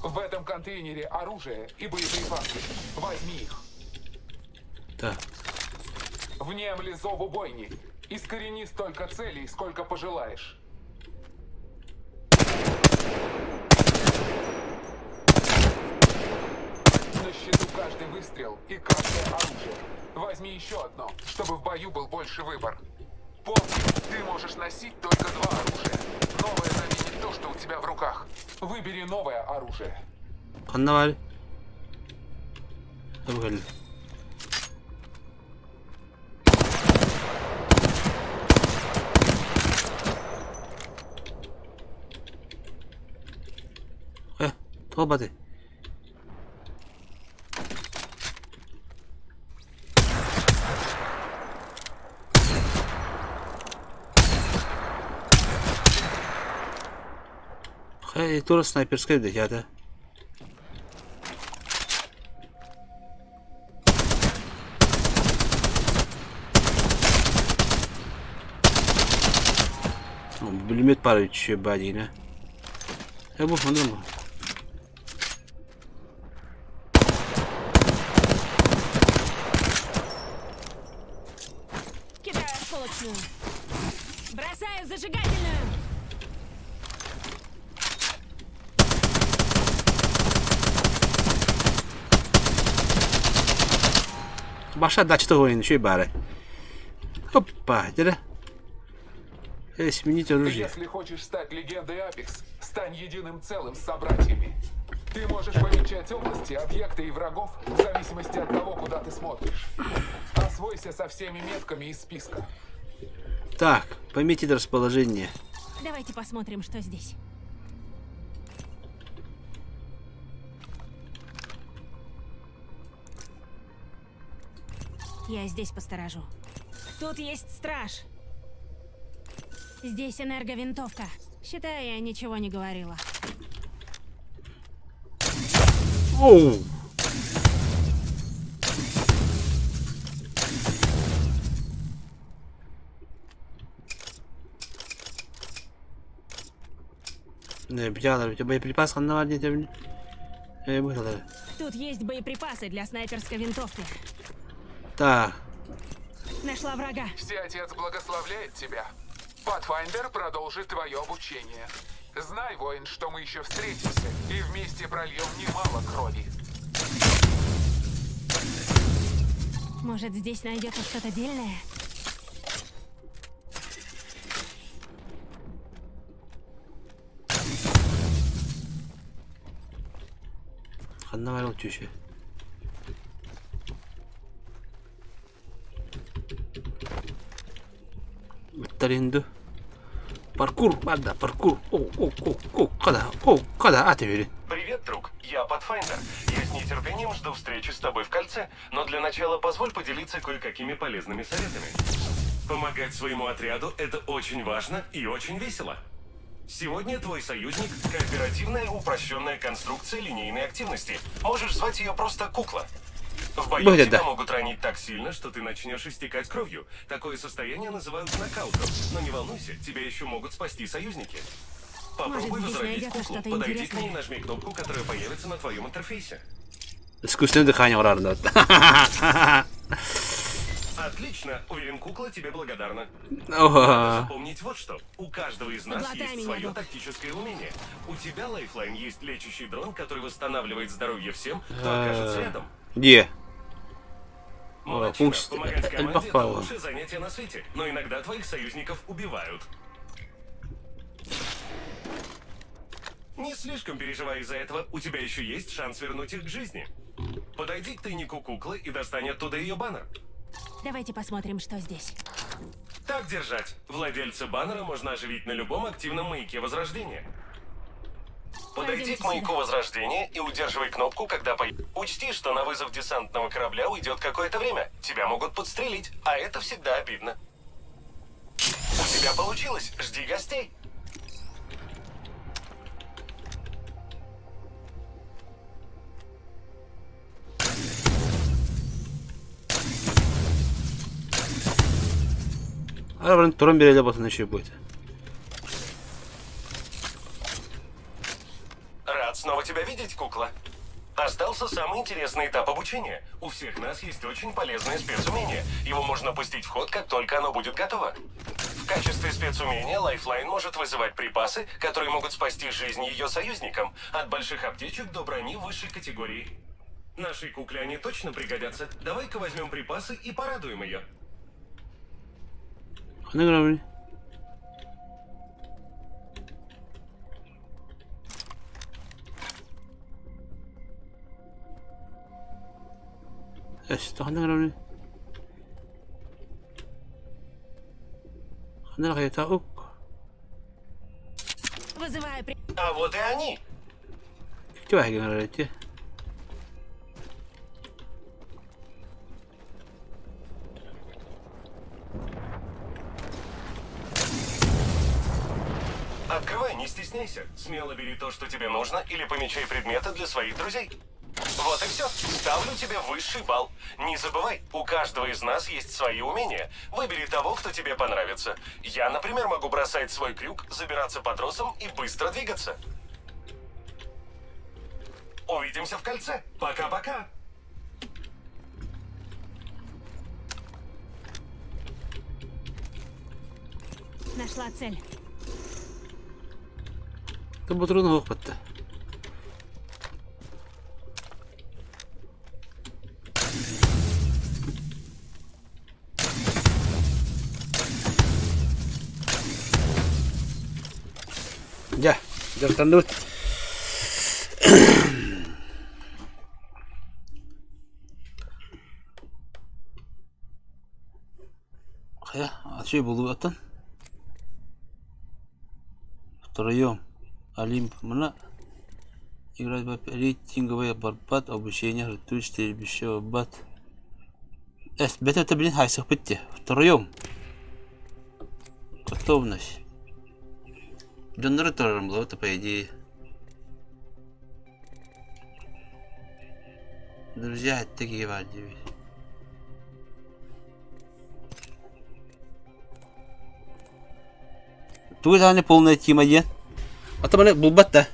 В этом контейнере оружие и боеприпасы. Возьми их. Так. Внемли зову бойни. Искорени столько целей, сколько пожелаешь. На счету каждый выстрел и каждое оружие. Возьми еще одно, чтобы в бою был больше выбор. Помни, ты можешь носить только два оружия. Новое заменит то, что у тебя в руках. Выбери новое оружие. Ханна баар? Табы Э, тоҕо баты? Хэ, тура снайперская да. Бүлүмөт баар үчү баадина. Э, бу ханна бу. Кидаю осколочную. Бросаю зажигательную. Баша дачта ойын үчү баары. Опа, дere. Э, сменить оружие. Если хочешь стать легендой Apex, стань единым целым с собратьями. Ты можешь помечать области, объекты и врагов в зависимости от того, куда ты смотришь. Освойся со всеми метками из списка. Так, пометить расположение. Давайте посмотрим, что здесь. Я здесь посторожу. Тут есть страж. Здесь энерговинтовка. Считай, я ничего не говорила. Оу! Битялар, боеприпас ханна бар диэтэбин. Э, быһалар. Тут есть боеприпасы для снайперской винтовки. Так. Нашла врага. Всеотец благословляет тебя. Патфайндер продолжит твое обучение. Знай, воин, что мы еще встретимся и вместе прольем немало крови. Может, здесь найдется что-то дельное? Ханна бар ол түші. Ыттар инду. Паркур, барда, паркур. О, о, о, о, када, о, када, а теперь. Привет, друг. Я Pathfinder. Я с нетерпением жду встречи с тобой в кольце, но для начала позволь поделиться кое-какими полезными советами. Помогать своему отряду – это очень важно и очень весело. Сегодня твой союзник – кооперативная упрощенная конструкция линейной активности. Можешь звать ее просто «Кукла». В бою Будет, тебя да. могут ранить так сильно, что ты начнешь истекать кровью. Такое состояние называют нокаутом. Но не волнуйся, тебя еще могут спасти союзники. Попробуй Может, здесь возродить найдется куклу. что-то Подойди к ней и интересное. нажми кнопку, которая появится на твоем интерфейсе. Искусственное дыхание урарында. Отлично! Уверен, кукла тебе благодарна. Ого. Запомнить вот что. У каждого из нас Подлатай есть меня, свое друг. тактическое умение. У тебя, Лайфлайн, есть лечащий дрон, который восстанавливает здоровье всем, кто окажется рядом. Где? Молодчина. Пункт. Помогать команде – это Эльбахпала. лучшее занятие на свете. Но иногда твоих союзников убивают. Не слишком переживай из-за этого, у тебя еще есть шанс вернуть их к жизни. Подойди к тайнику куклы и достань оттуда ее баннер. Давайте посмотрим, что здесь. Так держать. Владельца баннера можно оживить на любом активном маяке Возрождения. Подойди Пойдемте к маяку сюда. Возрождения и удерживай кнопку, когда по... Учти, что на вызов десантного корабля уйдет какое-то время. Тебя могут подстрелить, а это всегда обидно. У тебя получилось. Жди гостей. Arabanın turun bir ele basın işi bu. Рад снова тебя видеть, кукла. Остался самый интересный этап обучения. У всех нас есть очень полезное спецумение. Его можно пустить в ход, как только оно будет готово. В качестве спецумения Lifeline может вызывать припасы, которые могут спасти жизнь ее союзникам, от больших аптечек до брони высшей категории. Нашей кукле они точно пригодятся. Давай-ка возьмем припасы и порадуем ее. Ханна грамм. Эс, ханна грамм. Ханна хайта ук. Вызываю при... А вот и они! Кем говорите? Открывай, не стесняйся. Смело бери то, что тебе нужно, или помечай предметы для своих друзей. Вот и все. Ставлю тебе высший балл. Не забывай, у каждого из нас есть свои умения. Выбери того, кто тебе понравится. Я, например, могу бросать свой крюк, забираться по тросам и быстро двигаться. Увидимся в кольце. Пока-пока. Нашла цель. Ты бутрун хопатты. Дьэ, дьарыктанныбыт. Хайа, ачый булуу аттан. Втроем. Олимп. Мына играть в рейтинговая борьба, обучение, ртуть, стрельбище, бат. Эс, бет это, блин, хайсах битте. Втроем. Готовность. Дьоннору турарым было, это по идее. Друзья, такие вадили. Тугу даҕаны полная тима диэн. Ата маны булбат да.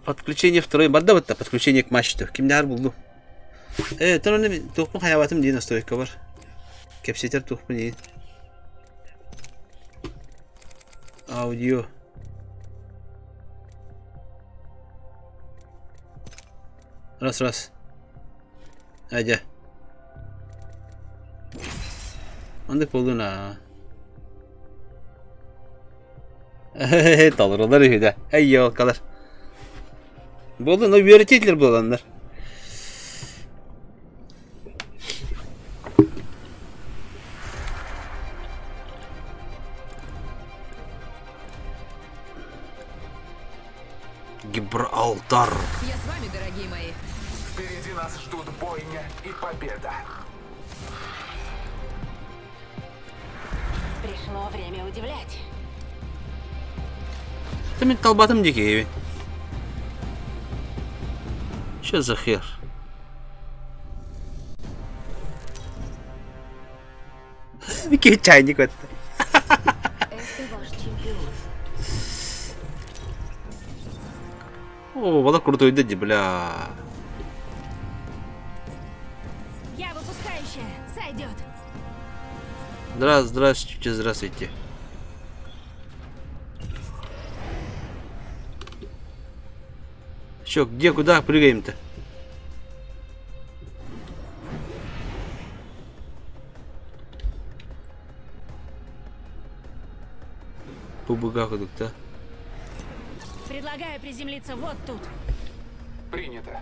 Подключение второй барда бытта, подключение к мачту. Кимдээр булду? Э, тон оны туохпун хайабатым диэн остойка бар. Кэпсэтэр туохпун диэн. Аудио. Раз, раз. Айдя. Оннук буоллун аа. Толороллор үһү да. Эй, елкалар. Буоллун, үөрэтиилэр буоланнар. Гибралтар. Я с вами, дорогие мои. Впереди нас ждут бойня и победа. Пришло время удивлять. Ты мин талбатым дикий. Что за хер? Какие чайник это? Это ваш чемпион. О, вода крутой дяди, бля. Я выпускающая. Сойдет. Здравствуйте, здравствуйте. Чё, где, куда прыгаем-то? Бу да? Предлагаю приземлиться вот тут. Принято.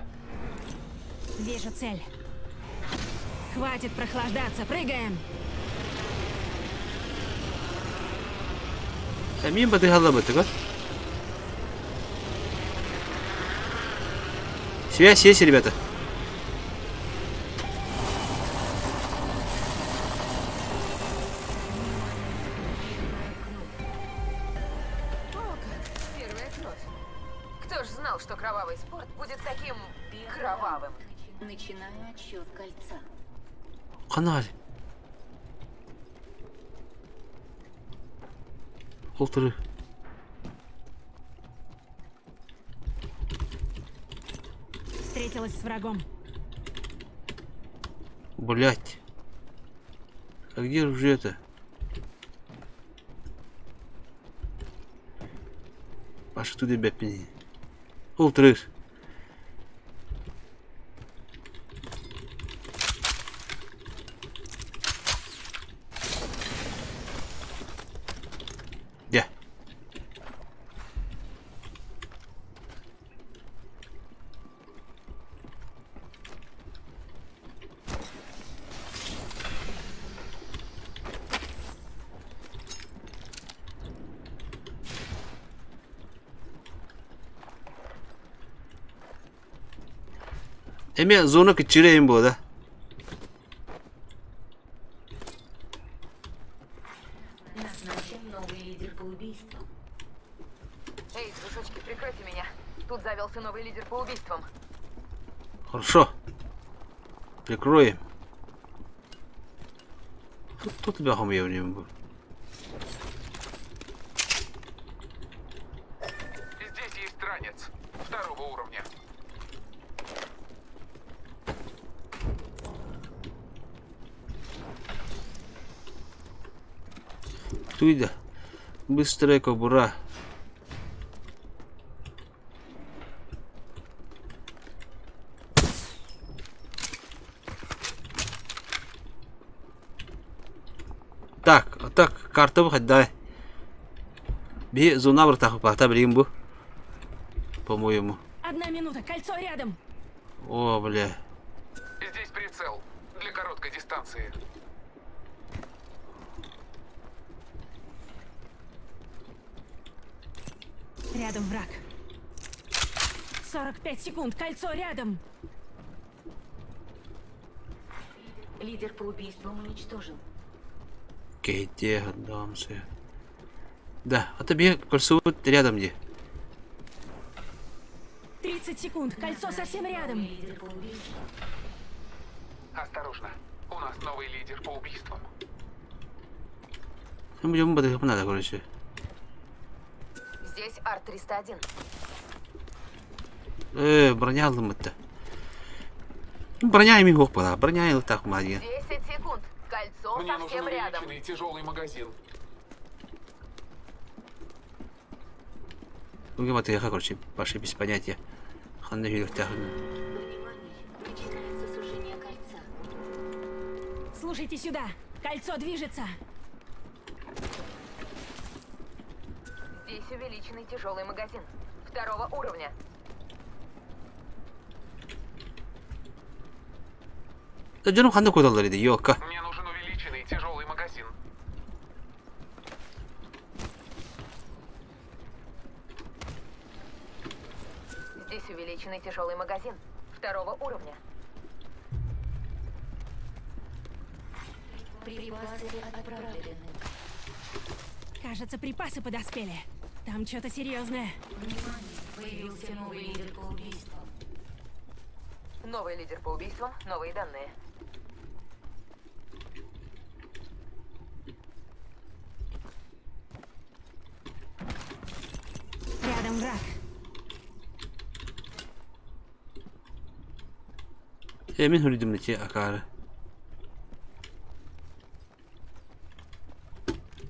Вижу цель. Хватит прохлаждаться, прыгаем. Эмиин батыһалла бытыгар. Связь есть, ребята? О, как! Первая кровь. Кто ж знал, что кровавый спорт будет таким кровавым? Начинаю отсчет кольца. Канал. Полторы. Встретилась с врагом. Блять. А где же это? Паша туда бэппини. Полторы. Дьэ. Эмиэ зона кыччыыр буолла. Назначен новый лидер по убийствам. Эй, дружочки, прикройте меня. Тут завелся новый лидер по убийствам. Хорошо. Прикроем. Тут, тут тебя был. Здесь есть ранец второго уровня. Туйда. Быстрая кобура. Так, а так, карта выходит, Би зона братах пахта блин бу. По-моему. Одна минута, кольцо рядом. О, бля. Здесь прицел для короткой дистанции. Рядом враг. 45 секунд, кольцо рядом. Лидер по убийствам уничтожен. Где отдамся? Да, а тебе кольцо вот рядом где? 30 секунд, кольцо совсем рядом. Осторожно, у нас новый лидер по убийствам. Ну, будем надо, короче. Здесь Ар-301. Э, броня алдым это. Броня ими хоппала, броня и так магия. 10 секунд. Кольцо Мне совсем нужен рядом. увеличенный тяжелый магазин. Ну, вот короче, пошли без понятия. Ханна Начинается сужение кольца. Слушайте сюда. Кольцо движется. Здесь увеличенный тяжелый магазин. Второго уровня. Да дьонум ханна кодаллар иди, ёка. Мне нужен увеличенный тяжелый магазин. Здесь увеличенный тяжелый магазин. Второго уровня. Припасы отправлены. Кажется, припасы подоспели. Там что-то серьезное. Внимание! Появился новый лидер по убийствам. Новый лидер по убийствам, новые данные. Рядом враг. Эмин хүрдүм эти акары.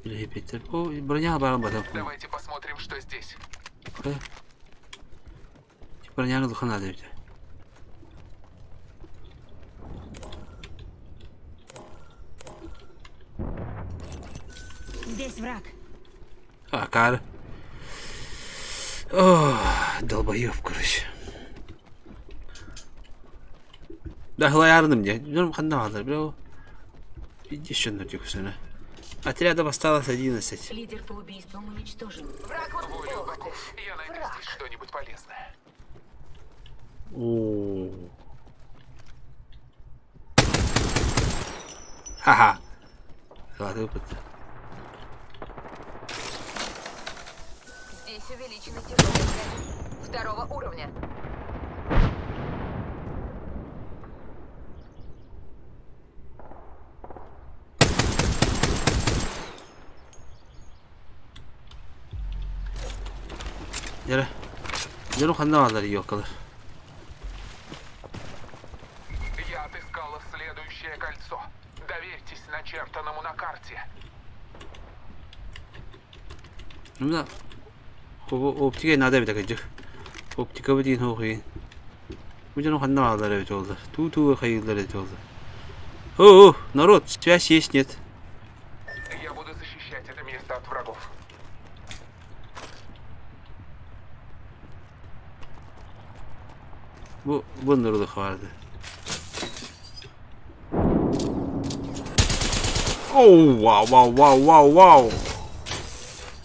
Биле О, броня баран батам. Давайте посмотрим, что здесь. Броняны лухана дейт. Здесь враг. Акары. О, долбоёб, короче. Да, хлаярным мне. Ну, ханна алар, бля. Иди еще на тюксена. Отрядов осталось 11. Лидер по убийствам уничтожен. Враг Волю богов, я найду здесь что-нибудь полезное. О. Ха-ха. Ладно, опыт. Здесь увеличенный тяжелый магазин. Второго уровня. Yere. Yere ханна алар ёкалар. Я отыскала следующее кольцо. Доверьтесь начертанному на карте. Ну да. Оптика надо бит акыжык. Оптика бит дин хоқын. Бу жана ханна алар бит олды. Ту-ту хайылдар бит олды. О, народ, связь есть, нет? Я буду защищать это место от врагов. Бу бу нурлук барды. Оу, вау, вау, вау, вау, вау.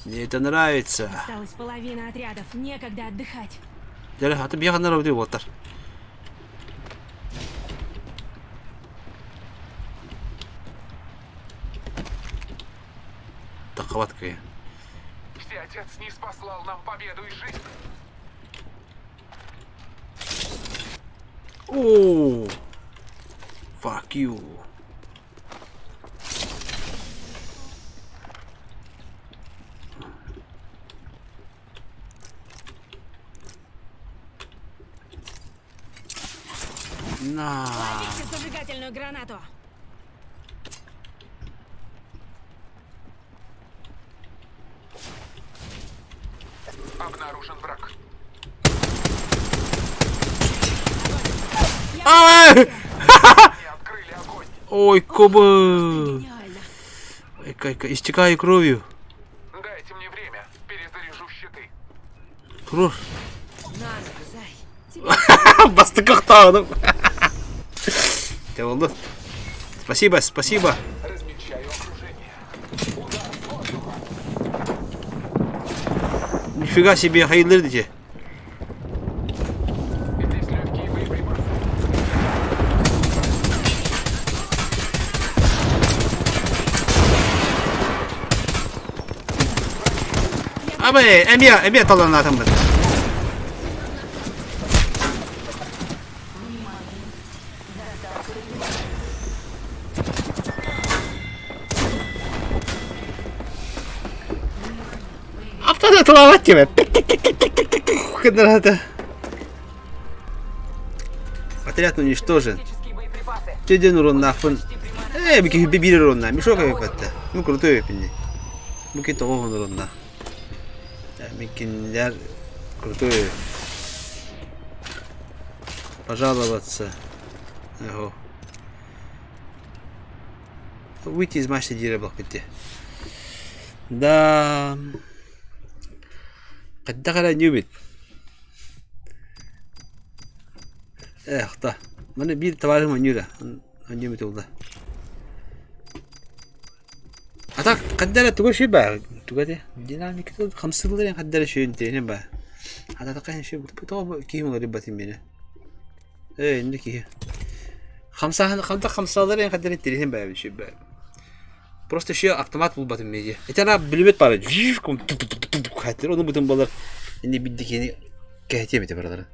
Мне это нравится. Осталась половина отрядов. Некогда отдыхать. Дәрі, аты бияғандар өте болтар. Тақабатка. Всеотец не спаслал нам победу и жизнь. О, fuck you. На. Ловите зажигательную гранату. Обнаружен враг. Ай! Ой, коба. Ай, истекаю кровью. Дайте мне время, перезаряжу щиты. Кровь. Бастыкақтағыным. Oldu. Спасибо, спасибо. Размечаю окружение. Удар с воздуха. Нифига себе, hayırlı diye. Здесь легкие боеприпасы. Abi, emiye, emiye talan atım ben. Тоқтата тылаабат диэбэт. Гыннарата. Отряд уничтожен. Теден уруннаахпын. Ээ, бу киһи биир уруннаах. Мешок эбиппэтте. Ну крутой эбиппин. Бу киһи тоҕо уруннаах. Миккиннэр крутой. Пожаловаться. Ого. Выйти из матча дире бакпитте. Да. Хайдах эрэ ньүбүт. Эх, да. Маны биир табаарым онньуура. Онньуубут улда. А так, хайда эрэ туга үчүгэй баар. Туга этэ? Динамика хамсыыллар хайда эрэ үчүгэй интэриэһинэй баар. А так үчүгэй тоҕо киһи уларыйбатын миэнэ. Ээ, инде киһи. Хамсааһын ханта хамсаалар эн хайда эрэ интэриэһинэй баар үчүгэй баар. Просто еще автомат булбатым медиа. Ити ана бүлүмэт баара. Хаттыр ону бутун болар. Инде бидди кини кэһэтиэм ити баралары.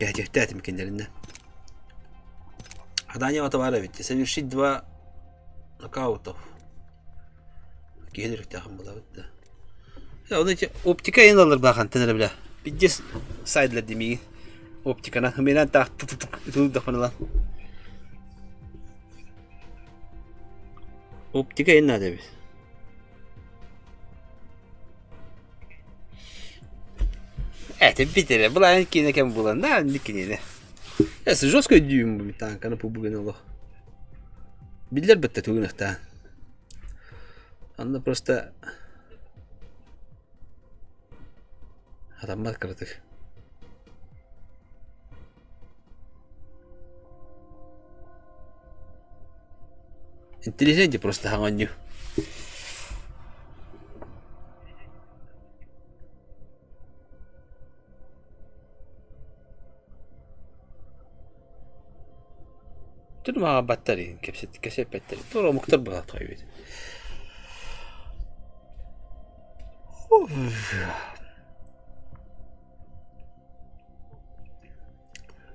Кэһэтиэхтээтим кинилэринэ. Задание товара ведь. Совершить два нокаутов. Киһи өрүктээхин булабыт да. Оны оптика ен алыр бахан тенер биле. Биддес сайдлар демиги. Оптикана хымынан таах тутук Оптика ен надо бит. Это битере, булан кине кем булан, да, кине. Эс жестко дүйүм бу танканы пубугын олох. Биллер бітті тугунахта. Анна просто Адаммар кыратык. Интеллигенти просто хаҥанньу. Түр баттар кэпсэт кэсэппэттэр. Тур омуктар быһаатхайбыт.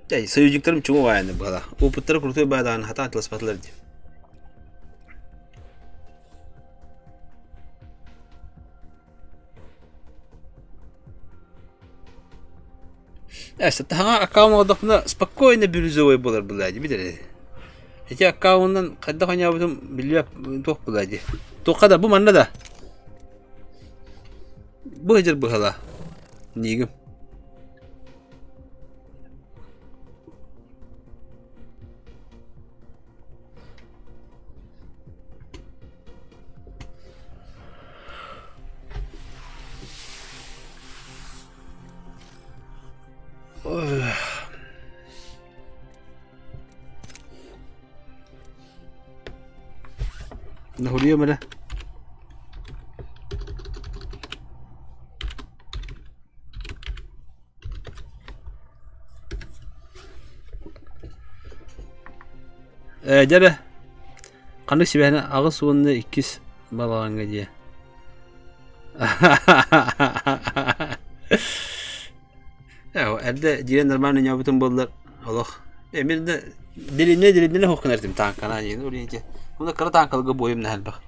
Дьэ, союзниктарым чугу аайаны быһала. Опыттара крутой баадаан хатаан тыласпатылар дии. Таһаҥа аккаунт оҥордохпуна спокойно бирюзовый буолар былаа дии билэр Ити аккаунунан хайдах оонньообутум биллибэт туох былаа дии. Туохха да бу манна да. Бу сылдьар быһала. Нигим. Наһуруйуом эрэ. Ээ дьэ эрэ ханнык сибээһинэ 82 балаҕаҥҥа диэ. Эрдэ дьиэ нормально ньообутум буоллар олох эмир да дилиннэ дилиннэ хоһ гынар этим тааҥканаа диэн ол иһин уонна кыра тааҥкаларга буойум наһаа элбэх.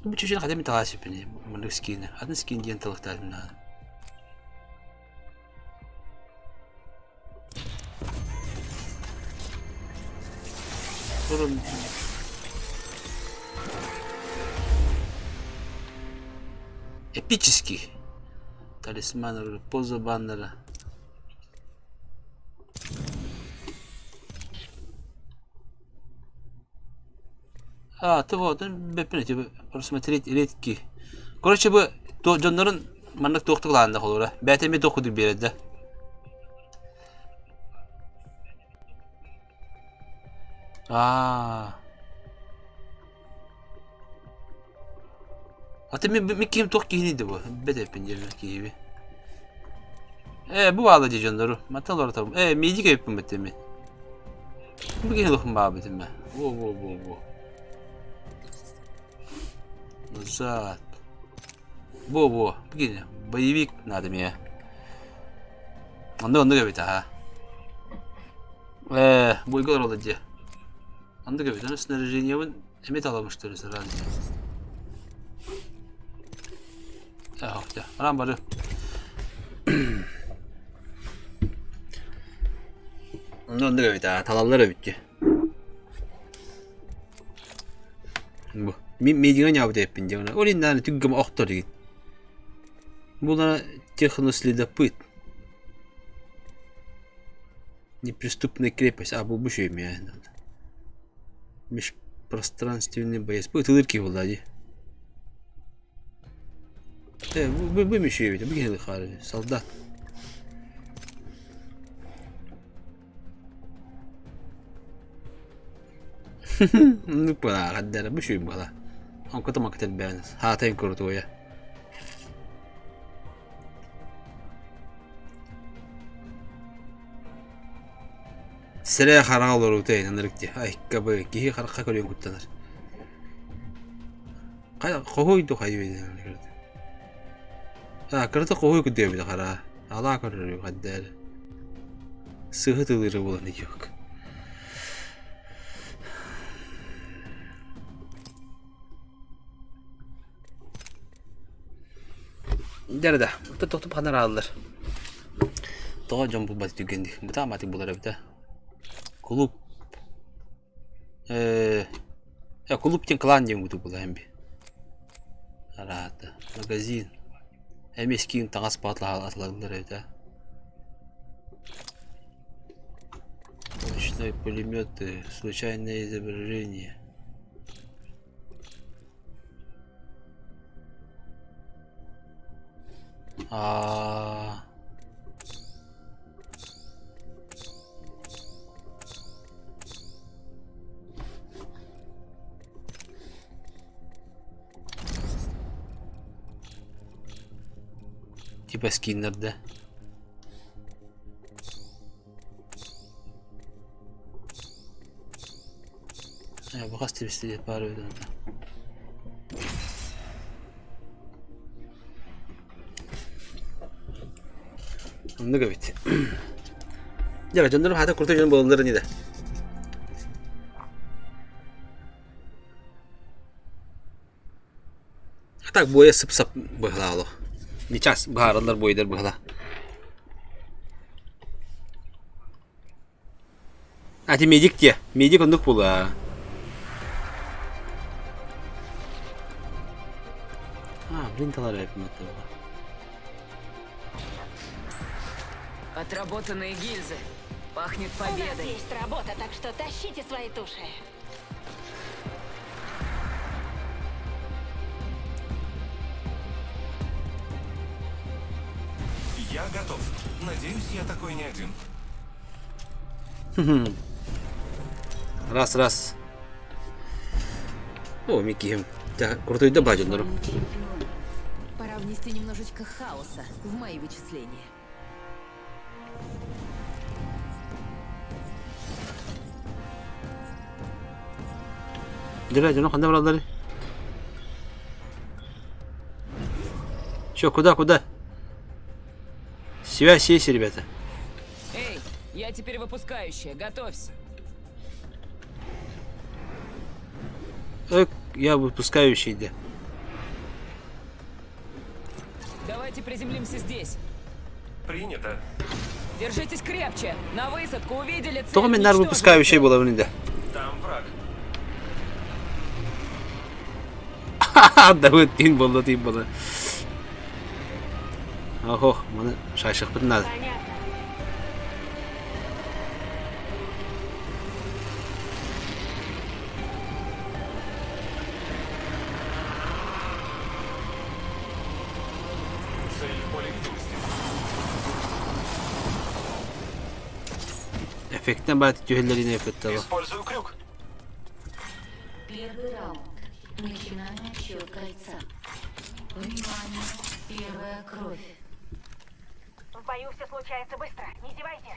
Бу чүчүн хадам таҕаасиппини маннык скини атын скин диэн талыктаатым наада. Турун Эпический талисман поза баннера. А, ты вот, бэппин просмотреть редкий. Короче, бу дьоннорун маннык туохтук лаанда холура. Бэйэтэ эмиэ туох курдук биэрэр да. Аа. А ты ми ким туох киһини да бу? Бэт эппин диэн киһиби. Ээ, бу баала дии дьоннору. Мантан олоротом. Ээ, миидик эбиппин бэттэммин. Бу киһи лохум баабытым мэ. Во-во-во-во. Назад. Во-во, бу боевик надо мне. Оннук оннук эбит аха. Ээ, бойга олороллор дии. Оннук эбит, ону снаряжениебын эмиэ таламыштыр сразу. Э, Баран бары. Оннук эбит аа, талаллар эбит дии. Бу. Мин медиа ньаабыт эппин дии. Ол иннаны түггем охтор дигин. Була техноследопыт. Неприступная крепость. А, бу бу эмиэ надо. Межпространственный боец. Бу ытылыр киһи буолла дии. Э, бу бу мешеевит, бу киһи хаары, солдат. Ну, пора, бу шүй буола. Онкото макытыр бээн, хаатайын курутуойа. Сэрэ хараҥа олоруута ынырык дии. Айка бу киһи харахха көрүөн куттанар. Хайа хоһуй ду хайыы А кырата хоһуй курдук хара. Алаа көрөрү хаддаар. Сыһы тылыыры буолан идиок. Дьэ да, тохтоп ханар ааллар. Тоҕо дьон булбат түргэнник. Бытааматык булар эбит ээ. Кулууп э кулууп диэн клан диэн курдук буолар эми. Араата. Магазин. Эмиэ скин таҥас атылаллар эбит ээ. Ручной пулеметы, случайное изображение. А Типа скиннер, да? Э, бу хас пистолет баар эбит онно. Оннук эбит. Дьэ, дьоннорум хаата крутой дьон буолаллар ини да. А так буойа сып-сап быһалаах олох. Сейчас быһаараллар буойдар быһала. А ты медик те. Медик оннук буолуо. А, блин, талар Отработанные гильзы. Пахнет У нас победой. есть работа, так что тащите свои туши. Я готов. Надеюсь, я такой не один. Раз, раз. О, Микки. Крутой да баденнору. Пора внести немножечко хаоса в мои вычисления. Дьэ, дьоно ханна бараллар? Чё, куда, куда? Связь есть, ребята. Эй, я теперь выпускающая, готовься. Я выпускающий, да. Давайте приземлимся здесь. Принято. Держитесь крепче. На высадку увидели цель. Тоҕо мин наар уничтожили выпускающий цель. буолабын да. Там враг. Да тин буолла, тин буолла. Охо, маны шашықпытын надо. Понятно. Цель в поле видимости. Эффектен баат түһэллэрин эффектала. Использую крюк. Первый раунд. Начинаем отсчет кольца. Внимание, первая кровь. В бою все случается быстро. Не зевайте.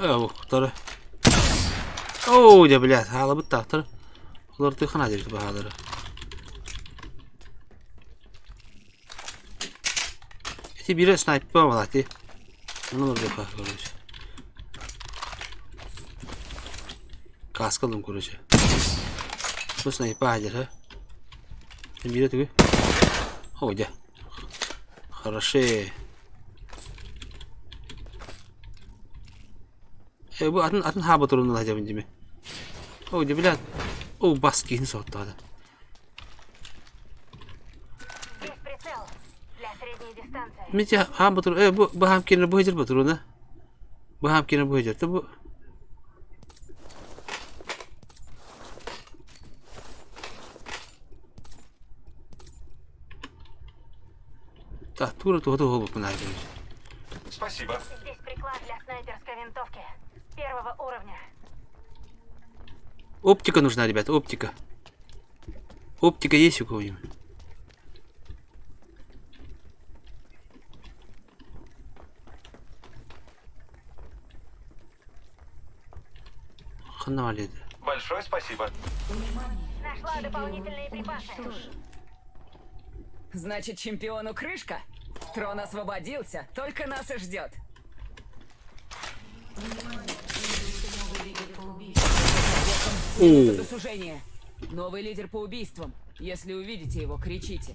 Э, Оо, дьэ, блядь, хаалабыт таахтар. Олор тыхана дьэ баһаалара. Эти бире снайпер балати. Onu orada короче. Каска ылым, короче. Бу снайпер хадер, ha? Бире түгү. О, дьэ. Хороши. Э, бу атын атын хаба турун ылаһдьабын дими. О, дьэ, блядь. О, бас киһини соттаада. Здесь прицел. Для средней дистанции. Митя хаам батур э бу бу хаам киэнэ бу сылдьар батуруна. Бу хаам киэнэ бу сылдьар. Бу Так, тура туга туга буолбуппун аайы Спасибо. Здесь приклад для снайперской винтовки. Первого уровня. Оптика нужна, ребята, оптика. Оптика есть у кого-нибудь? Ханна валида. Большое спасибо. Нашла дополнительные припасы. Значит, чемпиону крышка? Трон освободился, только нас и ждет. О. До сужения. Новый лидер по убийствам. Если увидите его, кричите.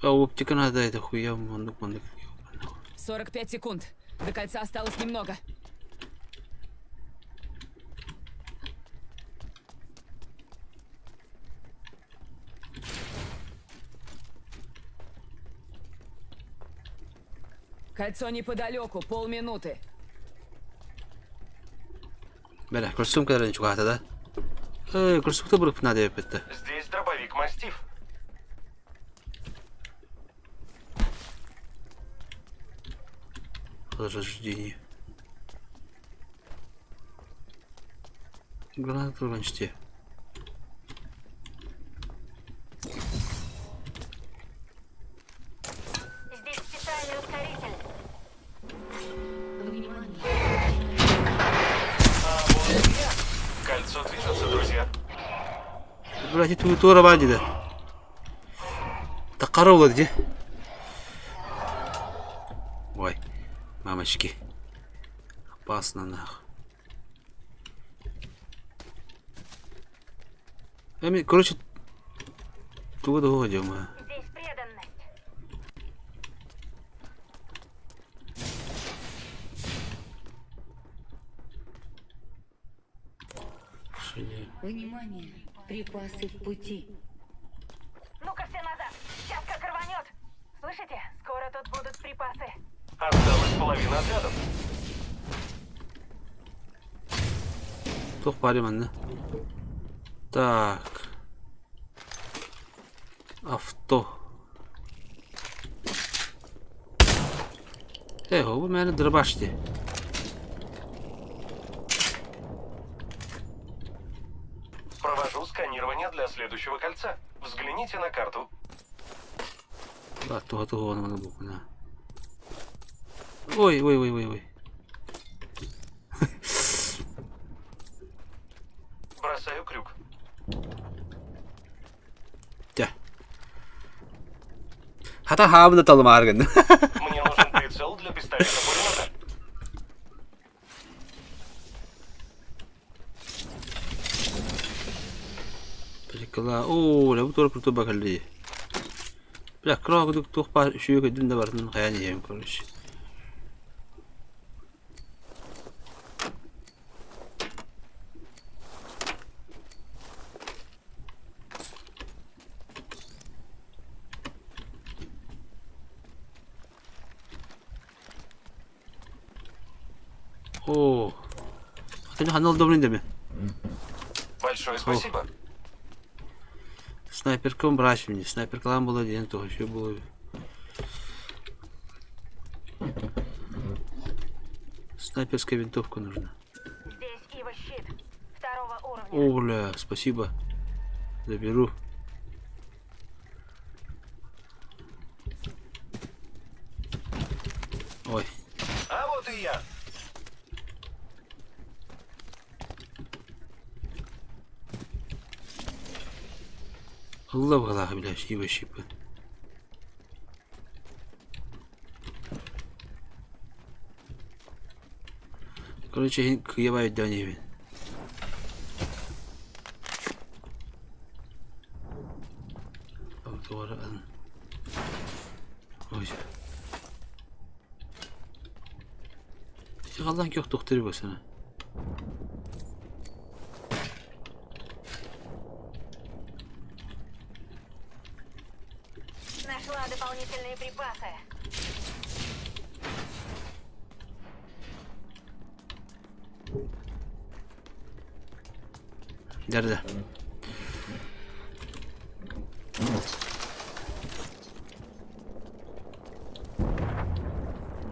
А оптика надо, это хуя, мандук, мандук. 45 секунд. До кольца осталось немного. Кольцо неподалеку, полминуты. Бля, кольцом когда ничего да? Э, кольцом кто был надо это? Здесь дробовик мастиф. Возрождение. Гранату раньше. Здесь специальный ускоритель. Кольцо движется, друзья. Блядь, это тура бандида. Таққара где? Ой, мамочки. Опасно нах. Эми, короче, туга доходим, а. Здесь преданность. Внимание! Припасы в пути. Ну-ка все назад. Сейчас как рванет. Слышите? Скоро тут будут припасы. Осталась половина отрядов. Туох баарый манна. Так. Авто. Э, бу мээнэ дробаш дии. Провожу сканирование для следующего кольца. Взгляните на карту. Да, туга туга оны букна. Ой, ой, ой, ой, ой. Бросаю крюк. Дьэ. Хата хаабын да талымаар гын. Мне нужен прицел для пистолета-пулемета. Прикола. Оо, бу тура крутой бакалли. Бля, кыра кудук туох баар үчүгэй көйдүм да барытын хайаан иһэбин короче. Оо. Атын ханна олдобрын деме. Большое спасибо. Снайперком брать мне. Снайперкалаан була диэн туох еще было. Снайперская винтовка нужна. Здесь Ива щит. Второго уровня. О, бля, спасибо. Заберу. Ылла быһалаах бля, шиба-шипы. Короче, иһин кыйабай өйдөөн иһэбин. Ой. Халлан көх тохтыры басына. Нашла дополнительные припасы. Nerede?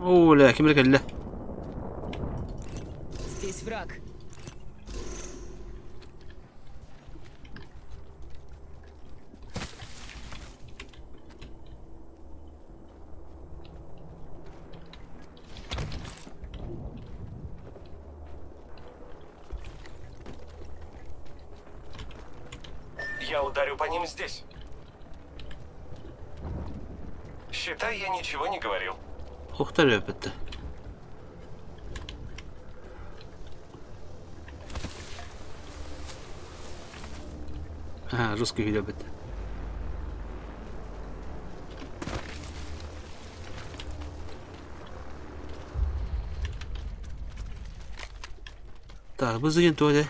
Оо, ля, ким эрэ кэллэ? Здесь враг. Я ударю по ним здесь. Считай, я ничего не говорил. Охтар өпөттө. А, русский видео бит. Так, бу зыгын туоде.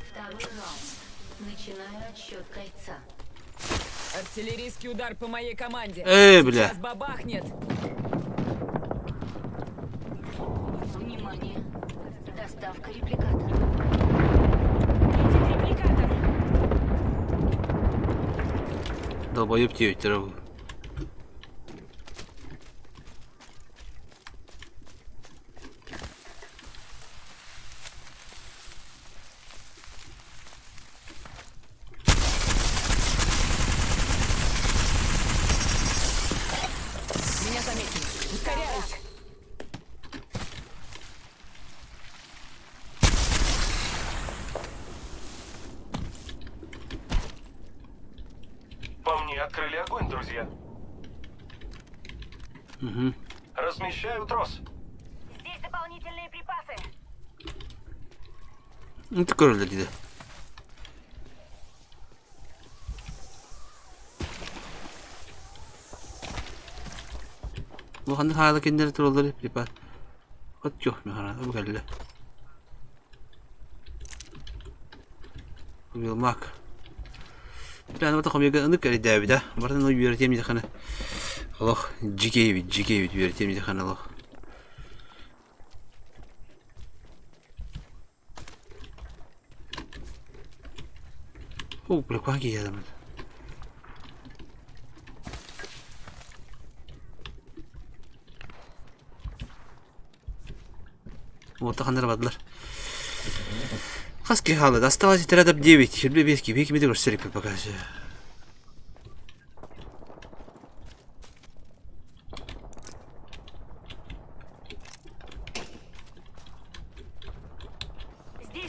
Второй раунд. Начинаю отсчет кольца. Артиллерийский удар по моей команде. Эй, бля. Сейчас бабахнет. Внимание. Доставка репликатора. Репликатор. Долбоеб диэбиттэр ол. Меня заметили. Ускоряюсь. По мне открыли огонь, друзья. Угу. Размещаю трос. Здесь дополнительные припасы. Ну ты король диде. Бу ханнык хаала кинилэр тураллар припас. От чох механа бу кэллэ. Вилмак. Бля, ну хомяга ынык эрдээбит Бартан үөрэтиэм диэххинэ олох дьикэй эбит, дьикэй эбит үөрэтиэм диэххинэ олох. О, бля, куһаҕан киһи Вот ханнара бардылар. Хас киһи хаалла? Осталось отрядов 9. Сүрбэ биэс киһи. Кими да көрсө иликпит пока. Здесь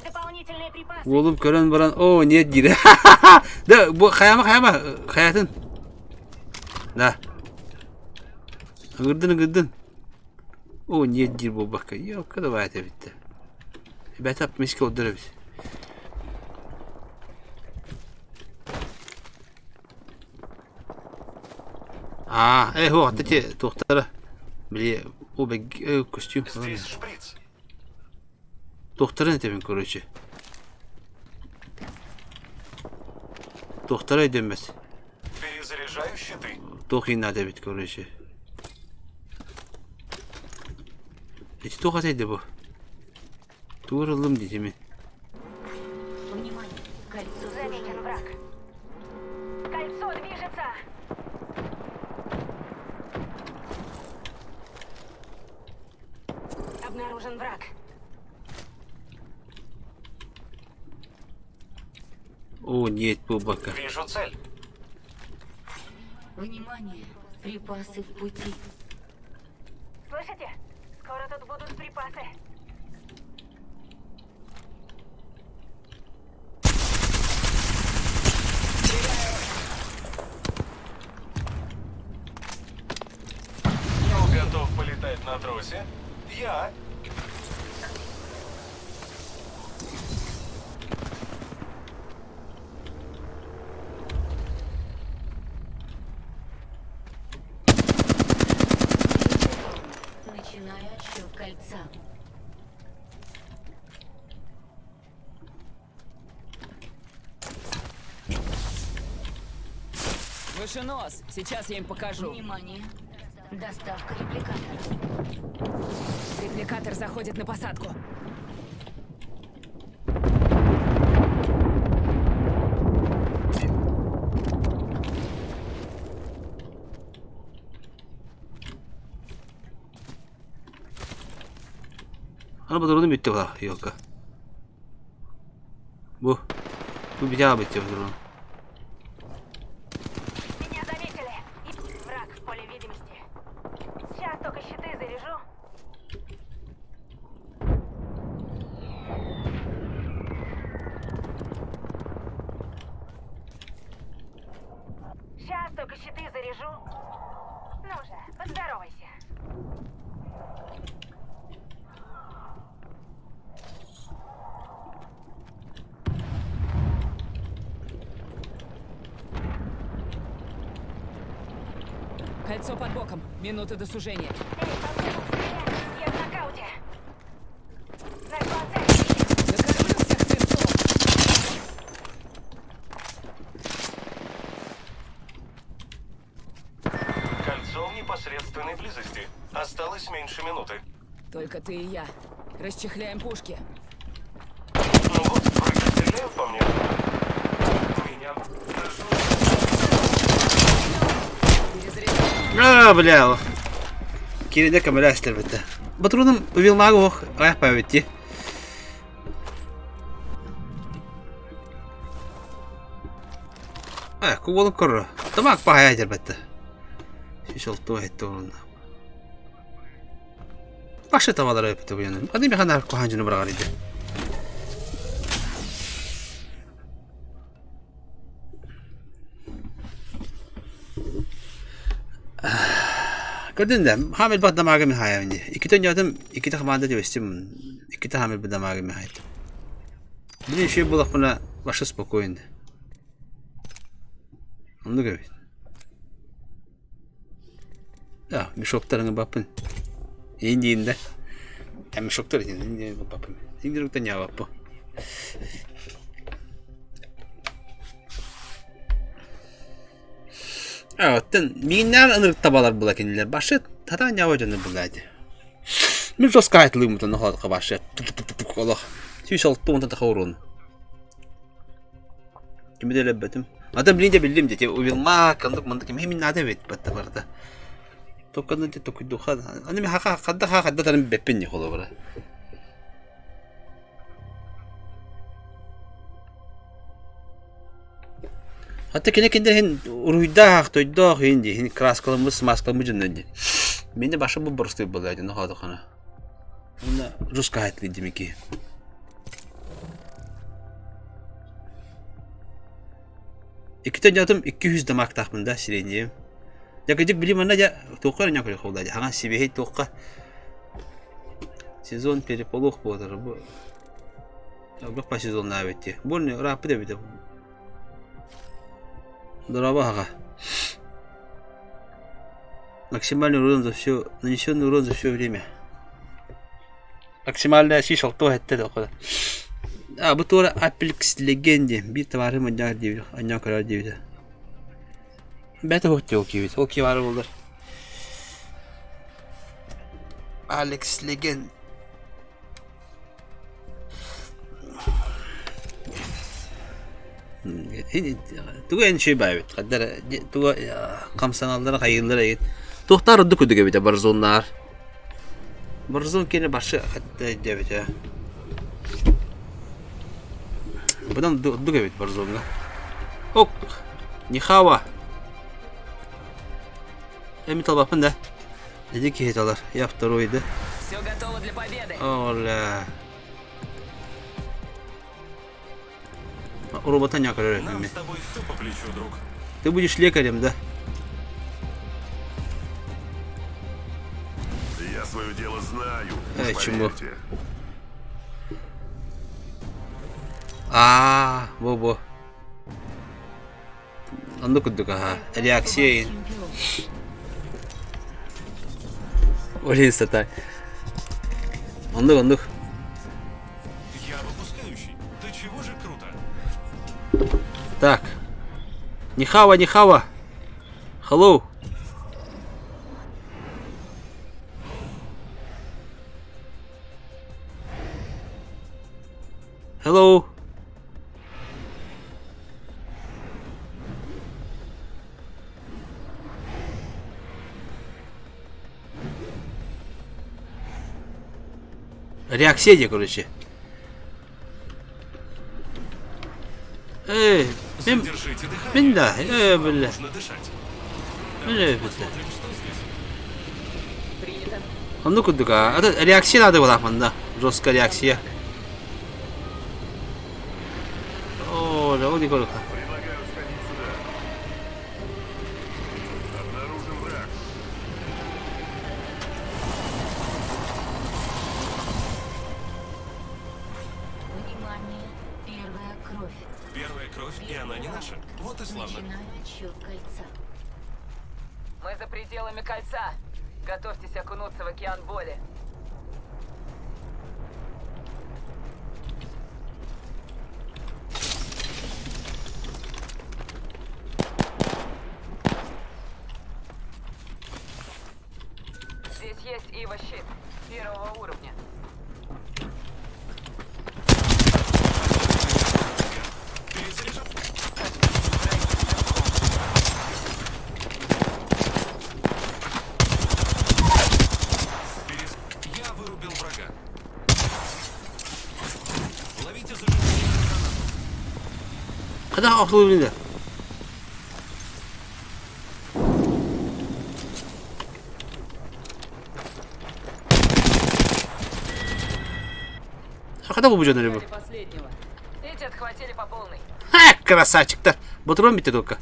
дополнительные припасы. Уолум көрөн баран, о, нет диир. Да, бу хайама хайама хайатын. Да. Ыҥырдын ыҥырдын. О, нет диир буолбакка. Ёлка давай эбиттэ. Ребята, миска олдор эбит. А, э, хуох, эти туохтара. Били, о, костюм. Здесь шприц. Туохтарын этэбин, короче. Туохтара өйдөммөт. Перезаряжаю щиты. Туох иин эбит, короче. Эти туох атайды бу? Тугар ыллым диэтими. Внимание. Кольцо Замечен враг. Кольцо движется. Обнаружен враг. О, нет, буолбакка. Вижу цель. Внимание. Припасы в пути. Слышите? Скоро тут будут припасы. На тросе? Я. Начинаю отсчет кольца. Выше нос. Сейчас я им покажу. Внимание. Доставка репликатора. Репликатор заходит на посадку. Аны бодоруну бүттэ ба, елка. Бу. Бу битэ бүттэ бодоруну. Меня заметили. Враг в поле видимости. Сейчас только щиты заряжу. Сейчас только щиты заряжу. Ну же, поздоровайся. Кольцо под боком. Минута до сужения. Я в нокауте. Нашла цель. Накормлю всех свинцом. Кольцо в непосредственной близости. Осталось меньше минуты. Только ты и я. Расчехляем пушки. Ну вот, враги стреляют по мне. Меня А, бля. Киридэ көмөлө битэ. Батрунум увилмагы ох, аяқ пабитти. Э, куолуп көрөр. Тамак пахая дербетте. Шишол туа хетте орунна. Башы табалар өпүтө буяны. Ады механар куханжыны бырагар иди. Көрдүн да, хамил бат дамага ми хая инди. Иккитен ятым, икките хаманда деп истим. Икките хамил бат дамага ми хайт. Блин, еще булак башы спокойно. Онду гэбит. Да, мешоктарыңы баппын. Индиинде. Ә мешоктар индиин баппын. Индируктан я баппы. Оттон мииннээр ынырык табалар була кинилэр башы татаан ньаба дьоно булаadi. Мин жестко айтылыыммытын охоотка башы олох 160 таха уруун. Кими да өлөрбөтүм. Ата билин дьэ биллим дьэ уилма кандык мандык мин наада эбит батта барда. Токканы дьэ токуйдуха аны мен хака хадда ха хадда тарым беппин не холобура. Хатта кини киндер хин уруйдаах, тойдоох хин ди, хин краскаламмыт, смазкаламмыт дьоннор ди. Мени баша бу боростуй буолла дьоно хоодохоно. Уонна русская димики. Иккитэ дьатым 200 дамаактаахпын да сиреньем. Дьэ кырдьык били манна дьэ туохха эрэ ньоокөрү холла дьэ хаҥас сибиэһэй туохха сезон переполох буолар бу Элбэх по сезоннаабыт дии. Бу ырааппыт эбит. Дорообо аҕа. Максимальный урон за все, нанесенный урон за все время. Максимальная сис алтуо сэттэ да А бу туора Apex Legend диэн биир табаарым анньаар диэбит, анньаа көрөр диэбитэ. Бэт уһук дии ол киһибит. Ол киһи баара буоллар. Алекс Legend Тугу эн үчүгэй баайбыт хаддар тугу хамсаналлара хайыыллара эйит туохтаар ордук курдук эбитэ Warzone-наар Warzone киэнэ баршы диэбитэ Быдан ордук эбит Warzone-ҥа Ок Нихава Эми талбаппын да Ити киһи талар Я второй да Все готово для победы. Оля Робота не Нам с тобой все по плечу, друг. Ты будешь лекарем, да? Я. свое дело знаю, Э, уж чему? поверьте. Аа, бу бу. Оннук курдук аха. Реакция Олин сатай. Оннук оннук. Я выпускающий. Да чего же круто? Так. Нихава, нихава. Hello. Hello. Реакция дии, короче. Эй, мин, Задержите дыхание. мин да, э, Вам бля. нужно дышать. Бля, бля. Посмотрим, что здесь. Принято. Оннук курдук аа. Это реакция надо была манна. Жесткая реакция. О, да, он не Предлагаю сходить сюда. Обнаружен враг. Внимание, первая кровь. Первая кровь, и она не наша. Вот и славно. Начинаю отсчет кольца. Мы за пределами кольца. Готовьтесь окунуться в океан боли. Здесь есть Ива-щит первого уровня. Я вырубил врага. Ловите зажигательную гранату. Когда охлубили? Когда вы будете Взяли последнего. Эти отхватили по полной. Ха, красавчик-то! Батрон бите только.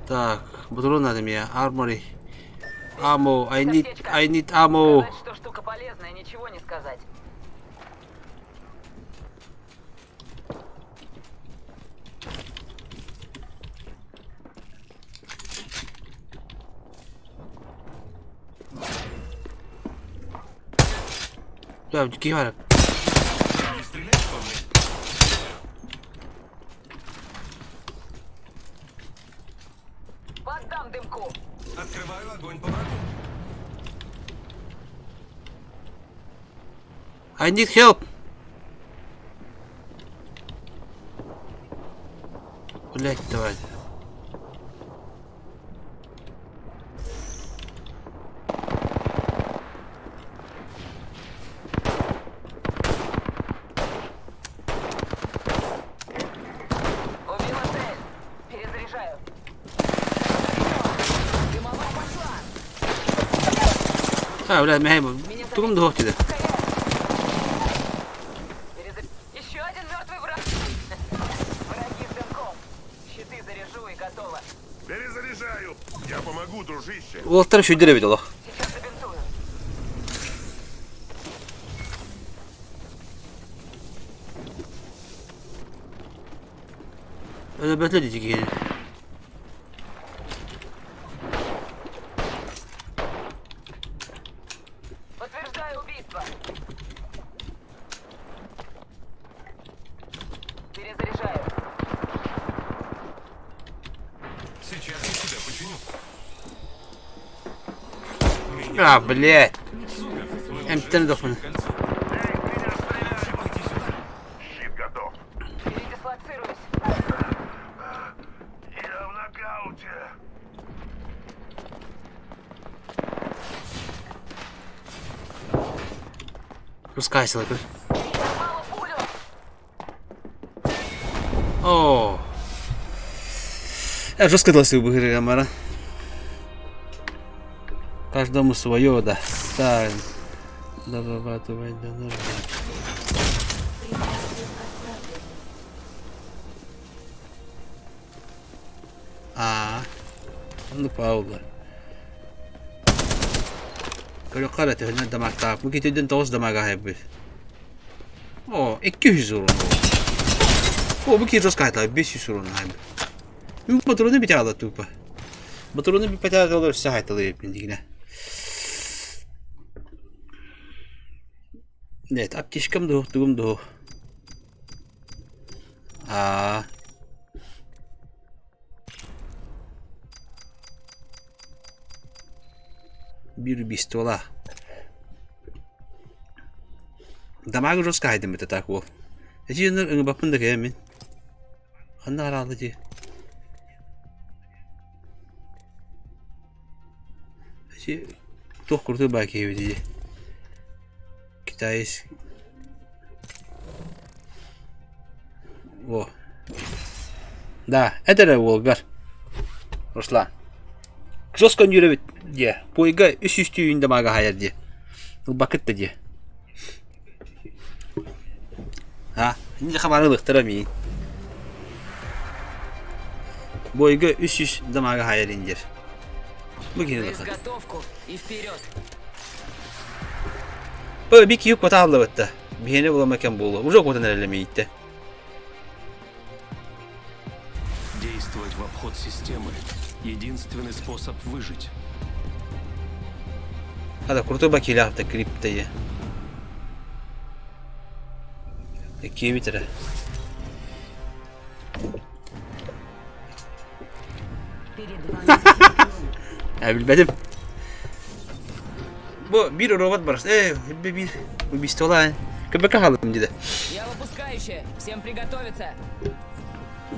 Так, батрон надо мне, армори. Ammo, I need ammo. Сказать, что штука полезная, ничего не сказать. Да, киһи Не стреляй по мне. Поддам дымку. Открываю огонь по врагу. I need help. Блять, давай. Убила цель. Перезаряжаю. Дымовая пошла. А, блядь, мэ тугум дуох диде. Перезар... Еще один мертвый враг. Враги с дымком. Щиты заряжу и готово. Перезаряжаю. Я помогу, дружище. Уолтер шүдүрэ бит олох. Сейчас забинтую. Өлбөтлө диди киһи. Подтверждаю убийство. Перезаряжаю. Сейчас я тебя починю. А, блядь. Супер. Мы уже Эмтэн дохмын. к кольцу. Лучше пойти сюда. Щит готов. Передислоцируюсь. Я в нокауте. Рускайсила көр. О. Э, жестко дласы быһыры камера. Каждому свое, да. Так. Дорабатывать, да, да. Оннук бааллар. Көрүөххэ эрэ төһөнөн дамаактаах. Бу киһи тоҕус дамаага аһайбыт. О, 200 урон. О, бу киһи жестко аһатар, 500 урон аһайбыт. Бу патроны бите ала тупо. Патроны биппэтэ олор өссө аһайталыы дигинэ. Нет, аптечкам дуо, тугум дуо. Аа. Биир убийствола. Дамаг жестко хайдым это так уол. Эти дьоннор ыҥырбаппын да кэйэммин. Ханна араалды дии. Эти туох курдук баа киһи дии. Китаец. Во. Да, это эрэ уолгар. Руслан. Жестко үрэбит диэ. Пойга үс үстүүн да мага хайар диэ. Ылбакыт да диэ. А, инде хабары ылыктара миин. Бойга 300 дамага хайар индир. Бу кини На изготовку и вперед! Ой, би киһи куота аллыбытта. Биһиэнэ булама кэм буолуо. Уже куотан эрэлэмийиттэ. Действовать в обход системы – единственный способ выжить. Хата крутой бакилаахта крипта Иккиэбит эрэ. Ээ билбэтим. Бу биир робот барыс. Ээ, биир убийствола. КБК хаалым диде. Я выпускающая. Всем приготовиться.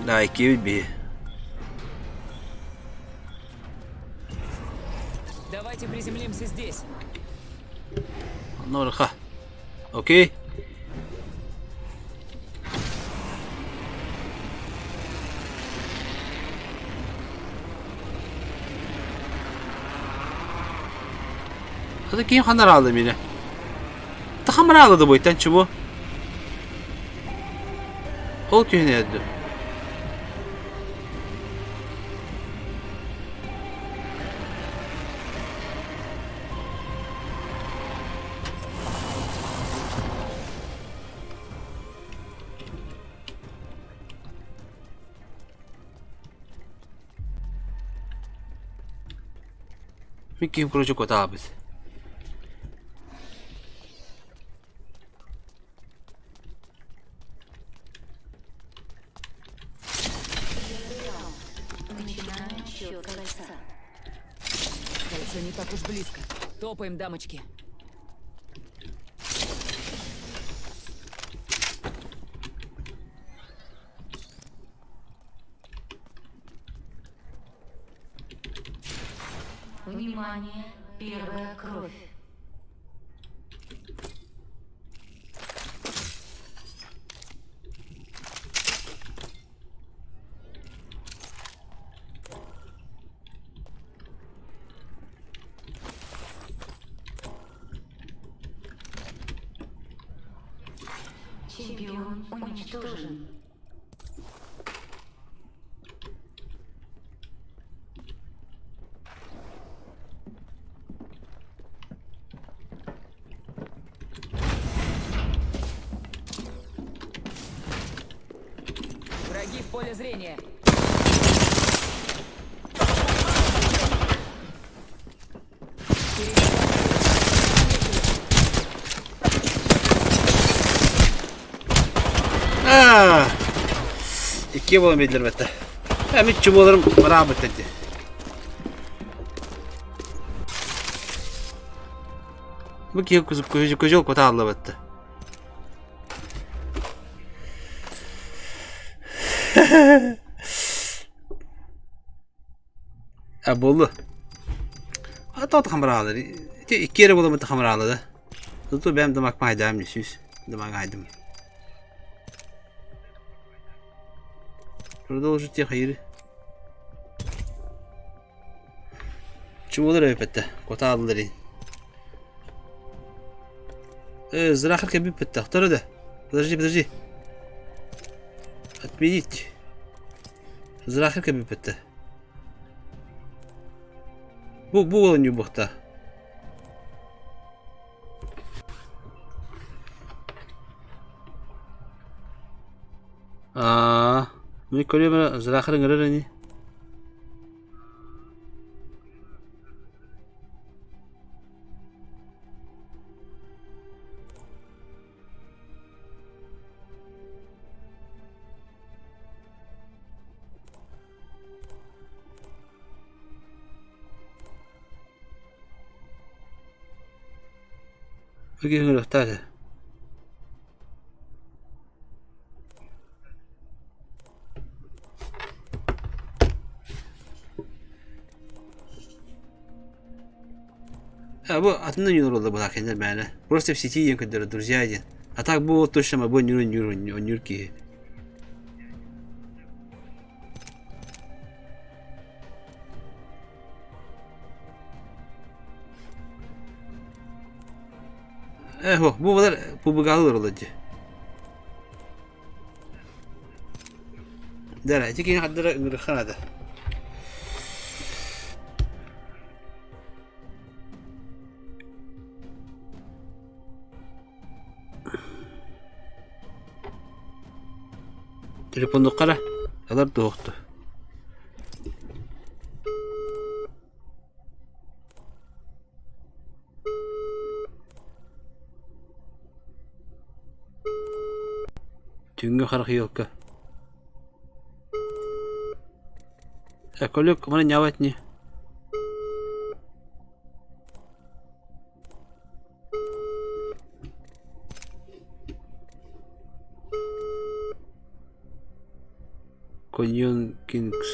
Да, иккиэбит биһи. Давайте приземлимся здесь. Норха. Окей. Hadi ким ханар мені? Та хамаралды да бойтан чего? Ол түһүнэ эдdi. Мин киһим короче куотаабыт. Начинаю отсчет кольца. Кольцо не так уж близко. Топаем, дамочки. Внимание, первая кровь. Чемпион уничтожен. Враги в поле зрения. Аа! Икки буолан биэрдилэр бэтэ. Эмит чубуоларым бараабыт этэ. Бу киһи көжөл кута аллыбытты. А буолла. А тоот хамраалар. Ити икки эрэ буоламмыт хамраалада. Туту бэм дамак маайдаам сүүс дамак айдым. Продолжите хайыр. Чумолар өйпетте. Кота алдылар. Э, зрахар кебип битте. Второй Подожди, подожди. Отменить. Зрахар кебип битте. Бу бу уол ньуубухта. Аа, мин көрүөм зрахыр ыҥырар ини. Ыҥырыахтаах этэ. А бу атын ойуулар буолла былаах кинилэр мээнэ. Просто в сети диэн көрдөрөр друзья диэн. А так бу точно бу ньур ньур ньур киһи. Э, бу балар пубугаалар олор дии. Дара, ити киһи хардара ыҥырыхха наада. Телефоннуххара алар туохту. Түүҥҥү харах елка. Эколюк, маны нявать не. Коньон Кингс.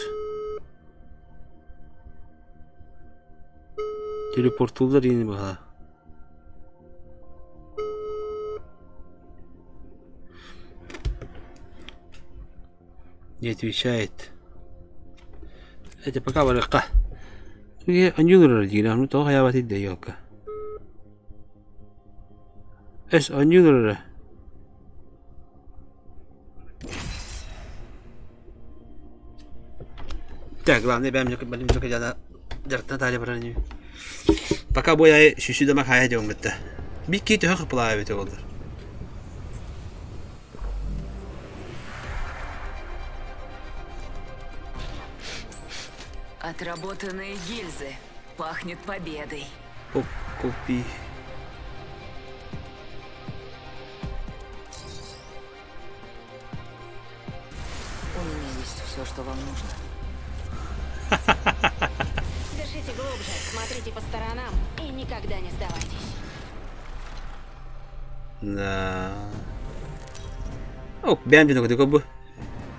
Телепортууллар диэни быһа. Не отвечает. Это пока барыахха. Анньыылар диир, аны тоҕо хайаабатый да елка. Эс анньыылар Так, главное, бэм дьарыктана таали барар ини. Пока бу айы сүсү да макая диэн гытта. Бикки төһө хыпылаа эбитэ боллар. Отработанные гильзы. Пахнет победой. Купи. У меня есть все, что вам нужно. Дышите глубже, смотрите по сторонам и никогда не сдавайтесь. Да. О, бэм дьоно көтөкө бу.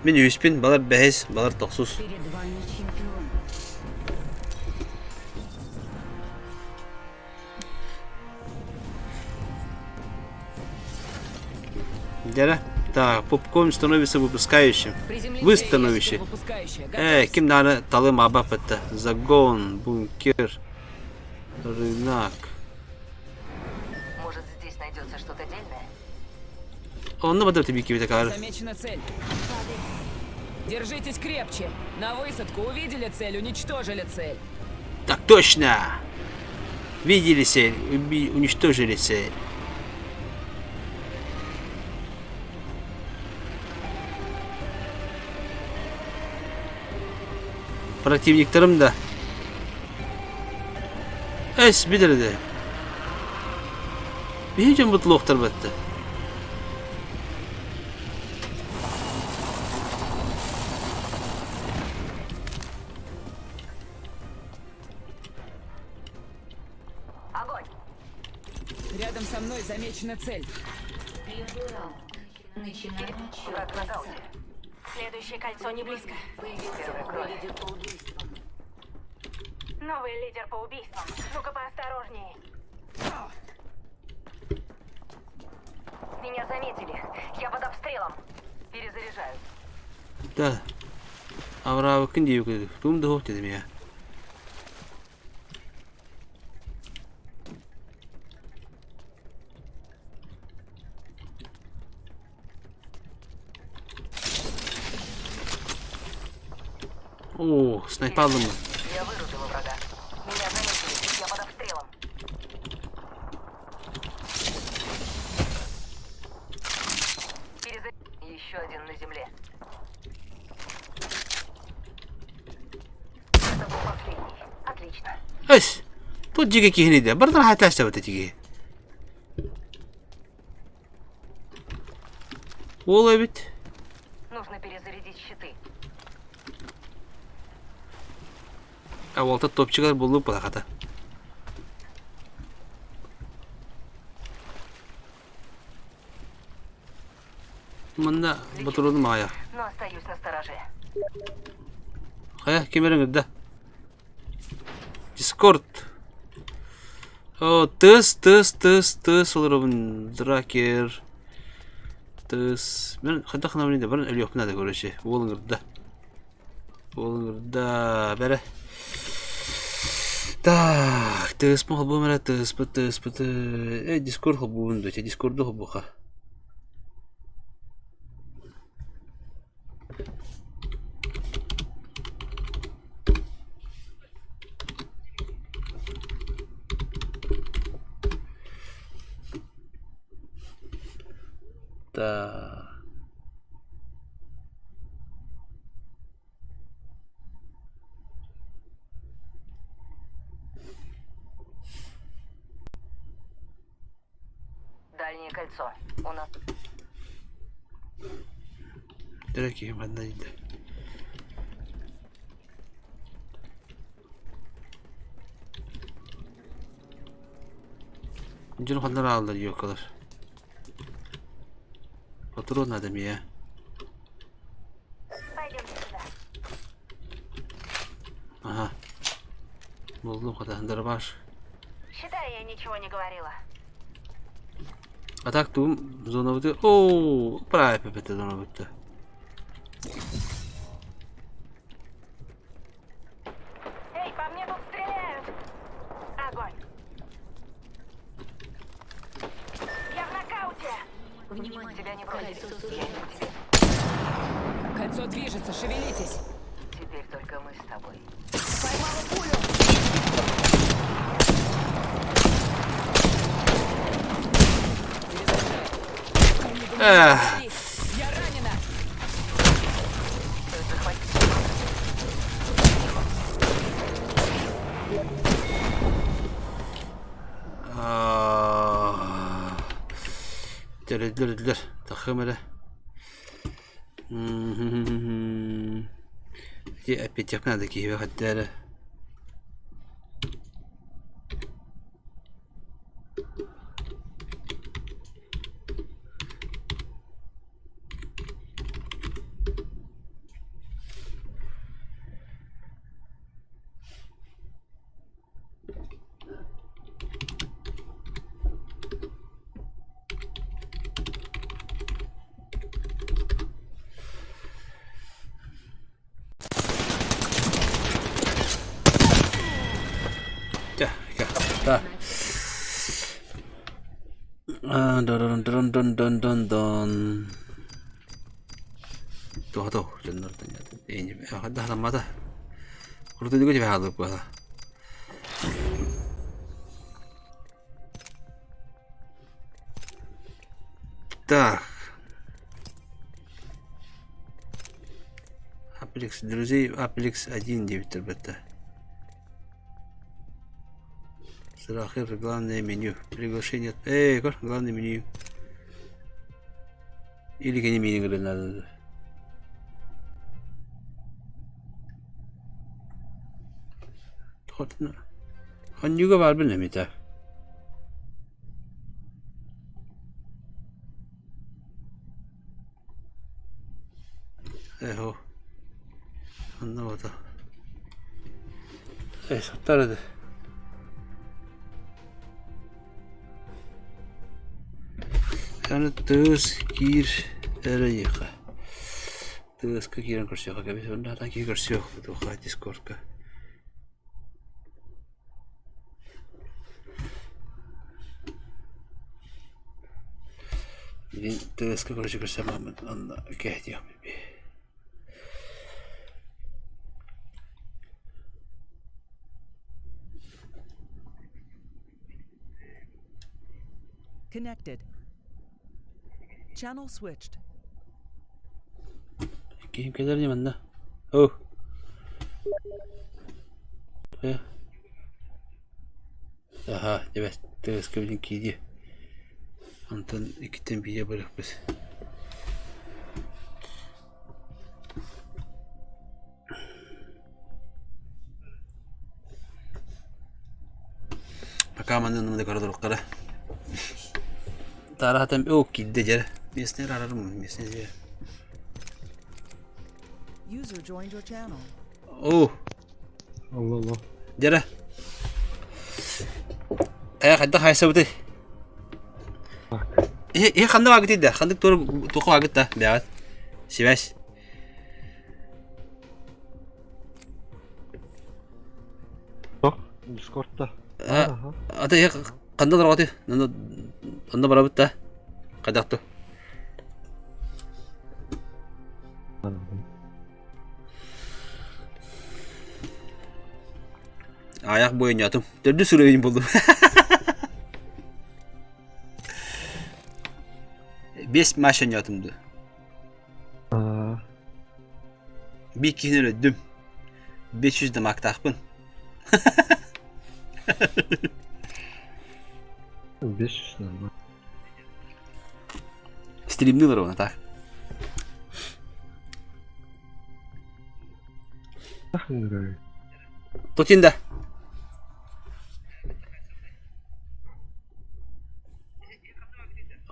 Мин үһүспүн, балар бэһис, балар тохсус. Перед вами чемпион. Дьэрэ. Так, попкорн становится выпускающим. Вы становище. Э, ким даҕаны талым абаппыта. Загон, бункер, рынок. Может, здесь найдется что-то дельное? Онно бадыр тибикибите каар. Замечена цель. Держитесь крепче. На высадку увидели цель, уничтожили цель. Так точно! Видели цель, уничтожили цель. Противниктарым да. Эс билэрде. Биһи дьон бутулуохтар батта. Огонь! Рядом со мной замечена цель. Первый раунд. Начинаем отсчет кольца. Следующее кольцо не близко. Появился лидер по убийствам. Новый лидер по убийствам. Ну-ка поосторожнее. Меня заметили. Я под обстрелом. Перезаряжаю. Да. Авраабыккын диэбиккин тугум да суох дедим я. Оо, снайпаллым. Я вырубила врага. Меня заметили. Тут дьигэ киһини да барытын хаайтаастабыт этиги. Уол эбит. Нужно перезарядить щиты. А уолта топчигар буллук балахата. Манна ботуруну маайа. Но остаюсь на стороже. Хайа, ким эрэ ыҥырда? Дискорд. О, тыс, тыс, тыс, тыс олоробун, дракер. Тыс. Мен хайдах гынабын да баран өлүөхпүн наада короче. Уол ыҥырда. Уол ыҥырда. Бэрэ. Так, тыаспын холбуом эрэ, тыаспыт, тыаспыт. Э, Дискорд холбуубун дуо, Дискорду холбуоха. Да. Дальнее кольцо. У нас... Дорогие родные. Дьон ханна ааллар ёкалар. Патрон надо мне. Пойдемте сюда. Ага. Буллум хата дробаш. Считай, я ничего не говорила. А так тугум зонабыты. Оо, правильно это зонабыты. Эй, по мне тут стреляют! Огонь! Я в нокауте! Внимание, Тебя не бросили. Кольцо Я иду сужается. к тебе. Кольцо движется, шевелитесь. Теперь только мы с тобой. Поймала пулю. Они до меня Эх. добрались. Я ранена. Стоит захватить. Дөрүдүр дүр тахым эрэ. Ити эппиттиэхпин наада киһи хатта эрэ. Чэ, да. Дон дон дон дон дон дон. Туһа дьоннортон хайдах Курутуйга түбэ хаалбыт Так. Аплекс друзей Аплекс 1 диэбиттэр бытта. Сырахыр главное меню. Приглашение. Эй, көр, главное меню. Или кини миигин надо. Онньуга баарбын эмитэ. Эһо. Онно бото. Э, саттар Аны тыас киир эрэ диэххэ. Тыаска киирэн көрсүөххэ кэбис уонна атан киһи көрсүөх туохха дискордка. Мин тыаска короче көрсө мааммын онно кэһэтиэхпин Connected. Channel switched. Киһим кэлэр ини манна. Оо. Э. Аха, дьэ тыаска билин киириэ. Онтон иккитин биирэ барыахпыт. Пока манна манна көрө туруохтара. Таара хатан оо киирдэ дьэ. Местный арарым местный дьэ. User joined your channel. Оо. Алло, алло. Дьэрэ. Э хайдах хайсабыты? Э э ханна багыт да? Ханнык тур туха багыт да? Бэҕэт. Связь. Тох, Дискордта. А, ата э ханна барабыты? Онно барабыт да? Хайдах ту? Аяқ бойынятым. Төрдүс уровень булдум. Бес матч ойнотум ду. Биир киһини өлөрдүм. 500 дамагтаахпын. 500 нормально. Стримнилер оны так. Тотинда.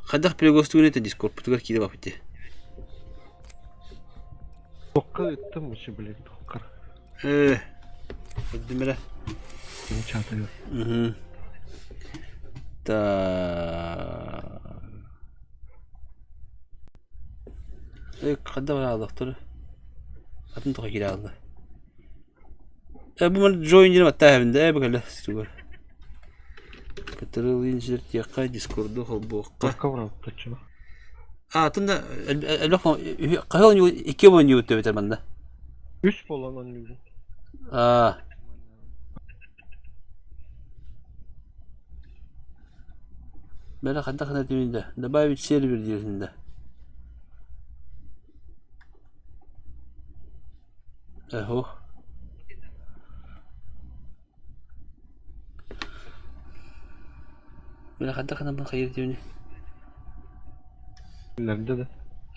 Хайдах перегостуун это дискорд путугар киирэ баппыт Токка ыттым вообще, блин, токкар. Э, Өддүмэрэ. Чатыгар. Угу. Так. Э, хайдах барааллахтар? Атын тоҕо киирэ хаалла. Э, бу маны join диэн баттаа эбин да, э, бу кэлэ тугар. Кытырыл инженер дискорду холбуохха. Токка барааллахтар. А, атын да элбэх хаһыл икки оонньуубут эбитэр манна. Үс болан оонньуубун. Аа. Бэрэ хайдах гына да добавить сервер диэбитин да. Эһо. Бэрэ хайдах гына бу хайыр диэбини. Биллэрдэ да.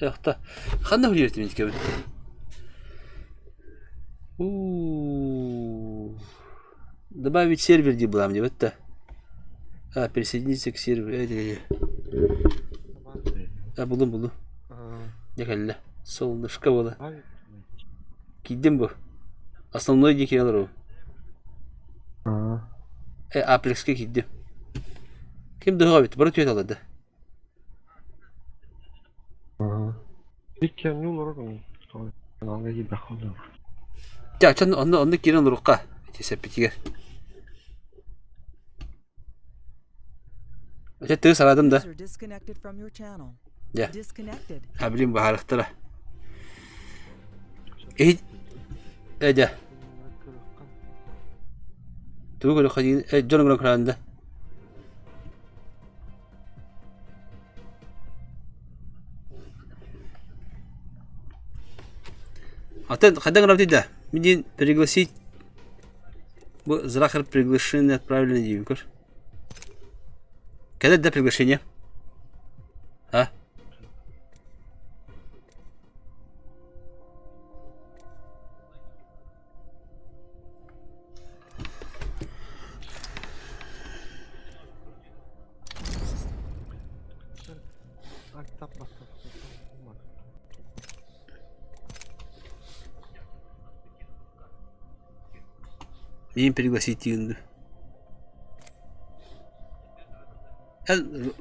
Эхта. Ханна хүлиэртибин кэбин. У Добавить сервер дии булам диэбит да. А, присоединиться к серверу. Э, А, булдум, булдум. Дьэ кэллэ. Солнышко буола. Киирдим бу. Основной диэки олору. Э, Аплекска киирдим. Ким дыһыга эбит, бары түөт аларды. Икки оонньуу олорор каналга киирбэххэ олорор. Дьэ, чон онно онно киирэн олоруохха ити сэппитигэр. Ити тыы сарадым да. User disconnected from your channel. Дьэ. Disconnected. А блин баһарыхтара. Иһит э дьэ. Тугу көрө хадиин э дьон көрө көрөн да. Атын хайдах гынабытый да? Мин пригласить бу Захар приглашение отправлено диибин көр. Кэлэр да приглашение? А? Миин пригласить диэн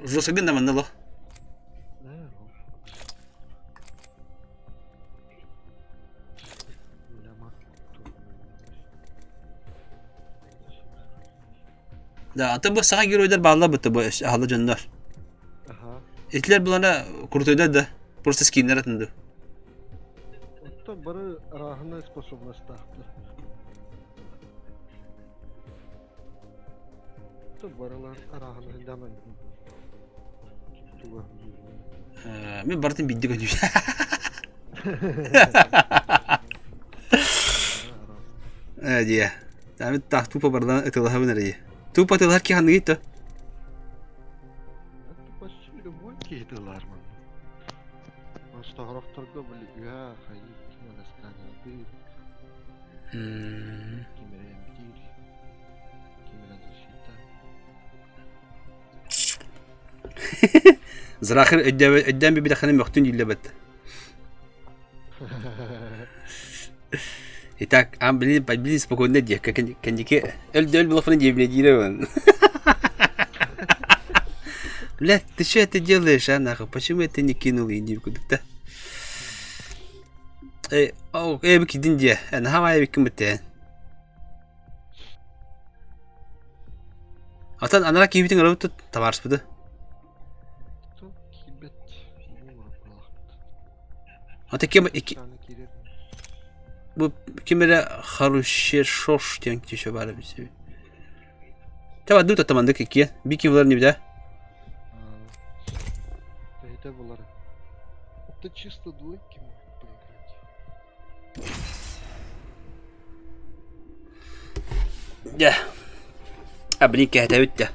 Жосагын да манна лох. Да, аты бу саха геройдар бааллар бытты бу аһалы дьоннор. Итилер булана крутойдар да, просто скиннер атынды. Оттон бары арааһынай способностаахтар. Оттон барылар арааһынай даҕаны туга Мен барытын биирдэ көрдүм. Ээ дии. Таамит таах тупо бардан ытылаһабын эрэ дии. Тупо тылар ки ханныгый то? Почти любой киһи тылар манна. Просто хорохторго били үһэ хайыы ким эрэ сканердыыр, ким эрэ эмтиир, ким эрэ защита. Зрахыр өйдөөн бибидэххинэ мөхтүн дииллэр бэтт. Итак, а блин, блин, спокойно диэ, кэнники өл булахпына диэбинэ диирэ Блядь, ты что это делаешь, а нахуй? Почему это не кинул иди куда-то? Эй, оу, эй, кидин диэ, наһаа биккин битте. Atan анара киһибитин ырабыт табаарыспыты. Ата ким ики бу ким эрэ Харушешош диэн киһи баар эбит. Таба ду татамандык икки. Би ким булар не да? Это булар. Это чисто двойки могут поиграть. Дьэ. А блин кэһэтэбит дьэ.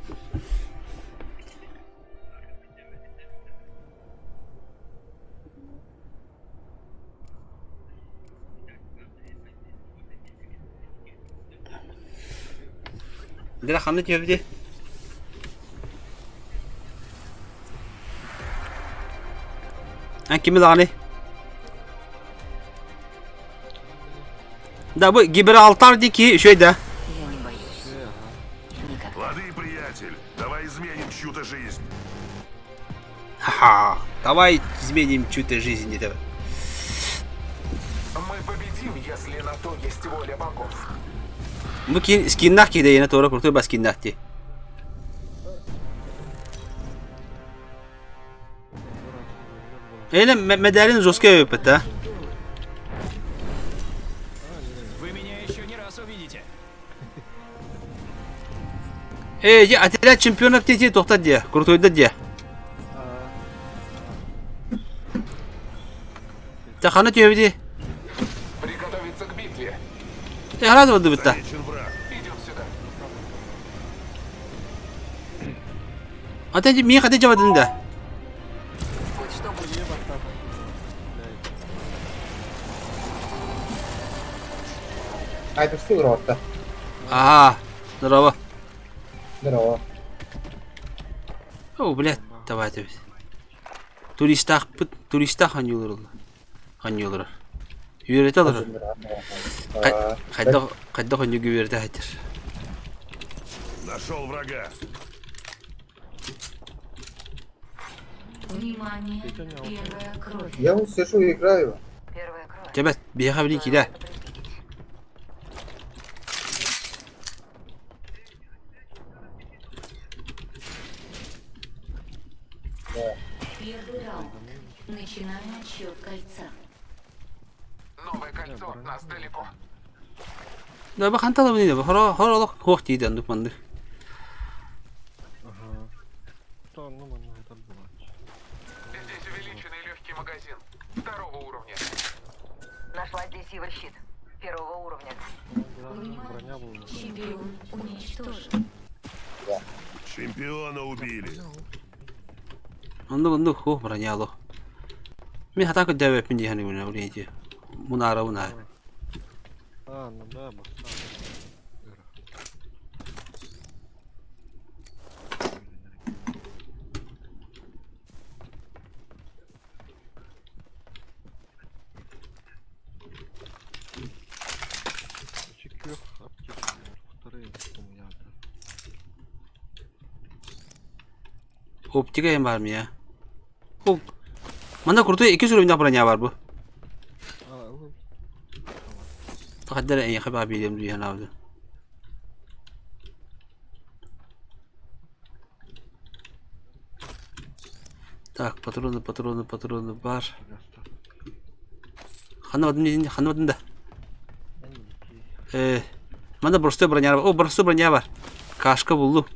Дьэ ханна түһэбитий? Эн кими даҕаный? Да бу Гибралтар дии киһи үчүгэй да? Я не боюсь. Никогда. Лады, приятель, давай изменим чью-то жизнь. Ха-ха, давай изменим чью-то жизнь диэтэ. Мы победим, если на то есть воля богов. Бу кин скиннах киһи да туора крутой бас скиннах дии. Эйне медалин жесткая выпад, да? Вы меня еще не раз увидите. Эй, дьэ, отряд чемпионов дии тоқтат дии, крутойда дии. Та хана түһэбити? Приготовиться к битве. Э, хана бардыбытта. Замечен враг. Идем сюда. Ата мии хата жабадын да. Будь что будет. Айдықты ұротта. Аа, здорово. Здорово. О, блядь, давайте. Туристах туристах ханьюлар. Ханьюлар. Үөрэтэ олорор. Хайдах хайдах ханьюга үөрэтэ хайтар. Нашел врага. Внимание, первая кровь. Я вот сижу и играю. Первая кровь. Чэбэт, биһиэхэ билин киирэ. Да. Первый раунд. Начинаем отсчет кольца. Новое кольцо от нас далеко. Да бу хантала билин хоро хоро хуох тиийдэ оннук маннык. Ага. То ну манна это было. Здесь увеличенный легкий магазин. Второго уровня. Нашла здесь щит. Первого уровня. Броня была. Чемпион уничтожен. Чемпиона убили. Оннук оннук хуох броняло. Мин хата көрдөөбөппүн дии саныыбын билин ити. Мунаара мунаа. А, ну да, баста. Күөх аптека вторые умуята. Оптика эм бар я. О, манна крутой икки уровень броня бар бу. А, ну, Тахаддар эйхэ баа бириэм дуу ханаабыт. Так, патроны, патроны, патроны бар. Ханна бадын ханна бадын да. Э, манда простой броня бар. О, простой броня бар. Кашка булду.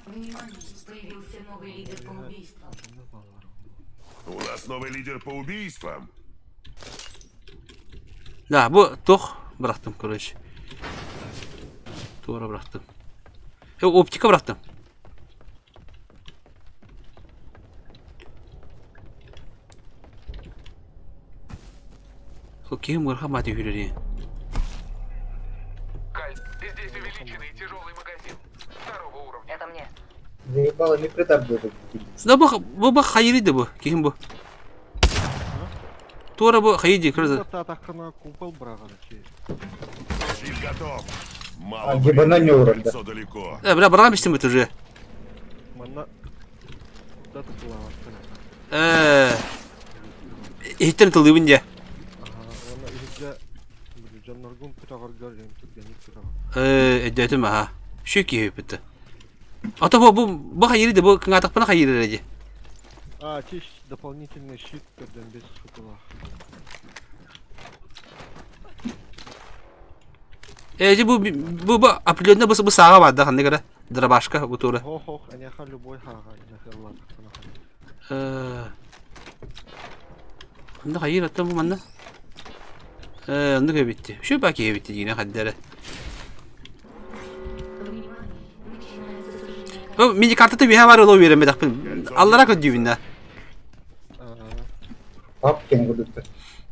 Внимание, появился новый лидер по убийствам. У нас новый лидер по убийствам. Да, бу туох бырахтым, короче. Туора бырахтым. Э, оптика бырахтым. Ол киһи мырха мати хүрэрин. Каль, здесь увеличенный тяжелый магазин. Второго уровня. Это мне. Заебало не притардует. Да бу бу бу хайыри да бу киһим бу. Туора бу хайыри кырза. Татахына купол быраган чи. Щит готов. А, Мало ебана не времени, урон, да. кольцо далеко. Э, бля, барган биштим бит уже. Манна дата кылаабаттан. Э. Иһиттен тылыбын дьэ. Аха, уонна иһирдьэ били дьонноргун көтөҕөргөр диэн түргэнник көтөҕөр. Э, өйдөөтүм аха. Шү киһи бүттэ. Ата бу бу бу хайыри да бу кыҥаатахпына хайыыр эрэ дии. А, чиш дополнительный щит көрдөн бес хытылаах. Э, дьэ бу бу бу определенно бу бу сааҕа баар да ханнык эрэ дробашка бу туора. Хох-хох, эниэхэ любой хааҕа, эниэхэ ыллаатаххына ханнык. Э. Ханна хайыыр оттон бу манна? Э, оннук эбитти. Үчүгэй баа киһи эбитти диинэ ханна эрэ. Внимание! Начинается сожжение Бу мини-картата үөһэ баар олоо үөрэммэтэхпин. Аллара көрдүүбүн да.